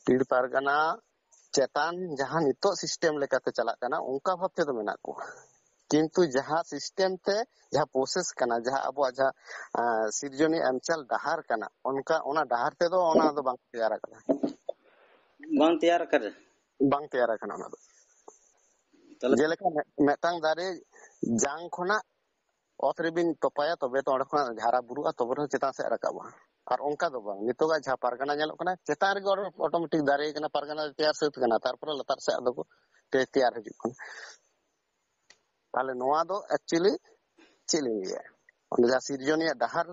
ᱯᱤᱲ ᱯᱟᱨᱜᱟᱱᱟ ᱪᱮᱛᱟᱱ ᱡᱟᱦᱟᱸ ᱱᱤᱛᱚᱜ ᱥᱤᱥᱴᱮᱢ ᱞᱮᱠᱟᱛᱮ ᱪᱟᱞᱟᱜ ᱠᱟᱱᱟ, ᱚᱱᱠᱟ ᱵᱷᱟᱵ ᱛᱮᱫᱚ ᱢᱮᱱᱟᱜ ᱠᱚᱣᱟ, ᱠᱤᱱᱛᱩ ᱡᱟᱦᱟᱸ ᱥᱤᱥᱴᱮᱢ ᱛᱮ, ᱡᱟᱦᱟᱸ ᱯᱨᱚᱥᱮᱥ ᱠᱟᱱᱟ, ᱡᱟᱦᱟᱸ ᱟᱵᱚᱣᱟᱜ ᱡᱟᱦᱟᱸ, ᱟᱸ, ᱥᱤᱨᱡᱚᱱᱤᱭᱟᱹ ᱮᱢᱪᱟᱞ ᱰᱟᱦᱟᱨ ᱠᱟᱱᱟ, ᱚᱱᱠᱟ ᱚᱱᱟ ᱰᱟᱦᱟᱨ ᱛᱮᱫᱚ ᱚᱱᱟ ᱫᱚ ᱵᱟᱝ ᱛᱮᱭᱟᱨ ᱟᱠᱟᱱᱟ᱾ ᱵᱟᱝ ᱛᱮᱭᱟᱨ ᱟᱠᱟᱱᱟ᱾ ᱵᱟᱝ ᱛᱮᱭᱟᱨ ᱟᱠᱟᱱᱟ ᱚᱱᱟ ᱫᱚ᱾ ᱛᱟᱦᱞᱮ ᱡᱮᱞᱮᱠᱟ ᱢᱤᱫ-, ᱢᱤᱫᱴᱟᱝ ᱫᱟᱨᱮ ᱡᱟᱝ ᱠᱷᱚᱱᱟᱜ ᱚᱛ ᱨᱮᱵᱤᱱ ᱛᱚᱯᱟᱭᱟ, ᱛᱚᱵᱮ ᱛᱚ ᱚᱸᱰᱮ ᱠᱷᱚᱱᱟᱜ ᱦᱟᱨᱟ ᱵᱩᱨᱩᱜᱼᱟ, ᱛᱚᱵᱮ ᱨᱮᱦᱚᱸ ᱪᱮᱛᱟᱱ ᱥᱮᱫ ᱨᱟᱠᱟᱵᱼᱟ᱾ ᱟᱨ ᱚᱱᱠᱟ ᱫᱚ ᱵᱟᱝ, ᱱᱤᱛᱚᱜᱟᱜ ᱡᱟᱦᱟᱸ ᱯᱟᱨᱜᱟᱱᱟ ᱧᱮᱞᱚᱜ ᱠᱟᱱᱟ, ᱪᱮᱛᱟᱱ ᱨᱮᱜᱮ ᱚᱴᱳᱢᱮᱴᱤᱠ ᱫᱟᱨᱮ ᱠᱟᱱᱟ, ᱯᱟᱨᱜᱟᱱᱟ ᱛᱮᱭᱟᱨ ᱥᱟᱹᱛ ᱠᱟᱱᱟ, ᱛᱟᱨᱯᱚᱨᱮ ᱞᱟᱛᱟᱨ ᱥᱮᱫ ᱟᱫᱚ ᱠᱚ ᱛᱮ-, ᱛᱮᱭᱟᱨ ᱦᱤᱡᱩᱜ ᱠᱟᱱᱟ᱾ ᱛᱟᱦᱞᱮ ᱱᱚᱣᱟ ᱫᱚ actually ᱪᱮᱫ ᱞᱤᱧ ᱞᱟᱹᱭᱟ, ᱚᱸᱰᱮ ᱡᱟᱦᱟᱸ ᱥᱤᱨᱡᱚᱱᱤᱭᱟᱹ ᱰᱟᱦᱟᱨ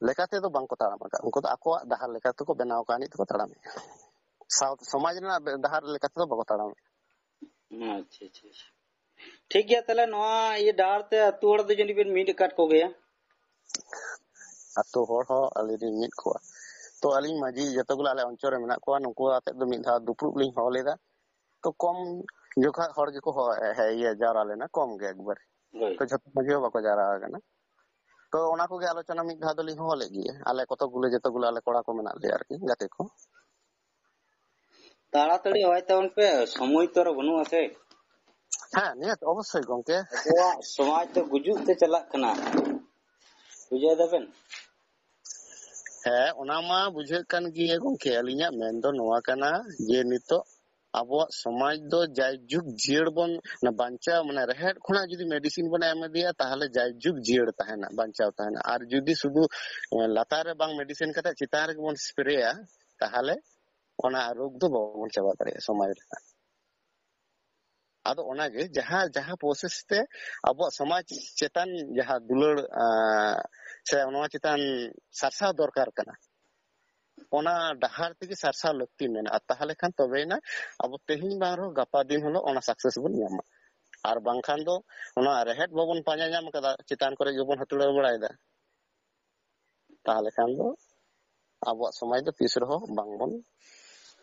ᱞᱮᱠᱟ ᱛᱮᱫᱚ ᱵᱟᱝᱠᱚ ᱛᱟᱲᱟᱢ ᱟᱠᱟᱫ, ᱩᱱᱠᱩ ᱫᱚ ᱟᱠᱚᱣᱟᱜ ᱰᱟᱦᱟᱨ ᱞᱮᱠᱟ ᱛᱮᱠᱚ ᱵᱮᱱᱟᱣ ᱟᱠᱟᱫ, ᱱᱤᱛ ᱛᱮᱠᱚ ᱛᱟᱲᱟᱢᱮᱫᱼᱟ᱾ ᱥᱟᱶ-, ᱥᱚᱢᱟᱡᱽ ᱨᱮᱱᱟᱜ ᱰᱟᱦᱟᱨ ᱞᱮᱠᱟ ᱛᱮᱫᱚ ᱵᱟᱠᱚ ᱛᱟᱲᱟᱢᱮᱫᱼᱟ᱾ ᱟᱪᱪᱷᱟ, ᱟᱪᱪᱷᱟ, ᱟᱪᱪᱷᱟ᱾ ᱴᱷᱤᱠ ᱜᱮᱭᱟ, ᱛᱟᱦᱞᱮ ᱱᱚᱣᱟ ᱤᱭᱟᱹ ᱰᱟᱦᱟᱨ ᱛᱮ ᱟᱹᱛᱩ ᱦᱚᱲ ᱫᱚ ᱡᱟᱹᱱᱤᱡ ᱵᱮᱱ ᱢᱤᱫ ᱟᱠᱟᱫ ᱠᱚᱜᱮᱭᱟ᱾ ᱟᱹᱛᱩ ᱦᱚᱲ ᱦᱚᱸ ᱟᱹᱞᱤᱧ ᱞᱤᱧ ᱢᱤᱫ ᱠᱚᱣᱟ᱾ ᱛᱚ ᱟᱹᱞᱤᱧ ᱢᱟᱹᱡᱷᱤ ᱡᱚᱛᱚ ᱜᱩᱞᱟ ᱟᱞᱮ ᱚᱧᱪᱚᱞ ᱨᱮ ᱢᱮᱱᱟᱜ ᱠᱚᱣᱟ, ᱱᱩᱠᱩ ᱟᱛᱮᱫ ᱫᱚ ᱢᱤᱫ ᱫᱷᱟᱣ ᱫᱩᱯᱲᱩᱵ ᱞᱤᱧ ᱦᱚᱦᱚ ᱞᱮᱫᱟ᱾ ᱛᱚ ᱠᱚᱢ ᱡᱚᱠᱷᱟ ᱦᱚᱲ ᱜᱮᱠᱚ ᱦᱚ-, ᱦᱮ-, ᱤᱭᱟᱹ ᱡᱟᱣᱨᱟ ᱞᱮᱱᱟ, ᱠᱚᱢ ᱜᱮ ᱮᱠᱵᱟᱨᱮ᱾ ᱦᱳᱭ᱾ ᱛᱚ ᱡᱷᱚᱛᱚ ᱢᱟᱹᱡᱷᱤ ᱦᱚᱸ ᱵᱟᱠᱚ ᱡᱟᱣᱨᱟ ᱟᱠᱟᱱᱟ᱾ ᱛᱚ ᱚᱱᱟ ᱠᱚᱜᱮ ᱟᱞᱳᱪᱚᱱᱟ ᱢᱤᱫ ᱫᱷᱟᱣ ᱫᱚᱞᱤᱧ ᱦᱚᱦᱚ ᱞᱮᱫ ᱜᱮᱭᱟ, ᱟᱞᱮ ᱠᱚᱛᱚ ᱜᱩᱞᱟᱹ, ᱡᱚᱛᱚ ᱜᱩᱞᱟᱹ ᱟᱞᱮ ᱠᱚᱲᱟ ᱠᱚ ᱢᱮᱱᱟᱜ ᱞᱮᱭᱟ ᱟᱨᱠᱤ, ᱜᱟᱛᱮ ᱠᱚ᱾ ᱛᱟᱲᱟᱛᱟᱲᱤ ᱦᱚᱦᱚᱭ ᱛᱟᱵᱚᱱ ᱯᱮ, ᱥᱚᱢᱚᱭ ᱛᱚ ᱟᱨ ᱵᱟᱹᱱᱩᱜᱼᱟ ᱥᱮ᱾ ᱦᱮᱸ, ᱱᱤᱦᱟᱹᱛ, ᱚᱵᱚᱥᱥᱳᱭ ᱜᱚᱝᱠᱮ᱾ ᱟᱵᱚᱣᱟᱜ ᱥᱚᱢᱟᱡᱽ ᱫᱚ ᱜᱩᱡᱩᱜ ᱛᱮ ᱪᱟᱞᱟᱜ ᱠᱟᱱᱟ, ᱵᱩᱡᱷᱟᱹᱣ ᱫᱟᱵᱮᱱ? ᱦᱮᱸ, ᱚᱱᱟ ᱢᱟ ᱵᱩᱡᱷᱟᱹᱜ ᱠᱟᱱ ᱜᱮ ᱜᱚᱝᱠᱮ᱾ ᱟᱹᱞᱤᱧᱟᱜ ᱢᱮᱱ ᱫᱚ ᱱᱚᱣᱟ ᱠᱟᱱᱟ ᱡᱮ ᱱᱤᱛᱚᱜ ᱟᱵᱚᱣᱟᱜ ᱥᱚᱢᱟᱡᱽ ᱫᱚ ᱡᱟᱭᱡᱩᱜᱽ ᱡᱤᱭᱟᱹᱲ ᱵᱚᱱ, ᱚᱱᱟ ᱵᱟᱧᱪᱟᱣ, ᱢᱟᱱᱮ ᱨᱮᱦᱮᱫ ᱠᱷᱚᱱᱟᱜ ᱡᱩᱫᱤ ᱢᱮᱰᱤᱥᱤᱱ ᱵᱚᱱ ᱮᱢ ᱤᱫᱤᱭᱟ, ᱛᱟᱦᱚᱞᱮ ᱡᱟᱭᱡᱩᱜᱽ ᱡᱤᱭᱟᱹᱲ ᱛᱟᱦᱮᱱᱟ, ᱵᱟᱧᱪᱟᱣ ᱛᱟᱦᱮᱱᱟ᱾ ᱟᱨ ᱡᱩᱫᱤ ᱥᱩᱫᱷᱩ, ᱮ, ᱞᱟᱛᱟᱨ ᱨᱮ ᱵᱟᱝ ᱢᱮᱰᱤᱥᱤᱱ ᱠᱟᱛᱮ ᱪᱮᱛᱟᱱ ᱨᱮᱜᱮ ᱵᱚᱱ ᱥᱯᱨᱮᱭᱟ, ᱛᱟᱦᱚᱞᱮ ᱚᱱᱟ ᱨᱳᱜᱽ ᱫᱚ ᱵᱟᱵᱚᱱ ᱪᱟᱵᱟ ᱫᱟᱲᱮᱭᱟᱜᱼᱟ ᱥᱚᱢᱟᱡᱽ ᱨᱮᱱᱟᱜ᱾ ᱟᱫᱚ ᱚᱱᱟᱜᱮ ᱡᱟᱦᱟᱸ, ᱡᱟᱦᱟᱸ ᱯᱨᱚᱥᱮᱥ ᱛᱮ ᱟᱵᱚᱣᱟᱜ ᱥᱚᱢᱟᱡᱽ ᱪᱮᱛᱟᱱ ᱡᱟᱦᱟᱸ ᱫᱩᱞᱟᱹᱲ, ᱟᱸ, ᱥᱮ ᱱᱚᱣᱟ ᱪᱮᱛᱟᱱ ᱥᱟᱨᱥᱟᱣ ᱫᱚᱨᱠᱟᱨ ᱠᱟᱱᱟ, ᱚᱱᱟ ᱰᱟᱦᱟᱨ ᱛᱮᱜᱮ ᱥᱟᱨᱥᱟᱣ ᱞᱟᱹᱠᱛᱤ ᱢᱮᱱᱟᱜᱼᱟ᱾ ᱛᱟᱦᱚᱞᱮ ᱠᱷᱟᱱ ᱛᱚᱵᱮᱭᱮᱱᱟ ᱟᱵᱚ ᱛᱮᱦᱮᱧ ᱵᱟᱝ ᱨᱮᱦᱚᱸ ᱜᱟᱯᱟ ᱫᱤᱱ ᱦᱤᱞᱳᱜ ᱚᱱᱟ ᱥᱟᱠᱥᱮᱥ ᱵᱚᱱ ᱧᱟᱢᱟ᱾ ᱟᱨ ᱵᱟᱝᱠᱷᱟᱱ ᱫᱚ ᱚᱱᱟ ᱨᱮᱦᱮᱫ ᱵᱟᱵᱚᱱ ᱯᱟᱸᱡᱟ ᱧᱟᱢ ᱠᱟᱫᱟ, ᱪᱮᱛᱟᱱ ᱠᱚᱨᱮ ᱜᱮᱵᱚᱱ ᱦᱟᱹᱛᱲᱟᱹᱣ ᱵᱟᱲᱟᱭᱮᱫᱟ᱾ ᱛᱟᱦᱚᱞᱮ ᱠᱷᱟᱱ ᱫᱚ ᱟᱵᱚᱣᱟᱜ ᱥᱚᱢᱟᱡᱽ ᱫᱚ ᱛᱤᱥ ᱨᱮᱦᱚᱸ ᱵᱟᱝᱵᱚᱱ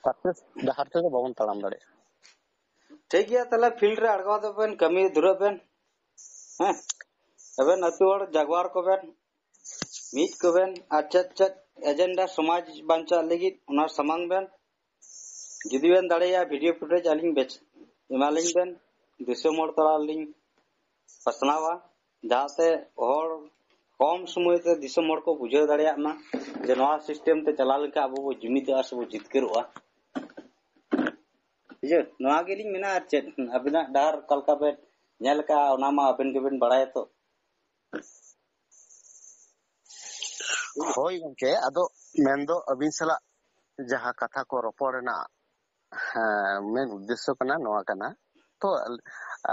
ᱥᱟᱠᱥᱮᱥ ᱰᱟᱦᱟᱨ ᱛᱮᱫᱚ ᱵᱟᱵᱚᱱ ᱛᱟᱲᱟᱢ ᱫᱟᱲᱮᱭᱟᱜᱼᱟ᱾ ᱴᱷᱤᱠ ᱜᱮᱭᱟ, ᱛᱟᱦᱞᱮ ᱯᱷᱤᱞᱰ ᱨᱮ ᱟᱬᱜᱚ ᱫᱚ ᱵᱮᱱ ᱠᱟᱹᱢᱤ ᱫᱷᱩᱨᱟᱹᱜ ᱵᱮᱱ᱾ ᱦᱮᱸ, ᱟᱵᱮᱱ ᱟᱹᱛᱩ ᱦᱚᱲ ᱡᱟᱜᱣᱟᱨ ᱠᱚᱵᱮᱱ, ᱢᱤᱫ ᱠᱚᱵᱮᱱ, ᱟᱨ ᱪᱮᱫ ᱪᱮᱫ ᱮᱡᱮᱱᱰᱟ ᱥᱚᱢᱟᱡᱽ ᱵᱟᱧᱪᱟᱜ ᱞᱟᱹᱜᱤᱫ ᱚᱱᱟ ᱥᱟᱢᱟᱝ ᱵᱮᱱ᱾ ᱡᱩᱫᱤ ᱵᱮᱱ ᱫᱟᱲᱮᱭᱟᱜᱼᱟ, ᱵᱷᱤᱰᱤᱭᱳ ᱯᱷᱩᱴᱮᱡᱽ ᱟᱹᱞᱤᱧ ᱵᱮᱪ-, ᱮᱢᱟᱞᱤᱧ ᱵᱮᱱ, ᱫᱤᱥᱚᱢ ᱦᱚᱲ ᱛᱟᱞᱟ ᱨᱮᱞᱤᱧ ᱯᱟᱥᱱᱟᱣᱟ, ᱡᱟᱦᱟᱸᱛᱮ ᱦᱚᱲ ᱠᱚᱢ ᱥᱚᱢᱚᱭ ᱛᱮ ᱫᱤᱥᱚᱢ ᱦᱚᱲ ᱠᱚ ᱵᱩᱡᱷᱟᱹᱣ ᱫᱟᱲᱮᱭᱟᱜ ᱢᱟ ᱡᱮ ᱱᱚᱣᱟ ᱥᱤᱥᱴᱮᱢ ᱛᱮ ᱪᱟᱞᱟᱣ ᱞᱮᱱᱠᱷᱟᱱ ᱟᱵᱚ ᱵᱚ ᱡᱩᱢᱤᱫᱚᱜᱼᱟ ᱥᱮ ᱵᱚ ᱡᱤᱛᱠᱟᱹᱨᱚᱜᱼᱟ᱾ ᱵᱩᱡᱷᱟᱹᱣ? ᱱᱚᱣᱟ ᱜᱮᱞᱤᱧ ᱢᱮᱱᱟ, ᱟᱨ ᱪᱮᱫ? ᱟᱵᱤᱱᱟᱜ ᱰᱟᱦᱟᱨ ᱚᱠᱟ ᱞᱮᱠᱟ ᱵᱮᱱ ᱧᱮᱞ ᱟᱠᱟᱫᱼᱟ, ᱚᱱᱟ ᱢᱟ ᱟᱵᱮᱱ ᱜᱮᱵᱮᱱ ᱵᱟᱲᱟᱭᱟ ᱛᱚ᱾ ᱦᱳᱭ ᱜᱚᱢᱠᱮ, ᱟᱫᱚ ᱢᱮᱱᱫᱚ ᱟᱹᱵᱤᱱ ᱥᱟᱞᱟᱜ ᱡᱟᱦᱟᱸ ᱠᱟᱛᱷᱟ ᱠᱚ ᱨᱚᱯᱚᱲ ᱨᱮᱱᱟᱜ, ᱦᱮᱸ, ᱢᱮᱱ ᱩᱫᱽᱫᱮᱥᱥᱚ ᱠᱟᱱᱟ ᱱᱚᱣᱟ ᱠᱟᱱᱟ᱾ ᱛᱚ,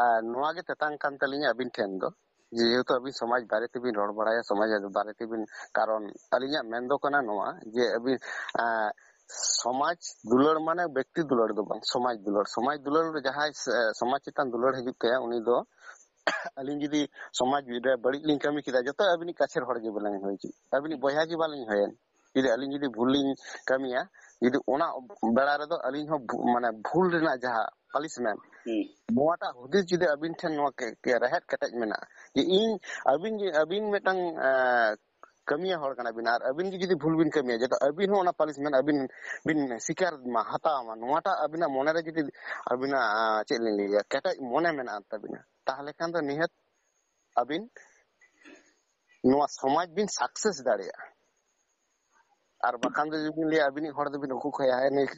ᱟᱨ ᱱᱚᱣᱟ ᱜᱮ ᱛᱮᱛᱟᱝ ᱠᱟᱱ ᱛᱟᱹᱞᱤᱧᱟ ᱟᱹᱵᱤᱱ ᱴᱷᱮᱱ ᱫᱚ, ᱡᱮᱦᱮᱛᱩ ᱟᱹᱵᱤᱱ ᱥᱚᱢᱟᱡᱽ ᱵᱟᱨᱮ ᱛᱮᱵᱤᱱ ᱨᱚᱲ ᱵᱟᱲᱟᱭᱟ, ᱥᱚᱢᱟᱡᱽ ᱵᱟᱨᱮ ᱛᱮᱵᱤᱱ, ᱠᱟᱨᱚᱱ ᱟᱹᱞᱤᱧᱟᱜ ᱢᱮᱱ ᱫᱚ ᱠᱟᱱᱟ ᱱᱚᱣᱟ ᱡᱮ ᱟᱹᱵᱤᱱ, ᱟᱸ, ᱥᱚᱢᱟᱡᱽ ᱫᱩᱞᱟᱹᱲ ᱢᱟᱱᱮ ᱵᱮᱠᱛᱤ ᱫᱩᱞᱟᱹᱲ ᱫᱚ ᱵᱟᱝ, ᱥᱚᱢᱟᱡᱽ ᱫᱩᱞᱟᱹᱲ᱾ ᱥᱚᱢᱟᱡᱽ ᱫᱩᱞᱟᱹᱲ ᱨᱮ ᱡᱟᱦᱟᱸᱭ ᱥᱮ-, ᱥᱚᱢᱟᱡᱽ ᱪᱮᱛᱟᱱ ᱫᱩᱞᱟᱹᱲ ᱦᱤᱡᱩᱜ ᱛᱟᱭᱟ, ᱩᱱᱤ ᱫᱚ ᱟᱹᱞᱤᱧ ᱡᱩᱫᱤ ᱥᱚᱢᱟᱡᱽ ᱨᱮ ᱵᱟᱹᱲᱤᱡ ᱞᱤᱧ ᱠᱟᱹᱢᱤ ᱠᱮᱫᱟ, ᱡᱚᱛᱚ ᱟᱹᱵᱤᱱᱤᱡ ᱠᱟᱪᱷᱮᱨ ᱦᱚᱲ ᱜᱮ ᱵᱟᱞᱤᱧ ᱦᱩᱭ ᱦᱚᱪᱚᱭ, ᱟᱹᱵᱤᱱᱤᱡ ᱵᱚᱭᱦᱟ ᱜᱮ ᱵᱟᱞᱤᱧ ᱦᱩᱭᱮᱱ᱾ ᱡᱩᱫᱤ ᱟᱹᱞᱤᱧ ᱡᱩᱫᱤ ᱵᱷᱩᱞ ᱞᱤᱧ ᱠᱟᱹᱢᱤᱭᱟ, ᱡᱩᱫᱤ ᱚᱱᱟ ᱵᱮᱲᱟ ᱨᱮᱫᱚ ᱟᱹᱞᱤᱧ ᱦᱚᱸ ᱵᱷᱩ-, ᱢᱟᱱᱮ ᱵᱷᱩᱞ ᱨᱮᱱᱟᱜ ᱡᱟᱦᱟᱸ ᱯᱟᱞᱤᱥᱢᱮᱱᱴ, ᱦᱩᱸ᱾ ᱱᱚᱣᱟᱴᱟᱜ ᱦᱩᱫᱤᱥ ᱡᱩᱫᱤ ᱟᱹᱵᱤᱱ ᱴᱷᱮᱱ ᱱᱚᱣᱟ ᱠᱮ-, ᱠᱮ-, ᱨᱮᱦᱮᱫ ᱠᱮᱴᱮᱡ ᱢᱮᱱᱟᱜᱼᱟ, ᱡᱮ ᱤᱧ, ᱟᱹᱵᱤᱱ ᱡᱮ, ᱟᱹᱵᱤᱱ ᱢᱤᱫᱴᱟᱝ, ᱮᱸ, ᱠᱟᱹᱢᱤᱭᱟᱹ ᱦᱚᱲ ᱠᱟᱱᱟ ᱵᱤᱱ, ᱟᱨ ᱟᱹᱵᱤᱱ ᱜᱮ ᱡᱩᱫᱤ ᱵᱷᱩᱞ ᱵᱤᱱ ᱠᱟᱹᱢᱤᱭᱟ, ᱡᱟᱛᱮ ᱟᱹᱵᱤᱱ ᱦᱚᱸ ᱚᱱᱟ ᱯᱟᱱᱤᱥᱢᱮᱱᱴ ᱟᱹᱵᱤᱱ ᱵᱤᱱ ᱥᱤᱠᱟᱨ ᱢᱟ, ᱦᱟᱛᱟᱣ ᱢᱟ, ᱱᱚᱣᱟᱴᱟᱜ ᱟᱹᱵᱤᱱᱟᱜ ᱢᱚᱱᱮᱨᱮ ᱡᱩᱫᱤ ᱟᱹᱵᱤᱱᱟᱜ, ᱪᱮᱫ ᱞᱤᱧ ᱞᱟᱹᱭᱟ, ᱠᱮᱴᱮᱡ ᱢᱚᱱᱮ ᱢᱮᱱᱟᱜ ᱛᱟᱹᱵᱤᱱᱟ, ᱛᱟᱦᱚᱞᱮ ᱠᱷᱟᱱ ᱫᱚ ᱱᱤᱦᱟᱹᱛ ᱟᱹᱵᱤᱱ ᱱᱚᱣᱟ ᱥᱚᱢᱟᱡᱽ ᱵᱤᱱ ᱥᱟᱠᱥᱮᱥ ᱫᱟᱲᱮᱭᱟᱜᱼᱟ᱾ ᱟᱨ ᱵᱟᱠᱷᱟᱱ ᱫᱚ ᱡᱩᱫᱤ ᱵᱤᱱ ᱞᱟᱹᱭᱟ ᱟᱹᱵᱤᱱᱤᱡ ᱦᱚᱲ ᱫᱚᱵᱤᱱ ᱩᱠᱩ ᱠᱷᱚᱭᱟ, ᱦᱮᱸ, ᱱᱩᱭ,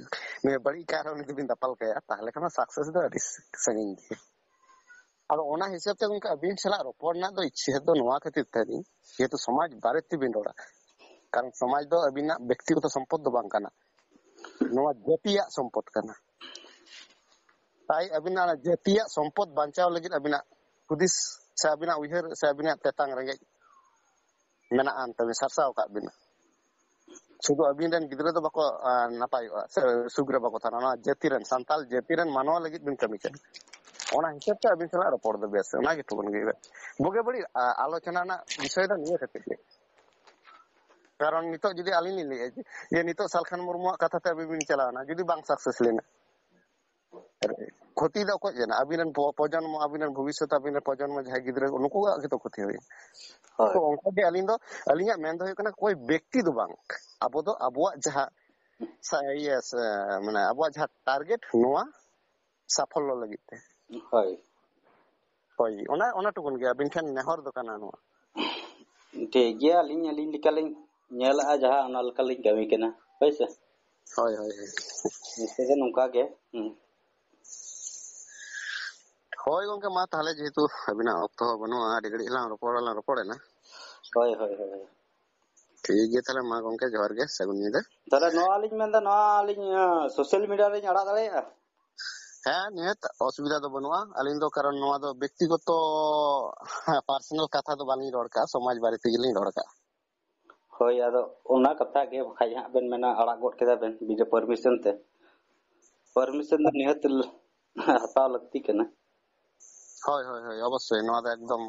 ᱱᱩᱭ ᱵᱟᱹᱲᱤᱡ ᱠᱟᱨ ᱩᱱᱤ ᱫᱚᱵᱤᱱ ᱫᱟᱯᱟᱞ ᱠᱟᱭᱟ, ᱛᱟᱦᱚᱞᱮ ᱠᱷᱟᱱ ᱫᱚ ᱥᱟᱠᱥᱮᱥ ᱫᱚ ᱟᱹᱰᱤ ᱥᱟᱺᱜᱤᱧ ᱜᱮᱭᱟ᱾ ᱟᱫᱚ ᱚᱱᱟ ᱦᱤᱥᱟᱹᱵ ᱛᱮ ᱜᱚᱝᱠᱮ ᱟᱹᱵᱤᱱ ᱥᱟᱞᱟᱜ ᱨᱚᱯᱚᱲ ᱨᱮᱱᱟᱜ ᱫᱚ ᱤᱪᱪᱷᱟᱹ ᱫᱚ ᱱᱚᱣᱟ ᱠᱷᱟᱹᱛᱤᱨ ᱛᱮ ᱟᱹᱞᱤᱧ, ᱡᱮᱦᱮᱛᱩ ᱥᱚᱢᱟᱡᱽ ᱵᱟᱨᱮ ᱛᱮᱵᱤᱱ ᱨᱚᱲᱟ, ᱠᱟᱨᱚᱱ ᱥᱚᱢᱟᱡᱽ ᱫᱚ ᱟᱹᱵᱤᱱᱟᱜ ᱵᱮᱠᱛᱤᱜᱚᱛᱚ ᱥᱚᱢᱯᱚᱫ ᱫᱚ ᱵᱟᱝ ᱠᱟᱱᱟ, ᱱᱚᱣᱟ ᱡᱟᱹᱛᱤᱭᱟᱜ ᱥᱚᱢᱯᱚᱫ ᱠᱟᱱᱟ᱾ ᱛᱟᱭ ᱟᱹᱵᱤᱱᱟᱜ ᱚᱱᱟ ᱡᱟᱹᱛᱤᱭᱟᱜ ᱥᱚᱢᱯᱚᱫ ᱵᱟᱧᱪᱟᱣ ᱞᱟᱹᱜᱤᱫ ᱟᱹᱵᱤᱱᱟᱜ ᱦᱩᱫᱤᱥ ᱥᱮ ᱟᱹᱵᱤᱱᱟᱜ ᱩᱭᱦᱟᱹᱨ ᱥᱮ ᱟᱹᱵᱤᱱᱟᱜ ᱛᱮᱛᱟᱝ ᱨᱮᱸᱜᱮᱡ ᱢᱮᱱᱟᱜᱼᱟ, ᱮᱱᱛᱮ ᱵᱤᱱ ᱥᱟᱨᱥᱟᱣ ᱟᱠᱟᱫ ᱵᱤᱱᱟ᱾ ᱥᱩᱫᱷᱩ ᱟᱹᱵᱤᱱ ᱨᱮᱱ ᱜᱤᱫᱽᱨᱟᱹ ᱫᱚ ᱵᱟᱠᱚ, ᱟ, ᱱᱟᱯᱟᱭᱚᱜᱼᱟ ᱥᱮ ᱥᱩᱠ ᱨᱮ ᱵᱟᱠᱚ ᱛᱟᱦᱮᱱᱟ, ᱱᱚᱣᱟ ᱡᱟᱹᱛᱤ ᱨᱮᱱ, ᱥᱟᱱᱛᱟᱞ ᱡᱟᱹᱛᱤ ᱨᱮᱱ ᱢᱟᱱᱣᱟ ᱞᱟᱹᱜᱤᱫ ᱵᱤᱱ ᱠᱟᱹᱢᱤ ᱠᱟᱱᱟ᱾ ᱚᱱᱟ ᱦᱤᱥᱟᱹᱵ ᱛᱮ ᱟᱹᱵᱤᱱ ᱥᱟᱞᱟᱜ ᱨᱚᱯᱚᱲ ᱫᱚ ᱵᱮᱥ, ᱚᱱᱟ ᱜᱮ ᱛᱟᱵᱚᱱ ᱜᱮ ᱵᱩᱜᱤ ᱵᱟᱹᱲᱤᱡ, ᱟ, ᱟᱞᱳᱪᱚᱱᱟ ᱨᱮᱱᱟᱜ ᱵᱤᱥᱚᱭ ᱫᱚ ᱱᱤᱭᱟᱹ ᱠᱷᱟᱹᱛᱤᱨ ᱜᱮ᱾ ᱠᱟᱨᱚᱱ ᱱᱤᱛᱚᱜ ᱡᱩᱫᱤ ᱟᱹᱞᱤᱧ ᱞᱤᱧ ᱞᱟᱹᱭᱟ ᱡᱮ, ᱡᱮ ᱱᱤᱛᱚᱜ ᱥᱟᱞᱠᱷᱟᱱ ᱢᱩᱨᱢᱩᱣᱟᱜ ᱠᱟᱛᱷᱟ ᱛᱮ ᱟᱹᱵᱤᱱ ᱵᱤᱱ ᱪᱟᱞᱟᱣᱱᱟ, ᱡᱩᱫᱤ ᱵᱟᱝ ᱥᱟᱠᱥᱮᱥ ᱞᱮᱱᱟ, ᱠᱷᱚᱛᱤ ᱫᱚ ᱚᱠᱚᱭ ᱡᱮᱱᱟ? ᱟᱹᱵᱤᱱ ᱨᱮᱱ ᱯᱚ-, ᱯᱨᱚᱡᱚᱱᱢᱚ, ᱟᱹᱵᱤᱱ ᱨᱮᱱ ᱵᱷᱚᱵᱤᱥᱥᱚᱛ, ᱟᱹᱵᱤᱱ ᱨᱮᱱ ᱯᱨᱚᱡᱚᱱᱢᱚ ᱡᱟᱦᱟᱸᱭ ᱜᱤᱫᱽᱨᱟᱹ ᱠᱚ, ᱱᱩᱠᱩᱣᱟᱜ ᱜᱮᱛᱚ ᱠᱷᱚᱛᱤ ᱦᱩᱭᱩᱜᱼᱟ᱾ ᱦᱳᱭ᱾ ᱛᱚ ᱚᱱᱠᱟ ᱜᱮ ᱟᱹᱞᱤᱧ ᱫᱚ, ᱟᱹᱞᱤᱧᱟᱜ ᱢᱮᱱ ᱫᱚ ᱦᱩᱭᱩᱜ ᱠᱟᱱᱟ, ᱚᱠᱚᱭ ᱵᱮᱠᱛᱤ ᱫᱚ ᱵᱟᱝ, ᱟᱵᱚ ᱫᱚ ᱟᱵᱚᱣᱟᱜ ᱡᱟᱦᱟᱸ ᱥᱟ-, ᱤᱭᱟᱹ ᱥᱮ, ᱢᱟᱱᱮ ᱟᱵᱚᱣᱟᱜ ᱡᱟᱦᱟᱸ ᱴᱟᱨᱜᱮᱴ, ᱱᱚᱣᱟ ᱥᱟᱯᱷᱚᱞᱞᱚ ᱞᱟᱹᱜᱤᱫ ᱛᱮ᱾ ᱦᱳᱭ᱾ ᱦᱳᱭ, ᱚᱱᱟ, ᱚᱱᱟ ᱴᱩᱠᱩᱱ ᱜᱮ ᱟᱹᱵᱤᱱ ᱴᱷᱮᱱ ᱱᱮᱦᱚᱨ ᱫᱚ ᱠᱟᱱᱟ ᱱᱚᱣᱟ᱾ ᱴᱷᱤᱠ ᱜᱮᱭᱟ, ᱟᱹᱞᱤᱧ, ᱟᱹᱞᱤᱧ ᱞᱮᱠᱟᱞᱤᱧ ᱧᱮᱞᱮᱜᱼᱟ, ᱡᱟᱦᱟᱸ ᱚᱱᱟ ᱞᱮᱠᱟᱞᱤᱧ ᱠᱟᱹᱢᱤ ᱠᱟᱱᱟ, ᱦᱳᱭ ᱥᱮ? ᱦᱳᱭ, ᱦᱳᱭ, ᱦᱳᱭ᱾ ᱱᱤᱥᱪᱚᱭ ᱜᱮ ᱱᱚᱝᱠᱟ ᱜᱮ᱾ ᱦᱩᱸ᱾ ᱦᱳᱭ ᱜᱚᱝᱠᱮ, ᱢᱟ ᱛᱟᱦᱚᱞᱮ ᱡᱮᱦᱮᱛᱩ ᱟᱹᱵᱤᱱᱟᱜ ᱚᱠᱛᱚ ᱦᱚᱸ ᱵᱟᱹᱱᱩᱜᱼᱟ, ᱟᱹᱰᱤ ᱜᱷᱟᱹᱲᱤᱡ ᱞᱟᱝ ᱨᱚᱯᱚᱲ, ᱞᱟᱝ ᱨᱚᱯᱚᱲᱮᱱᱟ᱾ ᱦᱳᱭ, ᱦᱳᱭ, ᱦᱳᱭ᱾ ᱴᱷᱤᱠ ᱜᱮᱭᱟ ᱛᱟᱦᱚᱞᱮ, ᱢᱟ ᱜᱚᱝᱠᱮ ᱡᱚᱦᱟᱨ ᱜᱮ, ᱥᱟᱹᱜᱩᱱ ᱧᱤᱫᱟᱹ᱾ ᱛᱟᱦᱚᱞᱮ ᱱᱚᱣᱟ ᱞᱤᱧ ᱢᱮᱱᱫᱟ, ᱱᱚᱣᱟ ᱞᱤᱧ, ᱟᱸ, ᱥᱳᱥᱟᱞ ᱢᱤᱰᱤᱭᱟ ᱨᱮᱞᱤᱧ ᱟᱲᱟᱜ ᱫᱟᱲᱮᱭᱟᱜᱼᱟ? ᱦᱮᱸ, ᱱᱤᱦᱟᱹᱛ ᱚᱥᱩᱵᱤᱫᱷᱟ ᱫᱚ ᱵᱟᱹᱱᱩᱜᱼᱟ᱾ ᱟᱹᱞᱤᱧ ᱫᱚ ᱠᱟᱨᱚᱱ ᱱᱚᱣᱟ ᱫᱚ ᱵᱮᱠᱛᱤᱜᱚᱛᱚ, ᱦᱮᱸ, ᱯᱟᱨᱥᱚᱱᱟᱞ ᱠᱟᱛᱷᱟ ᱫᱚ ᱵᱟᱹᱞᱤᱧ ᱨᱚᱲ ᱠᱟᱜᱼᱟ, ᱥᱚᱢᱟᱡᱽ ᱵᱟᱨᱮ ᱛᱮᱜᱮ ᱞᱤᱧ ᱨᱚᱲ ᱠᱟᱜᱼᱟ᱾ ᱦᱳᱭ, ᱟᱫᱚ ᱚᱱᱟ ᱠᱟᱛᱷᱟ ᱜᱮ, ᱵᱟᱠᱷᱟᱡ ᱦᱟᱸᱜ ᱵᱮᱱ ᱢᱮᱱᱟ ᱟᱲᱟᱜ ᱜᱚᱫ ᱠᱮᱫᱟ ᱵᱮᱱ ᱵᱤᱱᱟᱹ ᱯᱟᱨᱢᱤᱥᱚᱱ ᱛᱮ᱾ ᱯᱟᱨᱢᱤᱥᱚᱱ ᱫᱚ ᱱᱤᱦᱟᱹᱛ ᱦᱟᱛᱟᱣ ᱞᱟᱹᱠᱛᱤ ᱠᱟᱱᱟ᱾ ᱦᱳᱭ, ᱦᱳᱭ, ᱦᱳᱭ, ᱚᱵᱚᱥᱥᱳᱭ, ᱱᱚᱣᱟ ᱫᱚ ᱮᱠᱫᱚᱢ᱾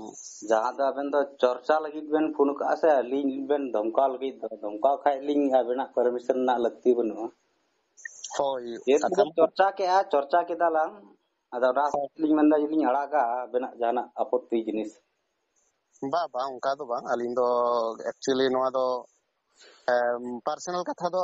ᱡᱟᱦᱟᱸ ᱫᱚ ᱟᱵᱮᱱ ᱫᱚ ᱪᱚᱨᱪᱟ ᱞᱟᱹᱜᱤᱫ ᱵᱮᱱ ᱯᱷᱳᱱ ᱠᱟᱜᱼᱟ ᱥᱮ ᱟᱹᱞᱤᱧ ᱵᱮᱱ ᱫᱷᱚᱢᱠᱟᱣ ᱞᱟᱹᱜᱤᱫ ᱫᱚ? ᱫᱷᱚᱢᱠᱟᱣ ᱠᱷᱟᱡ ᱞᱤᱧ ᱟᱵᱮᱱᱟᱜ ᱯᱟᱨᱢᱤᱥᱚᱱ ᱨᱮᱱᱟᱜ ᱞᱟᱹᱠᱛᱤ ᱵᱟᱹᱱᱩᱜᱼᱟ᱾ ᱦᱳᱭ, ᱡᱮᱦᱮᱛᱩ ᱠᱟᱛᱷᱟ ᱵᱮᱱ ᱢᱟ᱾ ᱪᱚᱨᱪᱟ ᱠᱮᱜᱼᱟ, ᱪᱚᱨᱪᱟ ᱠᱮᱫᱟ ᱞᱟᱝ, ᱟᱫᱚ ᱚᱱᱟ ᱦᱳᱭ᱾ ᱞᱤᱧ ᱢᱮᱱᱫᱟ ᱡᱩᱫᱤᱧ ᱟᱲᱟᱜᱟ ᱟᱵᱮᱱᱟᱜ ᱡᱟᱦᱟᱱᱟᱜ ᱟᱯᱚᱛᱛᱤ ᱡᱤᱱᱤᱥ᱾ ᱵᱟ ᱵᱟ, ᱚᱱᱠᱟ ᱫᱚ ᱵᱟᱝ᱾ ᱟᱹᱞᱤᱧ ᱫᱚ actually ᱱᱚᱣᱟ ᱫᱚ ᱯᱟᱨᱥᱚᱱᱟᱞ ᱠᱟᱛᱷᱟ ᱫᱚ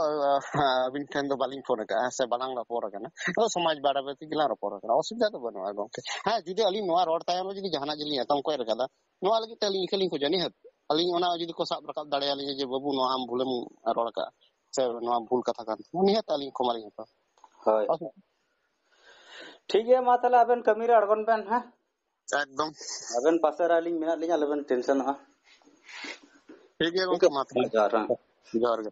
ᱟᱹᱵᱤᱱ ᱴᱷᱮᱱ ᱫᱚ ᱵᱟᱹᱞᱤᱧ ᱯᱷᱳᱱ ᱟᱠᱟᱫᱼᱟ ᱥᱮ ᱵᱟᱞᱟᱝ ᱨᱚᱯᱚᱲ ᱟᱠᱟᱱᱟ᱾ ᱟᱫᱚ ᱥᱚᱢᱟᱡᱽ ᱵᱟᱨᱮ ᱛᱮᱜᱮ ᱞᱟᱝ ᱨᱚᱯᱚᱲ ᱟᱠᱟᱱᱟ, ᱚᱥᱩᱵᱤᱫᱷᱟ ᱫᱚ ᱵᱟᱹᱱᱩᱜᱼᱟ ᱜᱚᱢᱠᱮ᱾ ᱦᱮᱸ, ᱡᱩᱫᱤ ᱟᱹᱞᱤᱧ ᱱᱚᱣᱟ ᱨᱚᱲ ᱛᱟᱭᱚᱢ ᱨᱮ ᱡᱩᱫᱤ ᱡᱟᱦᱟᱱᱟᱜ ᱡᱩᱫᱤ ᱞᱤᱧ ᱮᱛᱚᱢ ᱠᱚᱭ ᱨᱟᱠᱟᱫᱟ, ᱱᱚᱣᱟ ᱞᱟᱹᱜᱤᱫ ᱛᱮ ᱟᱹᱞᱤᱧ ᱤᱠᱟᱹ ᱞᱤᱧ ᱠᱷᱚᱡᱟ᱾ ᱱᱤᱦᱟᱹᱛ ᱟᱹᱞᱤᱧ ᱚᱱᱟ ᱡᱩᱫᱤ ᱠᱚ ᱥᱟᱵ ᱨᱟᱠᱟᱵ ᱫᱟᱲᱮᱭᱟᱞᱤᱧᱟ ᱡᱮ, "ᱵᱟᱹᱵᱩ, ᱱᱚᱣᱟ ᱟᱢ ᱵᱷᱩᱞᱮᱢ ᱨᱚᱲ ᱟᱠᱟᱫᱼᱟ ᱥᱮ ᱱᱚᱣᱟ ᱵᱷᱩᱞ ᱠᱟᱛᱷᱟ ᱠᱟᱱ ᱛᱟᱢᱟ", ᱱᱤᱦᱟᱹᱛ ᱟᱹᱞᱤᱧ ᱠᱷᱚᱢᱟ ᱞᱤᱧ ᱦᱟᱛᱟᱣᱟ᱾ ᱦᱳᱭ᱾ ᱟᱪᱪᱷᱟ᱾ ᱴᱷᱤᱠ ᱜᱮᱭᱟ, ᱢᱟ ᱛᱟᱦᱚᱞᱮ ᱟᱵᱮᱱ ᱠᱟᱹᱢᱤ ᱨᱮ ᱟᱬᱜᱚᱱ ᱵᱮᱱ, ᱦᱮᱸ? ᱮᱠᱫᱚᱢ᱾ ᱟᱵᱮᱱ ᱯᱟᱥᱮ ᱨᱮ ᱟᱹᱞᱤᱧ ᱢᱮᱱᱟᱜ ᱞᱤᱧᱟ, ᱟᱞᱚᱵᱮᱱ ᱴᱮᱱᱥᱚᱱᱚᱜᱼᱟ᱾ ᱴᱷᱤᱠ ᱜᱮᱭᱟ ᱜᱚᱢᱠᱮ, ᱢᱟ ᱛᱟᱦᱚᱞᱮ᱾ ᱡᱚᱦᱟᱨ, ᱦᱮᱸ᱾ ᱡᱚᱦᱟᱨ ᱜᱮ᱾